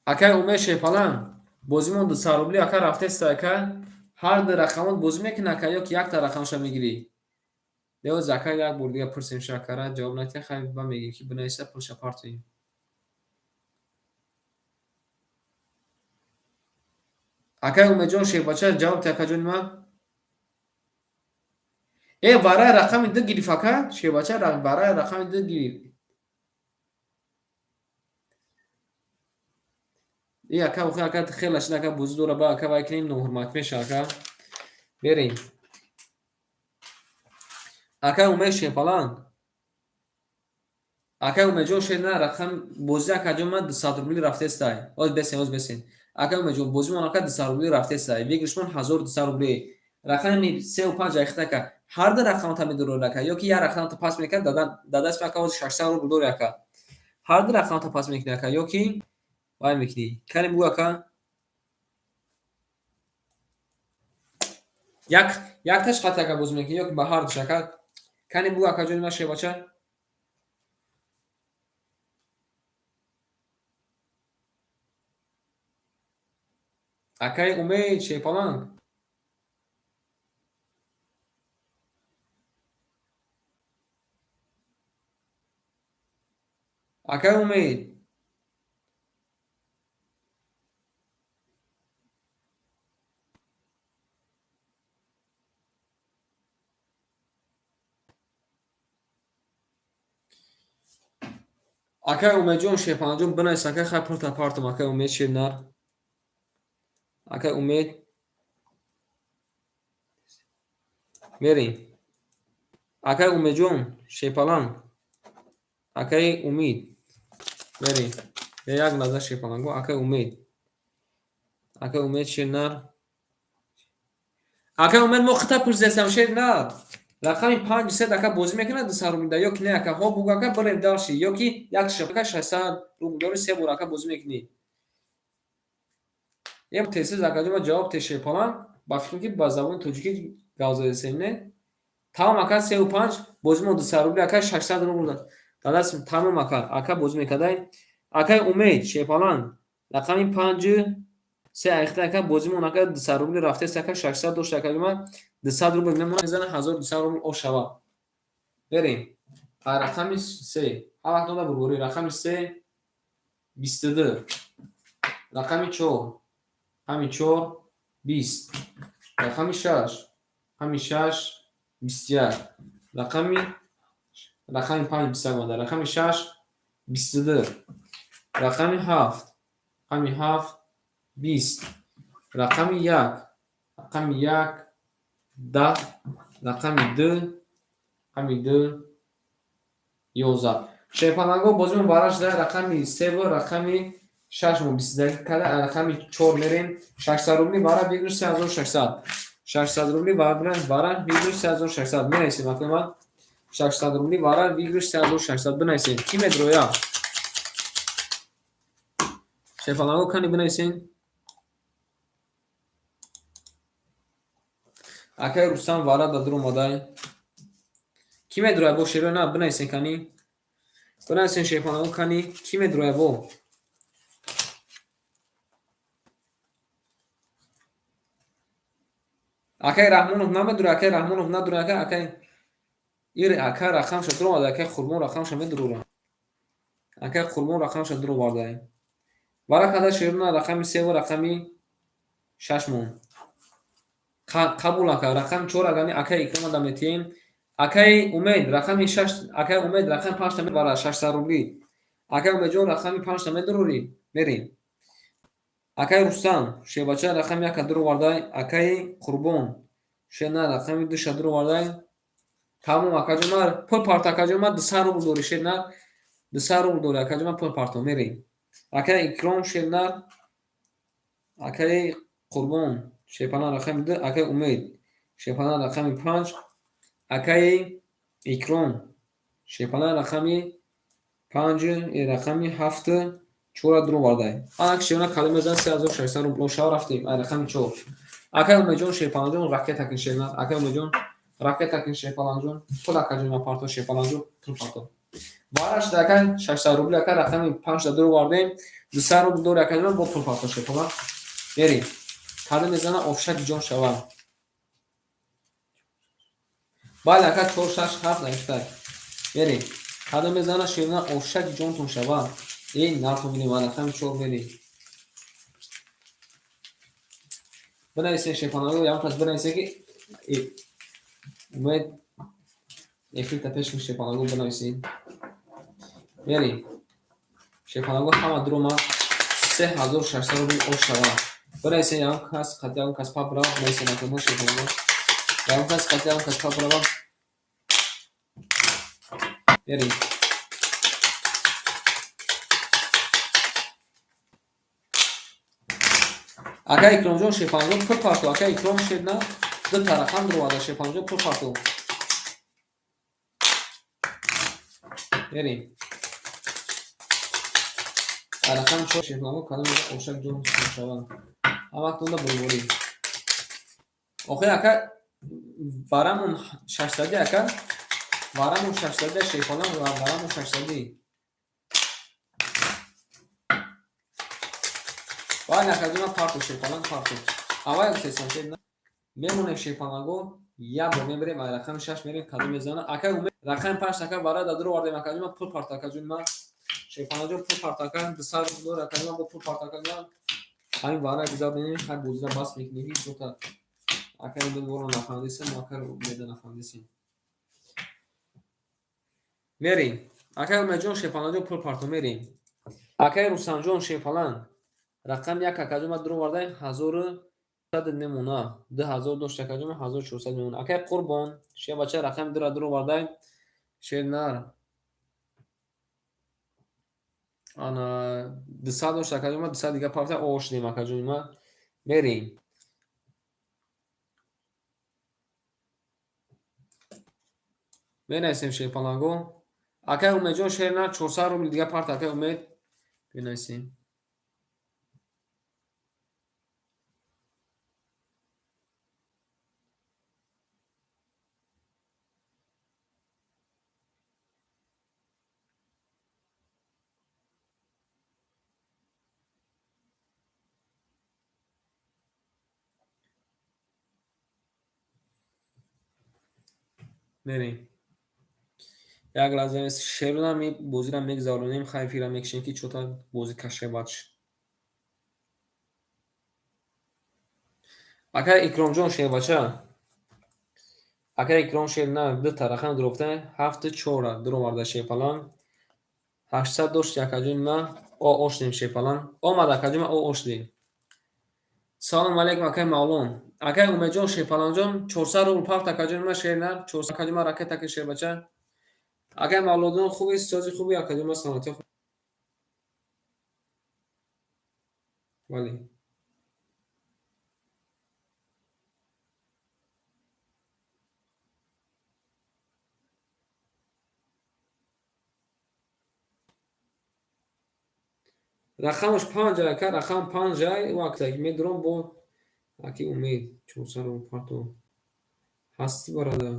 Акаи Умед Шерпалан. Бозимон 200 рубли ака рафтеста ака. Ҳар ду рақамот бозӣ мекунӣ ака ё ки якта рақамша мегирӣ? Леоз ака як бор дига пурсем ша акара ҷавоб натиҳа, хай ба мегӯем ки бинависа пулша партоем. Акаи Умедҷон Шербача ҷавоб те, акаҷони ман. Э, барои рақами ду гирифт ака, Шербача барои рақами ду гирифт. Э, ака, охи ака хела шид ака бозӣ дора, ба ака вай кунем ноҳурмат меша ака. Берем. Акаи Умед Шерпалан. Акаи Умедҷон Шер на рақам бозӣ акаҷон ман 200 рубли рафтестай. Оз бесен, оз бесен. Акаи Умедҷон бозимон ака 200 рубли рафтестай. Выигрыш мон 1200 рубли. Рақами сеу панҷ айхта ака. Ҳар ду рақамата медорад ака ё ки як рақамата пас мекунад, дадаст ака оз 600 рубл дори ака. Ҳар ду рақамата пас мекунӣ ака ё ки вай мекунӣ. Кани бугӯ ака. Як якташ қати ака бозӣ мекунӣ ё ки ба ҳар душ ака. Кани бугӯ акаҷони ман шербача. Акаи Умед Шерпаланг. Акаи Умед. Акаи Умедҷон Шерпаланҷон бинавис ака, хай пурта партом акаи Умед Шернар. Акаи Умед. Мерем. Акаи Умедҷон Шерпаланг. Акаи Умид. Мерем. Як лаҳза Шерпаланго. Акаи Умед. Акаи Умед Шернар. Акаи Умед мо хита пурсидастам Шернар. Рақами панҷ сед ака бозӣ мекунад 200 рубл ё ки не ака? Ҳо бугӯ ака, бирем дальше ё ки як шабака 600 рубл дори се бор ака бозӣ мекунӣ. Е тез акаҷон ма ҷавоб те Шерпаланг. Ба фикрам ки ба забони тоҷикӣ гап задесем, не? Тамом ака, сеу панҷ бозимон 200 рубли ака 600 рубл дадаст тамом ака. Ака бозӣ мекардай. Акаи Умед Шерпаланг рақами панҷ се айхта ака бозимон ака 200 рубли рафтест ака 600 дошт ака ма 200 рубл мемонад мезана 1200 рубл ошава. Берем. Рақами се. Ҳар вақт дода бурборӣ. Рақами се 22. Рақами чор. Рақами чор 20. Рақами шаш. Рақами шаш 21. Рақами панҷ 21 омада. Рақами шаш 22. Рақами ҳафт. Рақами ҳафт 20. Рақами як. Рақами як 10. Рақами ду. Рақами ду 11. Шерпаланго бозимон бараш шуда рақами севу рақами шаш мо 22 карда, рақами чор мерем 600 рубли бара выигрыш 3600. 600 рубли бара выигрыш 3600. Менависем ака ман 600 рубли бара выигрыш 3600 бинависем. Кӣ медроя? Шерпаланго кани бинависем. Акаи Рустам вара дар омадай. Кӣ медроя бо шеро на бинависем кани. Бинависем шерпаланго кани кӣ медроя бо? Акаи Раҳмонов намедура, акаи Раҳмонов надура, ака, акаи ир ака рақамша дуромада, акаи Қурбон рақамша медурура. Акаи Қурбон рақамша дуровардай. Вара када шеруна рақами севу рақами шаш мон. Қабул ака, рақами чор агани акаи Икрома да метиҳем. Акаи Умед рақами шаш, акаи Умед рақами панҷта мебара 600 рубли. Акаи Умедҷон рақами панҷта медурорӣ? Мерем. Акаи Рустам шебача рақами яка дуровардай. Акаи Қурбон шена рақами душа дуровардай. Тамом акаҷон, ман пул парто акаҷон, ман 200 рубл дорӣ шена, 200 рубл дорӣ акаҷон, ман пул парто мерем. Акаи Икром шена, акаи Қурбон шепана рақами ду, акаи Умед шепана рақами панҷ, акаи Икром шепана рақами панҷ, рақами ҳафт, чора дуровардай. Анак шена калима мезанад 3600 рубл шава рафтем. Ай рақами чор. Акаи Умедҷон шерпаланҷон ракета кин шена, акаи Умедҷон ракета кин шерпаланҷон, пул акаҷон ма парто шерпаланҷон пул парто. Вараш да акай 600 рубл ака рақами панҷта дуровардем, 200 рубл дори акаҷон бо пул парто шерпалан. Мерем. Калима мезанад офшак ҷон шава. Бале ака 4 6 7 навиштай. Мерем. Калима мезанад шерна офшак ҷонтон шава. Эй нархо мерем, рақами 4 мерем. Бинависен шерпаланҷон, ягон кас бинависе ки Умед эфирта пеш кун шерпаланҷон бинависен. Мерем. Шерпаланҷон ҳама дурома 3600 рубл ош шава. Бинависен ягон кас қати ягон кас пап рава, бинависен акамо шерпаланҷон. Ягон кас қати ягон кас пап рава. Мерем. Ака Икромҷон шерпаланҷон пул парто, ака Икром шерна ду та рақам дуроварда шерпаланҷон пул парто. Мерем. Рақами чор шерпаланҷон кадом ошак ҷон шава. Ҳамактонда бурборӣ. Охир ака варамон шашсади ака, варамон шашсади шерпалан ва варамон шашсади. Бале акаҷон парто шерпалан парто. Аввал гуфтесам шерна мемонем шерпаланго, як бор мебарем, ай рақами шаш мерем, кадом мезана. Ака Умед рақами панҷ ака вара да дуровардем акаҷон, ман пул парто акаҷон, ман шерпаланҷон пул парто ака, 200 рубл дор акаҷон, ман бо пул парто акаҷон. Ҳамин вара гузаронем, ҳар бозира бас мекунем, ки чота ака Умед моро нафаҳмидесем, мо ака Умеда нафаҳмидесем. Мерем. Акаи Умедҷон шерпаланҷон пул парто мерем. Акаи Рустамҷон шерпалан рақами як акаҷон ман дуровардаем 1100 мемона. 2000 дошт акаҷон, 1400 мемона. Акаи Қурбон шербача рақами дура дуровардаем. Шернар ана 200 дошт акаҷон, ман 200 дига парта ош дем акаҷон, ман мерем. Менависем шерпаланго. Акаи Умедҷон шернар 400 рубл дига парта акаи Умед бинависем. Мерем. Як лаҳза шерона ми бозира мегузаронем, хайфира мекушем ки чота бози кашай баъд. Ака Икромҷон шербача. Ака Икром шер на ду та рақам дурофта, ҳафту чора дуроварда шерпалан. 800 дошт акаҷон ма, о ош дем шерпалан. Омад акаҷон ма, о ош дем. Салом алейкум акаи Мавлон. Акаи Умедҷон шерпаланҷон 400 рубл парт акаҷон ма шерна, 400 акаҷон ма ракета ки шербача. Акаи Мавлодон хуби, сози хуби акаҷон ма саломатӣ хуб. Бале. Рақамаш панҷ ака, рақам панҷ ай, вақте ки медурам бо аки Умед 400 рубл парто. Ҳастӣ бародар.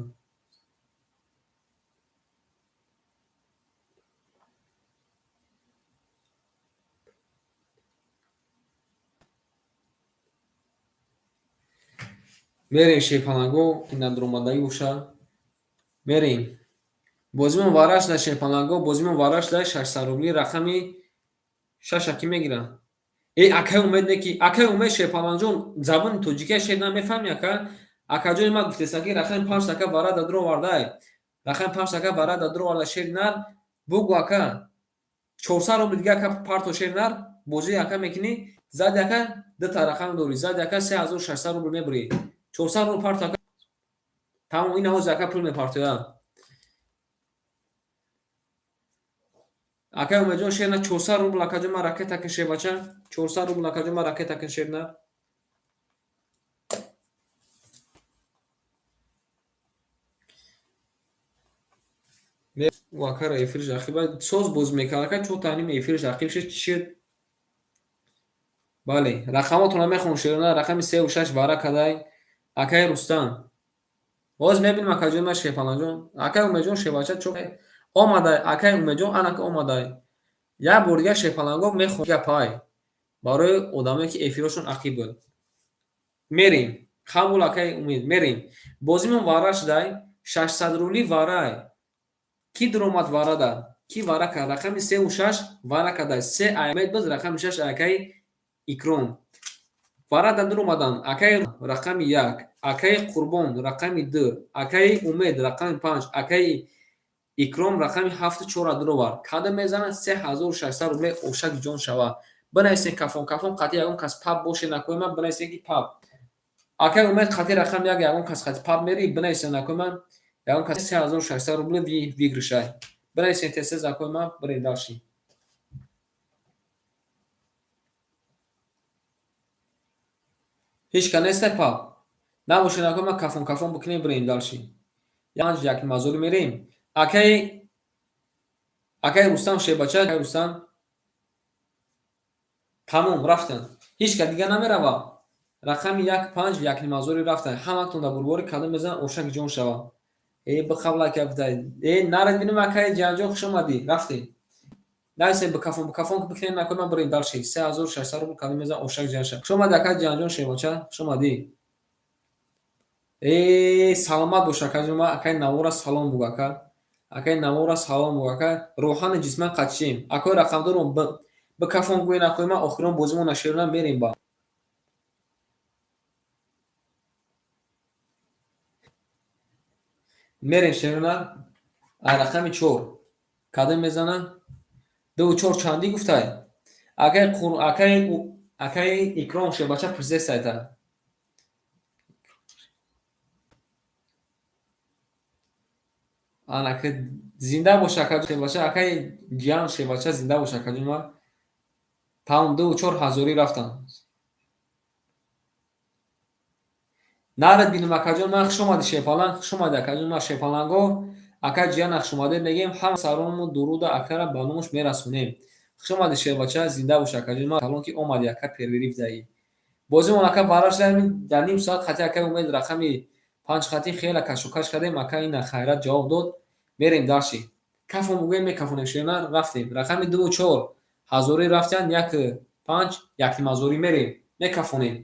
Мерем шерпаланго, ин надуромадагӣ боша. Мерем. Бозимон вараш да шерпаланго, бозимон вараш да 600 рубли рақами шаша ки мегирад. Э, акай Умед, не ки акай Умед Шерпаланҷон, забони тоҷикия шер намефаҳми, ака? Акаҷони ман гуфтеста, ки рақами панҷ така вара да дуровардай. Рақами панҷ така вара да дуроварда, шери нар. Бугу, ака. 400 рубли дига, ака, парто, шери нар. Бозӣ, ака, мекунӣ. Зади, ака, дута рақам дорӣ. Зади, ака, 3600 рубл мебурӣ. 400 рубл парто, ака. Тамом, ин ҳози, ака, пул мепартоя. Акай Умедҷон, шер на, 400 рубл, акаҷон, ман ракета кун, шербача. 400 рубл, акаҷон, ман ракета кун, шер на. Ӯ акара эфирш ақиба соз боз мекард, ака, чор ним эфирш ақиб шуд, чӣ шуд? Бале, рақамотонро мехонам, шерона, рақами севу шаш вара кадай. Акаи Рустам. Боз мебинем, акаҷон ман, Шерпаланҷон. Акаи Умедҷон, шербача, чо омадай, акаи Умедҷон, анака омадай. Як бор дигар, шерпаланго, мехонам гапай. Барои одамое ки эфирҳошон ақиб буд. Мерем. Қабул, акаи Умед, мерем. Бозимон вара шудай, 600 рубли варай. Кӣ дуромад варада? Кӣ вара кард? Рақами севу шаш вара кардай. Се Умед боз, рақами шаш акаи Икром. Варада дуромаданд. Акаи рақами як, акаи Қурбон рақами ду, акаи Умед рақами панҷ, акаи Икром рақами ҳафту чора дуровард. Кадом мезанад, 3600 рубле ошак ҷон шава. Бинависен кафон кафон, қатъи ягон кас паб боше накои ман, бинависен ки паб. Акаи Умед, қатъи рақами як ягон кас қатъи паб мери, бинависен накои ман, ягон кас 3600 рубле выигрыш ай. Бинависен тез-тез, акои ман, бирем дальше. Ҳеҷ ка нестай паб? Набошед, акои ман, кафон кафон бикунем, бирем дальше. Панҷ як мазори мерем. Акаи Рустам, шербача, акаи Рустам. Тамом, рафтанд. Ҳеҷ ка дига намерава. Рақами як панҷ якнимазори рафтанд. Ҳаматон дар бурбори, кадом мезанад, ошак ҷон шава. Э, биқабла кафтай. Э, наред бинем, акаи Ҷиҳанҷон, хуш омадӣ. Рафтем. Нависем, бикафон бикафон бикунем, накои ман, бирем дальше. 3600 рубл, кадом мезанад, ошак ҷон шава. Хуш омадӣ, акаи Ҷиҳанҷон, шербача, хуш омадӣ. Э, саломат бош, акаҷон, ман акаи Навора салом буг, ака. Акаи Навора салом буг, ака. Рӯҳани ҷисман қатшием. Акои рақамдорон бикафон гӯен, акои ман, охирон бозимон шерона, мерем ба. Мерем, шерона. Ай рақами чор. Кадом мезана? Дуву чор чандӣ гуфтай? Акаи Икром, шербача, пурсесайта. Анака зинда бош, ака шербача, акаи Ҷиҳан, шербача, зинда бош, акаҷон ман. Тамом, дуву чор ҳазорӣ рафтанд. Наред бинем, акаҷон ман, хуш омадӣ, шерпаланг, хуш омадӣ, акаҷон ман, шерпаланго, ака Ҷиҳана хуш омадед мегӯем, ҳама салому дуруда акара ба номаш мерасонем. Хуш омадӣ, шербача, зинда бош, акаҷон ман, калон ки омадӣ, ака, перерыв даӣ. Бозимон, ака, вара шуда, дар ним соат қатъи акаи Умед рақами панҷ қатъи хеле кашокаш кардем, ака ина хайрат ҷавоб дод. Мерем дальше. Кафон бугӯем, мекафонем, шерна, рафтем. Рақами дуву чор ҳазорӣ рафтанд, як панҷ якнимҳазорӣ мерем, мекафонем.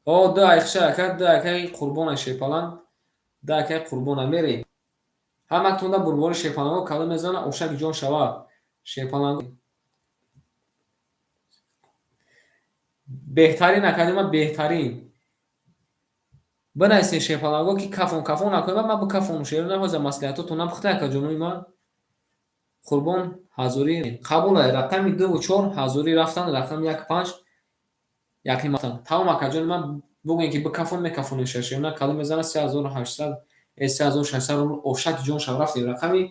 О, ду айхша, ака, ду акаи Қурбона, шерпаланг, ду акаи Қурбона, мерем. Ҳаматонда бурбори, шерпаланго, кадом мезана, ошак ҷон шава. Шерпаланг беҳтарин, акаҷон ман, беҳтарин. Бинависен, шерпаланго, ки кафон кафон накунем, ман бикафонам, шерона, ҳозир маслиҳатотон набухта, акаҷонои ман. Қурбон ҳазорӣ қабулай, рақами дуву чор ҳазорӣ рафтанд, рақами як панҷ якнима. Тамом, акаҷони ман, бугӯем ки бикафон, мекафонем, шерона, кадом мезана, 3800, 3600 рубл ошак ҷон шава, рафтем. Рақами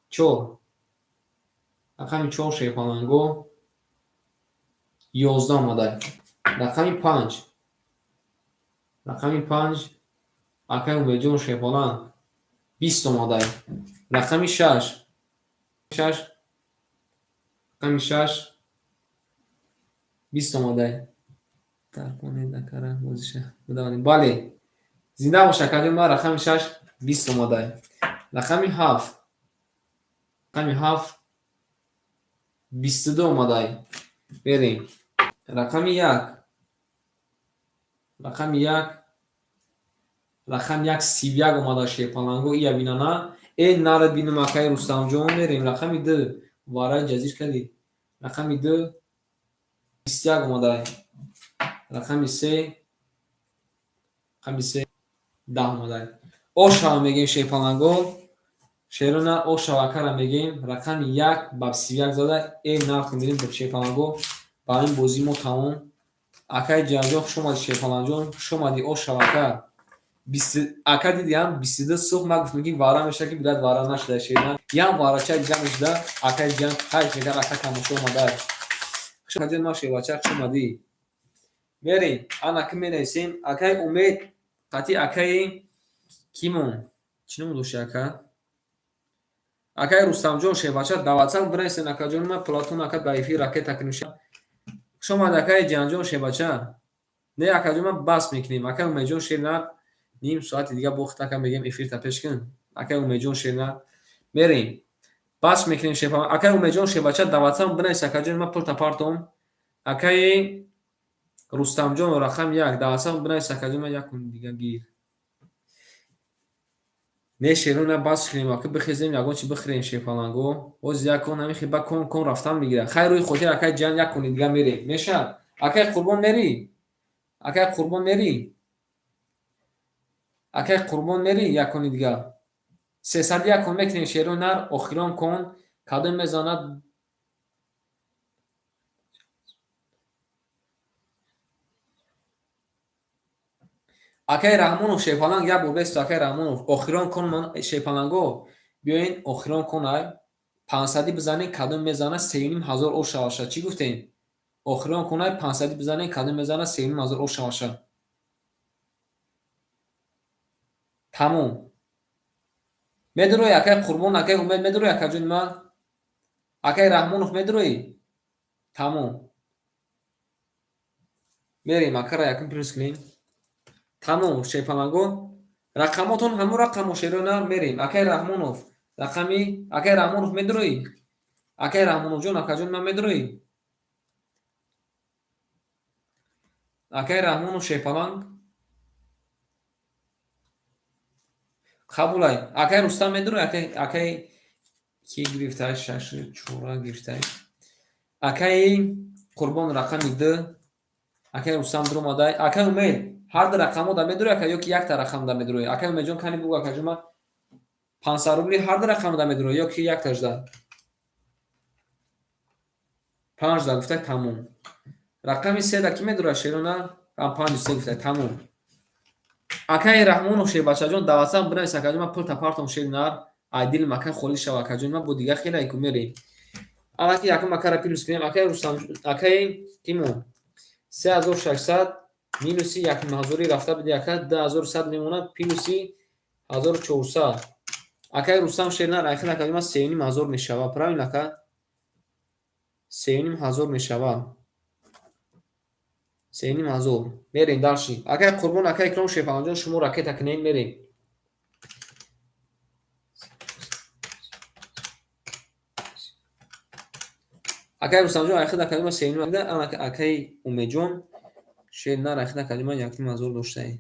чор, рақами чор, шерпаланго, 11 омадай. Рақами панҷ, рақами панҷ, акаи Умедҷон, шерпаланг, 20 омадай. Рақами шаш, шаш, рақами шаш 20 омадай. Бале, зинда бош, акаҷон ман, рақами шаш 20 омадай. Рақами ҳафт, рақами ҳафт 22 омадай. Берем. Рақами як, рақами як, рақами як 31 омада, шерпаланго, ия бинана. Э, нарад бинам, акаи Рустамҷон, мерем. Рақами ду вараи ҷазир кардӣ. Рақами 2 21 омадай. Рақами 3, рақами 3 10 омадай. Ошава мегем, шерпаланго. Шерона ошава акара мегем. Рақами 1 ба 31 зада, нарх мегем шерпаланго. Ба ин бозӣ мо тамом. Акаи Ҷиҳанҷон, хуш омадӣ, шерпаланҷон, хуш омадӣ, ошава ака. Ака дидиам 22 сух ма гуфтам, ки вара меша, ки билад вара нашуда, шерна. Ям варача дига мешуда, акаи Ҷиҳан хайр мекард, ака тамошо омадай. Хуш омадӣ, ма шербача, хуш омадӣ. Мерем, ана ки менависем, акаи Умед, қатъи акаи кимон. Чӣ ном дошти ака? Акаи Рустамҷон, шербача, дар WhatsApp бинависен, акаҷон, ма Платон ака дар эфир ракета кунем. Хуш омадӣ, акаи Ҷиҳанҷон, шербача. Не, акаҷон, ма бас мекунем. Акаи Умедҷон, шерна, ним соати дига бохт, ака мегем, эфирта пеш кун. Акаи Умедҷон, шерна, мерем. Бас мекунем, шерпа. Акаи Умедҷон, шербача, дар WhatsApp бинавис, акаҷон, ма пулта партом. Акаи Рустамҷон, рақами 1, дар WhatsApp бинавис, акаҷон, ма як кун дига гир. Не, шерона, бас кунем, ака, бихезем, ягон чи бихӯрем, шерпаланго. Ҳозир як кон ҳамин хиба кон кон рафтан мегирад. Хайр, рӯи хотир, акаи Ҷиҳан, як кони дига мерем. Мешавад? Акаи Қурбон мерӣ? Акаи Қурбон мерӣ? Акаи Қурбон мерӣ як кони дига? 301 кон мекунем, шерои нар, охирон кон, кадом мезанад? Акаи Раҳмонов, шерпаланг, як бор бесто, акаи Раҳмонов, охирон кон ман, шерпаланго, биёен, охирон кон ай 500 бизанем, кадом мезанад, 3500 ош шаваша. Чӣ гуфтем? Охирон кон ай 500 бизанем, кадом мезанад, 3500 ош шаваша. Тамом. Медурои, акаи Қурбон, акаи Умед медурои, акаҷони ман? Акаи Раҳмонов медурои? Тамом. Мерем, акара якум плюс кунем. Тамом, шерпаланго. Рақамотон ҳамон рақамо, шерона, мерем. Акаи Раҳмонов, рақами акаи Раҳмонов медурои? Акаи Раҳмоновҷон, акаҷони ман медурои? Акаи Раҳмонов, шерпаланг? Қабулай. Акаи Рустам медурои? Акаи ки гирифтай? Шаш чора гирифтай. Акаи Қурбон, рақами 2. Акаи Рустам дуромадай. Акаи Умед, ҳар ду рақамҳо да медурои, ака, ё ки якта рақам да медурои? Акаи Умедҷон, кани бугӯ, акаҷон, ма 500 рубли ҳар ду рақам да медурои ё ки якташ да? 5 да гуфтай, тамом. Рақами 3 да ки медурад, шерона? 5 3 гуфтай, тамом. Акаи Раҳмонов, шербачаҷон, дар WhatsApp бинавис, акаҷон, ман пулта партом, шери нар, ай дилим акай холӣ шава, акаҷон, ман бо дига хеле ку мерем. Аллаки якум акара плюс кунем, акаи Рустам, акаи Тимон, 3600 минуси 1500 рафта биди, ака, 2100 мемонад, плюси 1400. Акаи Рустам, шернар, айхел, акаҷон, ман 3500 мешава, правильно, ака? 3500 мешава. 3500. Мерем дальше. Акаи Қурбон, акаи Икром, шерпаланҷон, шумо ракета кунем, мерем. Акаи Рустамҷон, айхел, акаҷон, ман 3500, акаи Умедҷон, шернар, айхел, акаҷон, ман 1500 доштаем.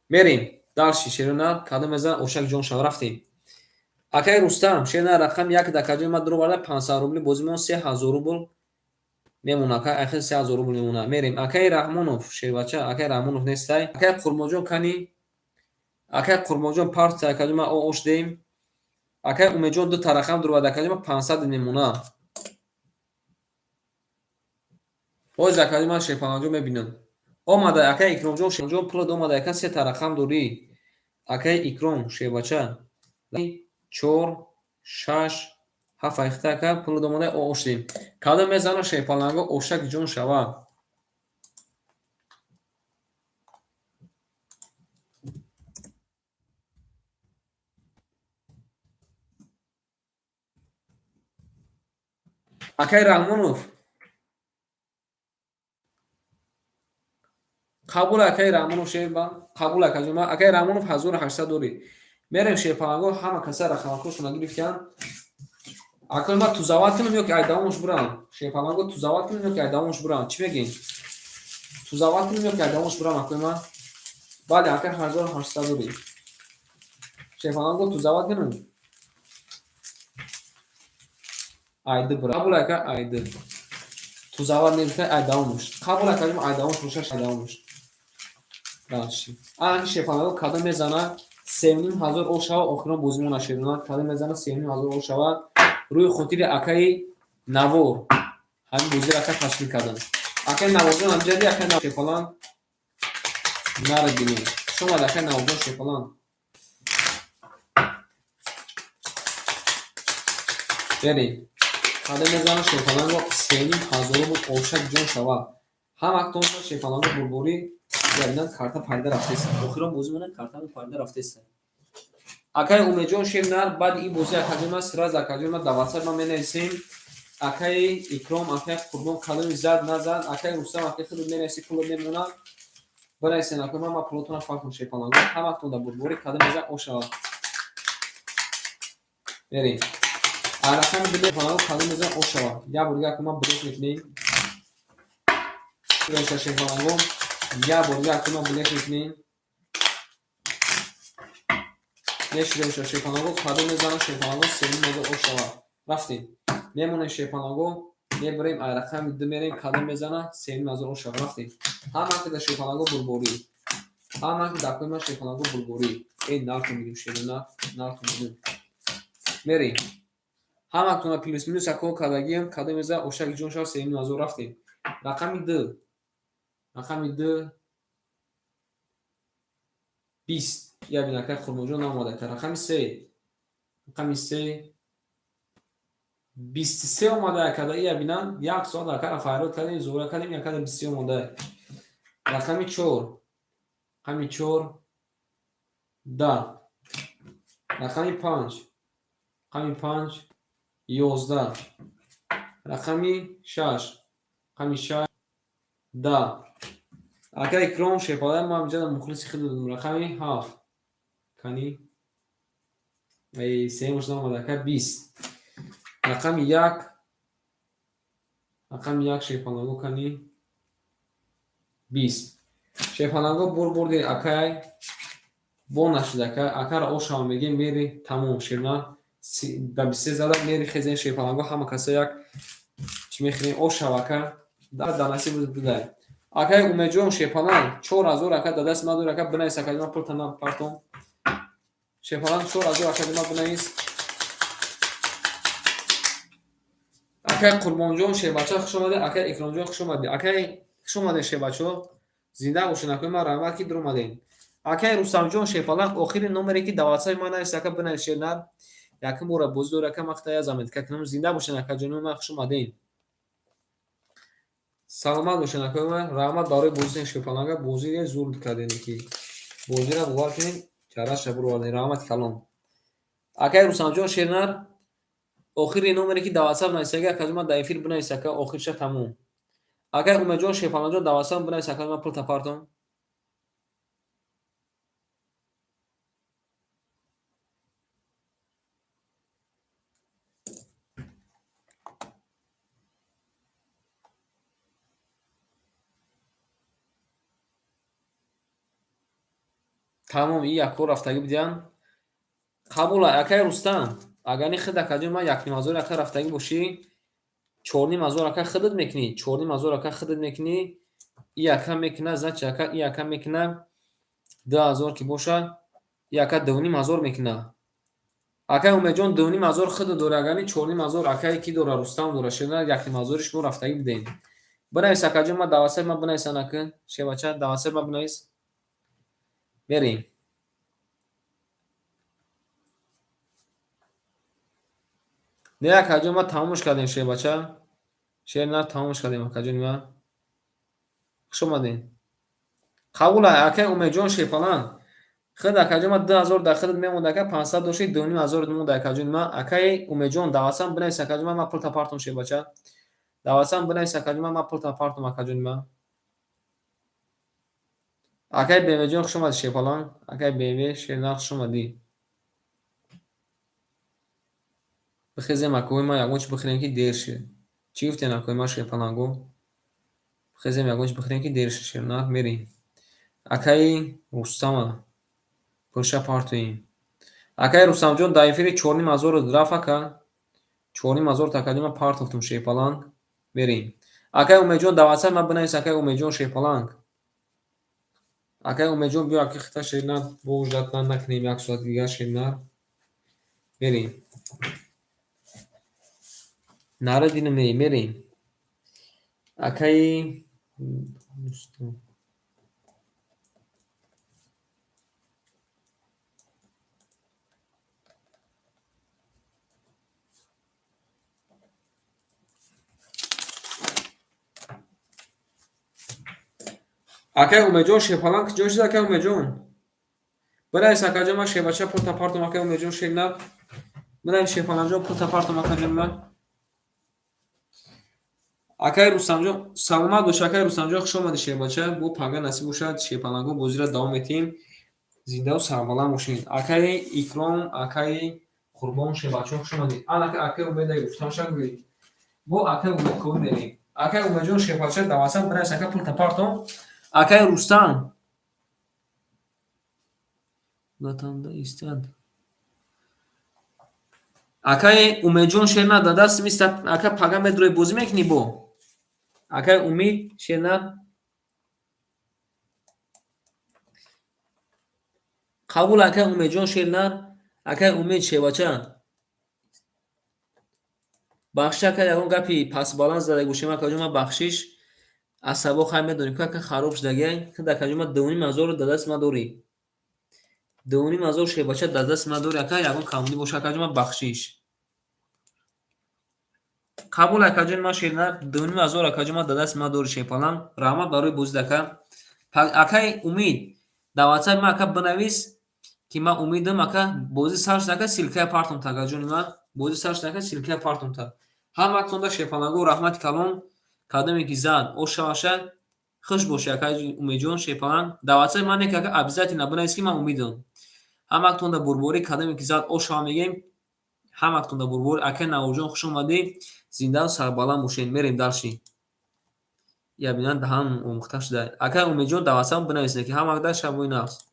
Мерем дальше, шернар, кадом мезанад, ошак ҷон шава, рафтем. Акаи Рустам, шернар, рақами 1 акаҷон, ман дуроварда 500 рубли, бозимон 3000 рубл мемонад, ака, айхел 3000 рубл мемонад. Мерем. Акаи Раҳмонов, шербача, акаи Раҳмонов нестай. Акаи Қурбонҷон, кани? Акаи Қурбонҷон, партия, акаҷон, ман ош деем. Акаи Умедҷон, ду та рақам дуроварда, акаҷон, ман 500 мемонад. Ҳозир, акаҷон, ман шерпаланҷон мебинам. Омада, акаи Икромҷон, шерҷон, пулат омада, ака, се та рақам дорӣ. Акаи Икром, шербача. 4, 6, 7 айхта, ака, пулат омада, ош деем. Кадом мезанад, шерпаланго, ошак ҷон шава. Акаи Раҳмонов, қабул, акаи Раҳмонов, шерба, қабул, акаҷон, акаи Раҳмонов 1800 дорӣ. Мерем, шерпаланго, ҳама каса рақамакошона гирифтиян. Акаи ман тузават кунам ё ки ай давомаш бурам? Шерпаланго, тузават кунам ё ки ай давомаш бурам? Чӣ мегӯем? Тузават кунам ё ки ай давомаш бурам, акаи ман? Бале, ака, 1800 дорӣ. Шерпаланго, тузават кунам? Айды бира. Қабул ака айды. Тузава незда айдаумуш. Қабул ака айдаумуш бошаш айдаумуш. Дальше. Ан шефанаго кадом мезана 3500 ошава охирон бозимона шедона кадом мезана 3500 ошава рӯи хотири акаи Навор. Ҳамин бозиро ака ташкил кардан. Акаи Наворҷон амҷади акаи Навор шефалан нара бинем. Хуш омад акаи Наворҷон шефалан. Берем. Кадом мезана шефаланго 3500 рубл ошак ҷон шава. Ҳамактон шефаланго бурборӣ ябинан карта пайда рафтеста. Охирон бозӣ мона картамо пайда рафтеста. Акаи Умедҷон Шернар баъди ин бозӣ акаҷон сразу акаҷон ма дар WhatsApp ма менависем. Акаи Икром, акаи Қурбон кадоми зад назад, акаи Рустам акаи худ менависи пуло мемонад. Бинависен акаи ман пулотона фарқм шефаланго. Ҳамактон дар бурборӣ кадом мезан ошава. Берем. Рақами билет шефаланго кадом мезан ошава. Як бор дигар акаи ман билет мекунем. Шефаланго як бор дигар акаи ман билет мекунем. Нешида шефаланго кадом мезана шефаланго 3500 ошава. Рафтем. Мемонем шефаланго, мебарем ай рақами ду мерем кадом мезана 3500 ошава. Рафтем. Ҳамаки дар шефаланго бурборӣ. Ҳамаки дар акои ман шефаланго бурборӣ. Эй нархо мегирем шерона, нархо мегирем. Мерем. Ҳаматона плюс минус ако кардагием, кадом мезана ошак ҷон шава 3500 рафтем. Рақами ду. Рақами ду 20. Я бин акай Қурбонҷон наомада. Рақами се. Рақами се 23 омада акада. Я бинан як соат акара файрод кардем, зура кардем, якада 23 омада. Рақами 4. Рақами 4 10. Рақами 5. Рақами 5 11. Рақами 6. Рақами 6 10. Ака Икром Шефалай ман инҷа мухлиси худ будам. Рақами 7. Кани? Эй, сеюмаш наомада ака 20. Рақами 1. Рақами 1 Шефаланго кани? 20. Шефаланго бур бурди акай бо нашид ака. Акара ошава мегем мери тамом шерна. Ба 23 зада мери хезен шефаланго ҳама каса як чӣ мехӯрем ошава ака. Дар насиб будай. Акай Умедҷон Шефалан 4000 ака дар дасти ман дори ака бинавис ака ман пул тана партом. Шефалан 4000 ака ман бинавис. Акай Қурбонҷон Шербача хуш омадед, акай Икромҷон хуш омадед. Акай хуш омадед Шербачо. Зинда бошед акай ман раҳмат ки дуромадед. Акай Рустамҷон Шефалан охири номере ки дар WhatsApp ман навис ака бинавис шернар. Якум бора бозӣ дори ака ман хата язам ака кунам зинда бошед ака ҷони ман хуш омадед. Саломат бошед акои ман, раҳмат барои бозии шефаланга, бозиро зур кардем ки бозиро бовар кунед, чараша буровардем, раҳмати калон. Акай Рустамҷон Шернар охири номере ки дар WhatsApp нависаги ака ман дар эфир бинавис ака охирша тамом. Акай Умедҷон Шефаланҷон дар WhatsApp бинавис ака ман пул тапартом. Тамом и як кор рафтагӣ будиян. Қабул акай Рустам, агар ни худ акаҷон ман 1500 ака рафтагӣ бошӣ, 4500 ака худат мекунӣ, 4500 ака худат мекунӣ, и ака мекуна, значит ака и ака мекуна 2000 ки боша, и ака 2500 мекуна. Акай Умедҷон 2500 худат дори, агар ни 4500 акае ки дора Рустам дора, шена 1500 шумо рафтагӣ будем. Бинавис акаҷон ман дар WhatsApp ман бинависан ака, шевача дар WhatsApp ман бинавис. Берем. Не акаҷон ман тамомш кардем шербача. Шер на тамомш кардем акаҷони ман. Хуш омадед. Қабул акай Умедҷон Шефалан. Худ акаҷон ман 2000 дар худат мемонда ака 500 дошти 2500 монда акаҷони ман. Акай Умедҷон дар WhatsApp бинавис акаҷон ман пул тапартом шербача. Дар WhatsApp бинавис акаҷон ман пул тапартом акаҷони ман. Акай БМВ-ҷон хуш омадӣ Шефалан. Акай БМВ Шернар хуш омадӣ. Бихезем акои ман ягон чи бихӯрем ки дер шуд. Чӣ гуфтем акои ман Шефаланго? Бихезем ягон чи бихӯрем ки дер шуд Шернар мерем. Акаи Рустама пулша партоем. Акаи Рустамҷон дар эфири 4500 рафт ака. 4,5 ҳазор такаҷон ман партофтум, шерпаланг, мерем. Акай Умедҷон, дар ватсап ман бинавис, акай Умедҷон, шерпаланг. Акай Умедҷон, биё, аки хита шернар, бо ждать накунем як соат дигар, шернар. Мерем. Нара динам мерем. Акаи акай Умедҷон, шерпаланг ҷо шуд, акай Умедҷон. Бинавис, акаҷон, ман шербача пулта партом, акай Умедҷон, шернар. Бинавис, шерпалангҷон, пулта партом, акаҷон ман. Акай Рустамҷон, саломат бош, акай Рустамҷон, хуш омадӣ, шербача. Бо пага насиб бошад, шерпалангҳо бозиро давом метиҳем. Зиндаву сарбаланд бошед. Акаи Икром, акаи Қурбон, шербачаҳо, хуш омадед. Ан акай Умеда гуфтам шак гӯед. Бо акай Умед ковӣ мерем. Акай Умедҷон, шербача, дар ватсап бинавис, ака, пулта партом. Акай Рустам. Ватанда истад. Акаи Умедҷон, шернар, дар даст миста, ака, пага медрои, бозӣ мекунӣ бо? Акаи Умид, шернар. Қабул, акаи Умедҷон, шернар. Акаи Умед, шербача. Бахшиш, ака, ягон гапи пастбаланд зада бошем, акаҷон, ман бахшиш. Асабо хай медонем, ку ака хароб шудагиай. Худ, акаҷон, ман 2,5 ҳазорро дар дасти ман дорӣ. 2,5 ҳазор, шербача, дар дасти ман дорӣ, ака, ягон камбудӣ боша, акаҷон, ман бахшиш. Қабул, акаҷон, ман шернар, 2,5 ҳазор, акаҷон, ман дар дасти ман дорӣ, шерпаланг. Раҳмат барои бозид, ака. Акаи Умид, дар ватсапи ман, ака, бинавис, ки ман Умидам, ака, бозӣ сар шуд, ака, ссылкая партом та, акаҷони ман. Бозӣ сар шуд, ака, ссылкая партом та. Ҳаматонда, шерпалангҳо, раҳмати калон, кадоме ки зад, ош шаваша, хуш бошӣ, акаи Умедҷон, шерпаланг. Дар ватсапи ман не, ака, обязательно бинавис, ки ман Умидам. Ҳаматонда бурборӣ, кадоме ки зад, ош шава мегӯем. Ҳаматонда бурборӣ. Акаи Наврӯзҷон, хуш омадӣ. Зиндаву сарбаланд бошед. Мерем дальше. Я бинанд, даҳан омӯхта шуда. Акаи Умедҷон, дар ватсап бинависед, ки ҳамакда шабои нағз.